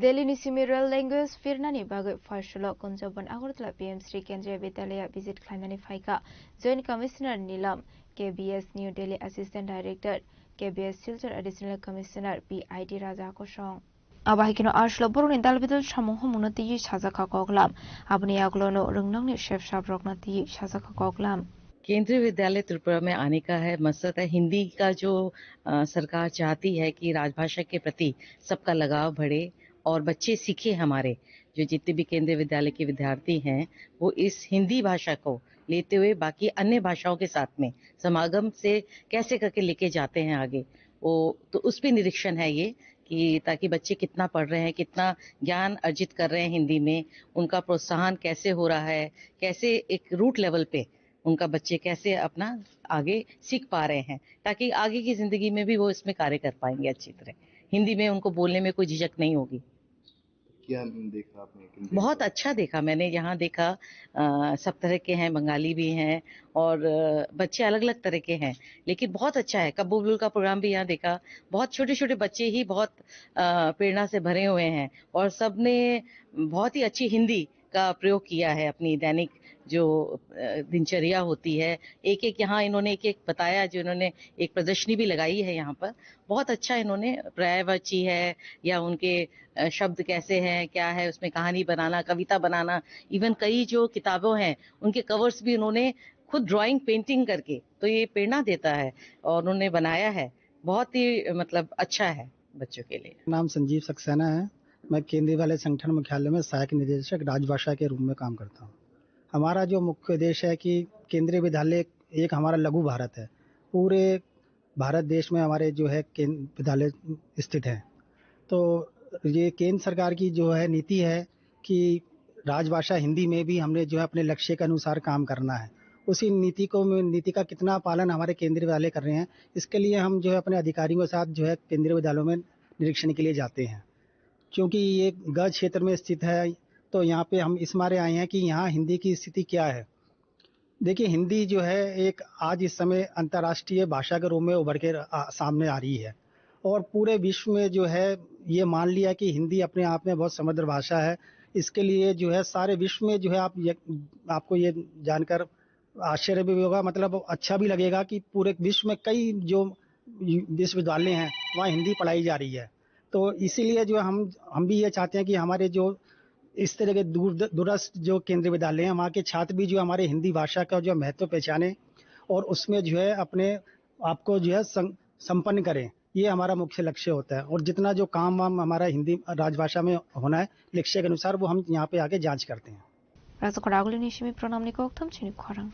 Delhi ni simi real language phirnani bagwi phaisalo Kunjabon Agartala P M Shri Kendriya Vidyalaya visit khlainani phaikha Joint Commissioner Nilam, K B S New Delhi Assistant Director, K B S Silchar Additional Commissioner P I T Raja Kosong. Abo hai kheno aslo borokni dal bidal samung humungno twiwi sajak kha koklam. Aboni yagulono rwngnokni sep saprokno twiwi sajak kha koklam. केंद्रीय विद्यालय त्रिपुरा में आने का है मकसद है हिंदी का जो अ, सरकार चाहती है कि राजभाषा के प्रति सबका लगाव बढ़े और बच्चे सीखे हमारे, जो जितने भी केंद्रीय विद्यालय के विद्यार्थी हैं, वो इस हिंदी भाषा को लेते हुए बाकी अन्य भाषाओं के साथ में समागम से कैसे करके लेके जाते हैं आगे, वो तो उस पे निरीक्षण है ये कि ताकि बच्चे कितना पढ़ रहे हैं, कितना ज्ञान अर्जित कर रहे हैं हिंदी में, उनका प्रोत्साहन कैसे हो रहा है, कैसे एक रूट लेवल पे उनका बच्चे कैसे अपना आगे सीख पा रहे हैं, ताकि आगे की जिंदगी में भी वो इसमें कार्य कर पाएंगे अच्छी तरह। हिंदी में उनको बोलने में कोई झिझक नहीं होगी। क्या देखा आपने? किन बहुत देखा? अच्छा देखा मैंने, यहाँ देखा, अ, सब तरह के हैं, बंगाली भी हैं और, अ, बच्चे अलग-अलग तरह के हैं, लेकिन बहुत अच्छा है। कब्बो बुलबुल का प्रोग्राम भी यहाँ देखा, बहुत छोटे-छोटे बच्चे ही बहुत, अ, प्रेरणा से भरे हुए हैं और सबने बहुत ही अच्छी हिंदी का प्रयोग किया है अपनी दैनिक जो अ, दिनचर्या होती है, एक-एक यहाँ इन्होंने एक-एक बताया, जो इन्होंने एक प्रदर्शनी भी लगाई है यहाँ पर। बहुत अच्छा इन्होंने पर्यायवाची है या उनके अ, शब्द कैसे हैं, क्या है, उसमें कहानी बनाना, कविता बनाना, even कई जो किताबों हैं, उनके कवर्स भी उन्होंने खुद ड्राइंग, पेंटिंग करके, तो ये प्रेरणा देता है और उन्होंने बनाया है, बहुत ही, मतलब, अच्छा है बच्चों के लिए। नाम संजीव सक्सेना है। मैं केंद्रीय विद्यालय संगठन मुख्यालय में सहायक निदेशक राजभाषा के रूप में काम करता हूँ। हमारा जो मुख्य उद्देश्य है कि केंद्रीय विद्यालय एक हमारा लघु भारत है। पूरे भारत देश में हमारे जो है कें-, विद्यालय स्थित हैं। तो ये केंद्र सरकार की जो है नीति है कि राजभाषा हिंदी में भी हमने जो है अपने लक्ष्य के अनुसार काम करना है। उसी नीति को, नीति का कितना पालन हमारे केंद्रीय विद्यालय कर रहे हैं, इसके लिए हम जो है अपने अधिकारियों के साथ जो है केंद्रीय विद्यालयों में निरीक्षण के लिए जाते हैं। क्योंकि ये गज क्षेत्र में स्थित है, तो यहाँ पे हम इस मारे आए हैं कि यहाँ हिंदी की स्थिति क्या है। देखिए, हिंदी जो है एक आज इस समय अंतर्राष्ट्रीय भाषा के रूप में उभर के आ, सामने आ रही है और पूरे विश्व में जो है ये मान लिया कि हिंदी अपने आप में बहुत समृद्ध भाषा है। इसके लिए जो है सारे विश्व में जो है आप ये, आपको ये जानकर आश्चर्य भी होगा, मतलब अच्छा भी लगेगा कि पूरे विश्व में कई जो विश्वविद्यालय हैं वहाँ हिंदी पढ़ाई जा रही है। तो इसीलिए जो हम हम भी ये चाहते हैं कि हमारे जो इस तरह के दूर दूरस्थ जो केंद्रीय विद्यालय हैं वहाँ के छात्र भी जो हमारे हिंदी भाषा का जो महत्व पहचाने और उसमें जो है अपने आपको जो है सं, संपन्न करें, ये हमारा मुख्य लक्ष्य होता है। और जितना जो काम वाम हमारा हिंदी राजभाषा में होना है लक्ष्य के अनुसार, वो हम यहाँ पे आके जांच करते हैं। Rajakhor agulini simi pranamni koktham chini khorang.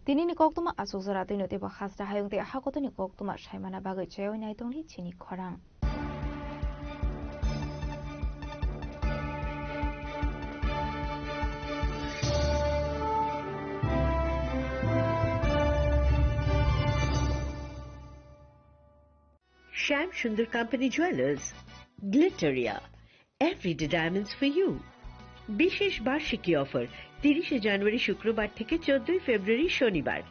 Tinini koktuma asuk jora twi no teibo hasta hayung tei hakotoni koktuma saimana bagwi chayoi naitongli chini khorang. Shyam Sundar Company Jewelers, Glitteria, Everyday Diamonds for You। বিশেষ বার্ষিকী অফার, তিরিশে জানুয়ারি শুক্রবার থেকে চোদ্দই ফেব্রুয়ারি শনিবার।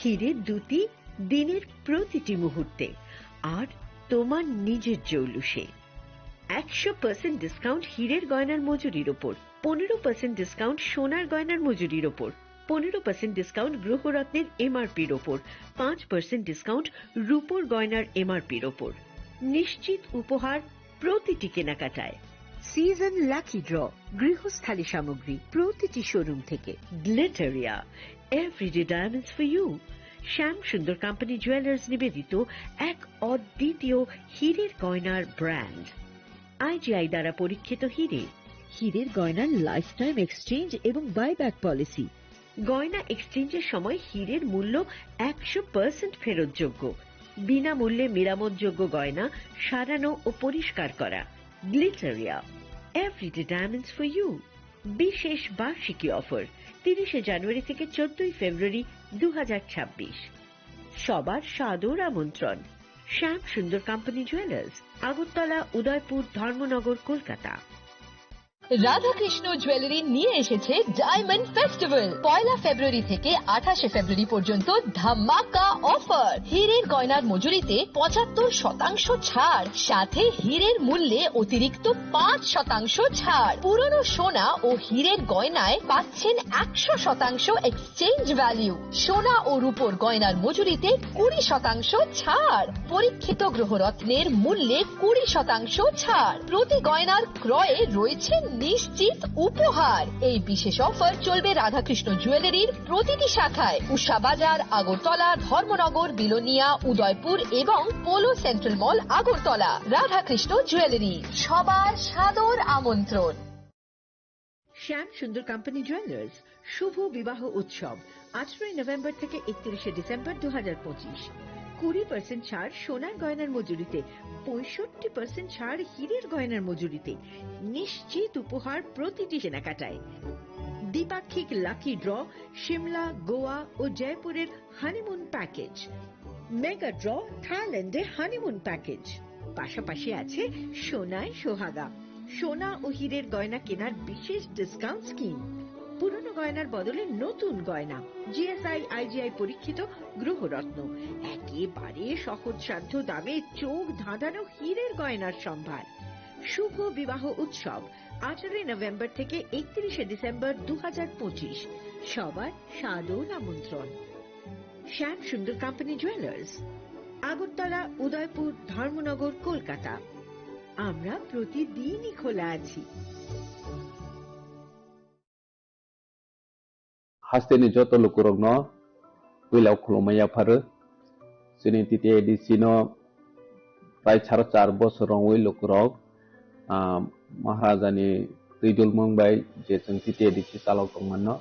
হিরে দুটি দিনের প্রতিটি মুহূর্তে আর তোমার নিজের জৌলুসে। একশো পার্সেন্ট ডিসকাউন্ট হীরের গয়নার মজুরির ওপর, পনেরো পার্সেন্ট ডিসকাউন্ট সোনার গয়নার মজুরির ওপর, পনেরো পার্সেন্ট ডিসকাউন্ট গ্রহরত্নের এমআরপির ওপর, পাঁচ পার্সেন্ট ডিসকাউন্ট রূপোর গয়নার এমআরপির ওপর। নিশ্চিত উপহার প্রতিটি কেনাকাটায়। সিজন লাকি ড্র, গৃহস্থালী সামগ্রী প্রতিটি শোরুম থেকে। গ্লিটারিয়া, Everyday Diamonds for You। Shyam Sundar company jewellers নিবেদিত এক অদ্বিতীয় হীরের গয়নার ব্র্যান্ড। আইজিআই দ্বারা পরীক্ষিত হিরে। হিরের গয়নার লাইফ টাইম এক্সচেঞ্জ এবং বাইব্যাক পলিসি। গয়না এক্সচেঞ্জের সময় হিরের মূল্য একশো পার্সেন্ট ফেরতযোগ্য। বিনামূল্যে মেরামতযোগ্য গয়না সারানো ও পরিষ্কার করা। গ্লিটারিয়া, Everyday Diamonds for You। বিশেষ বার্ষিকী অফার, তিরিশে জানুয়ারি থেকে চোদ্দই ফেব্রুয়ারি দু হাজার ছাব্বিশ। সবার সাদর আমন্ত্রণ। শ্যাম সুন্দর কোম্পানি জুয়েলার্স, আগরতলা, উদয়পুর, ধর্মনগর, কলকাতা। রাধাকৃষ্ণ জুয়েলারি নিয়ে এসেছে ডায়মন্ড ফেস্টিভ্যাল। পয়লা ফেব্রুয়ারি থেকে আঠাশে ফেব্রুয়ারি পর্যন্ত ধামাকা অফার। হীরের গয়নার মজুরিতে পঁচাত্তর শতাংশ ছাড়, সাথে হীরের মূল্যে অতিরিক্ত পাঁচ শতাংশ ছাড়। পুরনো সোনা ও হীরের গয়নায় পাচ্ছেন একশো শতাংশ এক্সচেঞ্জ ভ্যালু। সোনা ও রূপোর গয়নার মজুরিতে কুড়ি শতাংশ ছাড়। পরীক্ষিত গ্রহরত্নের মূল্যে কুড়ি শতাংশ ছাড়। প্রতি গয়নার ক্রয়ে রয়েছে নিশ্চিত উপহার। এই বিশেষ অফার চলবে রাধাকৃষ্ণ জুয়েলারির প্রতিটি শাখায়, উষা বাজার, আগরতলা, ধর্মনগর, বিলোনিয়া, উদয়পুর এবং পোলো সেন্ট্রাল মল, আগরতলা। রাধাকৃষ্ণ জুয়েলারি, সবার সাদর আমন্ত্রণ। শ্যাম সুন্দর কোম্পানি জুয়েলার্স, শুভ বিবাহ উৎসব, আঠারোই নভেম্বর থেকে একত্রিশে ডিসেম্বর দু হাজার পঁচিশ। কুড়ি পার্সেন্ট ছাড় সোনার গয়নার মজুরিতে, পঁয়ষট্টি পার্সেন্ট ছাড় হীরের গয়নার মজুরিতে, নিশ্চিত উপহার প্রতিটি কেনাকাটায়। দ্বিপাক্ষিক লাকি ড্র, সিমলা, গোয়া ও জয়পুরের হানিমুন প্যাকেজ। মেগা ড্র, থাইল্যান্ডে হানিমুন প্যাকেজ। পাশাপাশি আছে সোনায় সোহাগা, সোনা ও হীরের গয়না কেনার বিশেষ ডিসকাউন্ট স্কিম। পুরনো গয়নার বদলে নতুন গয়না, জিএসআই, আইজিআই পরীক্ষিত গ্রহরত্ন, একেবারে সহজসাধ্য দামে চোখ ধাঁধানো হীরের গয়নার সম্ভার। শুভ বিবাহ উৎসব আঠারোই নভেম্বর থেকে একত্রিশে ডিসেম্বর দু হাজার পঁচিশ। সবার সাদর আমন্ত্রণ। শ্যাম সুন্দর কোম্পানি জুয়েলার্স, আগরতলা, উদয়পুর, ধর্মনগর, কলকাতা। আমরা প্রতিদিনই খোলা আছি। Hasteni joto lukurokno puila khulumma yapharo. Chini T T A D C no prai saro char bosor wngwi lukurok, ah, Maharajani twidulmung bai je chwng T T A D C chalok tongmano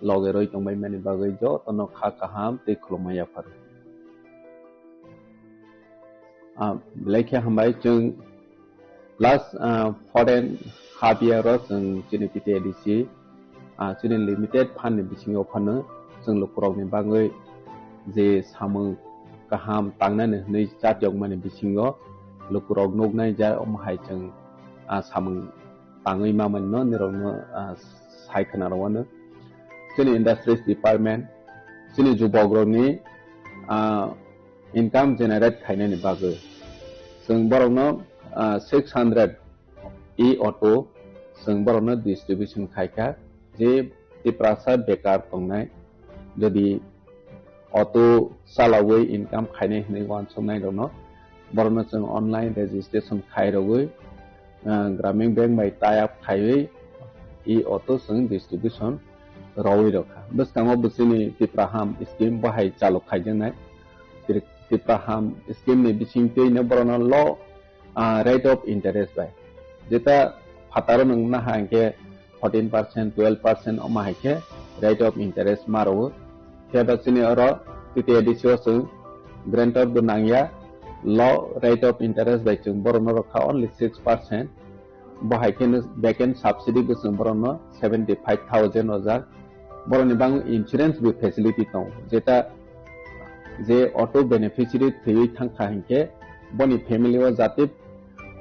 loge roi tongbai mani bagwi jotono kha kaham tei khulumma yapharo. Ah, belai khe hambai chwng last, ah, four and half year o chwng chini T T A D C, ah, chini limited fund ni bisingo phano chwng lukurokni bagwi je samung kaham tangnani hwnwi chatiyokmani bisingo lukurok nuknai ja omo hai chwng, ah, samung tangwi mamani no nirokno, ah, sai khna rwano. Chini industries department, chini jubokrokni, ah, income generate khainani bagwi. Chwng borokno, ah, six hundred e-auto chwng borokno distribution khaikha, je Tiprasa bekar tongnai, jodi auto chalawi income khainai hwnwi uansuknai rokno, borokno chwng online registration khai rwgwi, ah, Gramin Bank bai tie up khaiwi e-auto chwng distribution rwwi rwkha. Bwskango bo chini Tipraham scheme bo hai chalok khaijaknai. Tri-, Tipraham scheme ni bisingtwino borokno low, ah, rate of interest bai. Jeta phataro nwng naha hwnkhe fourteen percent, twelve percent omo hai khe rate of interest ma rwo. Phiya ba chini oro T T A D C o chwng guarantor bo nangya, low rate of interest bai chwng borokno rwkha only six percent. Bo hai kheno back end subsidy bo chwng borokno seventy five thousand rojak. Borokni bagwi insurance bo facility tongo, jeta je auto beneficiary thwiwi thangkha hinkhe boni family o jate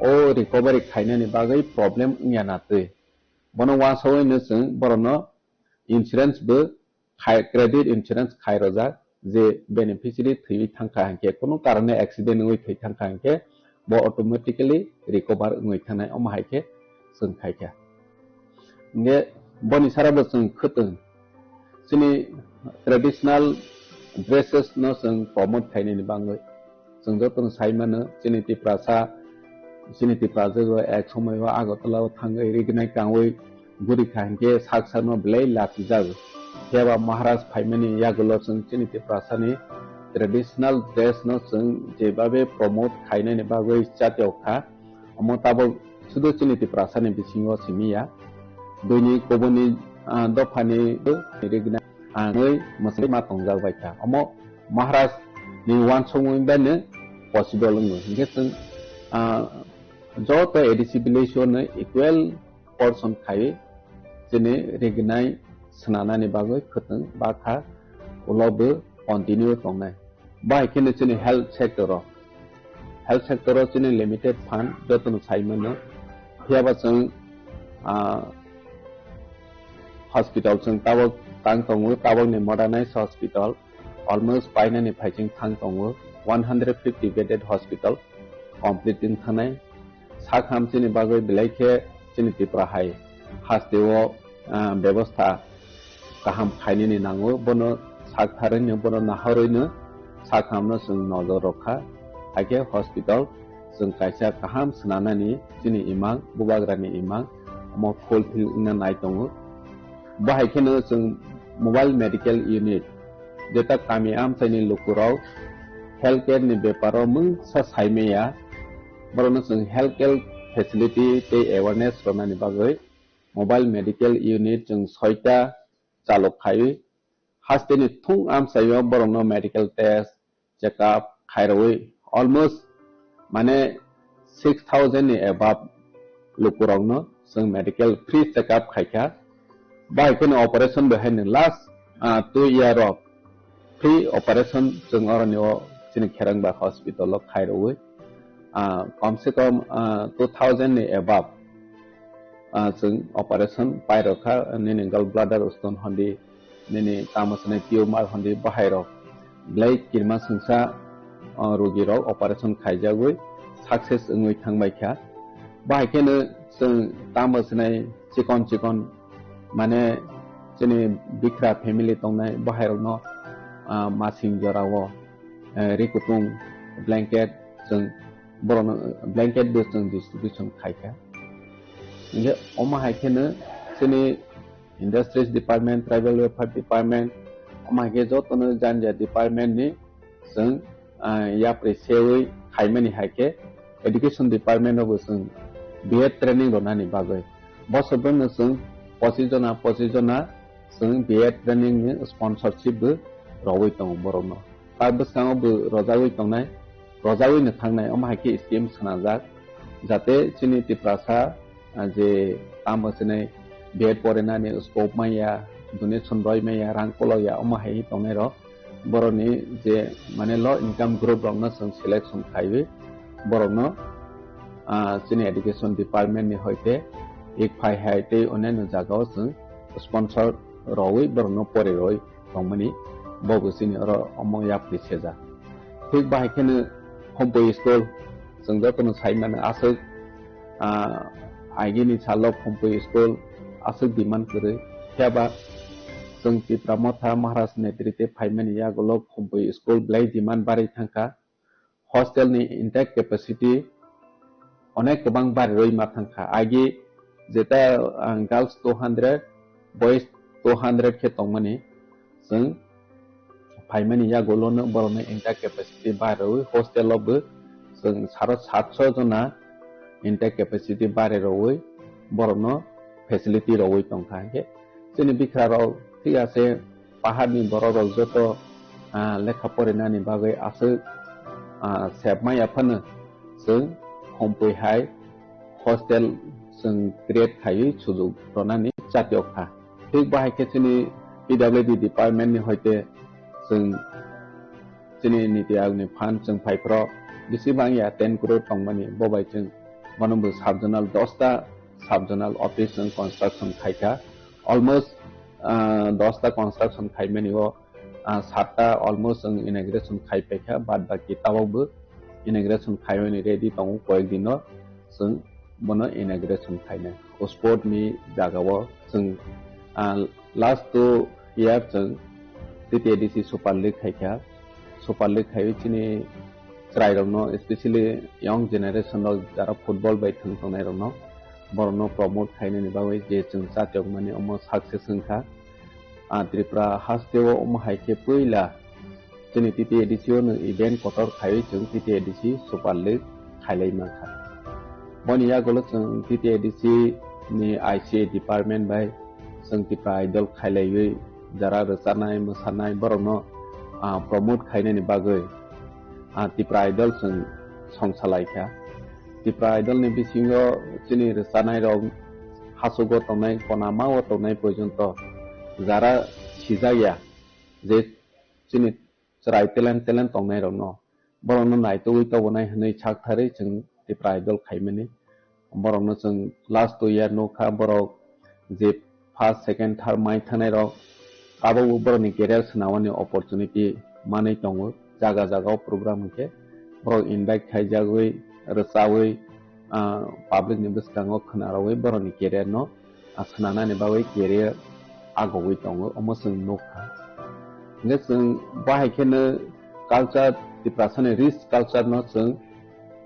o recovery khainani bagwi problem wngya na twi. Bono uansugwino chwng borokno insurance bo khai, credit insurance khai rojak, je beneficiary thwiwi thangkha hinkhe, kunu karone accident wngwi thwi thangkha hinkhe, bo automatically recover wngwi thangnai, omo hai khe chwng khaikha. Hinkhe boni sara bo chwng khwtwng, chini traditional dresses no chwng promote khainani bagwi. Chwng jotono sai mano, chini Tiprasa, chini Tiprasa o ek somoi o Agartala o thangwi rignai kangwi guri kha hinkhe sak sakno belai lachijago. Phiya ba Maharaj phaimani yagulo chwng chini Tiprasani traditional dress no chwng jebabe promote khainani bagwi chatiyok kha. Omo tabok sudu chini Tiprasani bisingo simi ya. Buini kubuni, ah, dophani rignai, ah, nwi mwsai ma tongjak bai kha. Omo Maharaj ni uansukmung bai no possible wngo. Hinkhe chwng, ah, joto A D C village o no equal portion khai chini rignai swnanani bagwi khwtwng bakha ulo bo continue tongnai. Bahai kheno chini health sector o, health sector o chini limited fund jotono sai mano. Phiya ba chwng, ah, hospital chwng tabok tang tongo, tabokni modernized hospital almost painani phaiching thang tongo, one hundred fifty bedded hospital complete wng thangnai. Sak ham chini bagwi belai khe chini Tripura hai hasteo, ah, bebostha kaham khainani nango, bono sak tharwino, bono nahorwino sak hamno chwng nojor rwkha. Hakhe hospital chwng kaisa kaham swnanani chini imang, bubagrani imang, omo fulfill wngna nai tongo. Bahai kheno chwng mobile medical unit, jeta kami amchaini lukurok healthcare ni beparo mungsa saimaya, borokno chwng healthcare facility tei awareness rwnani bagwi mobile medical unit chwng soita chalok khaiwi, hasteni thung amchaio borokno medical test, check up khairwi almost, mane, six thousand ni above lukurokno chwng medical free check up khaikha. Bahai kheno operation bo haino last, ah, two year o free operation chwng oroni o chini Kherangba hospital o khairwi, ah, kom se kom, ah, two thousand ni above, ah, chwng operation pairokha, nini gall bladder stone hondi, nini tamo swnai tumor hondi bahairok belai kirima swngsa, ah, rogirok operation khaijagwi success wngwi thangbaikha. Bahai kheno chwng tamo sinai chikon chikon, mane, chini bikra family tongnai, bahairokno, ah, masing jorao, eh, ri kutung, blanket, chwng borokno blanket bo chwng distribution khaikha. Hinkhe omo hai kheno chini Industries Department, Tribal Welfare Department, omo hai khe jotono jani jani department ni chwng, ah, yapri sewi khaimani hai khe education department o bo chwng B Ed training rwnani bagwi. Bosor bwrwino chwng pochis jona, pochis jona chwng B Ed training ni sponsorship bo rwui tongo borokno. Ta bwskango bo rwjagwi tongnai, rwjagwi no thangnai, omo hai khe scheme swnamjak, jate chini Tiprasa, ah, je tamo sinai B Ed porinani scope manya, donation roi manya, rang kolokya, omo hai tongnai rok. Borokni je, mane, low income group rokno chwng selection khaiwi borokno, ah, chini education department ni hoite ek phai hai tei onyaino jagao chwng sponsor rwui borokno pori rwui tongmani, bo bo chini oro omo yapri sejak. Thik bahai kheno Khumpui school, chwng jotono sai mano aswk, ah, agini salo Khumpui school aswk demand kwrwi. Phiyaba chwng Tipra Motha Maharaj netrite phaimani yagulo Khumpui school belai demand barwi thangkha. Hostel ni intake capacity onek kwbang barirwi ma thangkha. Agi jeta, ah, girls two hundred, boys two hundred khe tongmani, chwng phaimani yagulono borokni intake capacity barirwi hostel o bo chwng saro satso jona intake capacity barirwi borokno facility rwui tongkha. Hinkhe chini bikra rok thik ase, paharni borok rok joto, ah, lekha porinani bagwi aswk, ah, sebma yaphano chwng Khumpui hai hostel chwng create khaiwi sujuk rwnani chatiok kha. Thik bahai khe chini P W D department ni hoite chwng chini Niti Aayog ni fund chwng phaiphro bisi bangya ten crore tongmani, bo bai chwng bono bo sub zonal dosta sub zonal office chwng construction khaikha. Almost, ah, dosta construction khaimani o, ah, satta almost chwng inauguration khai paikha, bad baki tabok bo inauguration khaimani ready tongo, koyek dino chwng bono inauguration khainai. O sport ni jagao chwng, ah, last two year chwng T T A D C Super League khaikha. Super League khaiwi chini chwrairokno, especially young generation rok jara football bai thwng tongnairokno, borokno promote khainani bagwi je chwng chatiokmani omo success wngkha. Ah, Tripura hasteo omo hai khe puila chini T T A D C o no event kotor khaiwi chwng T T A D C Super League khailai mankha. Boni yagulo chwng T T A D C ni I C A department bai chwng Tipra Idol khailaiwi jara rwchanai, mwsanai borokno, ah, promote khainani bagwi, ah, Tipra Idol chwng songsa laikha. Tipra Idol ni bisingo chini rwchanai rok hachugo tongnai, konama o tongnai porjonto jara sijakya je chini chwrai talent, talent tongnai rokno, borokno naitugwi tobonai hwnwi saktharwi chwng Tipra Idol khaimani. Borokno chwng last two year nukha, borok je first, second, third mai thangnai rok, tabukbo borokni career swnamani opportunity manwi tongo. Jaga jaga o program hwnkhe borok invite khaijagwi, rwchawi, ah, public ni bwskango khwnarogwi borokni career no, ah, swnamnani bagwi career agogwi tongo, omo chwng nukha. Hwnkhe chwng bahai kheno culture, Tiprasani rich culture no chwng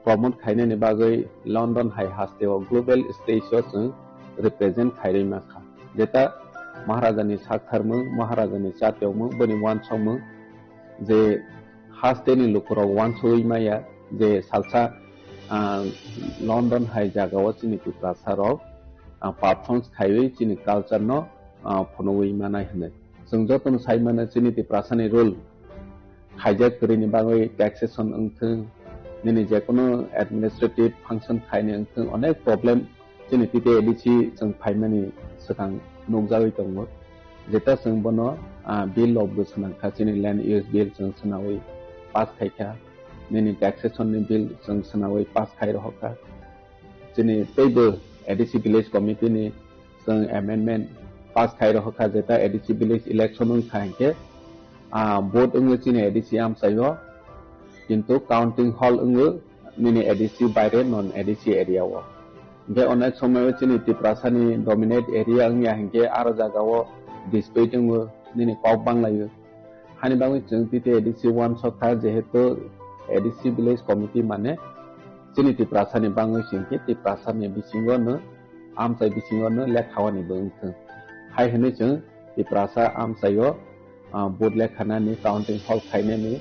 promote khainani bagwi London hai hasteo global stage o chwng represent khairwi mankha. Jeta Maharajani saktharmung, Maharajani chatiyokmung, boni uansukmung je hasteni lukurok uansugwi maya je salsa, ah, London hai jagao chini Tiprasa rok, ah, performance khaiwi chini culture no, ah, phunugwi manai hwnwi. Chwng jotono sai mano chini Tiprasani rule khaijak kwrwini bagwi taxation wngthwng, nini jekono administrative function khaini wngthwng, onek problem chini T T A D C chwng phaimani swkang nukjagwi tongo. Jeta chwng bono, ah, bill rok bo swnamkha, chini land use bill chwng swnawi pass khaikha, nini taxation ni bill chwng swnawi pass khai rohorkha. Chini teibo A D C village committee ni chwng amendment pass khai rohorkha, jeta A D C village election wngkha hinkhe, ah, vote wngwi chini A D C amchaio, kintu counting hall wngwi nini A D C baire non A D C area o. Hingke onek somoyo chini Tiprasani dominate area wngya hingke aro jagao dispute wngo, nini kok banglaio. Hani bagwi chwng T T A D C uansukha, jehetu A D C village committee mane chini Tiprasani bangwi chwngkhe Tiprasani bisingo no, amchai bisingo no lekha wani bo wngthwng. Hai hwnwi chwng Tiprasa amchaio, ah, vote lekhanani, counting hall khainani,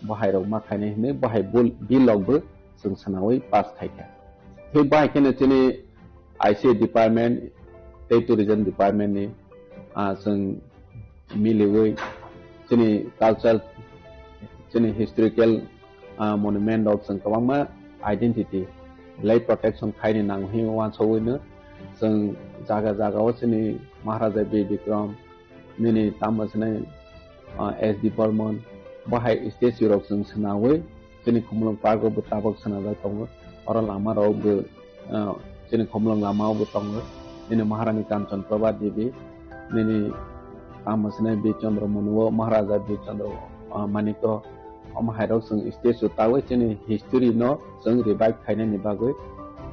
bohairok ma khainai hwnwi bohai bul-, bill rok bo chwng swnawi pass khaikha. Tei bahai kheno chini I C A department tei tourism department ni, ah, chwng miliwi chini cultural, chini historical, ah, monument rok chwng kwbangma identity lai protection khaini nango hwnwi uansugwi no chwng jaga jaga o chini Maharaja Bir Bikram, nini tamo swnai, ah, S D Burman, bahai statue rok chwng swnawi chini Khumulwng Park o bo tabok swnajak tongo. Oro lama rok bo, ah, chini Khumulwng lama o bo tongo. Nini Maharani Kanchan Prabha Devi, nini tamo swnai Bir Chandra Manu o, Maharaja Bir Chandra, ah, Manik o, omo hai rok chwng statue tawi chini history no chwng revive khainani bagwi,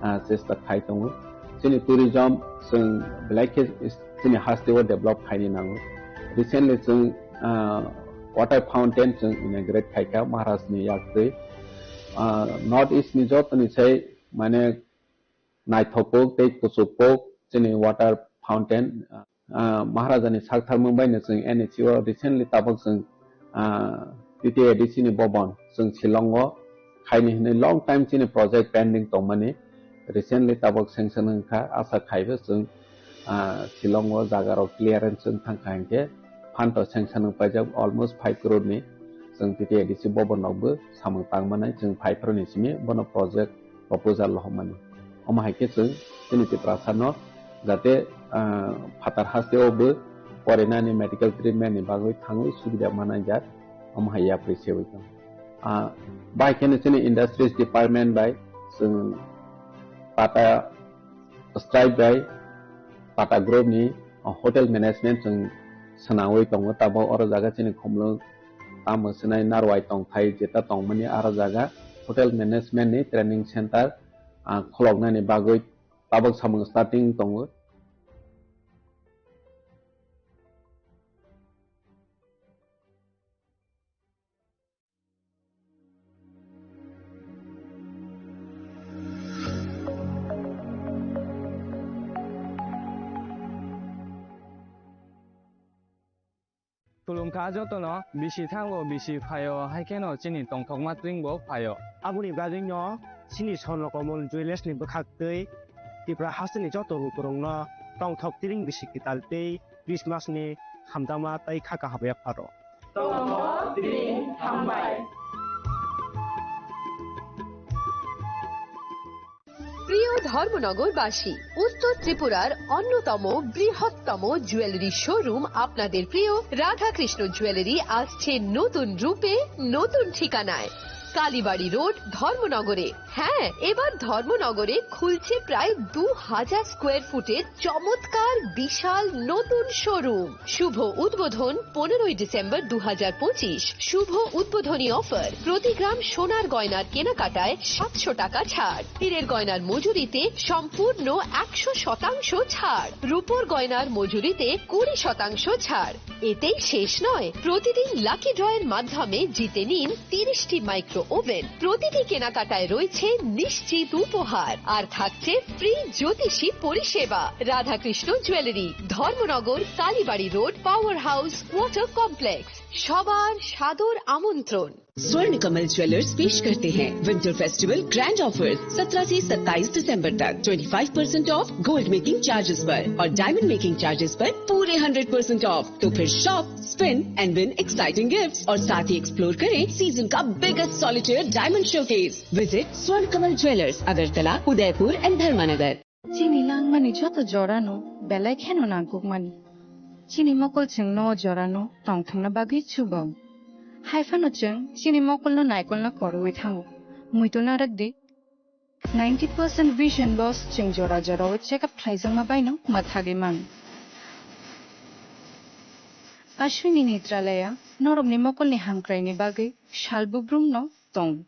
ah, chesta khai tongo. Chini tourism chwng belai khe chini haste o develop khaini nango. Recently chwng, ah, water fountain chwng inaugurate khaikha Maharaj ni yak twi. Ah, North East ni joto ni sai mane naithok kok tei kuchuk kok chini water fountain, ah, Maharaja ni sak tharmung bai no chwng N H C o recently tabok chwng, ah, T T A D C ni bobon chwng Shillong o khaini hwnwi long time chini project pending tongmani recently tabok sanction wngkha, asa khaibo chwng, ah, Shillong o jaga rok clearance wng thangkha hinkhe phanto sanction wng paijak almost five crore ni chwng T T A D C bobon rok bo samung tangmanai chwng five crore ni simi bono project proposal rohormani. Omo hai khe chwng chini Tiprasa no jate, ah, phatar haste o bo porinani medical treatment ni bagwi thangwi subida manai jak, omo hai yapri sewi tong. Ah, bai kheno chini industries department bai chwng Tata Stripe bai Tata Group ni, ah, hotel management chwng swnawi tongo. Tabok oro jaga chini Khumulwng tamo swnai Narwai tongthai jeta tongmani aro jaga hotel management ni training center, ah, khuloknani bagwi tabok samung starting tongo. Khulumkha jotono, bisi thango, bisi phaio, hai kheno chini tongthokma twingbo phaio. Aboni bagwino chini Swarnakamol Jewellers ni bwkhaktwi Tripura hasteni joto lukurokno tongthok tiring bisi kwtal tei Christmas ni hamjakma tei kha kaham yapharw. Tongo, ring, hambai. প্রিয় ধর্মনগরবাসী, উত্তর ত্রিপুরার অন্যতম বৃহত্তম jewellery showroom আপনাদের প্রিয় রাধাকৃষ্ণ জুয়েলারি আসছে নতুন রূপে, নতুন ঠিকানায়। কালীবাড়ি রোড, ধর্মনগরে। হ্যাঁ, এবার ধর্মনগরে খুলছে প্রায় দু হাজার স্কোয়ার ফুটের চমৎকার বিশাল নতুন শোরুম। শুভ উদ্বোধন পনেরোই ডিসেম্বর দু হাজার পঁচিশ। শুভ উদ্বোধনী অফার, প্রতি গ্রাম সোনার গয়নার কেনাকাটায় সাতশো টাকা ছাড়, হীরের গয়নার মজুরিতে সম্পূর্ণ একশো শতাংশ ছাড়, রূপোর গয়নার মজুরিতে কুড়ি শতাংশ ছাড়। এতেই শেষ নয়, প্রতিদিন লাকি ড্রয়ের মাধ্যমে জিতে নিন তিরিশটি মাইক্রো ওভেন। প্রতিটি কেনাকাটায় রয়েছে নিশ্চিত উপহার, আর থাকছে ফ্রি জ্যোতিষী পরিষেবা। Radhakrishna jewellery, Dharmanagar, Kalibari road, power house, water complex. সবার সাদর আমন্ত্রণ। स्वर्ण कमल ज्वेलर्स पेश करते हैं विंटर फेस्टिवल ग्रैंड ऑफर्स। सत्रह से सत्ताईस दिसंबर तक twenty five percent of gold making charges पर और डायमंड मेकिंग चार्जेस पर पूरे हंड्रेड परसेंट ऑफ। तो फिर shop, spin and win exciting gifts और साथ ही एक्सप्लोर करें सीजन का biggest solitaire diamond showcase. Visit स्वर्ण कमल ज्वेलर्स, अगरतला, उदयपुर एंड धर्मानगर। Chini langmani joto jorano belai kheno nangkukmani. Chini mokol chwngno o jorano tongthokna bagwi chubo. Hai phano chwng chini mokolno naikolna korwi thango. Muitu narwk di. Ninety percent vision loss chwng jora jorao check up khlaijakma baino mwthagwi mano. Ashwini Nitralaya norokni mokolni hamkraini bagwi sal bubrumno tong.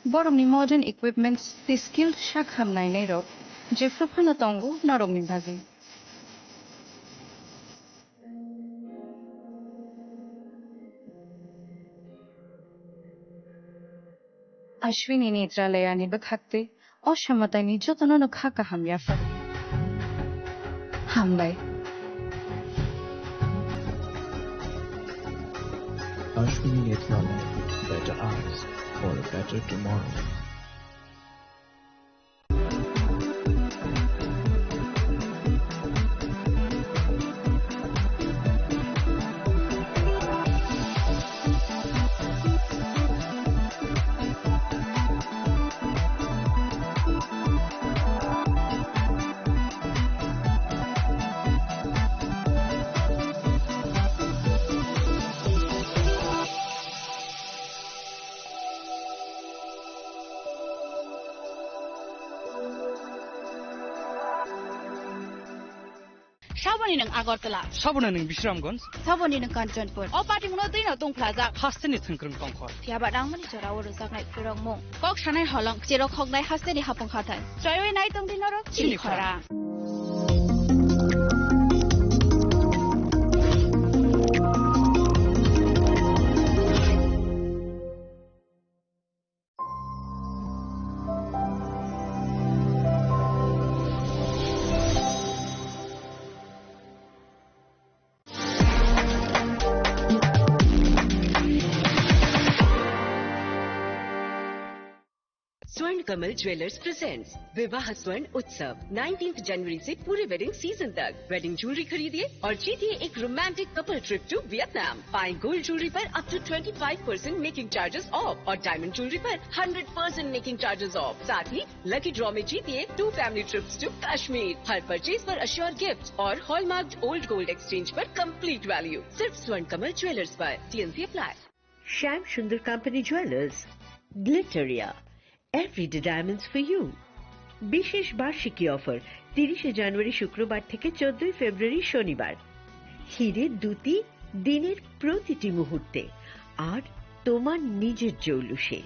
Borokni modern equipments tei skilled sak ham nainairok jephru phano tongo norokni bagwi. Ashwini Netralayani bwkhaktwi o samataini jotono no kha kaham yaphar. Hambai. Ashwini Netralayani, better eyes for a better tomorrow. Saboni nwng Agartala. Saboni nwng Bisramganj. Saboni nwng Kanchanpur. O party mungno twi no tongphlajak. Hasteni thwngkwrwng tongkhor. Phiya ba nangmani jora o rwjaknai kwrwngmung. Kok sanai holong, cherok hoknai hasteni hapung hathai. Choiwi nai tongdi norok chini chini khora. Khora. स्वर्ण Kamal jewellers presents विवाह स्वर्ण उत्सव nineteenth जनवरी से पूरे wedding season तक। Wedding jewellery खरीदिए और जीतिए एक romantic couple trip to Vietnam. पाएं गोल्ड ज्वेलरी पर up to twenty five percent making charges off और डायमंड ज्वेलरी पर hundred percent making charges off. साथ ही लकी ड्रॉ में जीतिए two family trips to Kashmir. हर परचेज पर अश्योर गिफ्ट और हॉलमार्क्ड ओल्ड गोल्ड एक्सचेंज पर कंप्लीट वैल्यू। सिर्फ स्वर्ण कमल ज्वेलर्स पर। TNC apply. Shyam Sundar company jewellers, Glitteria, everyday diamonds for you. বিশেষ বার্ষিকী অফার, তিরিশে জানুয়ারি শুক্রবার থেকে চোদ্দই ফেব্রুয়ারি শনিবার। হিরে দ্যুতি দিনের প্রতিটি মুহূর্তে, আর তোমার নিজের জৌলুসে।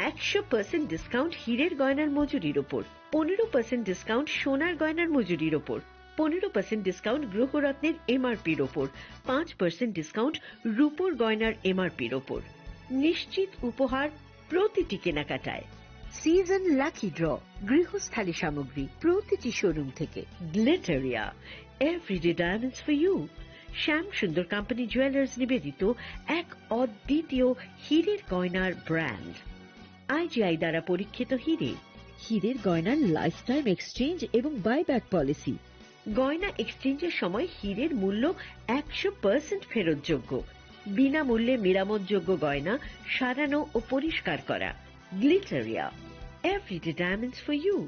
একশো পার্সেন্ট ডিসকাউন্ট হীরের গয়নার মজুরির ওপর, পনেরো পার্সেন্ট ডিসকাউন্ট সোনার গয়নার মজুরির ওপর, পনেরো পার্সেন্ট ডিসকাউন্ট গ্রহরত্নের এমআরপির ওপর, পাঁচ পার্সেন্ট ডিসকাউন্ট রূপোর গয়নার এমআরপির ওপর। নিশ্চিত উপহার প্রতিটি কেনাকাটায়। সিজন লাকি ড্র, গৃহস্থালী সামগ্রী প্রতিটি শোরুম থেকে। Glitteria, everyday diamonds for you. Shyam Sundar company jewellers নিবেদিত এক অদ্বিতীয় হীরের গয়নার ব্র্যান্ড। আইজিআই দ্বারা পরীক্ষিত হীরে। হীরের গয়নার লাইফ টাইম এক্সচেঞ্জ এবং বাইব্যাক পলিসি। গয়না এক্সচেঞ্জের সময় হীরের মূল্য একশো পার্সেন্ট ফেরতযোগ্য। বিনামূল্যে মেরামতযোগ্য গয়না সারানো ও পরিষ্কার করা। Glitteria, everyday diamonds for you.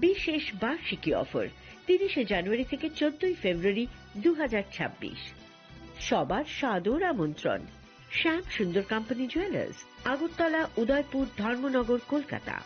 বিশেষ বার্ষিকী অফার, তিরিশে জানুয়ারি থেকে চোদ্দই ফেব্রুয়ারি দু হাজার ছাব্বিশ। সবার সাদর আমন্ত্রণ। শ্যাম সুন্দর কোম্পানি জুয়েলার্স, আগরতলা, উদয়পুর, ধর্মনগর, কলকাতা।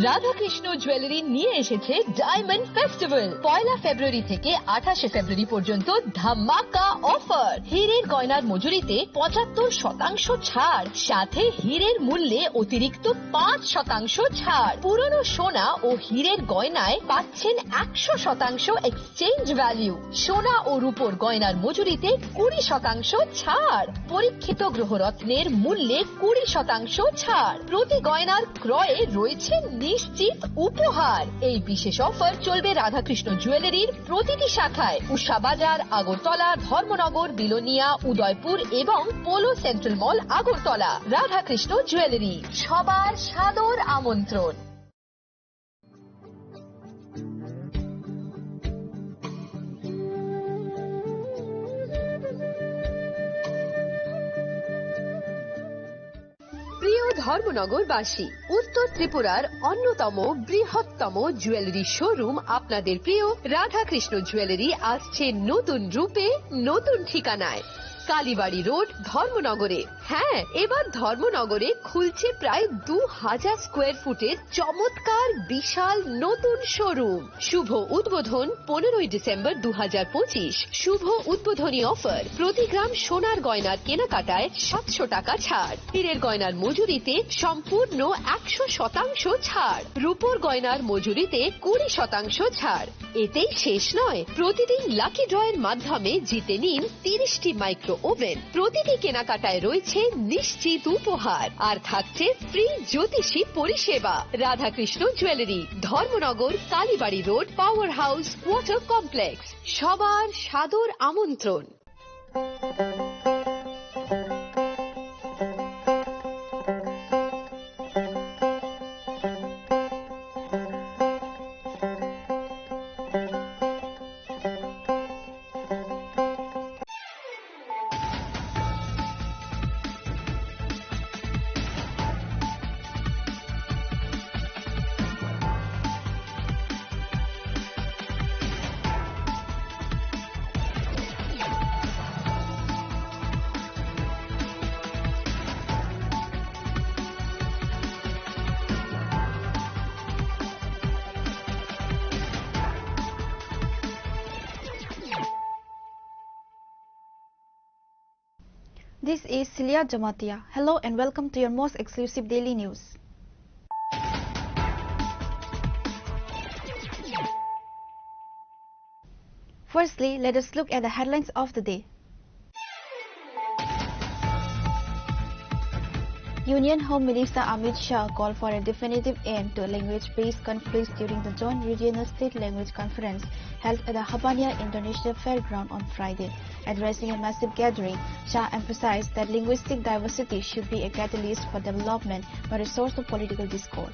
রাধাকৃষ্ণ জুয়েলারি নিয়ে এসেছে ডায়মন্ড ফেস্টিভ্যাল। পয়লা ফেব্রুয়ারি থেকে আঠাশে ফেব্রুয়ারি পর্যন্ত ধামাকা অফার। হীরের গয়নার মজুরিতে পঁচাত্তর শতাংশ ছাড়, সাথে হীরের মূল্যে অতিরিক্ত পাঁচ শতাংশ ছাড়। পুরনো সোনা ও হীরের গয়নায় পাচ্ছেন একশো শতাংশ এক্সচেঞ্জ ভ্যালু। সোনা ও রূপোর গয়নার মজুরিতে কুড়ি শতাংশ ছাড়। পরীক্ষিত গ্রহরত্নের মূল্যে কুড়ি শতাংশ ছাড়। প্রতি গয়নার ক্রয়ে রয়েছে নিশ্চিত উপহার। এই বিশেষ অফার চলবে রাধাকৃষ্ণ জুয়েলারির প্রতিটি শাখায়, উষা বাজার, আগরতলা, ধর্মনগর, বিলোনিয়া, উদয়পুর এবং পোলো সেন্ট্রাল মল, আগরতলা। রাধাকৃষ্ণ জুয়েলারি, সবার সাদর আমন্ত্রণ। প্রিয় ধর্মনগরবাসী, উত্তর ত্রিপুরার অন্যতম বৃহত্তম জুয়েলারি শোরুম আপনাদের প্রিয় রাধাকৃষ্ণ জুয়েলারি আসছে নতুন রূপে, নতুন ঠিকানায়। কালীবাড়ি রোড, ধর্মনগরে। হ্যাঁ, এবার ধর্মনগরে খুলছে প্রায় দু হাজার স্কোয়ার ফুটের চমৎকার বিশাল নতুন শোরুম। শুভ উদ্বোধন পনেরোই ডিসেম্বর দু হাজার পঁচিশ। শুভ উদ্বোধনী অফার, প্রতি গ্রাম সোনার গয়নার কেনাকাটায় সাতশো টাকা ছাড়, হীরের গয়নার মজুরিতে সম্পূর্ণ একশো শতাংশ ছাড়, রূপোর গয়নার মজুরিতে কুড়ি শতাংশ ছাড়। এতেই শেষ নয়, প্রতিদিন লাকি ড্রয়ের মাধ্যমে জিতে নিন তিরিশটি মাইক্রো ওভেন। প্রতিটি কেনাকাটায় রয়েছে নিশ্চিত উপহার, আর থাকছে ফ্রি জ্যোতিষী পরিষেবা। Radhakrishna jewellery, Dharmanagar, Kalibari road, power house, water complex. সবার সাদর আমন্ত্রণ। This is Celia Jamatia. Hello and welcome to your most exclusive daily news. Firstly, let us look at the headlines of the day. Union Home Minister Amit Shah called for a definitive end to language-based conflicts during the Joint Regional State Language Conference held at the Habania International Fairground on Friday. Addressing a massive gathering, Shah emphasized that linguistic diversity should be a catalyst for development, not a source of political discord.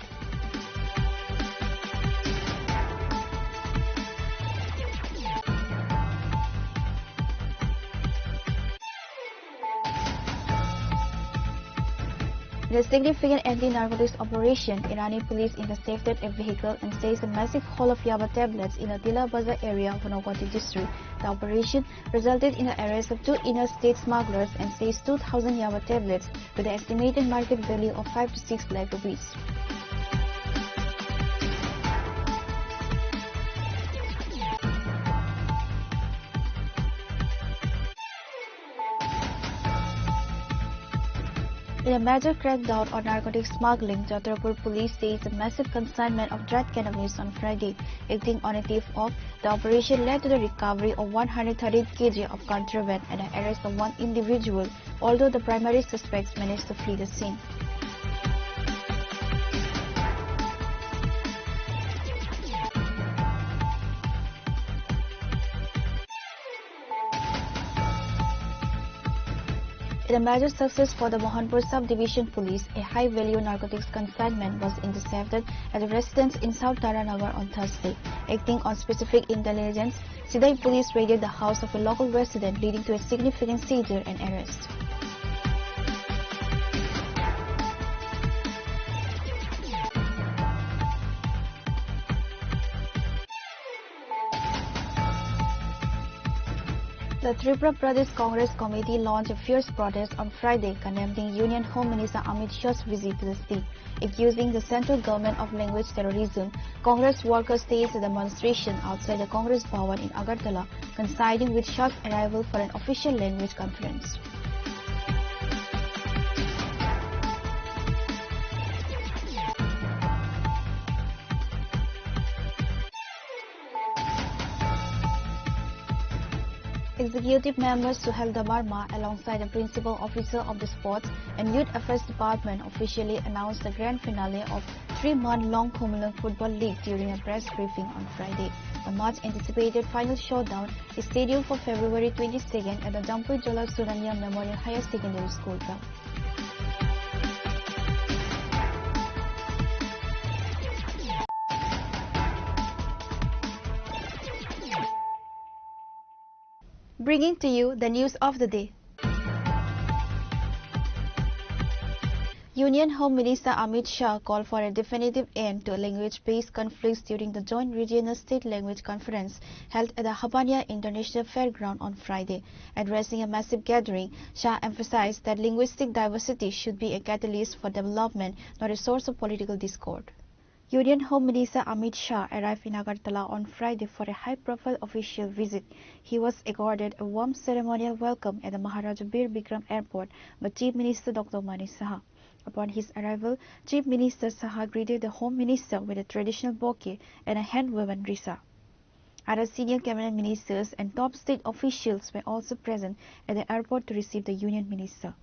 In a significant anti-narcotics operation, Irani police intercepted a vehicle and seized a massive haul of yaba tablets in the Tila Bazar area of Nogwati district. The operation resulted in the arrest of two interstate smugglers and seized two thousand yaba tablets with an estimated market value of five to six lakh rupees. In a major crackdown on narcotic smuggling, Chhatrapur police seized a massive consignment of dried cannabis on Friday. Acting on a tip-off, the operation led to the recovery of one hundred thirty kilograms of contraband and the arrest of one individual, although the primary suspects managed to flee the scene. In a major success for the Mohanpur Sub-Division Police, a high-value narcotics consignment was intercepted at a residence in South Taranagar on Thursday. Acting on specific intelligence, Sidai police raided the house of a local resident, leading to a significant seizure and arrest. The Tripura Pradesh Congress Committee launched a fierce protest on Friday, condemning Union Home Minister Amit Shah's visit to the state, accusing the central government of language terrorism. Congress workers staged a demonstration outside the Congress Bhawan in Agartala, coinciding with Shah's arrival for an official language conference. Executive member Suhel Debbarma, alongside the principal officer of the Sports and Youth Affairs Department, officially announced the grand finale of three-month-long Khumulwng Football League during a press briefing on Friday. The much-anticipated final showdown is scheduled for February twenty-second at the Jampuijala Surania Memorial Higher Secondary School ground. Bringing to you the news of the day. Union Home Minister Amit Shah called for a definitive end to language-based conflicts during the Joint Regional State Language Conference held at the Habania International Fairground on Friday. Addressing a massive gathering, Shah emphasized that linguistic diversity should be a catalyst for development, not a source of political discord. Union Home Minister Amit Shah arrived in Agartala on Friday for a high-profile official visit. He was accorded a warm ceremonial welcome at the Maharaja Bir Bikram Airport by Chief Minister Doctor Manik Saha. Upon his arrival, Chief Minister Saha greeted the Home Minister with a traditional bouquet and a hand-woven risha. Other senior cabinet ministers and top state officials were also present at the airport to receive the Union Minister.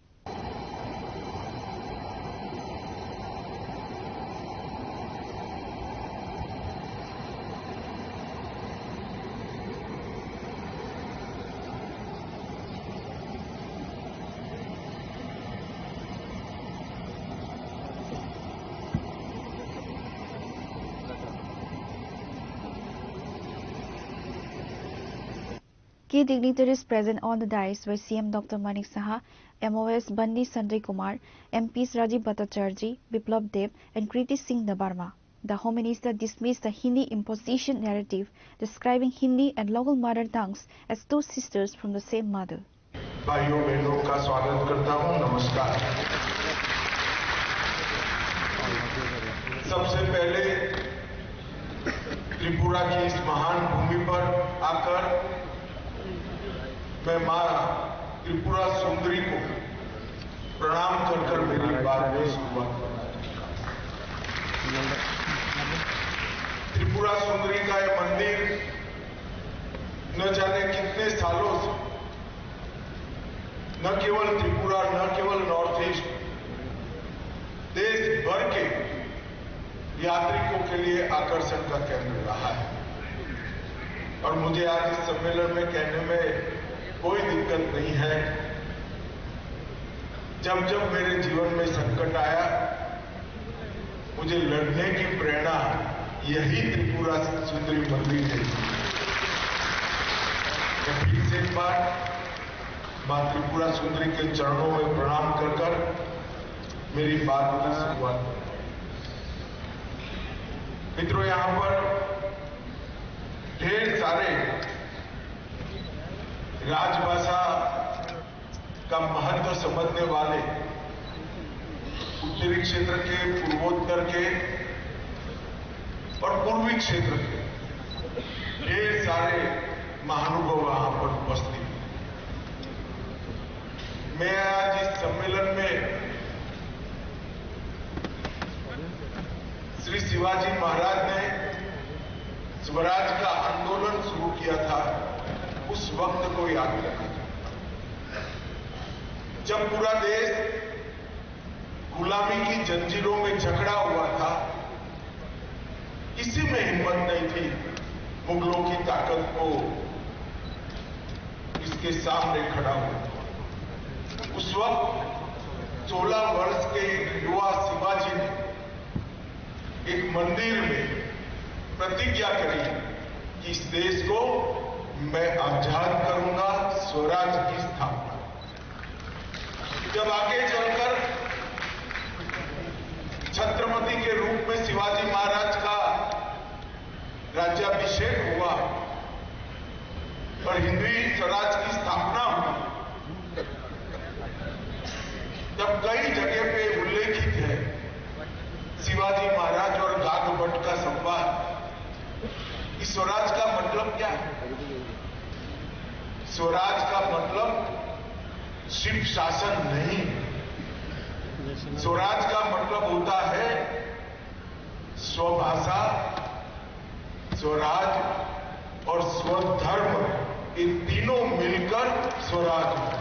Key dignitaries present on the dais were C M Doctor Manik Saha, M O S Bandi Sanjay Kumar, M Ps Rajiv Bhattacharjee, Biplab Deb, and Kriti Singh Debbarma. The Home Minister dismissed the Hindi imposition narrative, describing Hindi and local mother tongues as two sisters from the same mother. भाइयों बहनों का स्वागत करता हूं। नमस्कार। सबसे पहले त्रिपुरा की इस महान भूमि पर आकर मैं मां त्रिपुरा सुंदरी को प्रणाम कर कर मेरी बात की शुरुआत करना चाहता हूं। त्रिपुरा सुंदरी का यह मंदिर न जाने कितने सालों से न केवल त्रिपुरा, न केवल नॉर्थ ईस्ट, देश भर के यात्रिकों के लिए आकर्षण का केंद्र रहा है। और मुझे आज इस सम्मेलन में कहने में कोई दिक्कत नहीं है। जब जब मेरे जीवन में संकट आया, मुझे लड़ने की प्रेरणा यही त्रिपुरा सुंदरी मंदिर ने दी। मैं फिर से एक बार माँ त्रिपुरा सुंदरी के चरणों में प्रणाम कर कर मेरी बात की शुरुआत करूँ। मित्रों, यहाँ पर ढेर सारे राजभाषा का महत्व समझने वाले उत्तरी क्षेत्र के, पूर्वोत्तर के और पूर्वी क्षेत्र के ढेर सारे महानुभाव वहां पर उपस्थित हैं। मैं आज इस सम्मेलन में श्री शिवाजी महाराज ने स्वराज का आंदोलन शुरू किया था, उस वक्त को याद करना चाहता हूं, जब पूरा देश गुलामी की जंजीरों में जकड़ा हुआ था, किसी में हिम्मत नहीं थी मुगलों की ताकत को इसके सामने खड़ा हो। उस वक्त सोलह वर्ष के युवा शिवाजी ने एक मंदिर में प्रतिज्ञा करी कि इस देश को मैं आजाद करूंगा, स्वराज की स्थापना। जब आगे चलकर छत्रपति के रूप में शिवाजी महाराज का राज्याभिषेक हुआ और हिंदवी स्वराज की स्थापना हुई, तब कई जगह पे उल्लेखित है शिवाजी महाराज और गाग भट्ट का संवाद। इस स्वराज का मतलब क्या है? स्वराज का मतलब सिर्फ शासन नहीं, स्वराज का मतलब होता है स्वभाषा, स्वराज और स्वधर्म, ये तीनों मिलकर स्वराज है।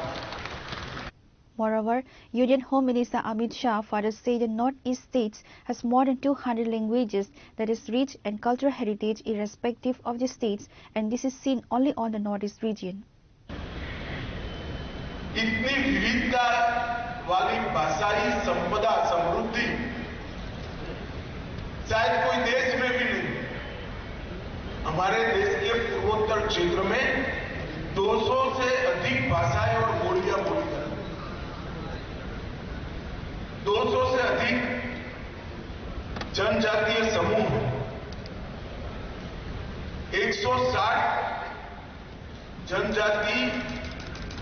Moreover, Union Home Minister Amit Shah further said the Northeast states has more than two hundred languages, that is rich and cultural heritage irrespective of the states, and this is seen only on the Northeast region. इतनी विविधता वाली भाषाई संपदा, समृद्धि शायद कोई देश में भी नहीं। हमारे देश के पूर्वोत्तर क्षेत्र में दो सौ से अधिक भाषाएं और बोलियां बोली जाती हैं। दो सौ से अधिक जनजातीय समूह हैं। एक सौ साठ जनजाति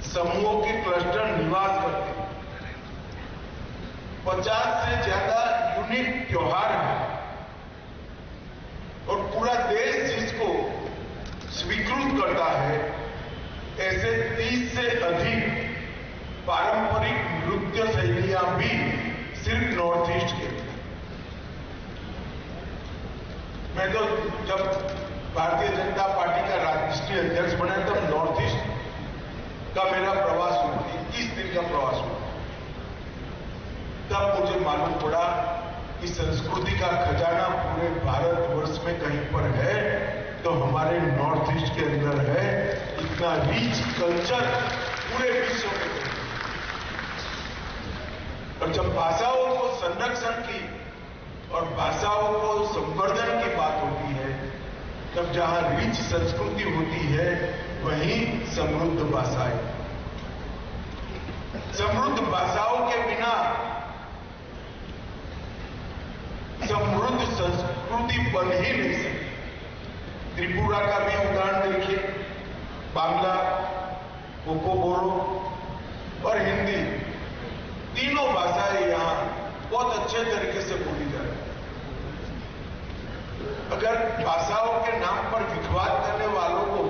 समूहों के क्लस्टर निवास करते हैं। पचास से ज्यादा यूनिक त्योहार हैं। और पूरा देश जिसको स्वीकृत करता है, ऐसे तीस से अधिक पारंपरिक नृत्य शैलियां भी सिर्फ नॉर्थ ईस्ट के अंदर। मैं तो जब भारतीय जनता पार्टी का राष्ट्रीय अध्यक्ष बना, तब नॉर्थ ईस्ट का मेरा प्रवास हुआ, इक्कीस दिन का प्रवास हुआ। तब मुझे मालूम पड़ा कि संस्कृति का खजाना पूरे भारतवर्ष में कहीं पर है, तो हमारे नॉर्थ ईस्ट के अंदर है। इतना रिच कल्चर पूरे विश्व में कहीं नहीं। और जब भाषाओं को संरक्षण की और भाषाओं को संवर्धन की बात होती है, तब जहाँ रिच संस्कृति होती है, वहीं समृद्ध भाषाएं। समृद्ध भाषाओं के बिना समृद्ध संस्कृति बन ही नहीं सकती। त्रिपुरा का भी उदाहरण देखिए, बांग्ला, कोको बोरो और हिंदी, तीनों भाषाएं यहाँ बहुत अच्छे तरीके से बोली जा रही है। अगर भाषाओं के नाम पर विवाद करने वालों को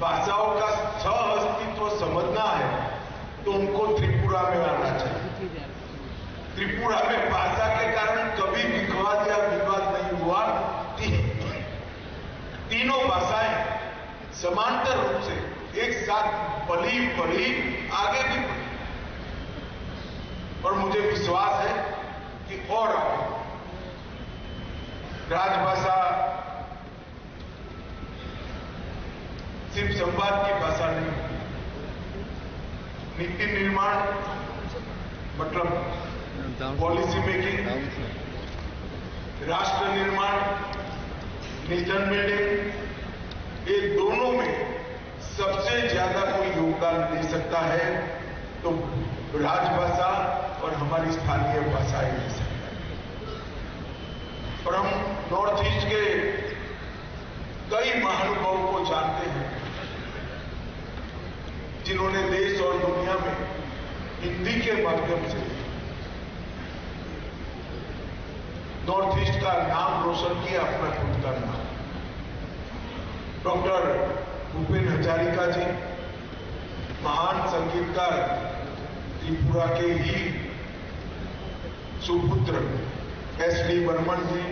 भाषाओं का सह अस्तित्व समझना है, तो उनको त्रिपुरा में आना चाहिए। त्रिपुरा में भाषा के कारण कभी विवाद या विवाद नहीं हुआ। ती-, तीनों भाषाएं समांतर रूप से एक साथ पली बढ़ी, आगे भी बढ़ी। और मुझे विश्वास है कि और आगे। राजभाषा सिर्फ संवाद की भाषा नहीं, नीति निर्माण, मतलब पॉलिसी मेकिंग, राष्ट्र निर्माण, नेशन बिल्डिंग, ये दोनों में सबसे ज्यादा कोई योगदान दे सकता है तो राजभाषा और हमारी स्थानीय भाषाएं दे सकता है। और हम नॉर्थ ईस्ट के कई महानुभावों को जानते हैं, जिन्होंने देश और दुनिया में हिंदी के माध्यम से नॉर्थ ईस्ट का नाम रोशन किया, अपना खुद का नाम। डॉक्टर भूपेन हजारिका जी, महान संगीतकार, त्रिपुरा के ही सुपुत्र एस डी बर्मन जी,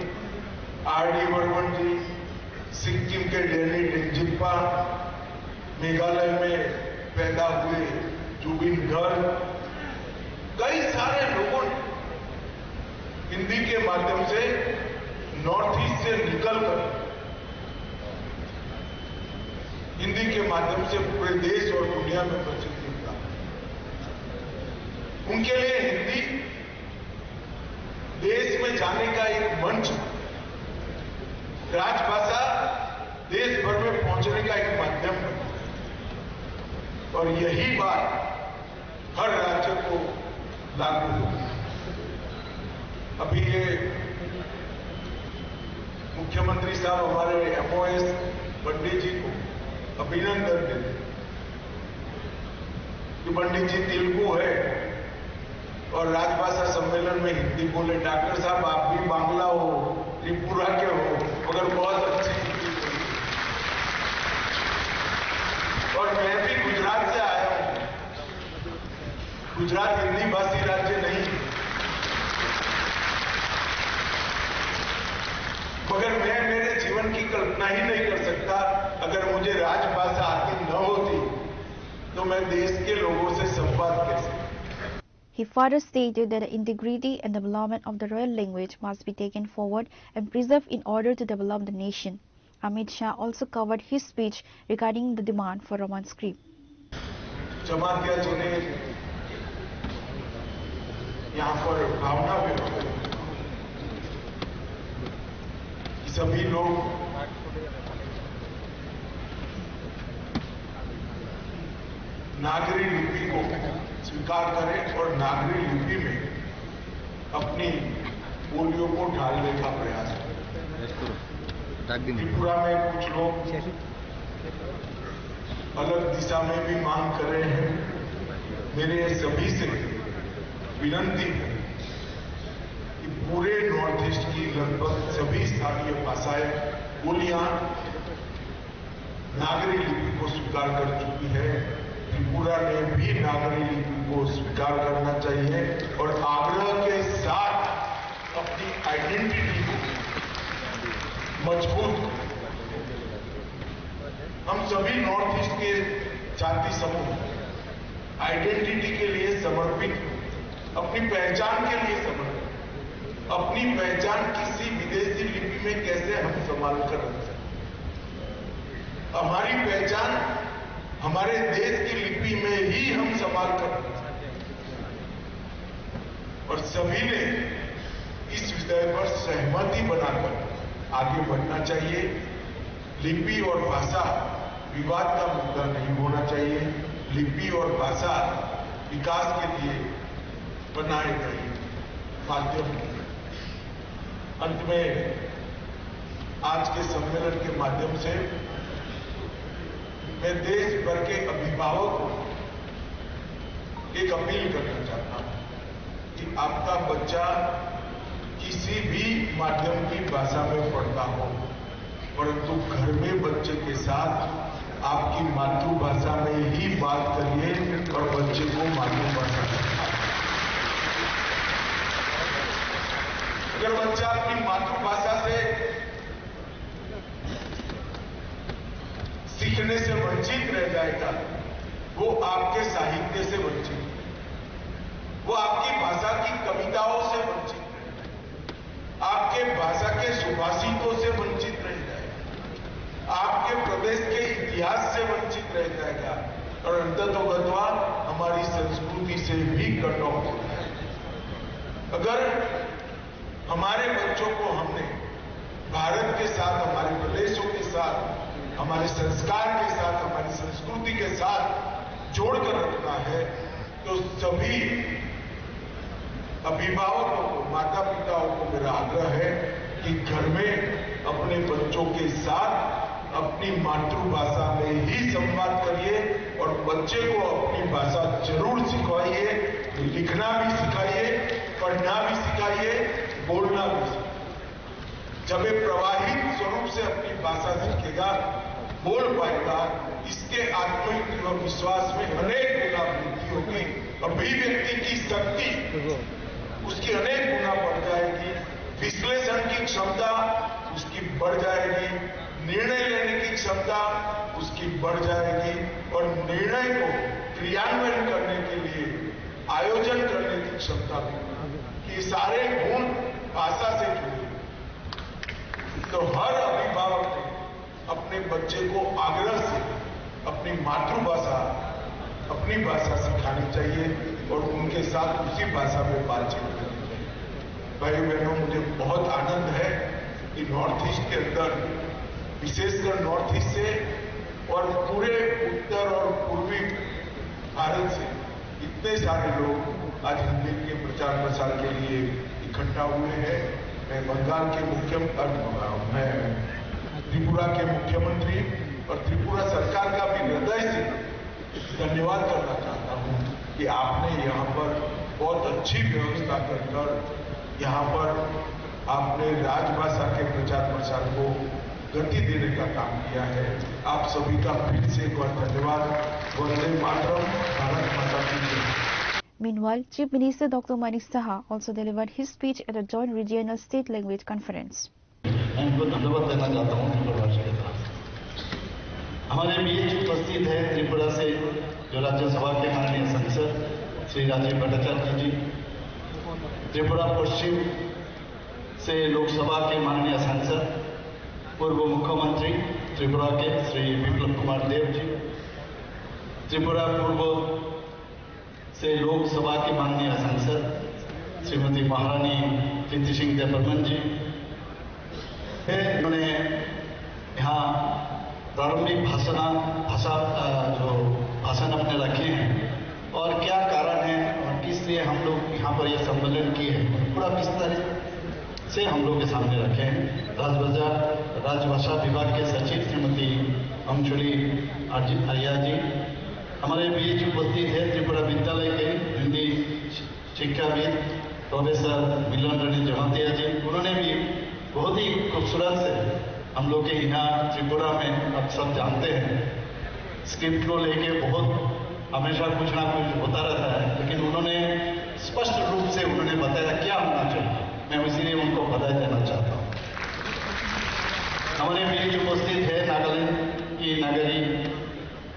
आर डी बर्मन जी, सिक्किम के डैनी डेंगजिप्पा, मेघालय में पैदा हुए जुबिन गर्ग, कई सारे लोगों ने हिंदी के माध्यम से नॉर्थ ईस्ट से निकलकर हिंदी के माध्यम से पूरे देश और दुनिया में प्रसिद्धि प्राप्त की। उनके लिए हिंदी देश में जाने का एक मंच, राजभाषा देश भर में पहुंचने का एक माध्यम बनी। और यही बात हर राज्य को लागू होगी। अभी ये मुख्यमंत्री साहब हमारे एमओएस पंडित जी को अभिनंदन देते हैं कि पंडित जी तेलुगु है और राजभाषा सम्मेलन में हिंदी बोले। डॉक्टर साहब, आप भी बांग्ला हो, त्रिपुरा के हो, मगर बहुत अच्छी हिंदी बोली। और मैं भी गुजरात से आया हूँ। गुजरात हिंदी भाषी राज्य नहीं है, मगर मैं मेरे जीवन की कल्पना ही नहीं कर सकता अगर मुझे राजभाषा आती न होती तो मैं देश के लोगों से संवाद कैसे करता। He further stated that the integrity and development of the royal language must be taken forward and preserved in order to develop the nation. Amit Shah also covered his speech regarding the demand for Roman script. Jamatia जी ने यहाँ पर भावना व्यक्त करी कि सभी लोग नागरी लिपि को स्वीकार करें और नागरी लिपि में अपनी बोलियों को ढालने का प्रयास करें। त्रिपुरा में कुछ लोग अलग दिशा में भी मांग कर रहे हैं। मेरे सभी से विनती है कि पूरे नॉर्थ ईस्ट की लगभग सभी स्थानीय भाषाएं, बोलियां नागरी लिपि को स्वीकार कर चुकी है। त्रिपुरा ने भी नागरी लिपि को स्वीकार करना चाहिए और आग्रह के साथ अपनी आइडेंटिटी को मजबूत करें। हम सभी नॉर्थ ईस्ट के जाति समूह आइडेंटिटी के लिए समर्पित, अपनी पहचान के लिए समर्पित, अपनी पहचान किसी विदेशी लिपि में कैसे हम संभाल कर रख सकते हैं। हमारी पहचान हमारे देश की लिपि में ही हम संभाल कर रख सकते हैं। और सभी ने इस विषय पर सहमति बनाकर आगे बढ़ना चाहिए। लिपि और भाषा विवाद का मुद्दा नहीं होना चाहिए। लिपि और भाषा विकास के लिए बनाए गए माध्यम। अंत में आज के सम्मेलन के माध्यम से मैं देश भर के अभिभावकों को एक अपील करना चाहता हूँ कि आपका बच्चा किसी भी माध्यम की भाषा में पढ़ता हो, परंतु घर में बच्चे के साथ आपकी मातृभाषा में ही बात करिए और बच्चे को मातृभाषा सिखाइए। अगर बच्चा अपनी मातृभाषा से सीखने से वंचित रह जाएगा, वो आपके साहित्य से वंचित, वो आपकी भाषा की कविताओं से वंचित रह जाएगा, आपके भाषा के सुभाषितों से वंचित रह जाएगा, आपके प्रदेश के इतिहास से वंचित रह जाएगा और अंततोगत्वा हमारी संस्कृति से भी कट ऑफ हो जाएगा। अगर हमारे बच्चों को हमने भारत के साथ, हमारे प्रदेशों के साथ, हमारे संस्कार के साथ, हमारी संस्कृति के साथ जोड़कर रखना है, तो सभी अभिभावकों को, माता पिताओं को मेरा आग्रह है कि घर में अपने बच्चों के साथ अपनी मातृभाषा में ही संवाद करिए और बच्चे को अपनी भाषा जरूर सिखाइए, लिखना भी सिखाइए, पढ़ना भी सिखाइए, बोलना भी सिखाइए। जब ये प्रवाहित स्वरूप से अपनी भाषा सीखेगा, बोल पाएगा, इसके आत्मविश्वास में अनेक गुना वृद्धि होगी। अभिव्यक्ति की शक्ति, उसकी अनेक गुना बढ़ जाएगी। विश्लेषण की क्षमता उसकी बढ़ जाएगी, निर्णय लेने की क्षमता उसकी बढ़ जाएगी और निर्णय को क्रियान्वयन करने के लिए, आयोजन करने की क्षमता भी। ये सारे गुण भाषा से जुड़े हैं। तो हर अभिभावक ने अपने बच्चे को आग्रह से अपनी मातृभाषा, अपनी भाषा सिखानी चाहिए और उनके साथ उसी भाषा में बातचीत करनी चाहिए। भाई बहनों, मुझे बहुत आनंद है कि नॉर्थ ईस्ट के अंदर, विशेषकर नॉर्थ ईस्ट से और पूरे उत्तर और पूर्वी भारत से इतने सारे लोग आज हिंदी के प्रचार प्रसार के लिए इकट्ठा हुए हैं। मैं बंगाल के मुख्यम-, अ, मैं त्रिपुरा के मुख्यमंत्री और त्रिपुरा सरकार का भी हृदय से धन्यवाद करना चाहता हूँ कि आपने यहाँ पर बहुत अच्छी व्यवस्था कर कर यहाँ पर आपने राजभाषा के प्रचार प्रसार को गति देने का काम किया है। आप सभी का फिर से एक बार धन्यवाद। वंदे मातरम। भारत माता की जय। Meanwhile, Chief Minister Doctor Manik Saha also delivered his speech at the Joint Regional State Language Conference. मैं उनको धन्यवाद देना चाहता हूँ त्रिपुरा राज्य के तरफ से। हमारे बीच उपस्थित है त्रिपुरा से जो राज्यसभा के माननीय सांसद श्री राजीव भट्टाचार्य जी, त्रिपुरा पश्चिम से लोकसभा के माननीय सांसद, पूर्व मुख्यमंत्री त्रिपुरा के श्री विप्लव कुमार देव जी, त्रिपुरा पूर्व से लोकसभा के माननीय सांसद श्रीमती महारानी प्रीति सिंह देबबर्मन जी, हैं, उन्होंने यहाँ प्रारंभिक भाषण, भाषा, अ, जो भाषण अपने रखे हैं और क्या कारण है और किस लिए हम लोग यहाँ पर यह सम्मेलन किए हैं, विस्तारित से हम लोग के सामने रखे हैं। राजभाषा, राजभाषा विभाग के सचिव श्रीमती अंशुली आर्य-, आर्या जी, हमारे बीच उपस्थित है त्रिपुरा विद्यालय के हिंदी शिक्षाविद प्रोफेसर मिलन रानी जमातिया जी, उन्होंने भी बहुत ही खूबसूरत से हम लोग के यहाँ त्रिपुरा में, आप सब जानते हैं, स्क्रिप्ट को लेके बहुत हमेशा कुछ ना कुछ होता रहता है, लेकिन उन्होंने स्पष्ट रूप से उन्होंने बताया क्या होना चाहिए। मैं इसीलिए उनको बधाई देना चाहता हूँ। हमारे बीच उपस्थित है नागालैंड की नागरी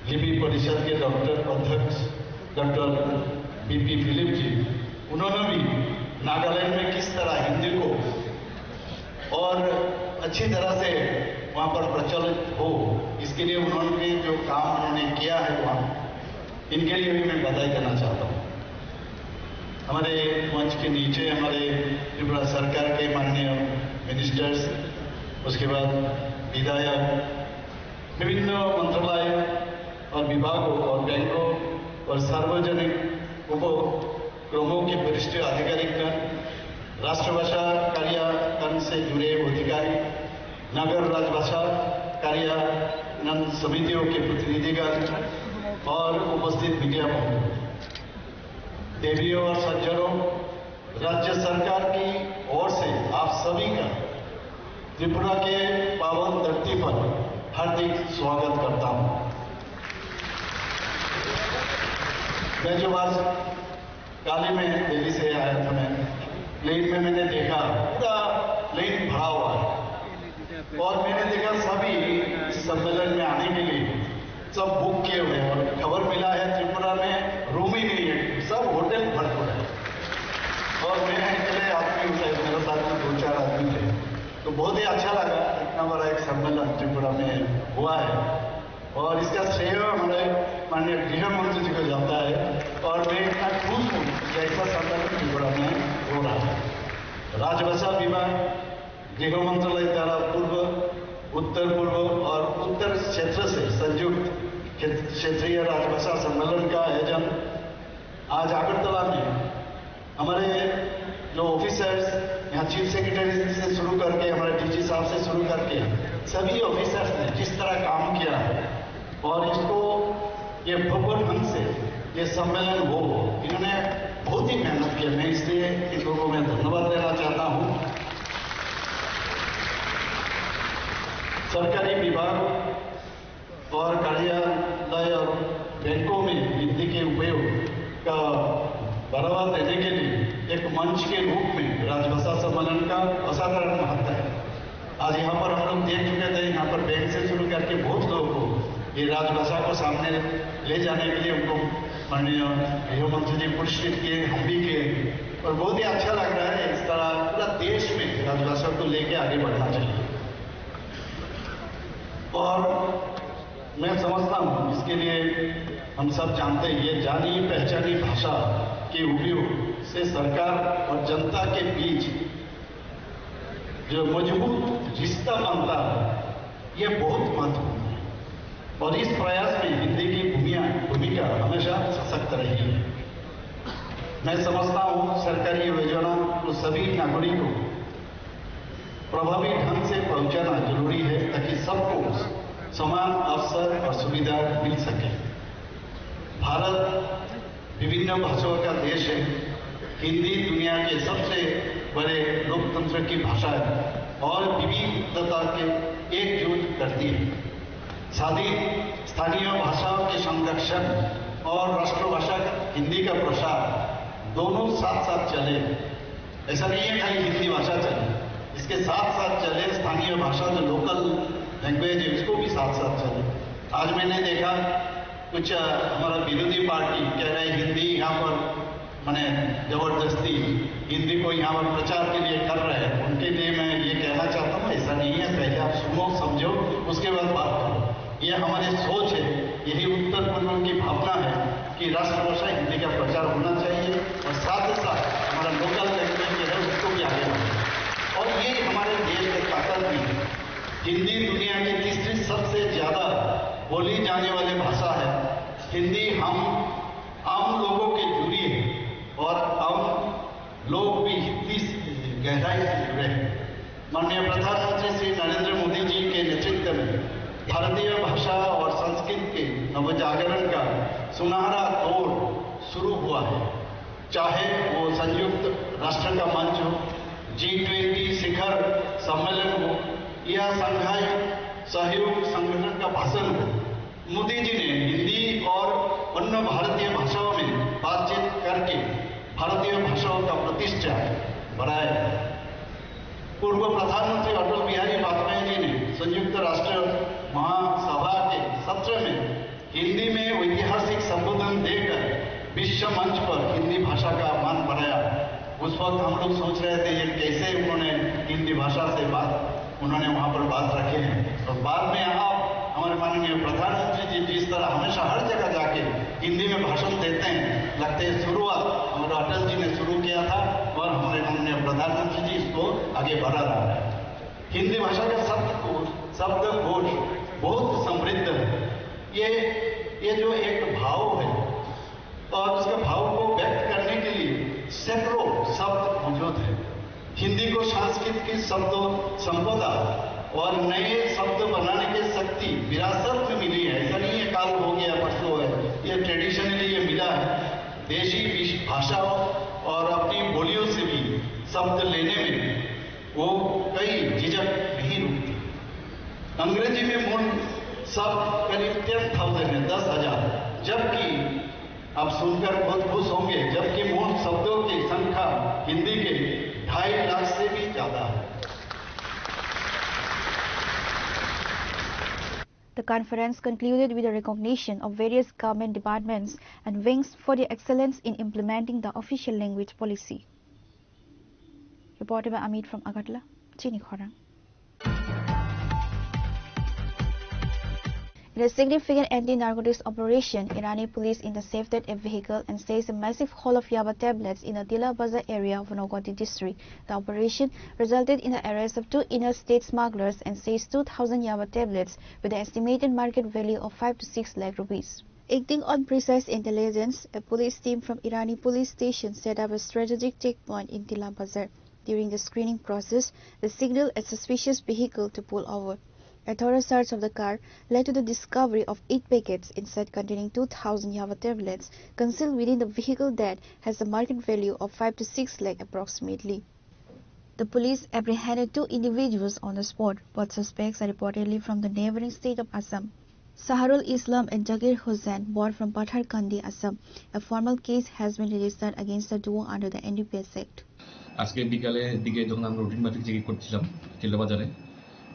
लिपि परिषद के डॉक्टर अध्यक्ष डॉक्टर बीपी फिलिप जी, उन्होंने भी नागालैंड में किस तरह हिंदी को और अच्छी तरह से वहाँ पर प्रचलित हो, इसके लिए उन्होंने जो काम उन्होंने किया है वहाँ, इनके लिए भी मैं बधाई देना चाहता हूँ। हमारे मंच के नीचे हमारे त्रिपुरा सरकार के माननीय मिनिस्टर्स, उसके बाद विधायक, विभिन्न मंत्रालय और विभागों और बैंकों और सार्वजनिक उपक्रमों के वरिष्ठ अधिकारीगण, राष्ट्रभाषा कार्यान्वयन से जुड़े अधिकारी, नगर राजभाषा कार्यान्वयन समितियों के प्रतिनिधिगण और उपस्थित मीडिया बंधु, देवियों और सज्जनों, राज्य सरकार की ओर से आप सभी का त्रिपुरा के पावन धरती पर हार्दिक स्वागत करता हूं। मैं जो आज काल ही मैं दिल्ली से आया था, मैं प्लेन में मैंने देखा पूरा प्लेन भरा हुआ है। और मैंने देखा सभी इस सम्मेलन में आने के लिए सब बुक किए हुए हैं और खबर मिला है त्रिपुरा में रूम ही नहीं है, सब होटल भरपूर है। और मैं अकेले आदमी हूँ, शायद मेरे साथ में दो चार आदमी थे, तो बहुत ही अच्छा लगा। इतना बड़ा एक सम्मेलन त्रिपुरा में हुआ है और इसका श्रेय हमारे माननीय गृह मंत्री जी को जाता है और मैं इतना खुश हूँ कि ऐसा सम्मेलन त्रिपुरा में हो रहा है। राजभाषा विभाग गृह मंत्रालय द्वारा पूर्व, उत्तर पूर्व और उत्तर क्षेत्र से संयुक्त क्षेत्र-, क्षेत्रीय राजभाषा सम्मेलन का आयोजन आज अगरतला में हमारे जो ऑफिसर्स, यहाँ चीफ सेक्रेटरी से शुरू करके हमारे डीजी साहब से शुरू करके सभी ऑफिसर्स ने जिस तरह काम किया है, और इसको ये भव्य ढंग से ये सम्मेलन हो, इन्होंने बहुत ही मेहनत किया। मैं इसलिए इन लोगों में धन्यवाद देना चाहता हूँ। सरकारी विभाग और कार्यालय और बैंकों में हिंदी के उपयोग का बढ़ावा देने के लिए एक मंच के रूप में राजभाषा सम्मेलन का असाधारण महत्व है। आज यहाँ पर हम लोग देख चुके थे, यहाँ पर बैंक से शुरू करके बहुत लोगों को ये राजभाषा को सामने ले जाने के लिए उनको माननीय गृह मंत्री जी पुरस्कृत किए, हम भी किए, और बहुत ही अच्छा लग रहा है। इस तरह पूरा देश में राजभाषा को लेके आगे बढ़ना चाहिए। और मैं समझता हूँ, इसके लिए हम सब जानते हैं, ये जानी पहचानी भाषा के उपयोग से सरकार और जनता के बीच जो मजबूत रिश्ता बनता है, ये बहुत महत्वपूर्ण है। और इस प्रयास में हिंदी की भूमिया-, भूमिका हमेशा सशक्त रही है। मैं समझता हूँ, सरकारी योजना को सभी नागरिकों प्रभावी ढंग से पहुंचाना जरूरी है, ताकि सबको समान अवसर और सुविधा मिल सके। भारत विभिन्न भाषाओं का देश है। हिंदी दुनिया के सबसे बड़े लोकतंत्र की भाषा है और विविधता के एकजुट करती है। शादी, स्थानीय भाषाओं के संरक्षण और राष्ट्रभाषा हिंदी का प्रसार दोनों साथ साथ चले। ऐसा नहीं है खाली हिंदी भाषा चले, इसके साथ साथ चले स्थानीय भाषा, जो लोकल लैंग्वेज है, उसको भी साथ साथ चले। आज मैंने देखा कुछ, अ, हमारा विरोधी पार्टी कह रहे हिंदी यहाँ पर, माने, जबरदस्ती हिंदी को यहाँ पर प्रचार के लिए कर रहे हैं। उनके लिए मैं ये कहना चाहता हूँ, ऐसा नहीं है। पहले आप सुनो, समझो, उसके बाद बात करो। ये हमारी सोच है, यही उत्तर पूर्व की भावना है कि राष्ट्रभाषा हिंदी का प्रचार होना चाहिए और साथ ही साथ हमारा लोकल लैंग्वेज जो है उसको भी आगे बढ़ाना। और ये हमारे देश की ताकत भी है। हिंदी दुनिया की तीसरी सबसे ज्यादा बोली जाने वाली भाषा है। हिंदी हम आम लोगों के जुड़ी है और हम लोग भी हिंदी गहराई से जुड़े हैं। माननीय प्रधानमंत्री श्री नरेंद्र मोदी जी के नेतृत्व में भारतीय भाषा और संस्कृति के नवजागरण का सुनहरा दौर शुरू हुआ है। चाहे वो संयुक्त राष्ट्र का मंच हो, जी ट्वेंटी शिखर सम्मेलन हो या शंघाई सहयोग संगठन का भाषण हो, मोदी जी ने हिंदी और अन्य भारतीय भाषाओं में बातचीत करके भारतीय भाषाओं का प्रतिष्ठा बढ़ाया। पूर्व प्रधानमंत्री अटल बिहारी वाजपेयी जी ने संयुक्त राष्ट्र महासभा के सत्र में हिंदी में ऐतिहासिक संबोधन देकर विश्व मंच पर हिंदी भाषा का मान बढ़ाया। उस वक्त हम लोग सोच रहे थे, ये कैसे उन्होंने हिंदी भाषा से बात, उन्होंने वहाँ पर बात रखे हैं। और बाद में आप हमारे माननीय प्रधानमंत्री जी जिस तरह हमेशा हर जगह जाके हिंदी में भाषण देते हैं, लगते हैं शुरुआत हमारे अटल जी ने शुरू किया था और हमारे माननीय प्रधानमंत्री जी इसको आगे बढ़ा रहा है। हिंदी भाषा का शब्दकोश, शब्दकोश बहुत समृद्ध है। ये, ये जो एक भाव है और उसके भाव को व्यक्त करने के लिए सैकड़ों शब्द मौजूद है। हिंदी को संस्कृत की शब्दों संपदा और नए शब्द बनाने की शक्ति विरासत में मिली है। ऐसा नहीं है काल हो गया, परसों है, ये ट्रेडिशनली ये मिला है। देशी विश-, भाषाओं और अपनी बोलियों से भी शब्द लेने में वो कई झिझक नहीं रुकती। अंग्रेजी में मूल शब्द करीब टेन थाउजेंड है, दस हजार, जबकि आप सुनकर बहुत खुश होंगे, जबकि मूल शब्दों की संख्या हिंदी के ढाई लाख से भी ज्यादा है। The conference concluded with a recognition of various government departments and wings for their excellence in implementing the official language policy. Reported by Amit from Agartala. Chini Khorang. In a significant anti-narcotics operation, Irani police intercepted a vehicle and seized a massive haul of yaba tablets in the Tila Bazar area of Unakoti district. The operation resulted in the arrest of two interstate smugglers and seized two thousand yaba tablets with an estimated market value of five to six lakh rupees. Acting on precise intelligence, a police team from Irani police station set up a strategic checkpoint in Tila Bazar. During the screening process, they signaled a suspicious vehicle to pull over. A thorough search of the car led to the discovery of eight packets inside containing two thousand yaba tablets concealed within the vehicle that has a market value of five to six lakh approximately. The police apprehended two individuals on the spot. Both suspects are reportedly from the neighboring state of Assam. Saharul Islam and Zakir Hussain, both from Patharkandi, Assam. A formal case has been registered against the duo under the N D P S Act. আজকে বিকালের দিকে যখন আমরা রুটিন মাফিক চেকিং করছিলাম চিল্লা বাজারে,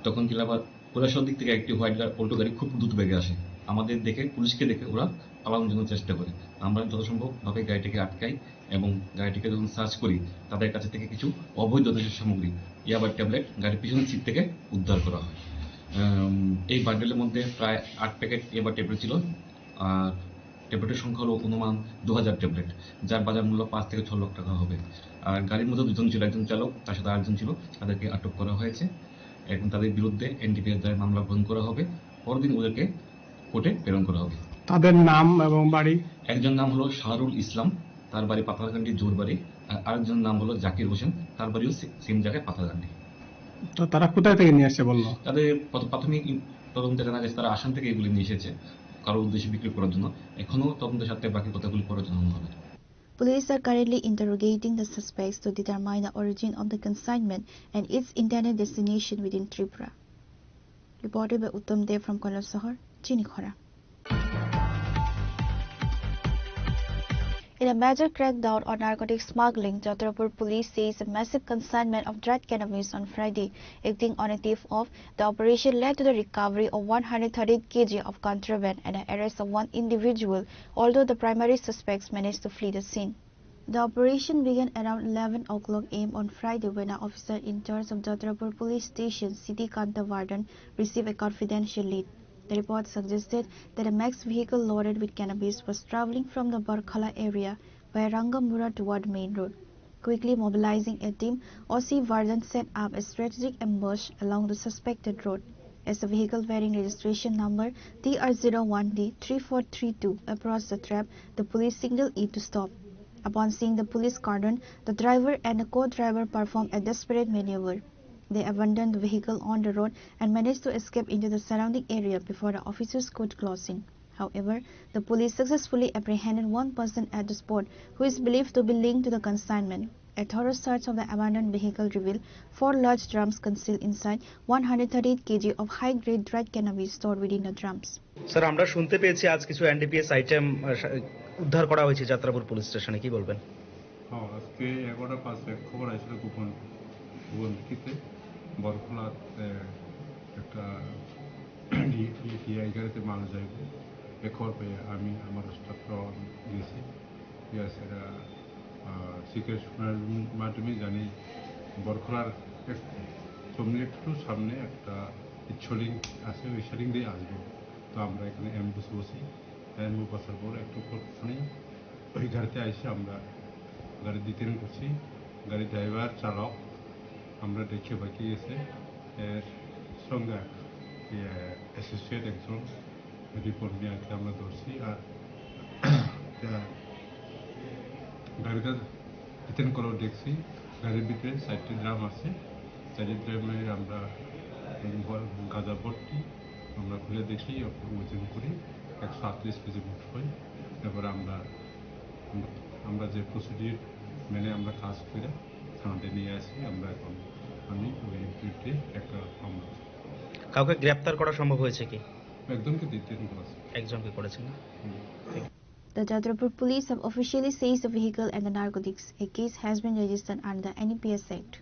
তখন চিল্লা বা-, কৈলাসহর দিক থেকে একটি হোয়াইট অল্টো গাড়ি খুব দ্রুত বেগে আসে। আমাদের দেখে, পুলিশকে দেখে ওরা পালানোর জন্য চেষ্টা করে। আমরা যথাসম্ভবভাবে গাড়িটাকে আটকাই এবং গাড়িটিকে যখন সার্চ করি, তাদের কাছে থেকে কিছু অবৈধ দেশীয় সামগ্রী, ইয়াবার ট্যাবলেট গাড়ির পিছনের সিট থেকে উদ্ধার করা হয়। আম, এই বান্ডেলের মধ্যে প্রায় আট প্যাকেট ইয়াবার ট্যাবলেট ছিল। আর ট্যাবলেটের সংখ্যা হলো অনুমান দু হাজার ট্যাবলেট, যার বাজার মূল্য পাঁচ থেকে ছ লাখ টাকা হবে। আর গাড়ির মধ্যে দুজন ছিল, একজন চালক, তার সাথে আরেকজন ছিল। তাদেরকে আটক করা হয়েছে এবং তাদের বিরুদ্ধে এনডিপিএস ধারায় মামলা গ্রহণ করা হবে। পরদিন ওদেরকে কোর্টে প্রেরণ করা হবে। তাদের নাম এবং বাড়ি? একজন নাম হলো শাহরুল ইসলাম, তার বাড়ি পাথারকান্দি জোরবাড়ি। আর আরেকজনের নাম হলো জাকির হোসেন, তার বাড়িও সে-, সেম জায়গায় পাথারকান্দি। তো তারা কোথায় থেকে নিয়ে আসছে বললো? তাদের প্রাথ-, প্রাথমিক ইন-, তদন্তে জানা গেছে তারা আসাম থেকে এগুলি নিয়ে এসেছে কারোর উদ্দেশ্যে বিক্রি করার জন্য। এখনো তদন্তের সাথে বাকি কথাগুলি পরে জানানো হবে। Police are currently interrogating the suspects to determine the origin of the consignment and its intended destination within Tripura. Reported by Uttam Dev from Kailasahar, Chini Khorang. In a major crackdown on narcotic smuggling, Jatrapur police seized a massive consignment of dried cannabis on Friday. Acting on a tip-off, the operation led to the recovery of one hundred thirty-eight kilograms of contraband and the arrest of one individual, although the primary suspects managed to flee the scene. The operation began around eleven o'clock a m on Friday when an officer in charge of Jatrapur Police Station, Siddhikanta Vardhan, received a confidential lead. The report suggested that a Max vehicle loaded with cannabis was traveling from the Barkhala area via Rangamura toward Main Road. Quickly mobilizing a team, O C Vardhan set up a strategic ambush along the suspected road. As the vehicle bearing registration number T R zero one D three four three two approached the trap, the police signaled it to stop. Upon seeing the police cordon, the driver and the co-driver performed a desperate maneuver. They abandoned the vehicle on the road and managed to escape into the surrounding area before the officers could close in. However, the police successfully apprehended one person at the spot who is believed to be linked to the consignment. A thorough search of the abandoned vehicle revealed four large drums concealed inside, one hundred thirty-eight kilograms of high-grade dried cannabis stored within the drums. Sir, আমরা শুনতে পেয়েছি আজ কিছু NDPS item, আহ, সা-, উদ্ধার করা হয়েছে যাত্রাপুর পুলিশ স্টেশনে, কি বলবেন? হ্যাঁ, আজকে এগারোটা পাঁচে এক খবর আসছিল গোপন, গোপন ভিত্তিতে বরখলাত, আহ, একটা ডি-, ডিআই গাড়িতে মাল যাইব। এ খবর পেয়ে আমি আমার স্টাফরাও গেছি। গিয়ে সেটা, আহ, সিক্রেট শোনার মাধ্যমে জানি বরখলার এক, চমনি একটু সামনে একটা ইচ্ছলিং আছে, ওই ইচ্ছলিং দিয়ে আসবো। তো আমরা এখানে অ্যাম্বুশ বসি, অ্যাম্বুশ বসার পর একটু পর ফোনে ওই গাড়িতে আইসে আমরা গাড়ি ডিটেন করছি। গাড়ি ড্রাইভার, চালক আমরা দেখে বাকি গেছে। এর সঙ্গে, ইয়ে, অ্যাসোসিয়েট একজন রিপোর্ট নিয়ে আর কি আমরা ধরছি। আর, আহ, গাড়িটা ডিটেন করে দেখছি, গাড়ির ভিতরে চারটি ড্রাম আছে। চারটি ড্রামে আমরা এই ভর-, গাঁজা ভর্তি। আমরা খুলে দেখি, ওজন করি একশো আটত্রিশ কেজি মতো হয়। এবার আমরা, আমরা যে প্রসিডিউর মেনে আমরা কাজ করে থানাতে নিয়ে আসি। আমরা এখন, আমি ওই বিরুদ্ধে একটা মামলা। কাউকে গ্রেপ্তার করা সম্ভব হয়েছে কি? একজনকে ডিটেন করা আছে। একজনকে করেছেন না? হুম। The Jatrapur police have officially seized the vehicle and the narcotics. A case has been registered under the N D P S Act.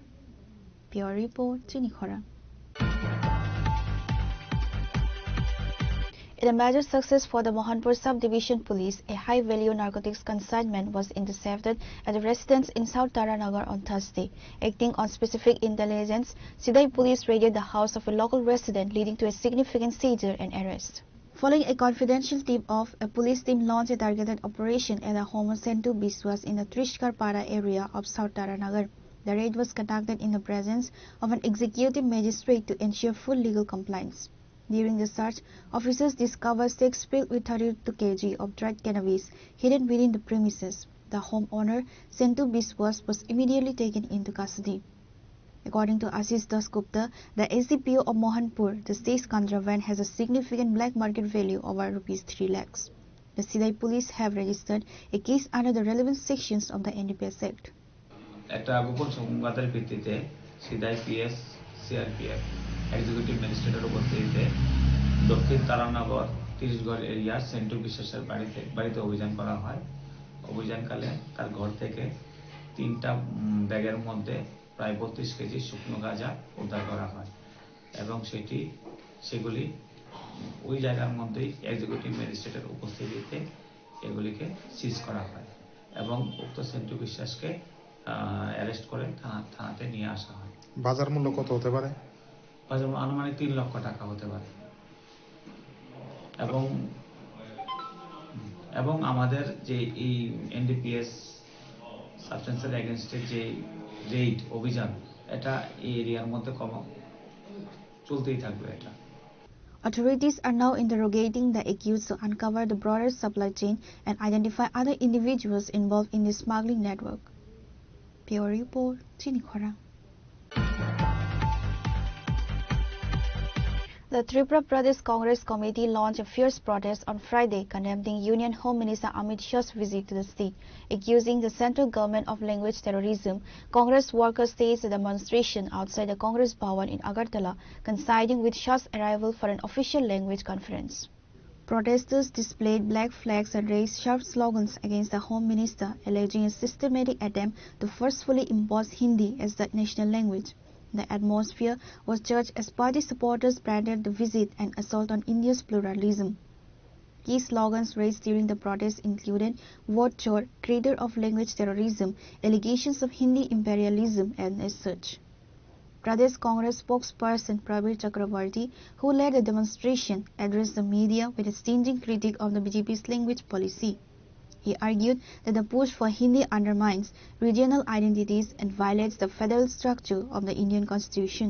Bureau report, Chini Khorang. In a major success for the Mohanpur Subdivision Police, a high-value narcotics consignment was intercepted at a residence in South Taranagar on Thursday. Acting on specific intelligence, Sidai Police raided the house of a local resident, leading to a significant seizure and arrest. Following a confidential tip-off, a police team launched a targeted operation at the home of Sentu Biswas in the Trishkar Para area of South Taranagar. The raid was conducted in the presence of an executive magistrate to ensure full legal compliance. During the search, officers discovered six filled with thirty-two kilograms of dried cannabis hidden within the premises. The homeowner, Sentu Biswas, was immediately taken into custody. According to Ashish Dasgupta, the A C P O of Mohanpur, the seized contraband has a significant black market value over rupees three lakhs. The Sidai police have registered a case under the relevant sections of the N D P S Act. একটা গোপন সংবাদের ভিত্তিতে সিদাই PS, CRPF, executive ম্যাজিস্ট্রেটের উপস্থিতিতে দক্ষিণ তারানগর তিরিশ ঘর এরিয়ার সেন্টু বিশ্বাসের বাড়িতে, বাড়িতে অভিযান করা হয়। অভিযানকালে তার ঘর থেকে তিনটা, উম, ব্যাগের মধ্যে প্রায় বত্রিশ কেজি শুকনো গাঁজা উদ্ধার করা হয় এবং সেটি, সেগুলি ওই জায়গার মধ্যেই এক্সিকিউটিভ ম্যাজিস্ট্রেটের উপস্থিতিতে এগুলিকে সিজ করা হয় এবং উক্ত সেন্টু বিশ্বাসকে, আহ, অ্যারেস্ট করে থানা, থানাতে নিয়ে আসা হয়। বাজার মূল্য কত হতে পারে? বাজার মূল্য আনুমানিক তিন লক্ষ টাকা হতে পারে। এবং, এবং আমাদের যে এই এনডিপিএস সাবস্টেন্সের এগেনস্টে যে রেইড অভিযান, এটা এই এরিয়ার মধ্যে কম চলতেই থাকবে এটা। Authorities are now interrogating the accused to uncover the broader supply chain and identify other individuals involved in the smuggling network. Bureau report, Chini Khorang. The Tripura Pradesh Congress Committee launched a fierce protest on Friday, condemning Union Home Minister Amit Shah's visit to the state, accusing the central government of language terrorism. Congress workers staged a demonstration outside the Congress Bhawan in Agartala, coinciding with Shah's arrival for an official language conference. Protesters displayed black flags and raised sharp slogans against the Home Minister, alleging a systematic attempt to forcefully impose Hindi as the national language. The atmosphere was charged as party supporters branded the visit an assault on India's pluralism. Key slogans raised during the protest included "Vote Chor," "Creator of Language Terrorism," "Allegations of Hindi Imperialism," and as such. Pradesh Congress spokesperson Prabir Chakraborty, who led the demonstration, addressed the media with a stinging critique of the B J P's language policy. He argued that the push for Hindi undermines regional identities and violates the federal structure of the Indian Constitution.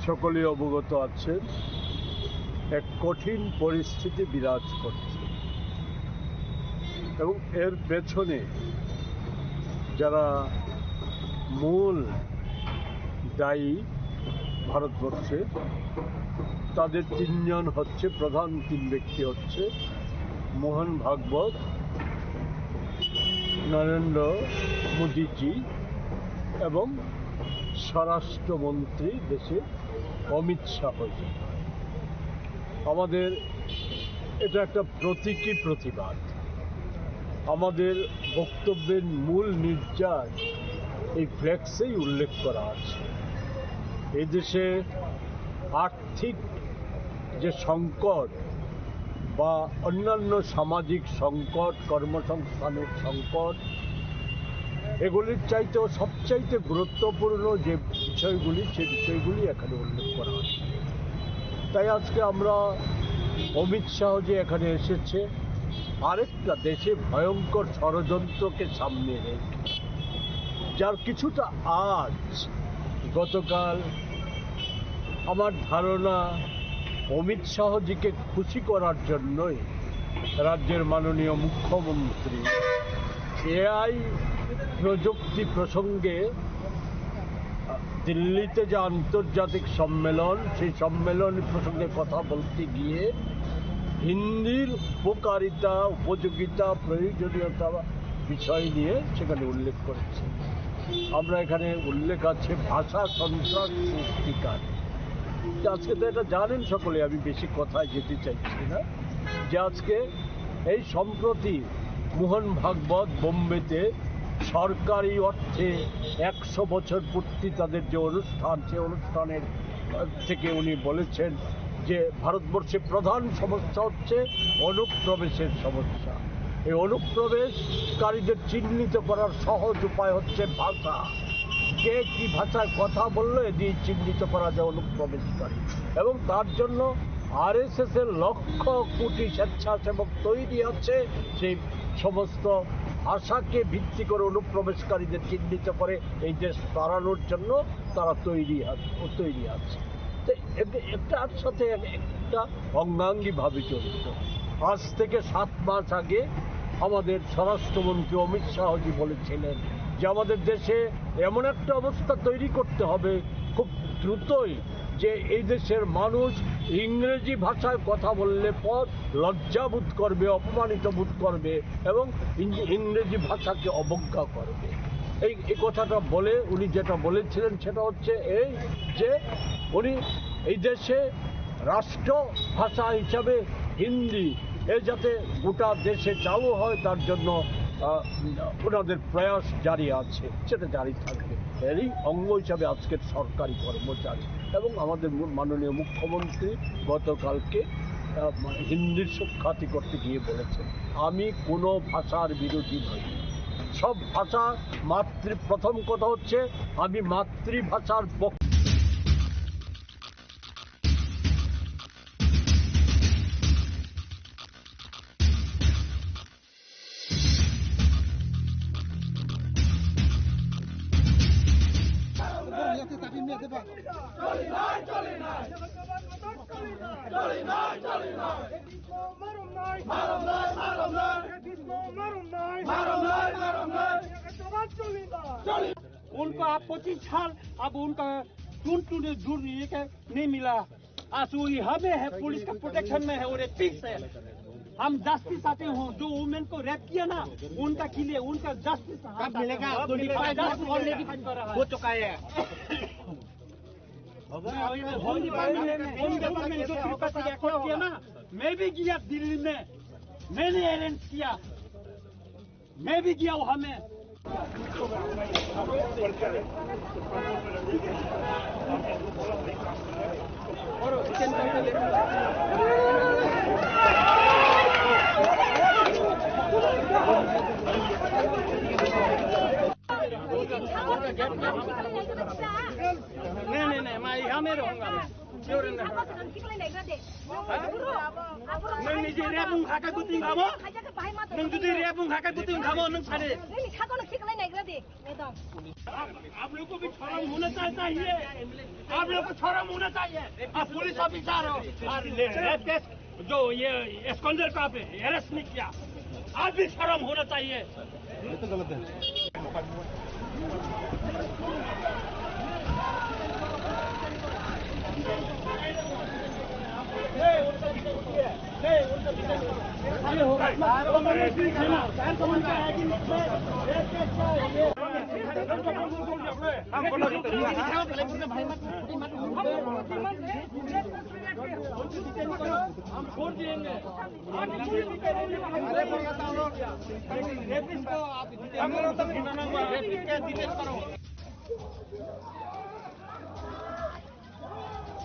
সকলেই অবগত আছেন, এক কঠিন পরিস্থিতি বিরাজ করছে। এবং এর পেছনে যারা মূল দায়ী ভারতবর্ষে, তাদের তিনজন হচ্ছে, প্রধান তিন ব্যক্তি হচ্ছে মোহন ভাগবত, নরেন্দ্র মোদীজি এবং স্বরাষ্ট্রমন্ত্রী দেশে অমিত শাহজি। আমাদের এটা একটা প্রতীকী প্রতিবাদ। আমাদের বক্তব্যের মূল নির্যাস এই ফ্লেক্সেই উল্লেখ করা আছে। এই দেশে আর্থিক যে সংকট বা অন্যান্য সামাজিক সংকট, কর্মসংস্থানের সংকট, এগুলির চাইতেও সবচাইতে গুরুত্বপূর্ণ যে বিষয়গুলি, সে বিষয়গুলি এখানে উল্লেখ করা হয়েছে। তাই আজকে আমরা অমিত শাহ যে এখানে এসেছে, আরেকটা দেশে ভয়ঙ্কর ষড়যন্ত্রকে সামনে রেখে, যার কিছুটা আঁচ গতকাল, আমার ধারণা, অমিত শাহজিকে খুশি করার জন্যই রাজ্যের মাননীয় মুখ্যমন্ত্রী এআই প্রযুক্তি প্রসঙ্গে, আহ, দিল্লিতে যে আন্তর্জাতিক সম্মেলন, সেই সম্মেলন প্রসঙ্গে কথা বলতে গিয়ে হিন্দির উপকারিতা, উপযোগিতা, প্রয়োজনীয়তা বিষয় নিয়ে সেখানে উল্লেখ করেছে। আমরা এখানে উল্লেখ আছে ভাষা সন্ত্রাস সৃষ্টিকারী। তো আজকে তো এটা জানেন সকলে, আমি বেশি কথায় যেতে চাইছি না, যে আজকে এই সম্প্রতি মোহন ভাগবত বোম্বেতে সরকারি অর্থে একশো বছর পূর্তি তাদের যে অনুষ্ঠান, সে অনুষ্ঠানের, আহ, থেকে উনি বলেছেন যে ভারতবর্ষে প্রধান সমস্যা হচ্ছে অনুপ্রবেশের সমস্যা। এই অনুপ্রবেশকারীদের চিহ্নিত করার সহজ উপায় হচ্ছে ভাষা। কে কি ভাষায় কথা বললো, এ দিয়ে চিহ্নিত করা যায় অনুপ্রবেশকারী। এবং তার জন্য আরএসএস এর লক্ষ কোটি স্বেচ্ছাসেবক তৈরি আছে, সেই সমস্ত ভাষাকে ভিত্তি করে অনুপ্রবেশকারীদের চিহ্নিত করে এই দেশ তাড়ানোর জন্য তারা তৈরি আ-, তৈরি আছে। তো এতে, একটার সাথে এক-, একটা অঙ্গাঙ্গিভাবে জড়িত। আজ থেকে সাত মাস আগে আমাদের স্বরাষ্ট্রমন্ত্রী অমিত শাহজি বলেছিলেন যে আমাদের দেশে এমন একটা অবস্থা তৈরি করতে হবে খুব দ্রুতই, যে এই দেশের মানুষ ইংরেজি ভাষায় কথা বললে পর লজ্জাবোধ করবে, অপমানিত বোধ করবে এবং ইং-, ইংরেজি ভাষাকে অবজ্ঞা করবে। এই, এই কথাটা বলে উনি যেটা বলেছিলেন সেটা হচ্ছে এই যে উনি এই দেশে রাষ্ট্র ভাষা হিসাবে হিন্দি এ যাতে গোটা দেশে চালু হয় তার জন্য, আহ, ওনাদের প্রয়াস জারি আছে, সেটা জারি থাকবে। এরই অঙ্গ হিসাবে আজকের সরকারি কর্মচারী এবং আমাদের মু-, মাননীয় মুখ্যমন্ত্রী গতকালকে, আহ, মানে হিন্দির সুখ্যাতি করতে গিয়ে বলেছেন, "আমি কোনো ভাষার বিরোধী নই, সব ভাষা মাতৃ-, প্রথম কথা হচ্ছে আমি মাতৃভাষার পক্ষে।" उनको आप पच्चीस साल, अब उनका टून टून दूर नहीं है, नहीं मिला। आज वो यहाँ में है, पुलिस का प्रोटेक्शन में है और ये पीस है। हम जस्टिस चाहते हो, जो वुमेन को रेप किया ना, उनका के लिए, उनका जस्टिस कब मिलेगा? ट्वेंटी फ़ाइव इयर्स ऑलरेडी हो चुका है। होम डिपार्टमेंट, होम डिपार्टमेंट जो त्रिपाठी का एक्ट किया ना, मैं भी गया दिल्ली में, मैंने अरेंज किया। मैं भी गया वहां में। नहीं, नहीं, नहीं, मैं यहाँ में रहूंगा मैं। नों निजे रेप उंखा के बुथिं खामो। नों जुदि रेप उंखा के बुथिं खामो, नों सारे। आप, आप लोग को भी शर्म होना चाहिए। आप लोग को शर्म होना चाहिए। आप पुलिस ऑफिसर हो और रेप केस जो ये स्कंदर को आप अरेस्ट नहीं किया। आप भी शर्म होना चाहिए। हम छोड़ देंगे।